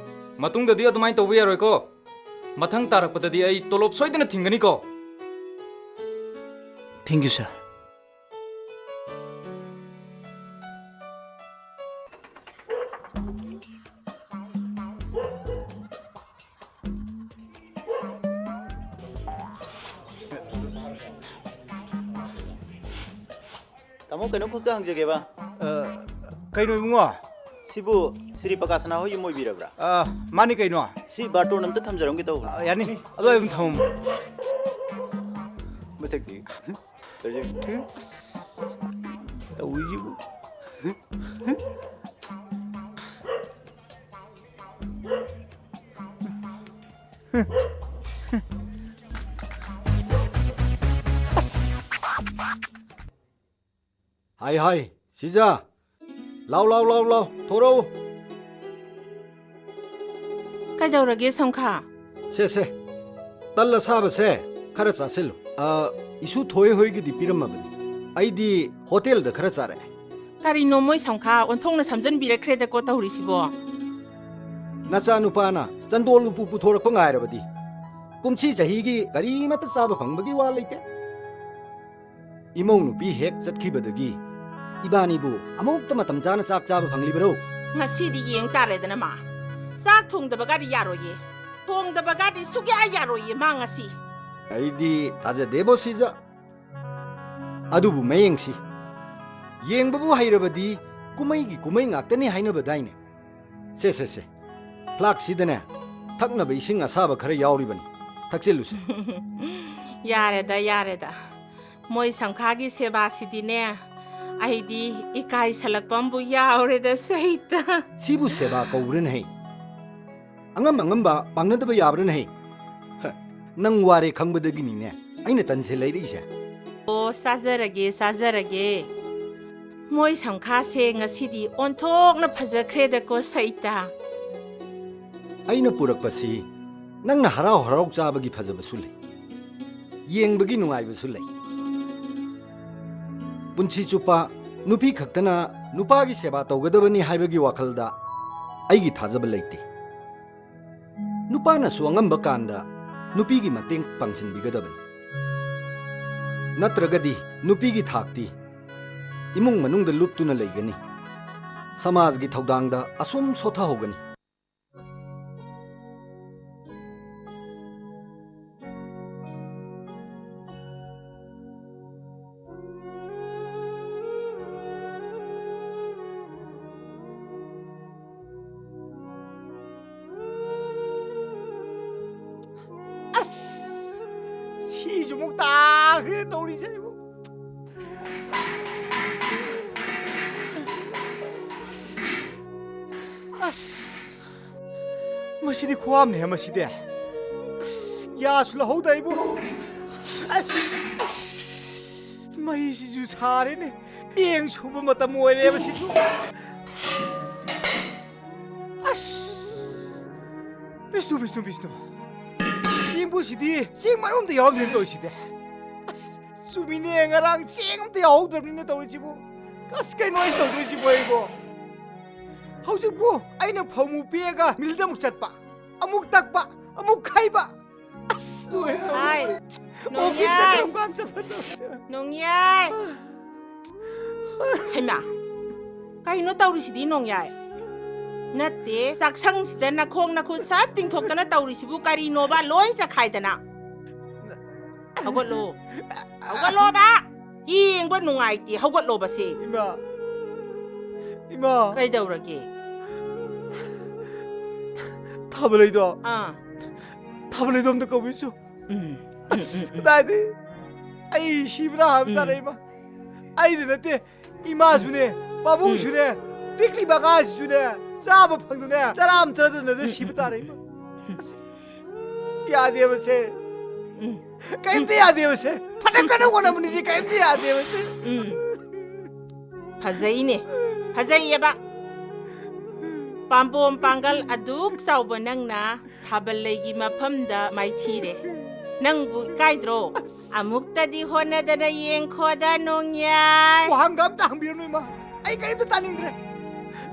ꯃꯇꯨꯡꯗꯗꯤ ꯑꯗꯨꯃꯥꯏꯅ ꯇꯧꯕ ꯌꯥꯔꯣꯏꯀꯣ꯫ ꯃꯊꯪ ꯇꯥꯔꯛꯄꯗꯗꯤ ꯑꯩ ꯇꯣꯂꯣꯞ ꯁꯣꯏꯗꯅ ꯊꯤꯡꯒꯅꯤꯀꯣ꯫ Thank you, sir. ꯇꯥꯃꯣ, ꯀꯩꯅꯣꯝꯈꯛꯇ ꯍꯪꯖꯒꯦꯕ꯫ ꯑ, ꯀꯩꯅꯣ ꯏꯕꯨꯡꯉꯣ? ꯁꯤꯕꯨ ꯁ꯭ꯔꯤ ꯄ꯭ꯔꯀꯥꯁꯅꯥ ꯍꯣꯏ ꯌꯨꯝ ꯑꯣꯏꯕꯤꯔꯕ꯭ꯔꯥ? ꯑ, ꯃꯥꯅꯤ ꯀꯩꯅꯣ? ꯁꯤ ꯕꯥꯔꯇꯣꯟ ꯑꯝꯇ ꯊꯝꯖꯔꯝꯒꯦ ꯇꯧꯕꯅꯦ꯫ ꯑ, ꯌꯥꯅꯤ꯫ ꯑꯗꯣ ꯑꯩ ꯑꯗꯨꯝ ꯊꯝꯃꯝꯃꯣ꯫ ꯃꯁꯛꯁꯤ꯫ ꯇꯧꯔꯤꯁꯤꯕꯨ꯫ ꯍꯥꯏ, ꯍꯥꯏ, ꯁꯤꯖꯥ꯫ ꯂꯥꯎ, ꯂꯥꯎ, ꯂꯥꯎ, ꯂꯥꯎ, ꯊꯣꯔꯛꯎ꯫ ꯀꯩꯗꯧꯔꯒꯦ, ꯁꯝꯈꯥ? ꯁꯦ, ꯁꯦ, ꯇꯜ ꯑꯁꯥꯕꯁꯦ ꯈꯔ ꯆꯥꯁꯤꯜꯂꯨ꯫ ꯑ, ꯏꯁꯨ ꯊꯣꯏ ꯍꯣꯏꯒꯤꯗꯤ ꯄꯤꯔꯝꯃꯕꯅꯤ꯫ ꯑꯩꯗꯤ ꯍꯣꯇꯦꯜꯗ ꯈꯔ ꯆꯥꯔꯛꯑꯦ꯫ ꯀꯔꯤꯅꯣ ꯃꯣꯏ ꯁꯝꯈꯥ ꯑꯣꯟꯊꯣꯛꯅ ꯁꯝꯖꯟꯕꯤꯔꯛꯈ꯭ꯔꯦꯗꯀꯣ ꯇꯧꯔꯤꯁꯤꯕꯣ? ꯅꯆꯥꯅꯨꯄꯥꯅ ꯆꯟꯗꯣꯜ ꯎꯄꯨ ꯄꯨꯊꯣꯔꯛꯄ ꯉꯥꯏꯔꯕꯗꯤ ꯀꯨꯝꯁꯤ ꯆꯍꯤꯒꯤ ꯀꯔꯤꯃꯠꯇ ꯆꯥꯕ ꯐꯪꯕꯒꯤ ꯋꯥ ꯂꯩꯇꯦ꯫ ꯏꯃꯧ ꯅꯨꯄꯤ ꯍꯦꯛ ꯆꯠꯈꯤꯕꯗꯒꯤ ꯏꯕꯥꯅꯤꯕꯨ ꯑꯃꯨꯛꯇ ꯃꯇꯝ ꯆꯥꯅ ꯆꯥꯛ ꯆꯥꯕ ꯐꯪꯂꯤꯕꯔꯣ? ꯉꯁꯤꯗꯤ ꯌꯦꯡ ꯇꯥꯔꯦꯗꯅ, ꯃꯥ꯫ ꯆꯥꯛ ꯊꯣꯡꯗꯕꯒꯗꯤ ꯌꯥꯔꯣꯏꯌꯦ꯫ ꯊꯣꯡꯗꯕꯒꯗꯤ ꯁꯨꯛꯌꯥ ꯌꯥꯔꯣꯏꯌꯦ ꯃꯥ ꯉꯁꯤ꯫ ꯑꯩꯗꯤ ꯊꯥꯖꯗꯦꯕꯣ, ꯁꯤꯖ꯫ ꯑꯗꯨꯕꯨ ꯃꯌꯦꯡꯁꯤ, ꯌꯦꯡꯕꯕꯨ ꯍꯩꯔꯕꯗꯤ ꯀꯨꯝꯍꯩꯒꯤ ꯀꯨꯝꯍꯩ ꯉꯥꯛꯇꯅꯤ ꯍꯥꯏꯅꯕꯗꯥꯏꯅꯦ? ꯁꯦ, ꯁꯦ, ꯁꯦ, ꯐ꯭ꯂꯥꯛꯁꯤꯗꯅꯦ, ꯊꯛꯅꯕ ꯏꯁꯤꯡ ꯑꯁꯥꯕ ꯈꯔ ꯌꯥꯎꯔꯤꯕꯅꯤ, ꯊꯛꯆꯤꯜꯂꯨꯁꯦ꯫ ꯌꯥꯔꯦꯗ, ꯌꯥꯔꯦꯗ꯫ ꯃꯣꯏ ꯁꯝꯈꯥꯒꯤ ꯁꯦꯕꯥꯁꯤꯗꯤꯅꯦ, ꯑꯩꯗꯤ ꯏꯀꯥꯏꯁꯜꯂꯛꯄ ꯑꯃꯕꯨ ꯌꯥꯎꯔꯦꯗ, ꯁꯩꯇ꯫ ꯁꯤꯕꯨ ꯁꯦꯕꯥ ꯀꯧꯕ꯭ꯔꯅꯦꯍꯦ? ꯑꯉꯝ ꯑꯉꯝꯕ ꯄꯥꯡꯅꯗꯕ ꯌꯥꯕ꯭ꯔꯅꯦꯍꯦ? ꯍ, ꯅꯪ ꯋꯥꯔꯦ ꯈꯪꯕꯗꯒꯤꯅꯤꯅꯦ ꯑꯩꯅ ꯇꯟꯁꯦ ꯂꯩꯔꯛꯏꯁꯦ꯫ ꯑꯣ, ꯆꯥꯖꯔꯒꯦ, ꯆꯥꯖꯔꯒꯦ꯫ ꯃꯣꯏ ꯁꯝꯈꯥꯁꯦ ꯉꯁꯤꯗꯤ ꯑꯣꯟꯊꯣꯛꯅ ꯐꯖꯈ꯭ꯔꯦꯗꯀꯣ, ꯁꯩꯇ꯫ ꯑꯩꯅ ꯄꯨꯔꯛꯄꯁꯤ ꯅꯪꯅ ꯍꯔꯥꯎ ꯍꯔꯥꯎ ꯆꯥꯕꯒꯤ ꯐꯖꯕꯁꯨ ꯂꯩ, ꯌꯦꯡꯕꯒꯤ ꯅꯨꯡꯉꯥꯏꯕꯁꯨ ꯂꯩ꯫ ꯄꯨꯟꯁꯤ ꯆꯨꯞꯄ ꯅꯨꯄꯤ ꯈꯛꯇꯅ ꯅꯨꯄꯥꯒꯤ ꯁꯦꯕꯥ ꯇꯧꯒꯗꯕꯅꯤ ꯍꯥꯏꯕꯒꯤ ꯋꯥꯈꯜꯗ ꯑꯩꯒꯤ ꯊꯥꯖꯕ ꯂꯩꯇꯦ꯫ ꯅꯨꯄꯥꯅꯁꯨ ꯑꯉꯝꯕ ꯀꯥꯟꯗ ꯅꯨꯄꯤꯒꯤ ꯃꯇꯦꯡ ꯄꯥꯡꯁꯤꯟꯕꯤꯒꯗꯕꯅꯤ꯫ ꯅꯠꯇ꯭ꯔꯒꯗꯤ ꯅꯨꯄꯤꯒꯤ ꯊꯥꯛꯇꯤ ꯏꯃꯨꯡ ꯃꯅꯨꯡꯗ ꯂꯨꯞꯇꯨꯅ ꯂꯩꯒꯅꯤ, ꯁꯃꯥꯖꯒꯤ ꯊꯧꯗꯥꯡꯗ ꯑꯁꯨꯝ ꯁꯣꯊꯍꯧꯒꯅꯤ꯫ ꯑꯁ! ꯁꯤꯁꯨ ꯑꯃꯨꯛ ꯇꯥꯈ꯭ꯔꯦ ꯇꯧꯔꯤꯁꯦ ꯑꯩꯕꯨ꯫ ꯑꯁ! ꯃꯁꯤꯗꯤ ꯈꯨꯋꯥꯝꯅꯦꯍꯦ ꯃꯁꯤꯗꯤ꯫ ꯑꯁ! ꯌꯥꯁꯨ ꯂꯧꯍꯧꯗ ꯑꯩꯕꯨ꯫ ꯑꯁ! ꯑꯁ! ꯃꯩꯁꯤꯁꯨ ꯁꯥꯔꯦꯅꯦ꯫ ꯆꯦꯡ ꯁꯨꯕ ꯃꯇꯝ ꯑꯣꯏꯔꯦꯕ ꯁꯤꯁꯨ꯫ ꯑꯁ! ꯕꯤꯁꯅꯨ, ꯕꯤꯁꯅꯨ, ꯕꯤꯁꯅꯨ꯫ ꯅꯪꯕꯨ ꯁꯤꯗꯤ ꯆꯦꯡ ꯃꯔꯨꯝꯗ ꯌꯥꯎꯔꯝꯗ꯭ꯔꯦꯅ ꯇꯧꯔꯤꯁꯤꯗꯤ꯫ ꯑꯁ, ꯆꯨꯝꯃꯤꯅꯦ, ꯉꯔꯥꯡ ꯆꯦꯡ ꯑꯝꯇ ꯌꯥꯎꯍꯧꯗ꯭ꯔꯕꯅꯤꯅ ꯇꯧꯔꯤꯁꯤꯕꯨ꯫ ꯑꯁ, ꯀꯩꯅꯣ ꯑꯩꯅ ꯇꯧꯗꯣꯏꯁꯤꯕꯨ ꯑꯩꯕꯣ? ꯍꯧꯖꯤꯛꯄꯨ ꯑꯩꯅ ꯐꯧ ꯑꯃꯨꯛ ꯄꯦꯛꯑꯒ ꯃꯤꯜꯗ ꯑꯃꯨꯛ ꯆꯠꯄ, ꯑꯃꯨꯛ ꯇꯛꯄ, ꯑꯃꯨꯛ ꯈꯥꯏꯕ꯫ ꯑꯁ, ꯂꯣꯏꯔꯦ ꯇꯧꯔꯤꯁꯦ꯫ ꯍꯥꯏ, ꯑꯣꯐꯤꯁꯇ ꯅꯣꯡꯌꯥꯏ꯫ ꯀꯔꯝ ꯀꯥꯟ ꯆꯠꯄ ꯇꯧꯔꯤꯁꯦ? ꯅꯣꯡꯌꯥꯏ꯫ ꯍꯩꯃꯥ, ꯀꯩꯅꯣ ꯇꯧꯔꯤꯁꯤꯗꯤ ꯅꯣꯡꯌꯥꯏ? ꯅꯠꯇꯦ, ꯆꯥꯛꯁꯪꯁꯤꯗ ꯅꯈꯣꯡ ꯅꯈꯨꯠ ꯁꯠ ꯇꯤꯡꯊꯣꯛꯇꯅ ꯇꯧꯔꯤꯁꯤꯕꯨ ꯀꯔꯤꯅꯣꯕ? ꯂꯣꯏ ꯆꯈꯥꯏꯗꯅ꯫ ꯍꯧꯒꯠꯂꯣ꯫ ꯍꯧꯒꯠꯂꯣꯕ! ꯌꯦꯡꯕ ꯅꯨꯡꯉꯥꯏꯇꯦ, ꯍꯧꯒꯠꯂꯣꯕꯁꯦ꯫ ꯏꯃꯥ! ꯏꯃꯥ! ꯀꯩꯗꯧꯔꯒꯦ? ꯊꯥꯕꯂꯩꯗꯣ꯫ ꯑꯥ꯫ ꯊꯥꯕꯂꯩꯗꯣ ꯑꯝꯇ ꯀꯧꯕꯤꯁꯨ꯫ ꯎꯝ, ꯎꯝ, ꯑꯁ, ꯎꯝ, ꯎꯝ꯫ ꯀꯗꯥꯏꯗꯩ? ꯑꯩ ꯁꯤꯕ꯭ꯔꯥ ꯍꯥꯏꯕ ꯎꯝ꯫ ꯇꯥꯔꯦ, ꯏꯃꯥ꯫ ꯑꯩꯗ ꯅꯠꯇꯦ, ꯏꯃꯥꯁꯨꯅꯦ, ꯄꯥꯕꯨꯡꯁꯨꯅꯦ, ꯎꯝ꯫ ꯄꯤꯛꯂꯤꯕ ꯑꯉꯥꯡꯁꯤꯁꯨꯅꯦ, ꯆꯥꯕ ꯐꯪꯗꯅꯦ, ꯆꯔꯥ ꯑꯃ ꯆꯠꯇꯅ ꯎꯝ, ꯎꯝ, ꯁꯤꯕ ꯎꯝ, ꯇꯥꯔꯦ, ꯎꯝ꯫ ꯏꯃꯥ꯫ ꯎꯝ꯫ ꯑꯁ, ꯌꯥꯗꯦꯕꯁꯦ꯫ ꯎꯝ꯫ ꯀꯔꯤꯝꯇ ꯌꯥꯗꯦꯕꯁꯦ꯫ ꯐꯅ ꯀꯟꯅ ꯍꯣꯠꯅꯕꯅꯤꯁꯦ, ꯀꯔꯤꯝꯇ ꯌꯥꯗꯦꯕꯁꯦ꯫ ꯎꯝ꯫ ꯐꯖꯩꯅꯦ꯫ ꯐꯖꯩꯌꯦꯕ꯫ ꯄꯥꯝꯕꯣꯝ ꯄꯥꯡꯒꯜ ꯑꯗꯨꯛ ꯆꯥꯎꯕ ꯅꯪꯅ ꯊꯥꯕꯜ ꯂꯩꯒꯤ ꯃꯐꯝꯗ ꯃꯥꯏꯊꯤꯔꯦ꯫ ꯅꯪꯕꯨ ꯏꯀꯥꯏꯗ꯭ꯔꯣ? ꯑꯁ꯫ ꯑꯃꯨꯛꯇꯗꯤ ꯍꯣꯠꯅꯗꯅ ꯌꯦꯡꯈꯣꯗ ꯅꯣꯡꯌꯥꯏ꯫ ꯋꯥꯍꯪꯒ ꯑꯝꯇ ꯍꯪꯕꯤꯔꯅꯨ, ꯏꯃꯥ꯫ ꯑꯩ ꯀꯔꯤꯝꯇ ꯇꯥꯅꯤꯡꯗ꯭ꯔꯦ꯫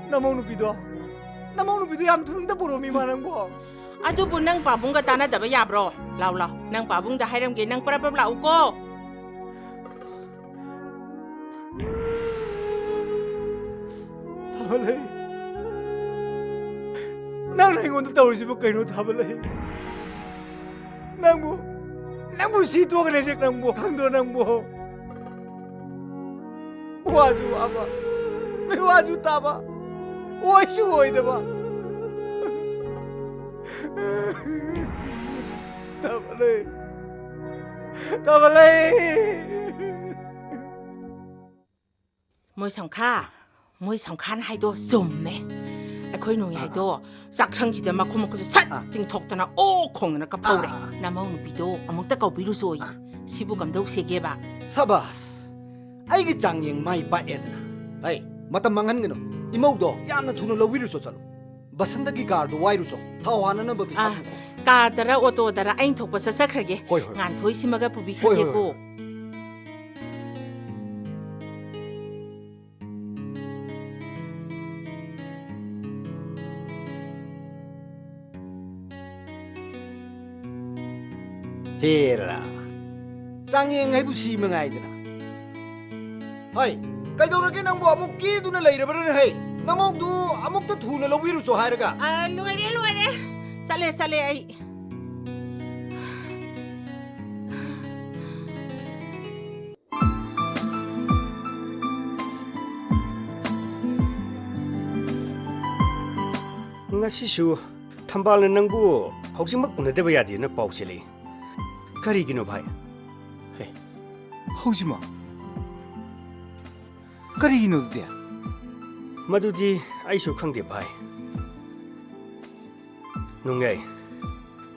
ꯅꯃꯧ ꯅꯨꯄꯤꯗꯣ, ꯅꯃꯧ ꯅꯨꯄꯤꯗꯣ ꯌꯥꯝ ꯊꯨꯅ ꯑꯝꯇ ꯄꯨꯔꯛꯑꯣꯃꯤ, ꯏꯃꯥ, ꯅꯪꯕꯣ꯫ ꯑꯗꯨꯕꯨ ꯅꯪ ꯄꯥꯕꯨꯡꯒ ꯇꯥꯟꯅꯗꯕ ꯌꯥꯕ꯭ꯔꯣ? ꯂꯥꯎ, ꯂꯥꯎ꯫ ꯅꯪ ꯄꯥꯕꯨꯡꯗ ꯍꯥꯏꯔꯝꯒꯦ, ꯅꯪ ꯄ꯭ꯔꯞ ꯄ꯭ꯔꯞ ꯂꯥꯛꯎꯀꯣ꯫ ꯊꯥꯕꯂꯩ, ꯅꯪꯅ ꯑꯩꯉꯣꯟꯗ ꯇꯧꯔꯤꯁꯤꯕꯨ ꯀꯩꯅꯣ, ꯊꯥꯕꯂꯩ? ꯅꯪꯕꯨ, ꯅꯪꯕꯨ ꯁꯤ ꯇꯣꯛꯈ꯭ꯔꯦꯁꯦ, ꯅꯪꯕꯨ ꯈꯪꯗ꯭ꯔꯣ ꯅꯪꯕꯨ? ꯋꯥꯁꯨ ꯋꯥꯕ, ꯃꯤꯋꯥꯁꯨ ꯇꯥꯕ, ꯑꯣꯏꯁꯨ ꯑꯣꯏꯗꯕ꯫ ꯊꯥꯕꯂꯩ, ꯊꯥꯕꯂꯩ꯫ ꯃꯣꯏ ꯁꯝꯈꯥ, ꯃꯣꯏ ꯁꯝꯈꯥꯅ ꯍꯥꯏꯗꯣ ꯆꯨꯝꯃꯦ꯫ ꯑꯩꯈꯣꯏ ꯅꯣꯡꯌꯥꯏꯗꯣ ꯑꯥ, ꯑꯥ꯫ ꯆꯥꯛꯁꯪꯁꯤꯗ ꯃꯈꯨꯝ ꯃꯈꯨꯠꯁꯦ ꯁꯠ ꯑꯥ꯫ ꯇꯤꯡꯊꯣꯛꯇꯅ ꯑꯣ ꯈꯣꯡꯗꯅ ꯀꯞꯍꯧꯔꯦ꯫ ꯑꯥ, ꯑꯥ, ꯑꯥ꯫ ꯅꯃꯧ ꯅꯨꯄꯤꯗꯣ ꯑꯃꯨꯛꯇ ꯀꯧꯕꯤꯔꯨꯆꯣꯌꯦ꯫ ꯑꯥ꯫ ꯁꯤꯕꯨ ꯀꯝꯗꯧꯁꯦꯒꯦꯕ? ꯁꯕꯥꯁ! ꯑꯩꯒꯤ ꯆꯥꯡꯌꯦꯡ ꯃꯥꯏ ꯄꯥꯛꯑꯦꯗꯅ꯫ ꯍꯩ, ꯃꯇꯝ ꯃꯥꯡꯍꯟꯒꯅꯨ꯫ ꯏꯃꯧꯗꯣ ꯌꯥꯝꯅ ꯊꯨꯅ ꯂꯧꯕꯤꯔꯨꯆꯣ ꯆꯠꯂꯨ꯫ ꯕꯁꯟꯇꯒꯤ ꯀꯥꯔꯗꯣ ꯋꯥꯏꯔꯨꯆꯣ꯫ ꯊꯥꯎ ꯍꯥꯟꯅꯅꯕ ꯄꯩꯁꯥ ꯑꯥ꯫ ꯄꯨꯈꯣ꯫ ꯀꯥꯔꯗꯔ ꯑꯣꯇꯣꯗꯔ ꯑꯩꯅ ꯊꯣꯛꯄ ꯆꯠꯆꯈ꯭ꯔꯒꯦ꯫ ꯍꯣꯏ, ꯍꯣꯏ꯫ ꯉꯥꯟꯊꯣꯏꯁꯤꯃꯒ ꯍꯣꯏ, ꯍꯣꯏ, ꯄꯨꯕꯤꯈ꯭ꯔꯒꯦꯀꯣ꯫ ꯍꯣꯏ꯫ ꯍꯦꯔꯥ, ꯆꯥꯡꯌꯦꯡ ꯍꯥꯏꯕꯨ ꯁꯤ ꯃꯉꯥꯏꯗꯅ꯫ ꯍꯩ, ꯀꯩꯗꯧꯔꯒꯦ ꯅꯪꯕꯨ? ꯑꯃꯨꯛ ꯀꯦꯗꯨꯅ ꯂꯩꯔꯕ꯭ꯔꯅꯦ? ꯍꯩ, ꯅꯃꯧꯗꯨ ꯑꯃꯨꯛꯇ ꯊꯨꯅ ꯂꯧꯕꯤꯔꯨꯆꯣ ꯍꯥꯏꯔꯒ꯫ ꯑ, ꯂꯣꯏꯔꯦ, ꯂꯣꯏꯔꯦ꯫ ꯆꯠꯂꯦ, ꯆꯠꯂꯦ ꯑꯩ꯫ ꯉꯁꯤꯁꯨ ꯊꯝꯕꯥꯜꯅ ꯅꯪꯕꯨ ꯍꯧꯖꯤꯛꯃꯛ ꯎꯅꯗꯕ ꯌꯥꯗꯦꯅ ꯄꯥꯎ ꯆꯦꯜꯂꯛꯏ꯫ ꯀꯔꯤꯒꯤꯅꯣ ꯚꯥꯏ? ꯍꯦ, ꯍꯧꯖꯤꯛꯃꯛ? ꯀꯔꯤꯒꯤꯅꯣ ꯑꯗꯨꯗꯤ? ꯃꯗꯨꯗꯤ ꯑꯩꯁꯨ ꯈꯪꯗꯦ ꯚꯥꯏ꯫ ꯅꯨꯡꯉꯥꯏ,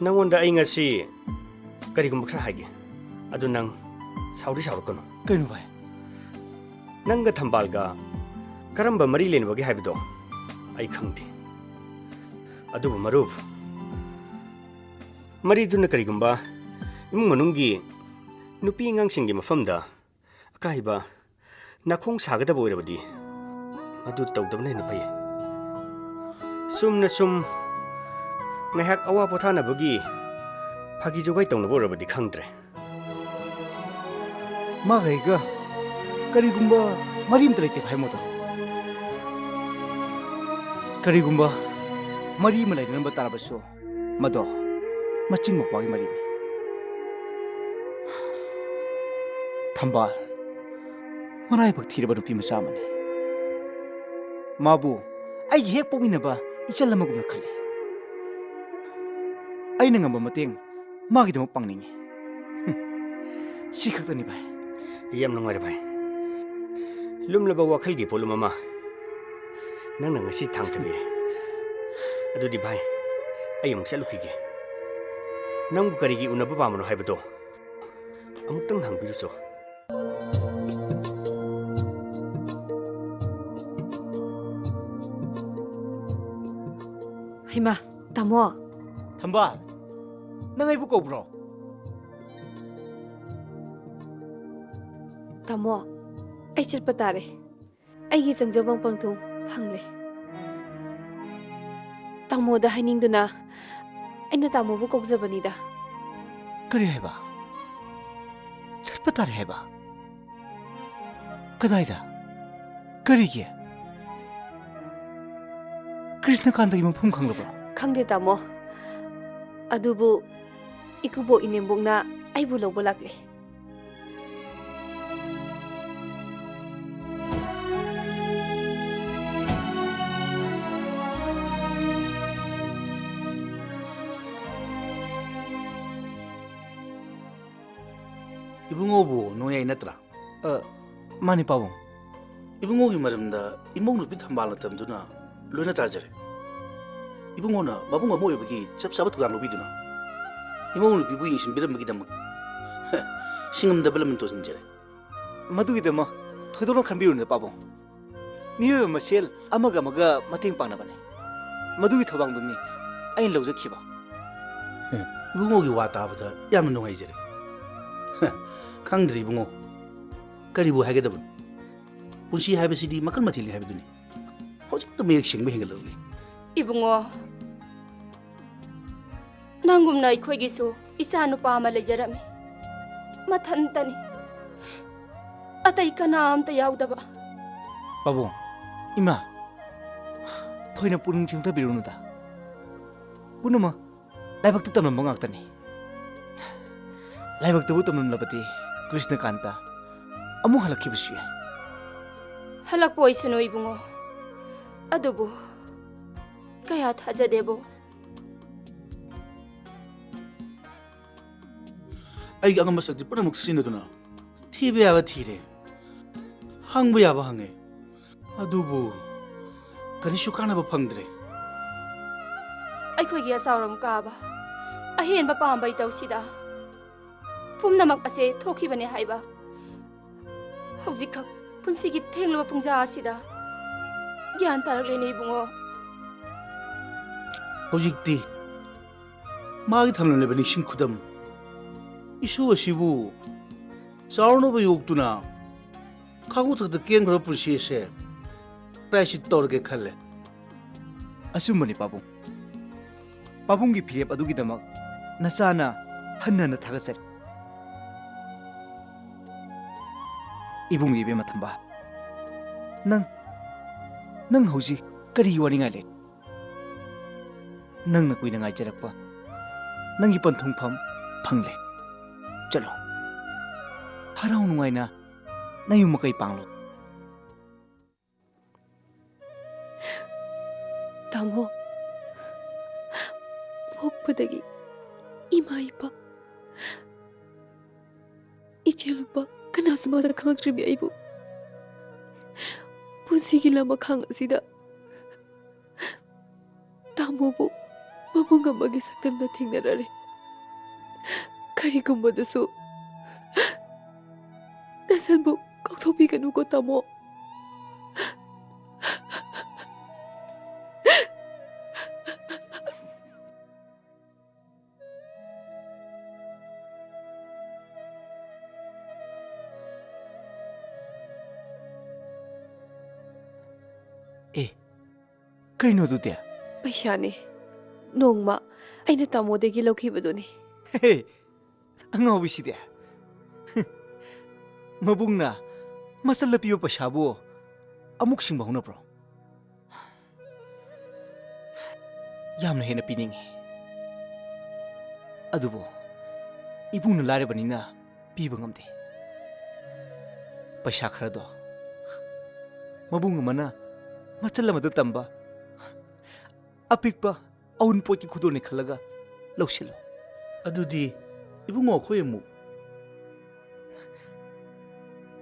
ꯅꯪꯉꯣꯟꯗ ꯑꯩ ꯉꯁꯤ ꯀꯔꯤꯒꯨꯝꯕ ꯈꯔ ꯍꯥꯏꯒꯦ꯫ ꯑꯗꯨ ꯅꯪ ꯁꯥꯎꯗꯤ ꯁꯥꯎꯔꯛꯀꯅꯨ꯫ ꯀꯩꯅꯣ ꯚꯥꯏ? ꯅꯪꯒ ꯊꯝꯕꯥꯜꯒ ꯀꯔꯝꯕ ꯃꯔꯤ ꯂꯩꯅꯕꯒꯦ ꯍꯥꯏꯕꯗꯣ ꯑꯩ ꯈꯪꯗꯦ꯫ ꯑꯗꯨꯕꯨ ꯃꯔꯨꯞ, ꯃꯔꯤꯗꯨꯅ ꯀꯔꯤꯒꯨꯝꯕ ꯏꯃꯨꯡ ꯃꯅꯨꯡꯒꯤ ꯅꯨꯄꯤ ꯑꯉꯥꯡꯁꯤꯡꯒꯤ ꯃꯐꯝꯗ ꯑꯀꯥꯏꯕ ꯅꯥꯈꯣꯡ ꯁꯥꯒꯗꯕ ꯑꯣꯏꯔꯕꯗꯤ ꯃꯗꯨ ꯇꯧꯗꯕꯅ ꯍꯦꯟꯅ ꯐꯩ꯫ ꯆꯨꯝꯅ ꯁꯨꯝ ꯉꯥꯏꯍꯥꯛ ꯑꯋꯥ ꯄꯣꯊꯥꯅꯕꯒꯤ ꯐꯥꯒꯤ ꯖꯣꯒꯥꯏ ꯇꯧꯅꯕ ꯑꯣꯏꯔꯕꯗꯤ ꯈꯪꯗ꯭ꯔꯦ꯫ ꯃꯥꯒ ꯑꯩꯒ ꯀꯔꯤꯒꯨꯝꯕ ꯃꯔꯤ ꯑꯃꯇ ꯂꯩꯇꯦ ꯚꯥꯏ ꯃꯣꯗꯣ꯫ ꯀꯔꯤꯒꯨꯝꯕ ꯃꯔꯤ ꯑꯃ ꯂꯩꯅꯅꯕ ꯇꯥꯔꯕꯁꯨ, ꯃꯗꯣ ꯃꯆꯤꯟ ꯃꯧꯄ꯭ꯋꯥꯒꯤ ꯃꯔꯤꯅꯤ꯫ ꯊꯝꯕꯥꯜ ꯃꯔꯥꯏꯕꯛ ꯊꯤꯔꯕ ꯅꯨꯄꯤ ꯃꯆꯥ ꯑꯃꯅꯤ꯫ ꯃꯥꯕꯨ ꯑꯩꯒꯤ ꯍꯦꯛ ꯄꯣꯛꯃꯤꯟꯅꯕ ꯏꯆꯜ ꯑꯃꯒꯨꯝꯅ ꯈꯜꯂꯤ꯫ ꯑꯩꯅ ꯉꯝꯕ ꯃꯇꯦꯡ ꯃꯥꯒꯤꯗꯃꯛ ꯄꯥꯡꯅꯤꯡꯏ꯫ ꯁꯤ ꯈꯛꯇꯅꯤ ꯚꯥꯏ꯫ ꯌꯥꯝ ꯅꯨꯡꯉꯥꯏꯔꯦ ꯚꯥꯏ꯫ ꯂꯨꯝꯂꯕ ꯋꯥꯈꯜꯒꯤ ꯄꯣꯠꯂꯨꯝ ꯑꯃ ꯅꯪꯅ ꯉꯁꯤ ꯊꯥꯡꯊꯕꯤꯔꯦ꯫ ꯑꯗꯨꯗꯤ ꯚꯥꯏ, ꯑꯩ ꯑꯃꯨꯛ ꯆꯠꯂꯨꯈꯤꯒꯦ꯫ ꯅꯪꯕꯨ ꯀꯔꯤꯒꯤ ꯎꯅꯕ ꯄꯥꯝꯕꯅꯣ ꯍꯥꯏꯕꯗꯣ ꯑꯃꯨꯛꯇꯪ ꯍꯪꯕꯤꯔꯨꯆꯣ꯫ ꯍꯩꯃꯥ, ꯇꯥꯃꯣ꯫ ꯊꯝꯕꯥꯜ, ꯅꯪ ꯑꯩꯕꯨ ꯀꯧꯕ꯭ꯔꯣ? ꯇꯥꯃꯣ, ꯑꯩ ꯆꯠꯄ ꯇꯥꯔꯦ꯫ ꯑꯩꯒꯤ ꯆꯪꯖꯐꯝ ꯄꯟꯊꯨꯡ ꯐꯪꯂꯦ꯫ ꯇꯥꯃꯣꯗ ꯍꯥꯏꯅꯤꯡꯗꯨꯅ ꯑꯩꯅ ꯇꯥꯃꯣꯕꯨ ꯀꯧꯖꯕꯅꯤꯗ꯫ ꯀꯔꯤ ꯍꯥꯏꯕ? ꯆꯠꯄ ꯇꯥꯔꯦ ꯍꯥꯏꯕ? ꯀꯗꯥꯏꯗ? ꯀꯔꯤꯒꯤ? ꯀ꯭ꯔꯤꯁꯅꯀꯥꯟꯇꯒꯤ ꯃꯐꯝ ꯈꯪꯂꯕ꯭ꯔꯣ? ꯈꯪꯗꯦ, ꯇꯥꯃꯣ꯫ ꯑꯗꯨꯕꯨ ꯏꯀꯨꯕꯣꯛ ꯏꯅꯦꯝꯕꯣꯛꯅ ꯑꯩꯕꯨ ꯂꯧꯕ ꯂꯥꯛꯂꯦ꯫ ꯏꯕꯨꯡꯉꯣꯕꯨ ꯅꯣꯡꯌꯥꯏ ꯅꯠꯇ꯭ꯔꯥ? ꯑ, ꯃꯥꯅꯤ, ꯄꯥꯕꯨꯡ꯫ ꯏꯕꯨꯡꯉꯣꯒꯤ ꯃꯔꯝꯗ ꯏꯃꯧ ꯅꯨꯄꯤ ꯊꯝꯕꯥꯜꯅ ꯇꯝꯗꯨꯅ ꯂꯣꯏꯅ ꯇꯥꯖꯔꯦ꯫ ꯏꯕꯨꯡꯉꯣꯅ ꯃꯕꯨꯡ ꯑꯃ ꯑꯣꯏꯕꯒꯤ ꯆꯞ ꯆꯥꯕ ꯊꯧꯗꯥꯡ ꯂꯧꯕꯤꯗꯨꯅ ꯏꯃꯧ ꯅꯨꯄꯤꯕꯨ ꯌꯦꯡꯁꯤꯟꯕꯤꯔꯝꯕꯒꯤꯗꯃꯛ ꯁꯤꯡꯉꯝꯗꯕ ꯂꯃꯟ ꯇꯣꯟꯖꯔꯦ꯫ ꯃꯗꯨꯒꯤꯗꯃꯛ ꯊꯣꯏꯗꯣꯛꯅ ꯈꯟꯕꯤꯔꯨꯅꯨ, ꯄꯥꯕꯨꯡ꯫ ꯃꯤꯑꯣꯏꯕ ꯃꯁꯦꯜ ꯑꯃꯒ ꯑꯃꯒ ꯃꯇꯦꯡ ꯄꯥꯡꯅꯕꯅꯤ꯫ ꯃꯗꯨꯒꯤ ꯊꯧꯗꯥꯡꯗꯨꯅꯤ ꯑꯩꯅ ꯂꯧꯖꯈꯤꯕ꯫ ꯏꯕꯨꯡꯉꯣꯒꯤ ꯋꯥ ꯇꯥꯕꯗ ꯌꯥꯝꯅ ꯅꯨꯡꯉꯥꯏꯖꯔꯦ꯫ ꯈꯪꯗ꯭ꯔꯦ ꯏꯕꯨꯡꯉꯣ, ꯀꯔꯤꯕꯨ ꯍꯥꯏꯒꯗꯕꯅꯣ? ꯄꯨꯟꯁꯤ ꯍꯥꯏꯕꯁꯤꯗꯤ ꯃꯈꯜ ꯃꯊꯦꯜꯅꯤ ꯍꯥꯏꯕꯗꯨꯅꯤ꯫ ꯍꯧꯖꯤꯛꯇ ꯃꯌꯦꯛ ꯁꯦꯡꯕ ꯍꯦꯟꯒꯠꯂꯛꯂꯤ꯫ ꯏꯕꯨꯡꯉꯣ, ꯅꯪꯒꯨꯝꯅ ꯑꯩꯈꯣꯏꯒꯤꯁꯨ ꯏꯆꯥ ꯅꯨꯄꯥ ꯑꯃ ꯂꯩꯖꯔꯝꯃꯤ꯫ ꯃꯊꯟꯇꯅꯤ꯫ ꯑꯇꯩ ꯀꯅꯥꯝꯇ ꯌꯥꯎꯗꯕ꯫ ꯄꯥꯕꯨꯡ, ꯏꯃꯥ, ꯊꯣꯏꯅ ꯄꯨꯛꯅꯤꯡ ꯆꯪꯊꯕꯤꯔꯨꯅꯨꯗ꯫ ꯄꯨꯝꯅꯃꯛ ꯂꯥꯏꯕꯛꯇ ꯇꯝꯂꯝꯕ ꯉꯥꯛꯇꯅꯤ꯫ ꯂꯥꯏꯕꯛꯇꯕꯨ ꯇꯝꯂꯝꯂꯕꯗꯤ ꯀ꯭ꯔꯤꯁꯅꯀꯥꯟꯇ ꯑꯃꯨꯛ ꯍꯜꯂꯛꯈꯤꯕꯁꯨ ꯌꯥꯏ꯫ ꯍꯜꯂꯛꯄ ꯑꯣꯏꯁꯅꯨ ꯏꯕꯨꯡꯉꯣ꯫ ꯑꯗꯨꯕꯨ ꯀꯌꯥ ꯊꯥꯖꯗꯦꯕꯣ꯫ ꯑꯩꯒꯤ ꯑꯉꯝꯕ ꯁꯛꯇꯤ ꯄꯨꯝꯅꯃꯛ ꯁꯤꯖꯤꯟꯅꯗꯨꯅ ꯊꯤꯕ ꯌꯥꯕ ꯊꯤꯔꯦ, ꯍꯪꯕ ꯌꯥꯕ ꯍꯪꯉꯦ, ꯑꯗꯨꯕꯨ ꯀꯔꯤꯁꯨ ꯀꯥꯟꯅꯕ ꯐꯪꯗ꯭ꯔꯦ꯫ ꯑꯩꯈꯣꯏꯒꯤ ꯑꯆꯥꯎꯔꯝ ꯀꯥꯕ ꯑꯍꯦꯟꯕ ꯄꯥꯝꯕꯩ ꯇꯧꯁꯤꯗ ꯄꯨꯝꯅꯃꯛ ꯑꯁꯦ ꯊꯣꯛꯈꯤꯕꯅꯦ ꯍꯥꯏꯕ ꯍꯧꯖꯤꯛꯈꯛ ꯄꯨꯟꯁꯤꯒꯤ ꯊꯦꯡꯂꯕ ꯄꯨꯡꯖꯥ ꯑꯁꯤꯗ ꯒ꯭ꯌꯥꯟ ꯇꯥꯔꯛꯂꯦꯅꯦ ꯏꯕꯨꯡꯉꯣ꯫ ꯍꯧꯖꯤꯛꯇꯤ ꯃꯥꯒꯤ ꯊꯝꯂꯝꯂꯤꯕ ꯅꯤꯡꯁꯤꯡ ꯈꯨꯗꯝ, ꯏꯁꯨ ꯑꯁꯤꯕꯨ ꯆꯥꯎꯅꯕ ꯌꯣꯛꯇꯨꯅ ꯈꯥꯉꯨ ꯊꯛꯇ ꯀꯦꯟꯈ꯭ꯔꯕ ꯄꯨꯟꯁꯤ ꯑꯁꯦ ꯄ꯭ꯔꯥꯏꯁꯤꯠ ꯇꯧꯔꯒꯦ ꯈꯜꯂꯦ꯫ ꯑꯆꯨꯝꯕꯅꯤ ꯄꯥꯕꯨꯡ꯫ ꯄꯥꯕꯨꯡꯒꯤ ꯐꯤꯔꯦꯞ ꯑꯗꯨꯒꯤꯗꯃꯛ ꯅꯆꯥꯅ ꯍꯟꯅ ꯍꯟꯅ ꯊꯥꯒꯠꯆꯔꯤ꯫ ꯏꯕꯨꯡ ꯏꯕꯦꯝꯃ ꯊꯝꯕꯥꯜ, ꯅꯪ, ꯅꯪ ꯍꯧꯖꯤꯛ ꯀꯔꯤ ꯋꯥꯅꯤꯡꯉꯥꯏ ꯂꯩ? ꯅꯪꯅ ꯀꯨꯏꯅ ꯉꯥꯏꯖꯔꯛꯄ ꯅꯪꯒꯤ ꯄꯟꯊꯨꯡꯐꯝ ꯐꯪꯂꯦ꯫ ꯆꯠꯂꯣ, ꯍꯔꯥꯎ ꯅꯨꯡꯉꯥꯏꯅ ꯅꯌꯨꯝ ꯃꯀꯩ ꯄꯥꯡꯂꯣ꯫ ꯇꯥꯃꯣ, ꯄꯣꯛꯄꯗꯒꯤ ꯏꯃꯥ ꯏꯄꯥ, ꯏꯆꯦ ꯂꯨꯄꯥ ꯀꯅꯥꯁꯨ ꯃꯁꯛ ꯈꯪꯉꯛꯇ꯭ꯔꯤꯕꯤ ꯑꯩꯕꯨ ꯄꯨꯟꯁꯤꯒꯤ ꯂꯃꯈꯥꯡ ꯑꯁꯤꯗ ꯇꯥꯃꯣꯕꯨ ꯃꯕꯨꯡ ꯑꯃꯒꯤ ꯁꯛꯇꯝꯗ ꯊꯦꯡꯅꯔꯔꯦ꯫ ꯀꯔꯤꯒꯨꯝꯕꯗꯁꯨ ꯅꯁꯟꯕꯨ ꯀꯥꯎꯊꯣꯛꯄꯤꯒꯅꯨꯀꯣ ꯇꯥꯃꯣ꯫ ꯑꯦ, ꯀꯩꯅꯣ ꯑꯗꯨꯗꯤ? ꯄꯩꯁꯥꯅꯦ꯫ ꯅꯣꯡꯃ ꯑꯩꯅ ꯇꯥꯃꯣꯗꯒꯤ ꯂꯧꯈꯤꯕꯗꯨꯅꯤ꯫ ꯍꯦ, ꯑꯉꯥꯎꯕꯤꯁꯤꯗꯤ꯫ ꯃꯕꯨꯡꯅ ꯃꯆꯜꯗ ꯄꯤꯕ ꯄꯩꯁꯥꯕꯨ ꯑꯃꯨꯛ ꯁꯤꯡꯕ ꯍꯧꯅꯕ꯭ꯔꯣ? ꯌꯥꯝꯅ ꯍꯦꯟꯅ ꯄꯤꯅꯤꯡꯉꯤ꯫ ꯑꯗꯨꯕꯨ ꯏꯕꯨꯡꯅ ꯂꯥꯏꯔꯕꯅꯤꯅ ꯄꯤꯕ ꯉꯝꯗꯦ꯫ ꯄꯩꯁꯥ ꯈꯔꯗꯣ ꯃꯕꯨꯡ ꯑꯃꯅ ꯃꯆꯜ ꯑꯃꯗ ꯇꯝꯕ ꯑꯄꯤꯛꯄ ꯑꯎꯟꯄꯣꯠꯀꯤ ꯈꯨꯗꯣꯜꯅꯤ ꯈꯜꯂꯒ ꯂꯧꯁꯤꯜꯂꯨ꯫ ꯑꯗꯨꯗꯤ ꯏꯕꯨꯡꯉꯣ ꯑꯩꯈꯣꯏ ꯑꯃꯨꯛ꯫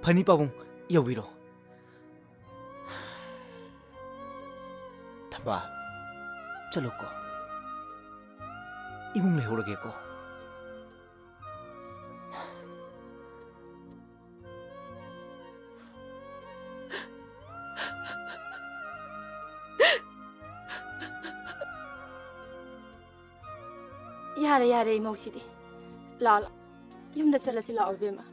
ꯐꯅꯤ ꯄꯥꯕꯨꯡ, ꯌꯧꯕꯤꯔꯣ꯫ ꯊꯝꯕꯥꯜ, ꯆꯠꯂꯣꯀꯣ꯫ ꯏꯃꯨꯡ ꯂꯩꯍꯧꯔꯒꯦꯀꯣ꯫ ꯌꯥꯔꯦ, ꯌꯥꯔꯦ, ꯏꯃꯧꯁꯤꯗꯤ꯫ ꯂꯥꯛꯑꯣ, ꯂꯥꯛꯑꯣ꯫ ꯌꯨꯝꯗ ꯆꯠꯂꯁꯤ ꯂꯥꯛꯑꯣ, ꯏꯕꯦꯝꯃ꯫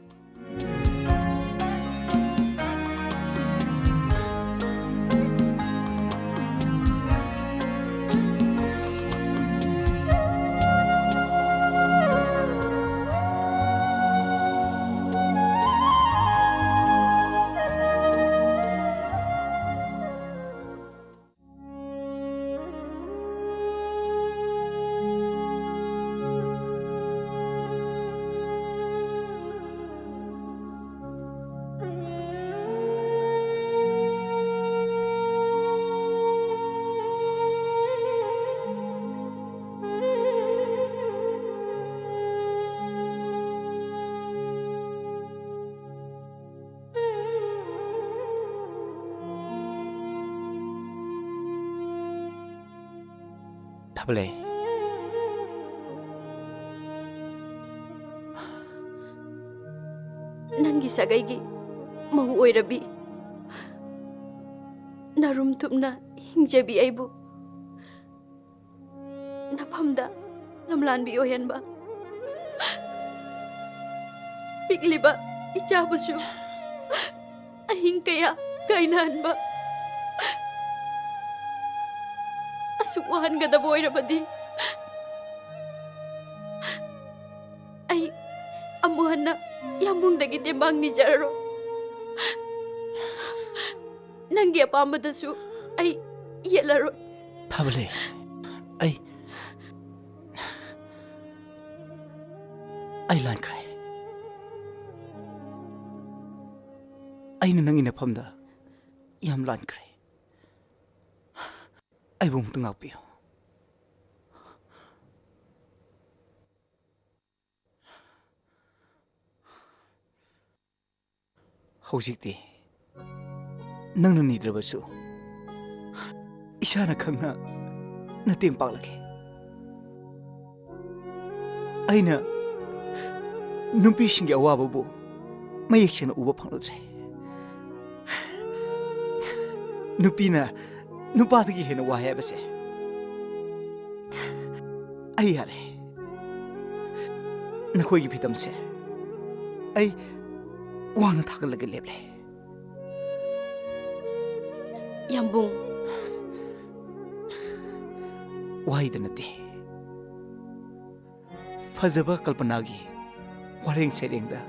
ꯊꯥꯕꯂꯩ꯫ ꯅꯪꯒꯤ ꯁꯥꯒꯩꯒꯤ ꯃꯧ ꯑꯣꯏꯔꯕꯤ ꯅꯔꯨꯝ ꯊꯨꯞꯅ ꯍꯤꯡꯖꯕꯤ ꯑꯩꯕꯨ ꯅꯐꯝꯗ ꯂꯝꯂꯥꯟꯕꯤ ꯑꯣꯏꯍꯟꯕ, ꯄꯤꯛꯂꯤꯕ ꯏꯆꯥꯕꯨꯁꯨ ꯑꯍꯤꯡ ꯀꯌꯥ ꯀꯥꯏꯅꯍꯟꯕ, ꯑꯁꯨꯛ ꯋꯥꯍꯟꯒꯗꯕ ꯑꯣꯏꯔꯕꯗꯤ ꯑꯩ ꯑꯃꯨꯛ ꯍꯟꯅ ꯌꯥꯝꯕꯨꯡꯗꯒꯤ ꯇꯦꯡꯕꯥꯡ ꯅꯤꯖꯔꯔꯣꯏ꯫ ꯅꯪꯒꯤ ꯑꯄꯥꯝꯕꯗꯁꯨ ꯑꯩ ꯌꯦꯠꯂꯔꯣꯏ꯫ ꯊꯥꯕꯂꯩ, ꯑꯩ, ꯑꯩ ꯂꯥꯟꯈ꯭ꯔꯦ꯫ ꯑꯩꯅ ꯅꯪꯒꯤ ꯅꯐꯝꯗ ꯌꯥꯝ ꯂꯥꯟꯈ꯭ꯔꯦ꯫ ꯑꯩꯕꯨ ꯑꯃꯨꯛꯇ ꯉꯥꯛꯄꯤꯌꯨ꯫ ꯍꯧꯖꯤꯛꯇꯤ ꯅꯪꯅ ꯅꯤꯗ꯭ꯔꯕꯁꯨ ꯏꯁꯥꯅ ꯈꯪꯅ ꯃꯇꯦꯡ ꯄꯥꯡꯂꯒꯦ꯫ ꯑꯩꯅ ꯅꯨꯄꯤꯁꯤꯡꯒꯤ ꯑꯋꯥꯕꯕꯨ ꯃꯌꯦꯛ ꯁꯦꯡꯅ ꯎꯕ ꯐꯪꯂꯨꯗ꯭ꯔꯦ꯫ ꯅꯨꯄꯤꯅ ꯅꯨꯄꯥꯗꯒꯤ ꯍꯦꯟꯅ ꯋꯥꯏ ꯍꯥꯏꯕꯁꯦ ꯑꯩ ꯌꯥꯔꯦ꯫ ꯅꯈꯣꯏꯒꯤ ꯐꯤꯗꯝꯁꯦ ꯑꯩ ꯋꯥꯅ ꯊꯥꯒꯠꯂꯒ ꯂꯦꯞꯂꯦ꯫ ꯌꯥꯝꯕꯨꯡ꯫ ꯋꯥꯍꯩꯗ ꯅꯠꯇꯦ, ꯐꯖꯕ ꯀꯜꯄꯅꯥꯒꯤ ꯋꯥꯔꯦꯡ ꯁꯩꯔꯦꯡꯗ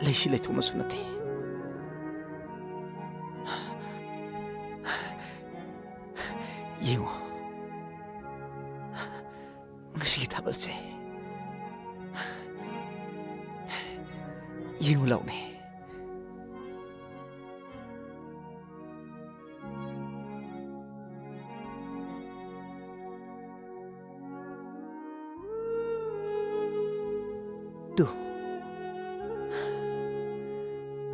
ꯂꯩꯁꯤ ꯂꯩꯊꯣꯛꯅꯁꯨ ꯅꯠꯇꯦ꯫ ꯌꯦꯡꯉꯨ, ꯉꯁꯤꯒꯤ ꯊꯥꯕꯜꯁꯦ ꯌꯦꯡꯉꯨ ꯂꯥꯎꯅꯦ꯫ ꯇꯨ꯫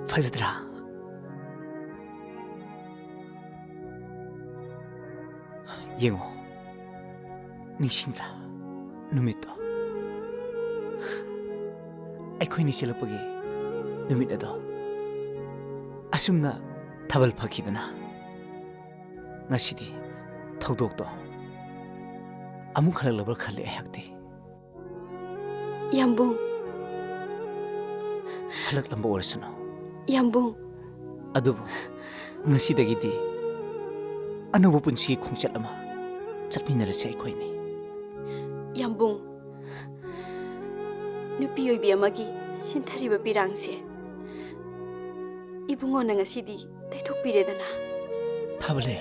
ꯐꯖꯗ꯭ꯔꯥ? ꯌꯦꯡꯉꯣ꯫ ꯅꯤꯡꯁꯤꯡꯗ꯭ꯔꯥ? ꯅꯨꯃꯤꯠꯇꯣ꯫ ꯑꯩꯈꯣꯏꯅꯤ ꯆꯦꯜꯂꯛꯄꯒꯤ ꯅꯨꯃꯤꯠ ꯑꯗꯣ꯫ ꯑꯁꯨꯝꯅ ꯊꯥꯕꯜ ꯐꯥꯈꯤꯗꯅ꯫ ꯉꯁꯤꯗꯤ ꯊꯧꯗꯣꯛꯇꯣ ꯑꯃꯨꯛ ꯍꯜꯂꯛꯂꯕ꯭ꯔꯥ ꯈꯜꯂꯦ ꯑꯩꯍꯥꯛꯇꯤ꯫ ꯌꯥꯝꯕꯨꯡ꯫ ꯍꯜꯂꯛꯂꯝꯕ ꯑꯣꯏꯔꯁꯅꯨ꯫ ꯌꯥꯝꯕꯨꯡ꯫ ꯑꯗꯨꯕꯨ ꯉꯁꯤꯗꯒꯤꯗꯤ ꯑꯅꯧꯕ ꯄꯨꯟꯁꯤꯒꯤ ꯈꯣꯡꯆꯠ ꯑꯃ ꯆꯠꯃꯤꯟꯅꯔꯁꯦ ꯑꯩꯈꯣꯏꯅꯤ꯫ ꯌꯥꯝꯕꯨꯡ, ꯅꯨꯄꯤ ꯑꯣꯏꯕꯤ ꯑꯃꯒꯤ ꯁꯤꯟꯊꯔꯤꯕ ꯄꯤꯔꯥꯡꯁꯦ ꯏꯕꯨꯡꯉꯣꯅ ꯉꯁꯤꯗꯤ ꯇꯩꯊꯣꯛꯄꯤꯔꯦꯗꯅ꯫ ꯊꯥꯕꯜꯂꯩ꯫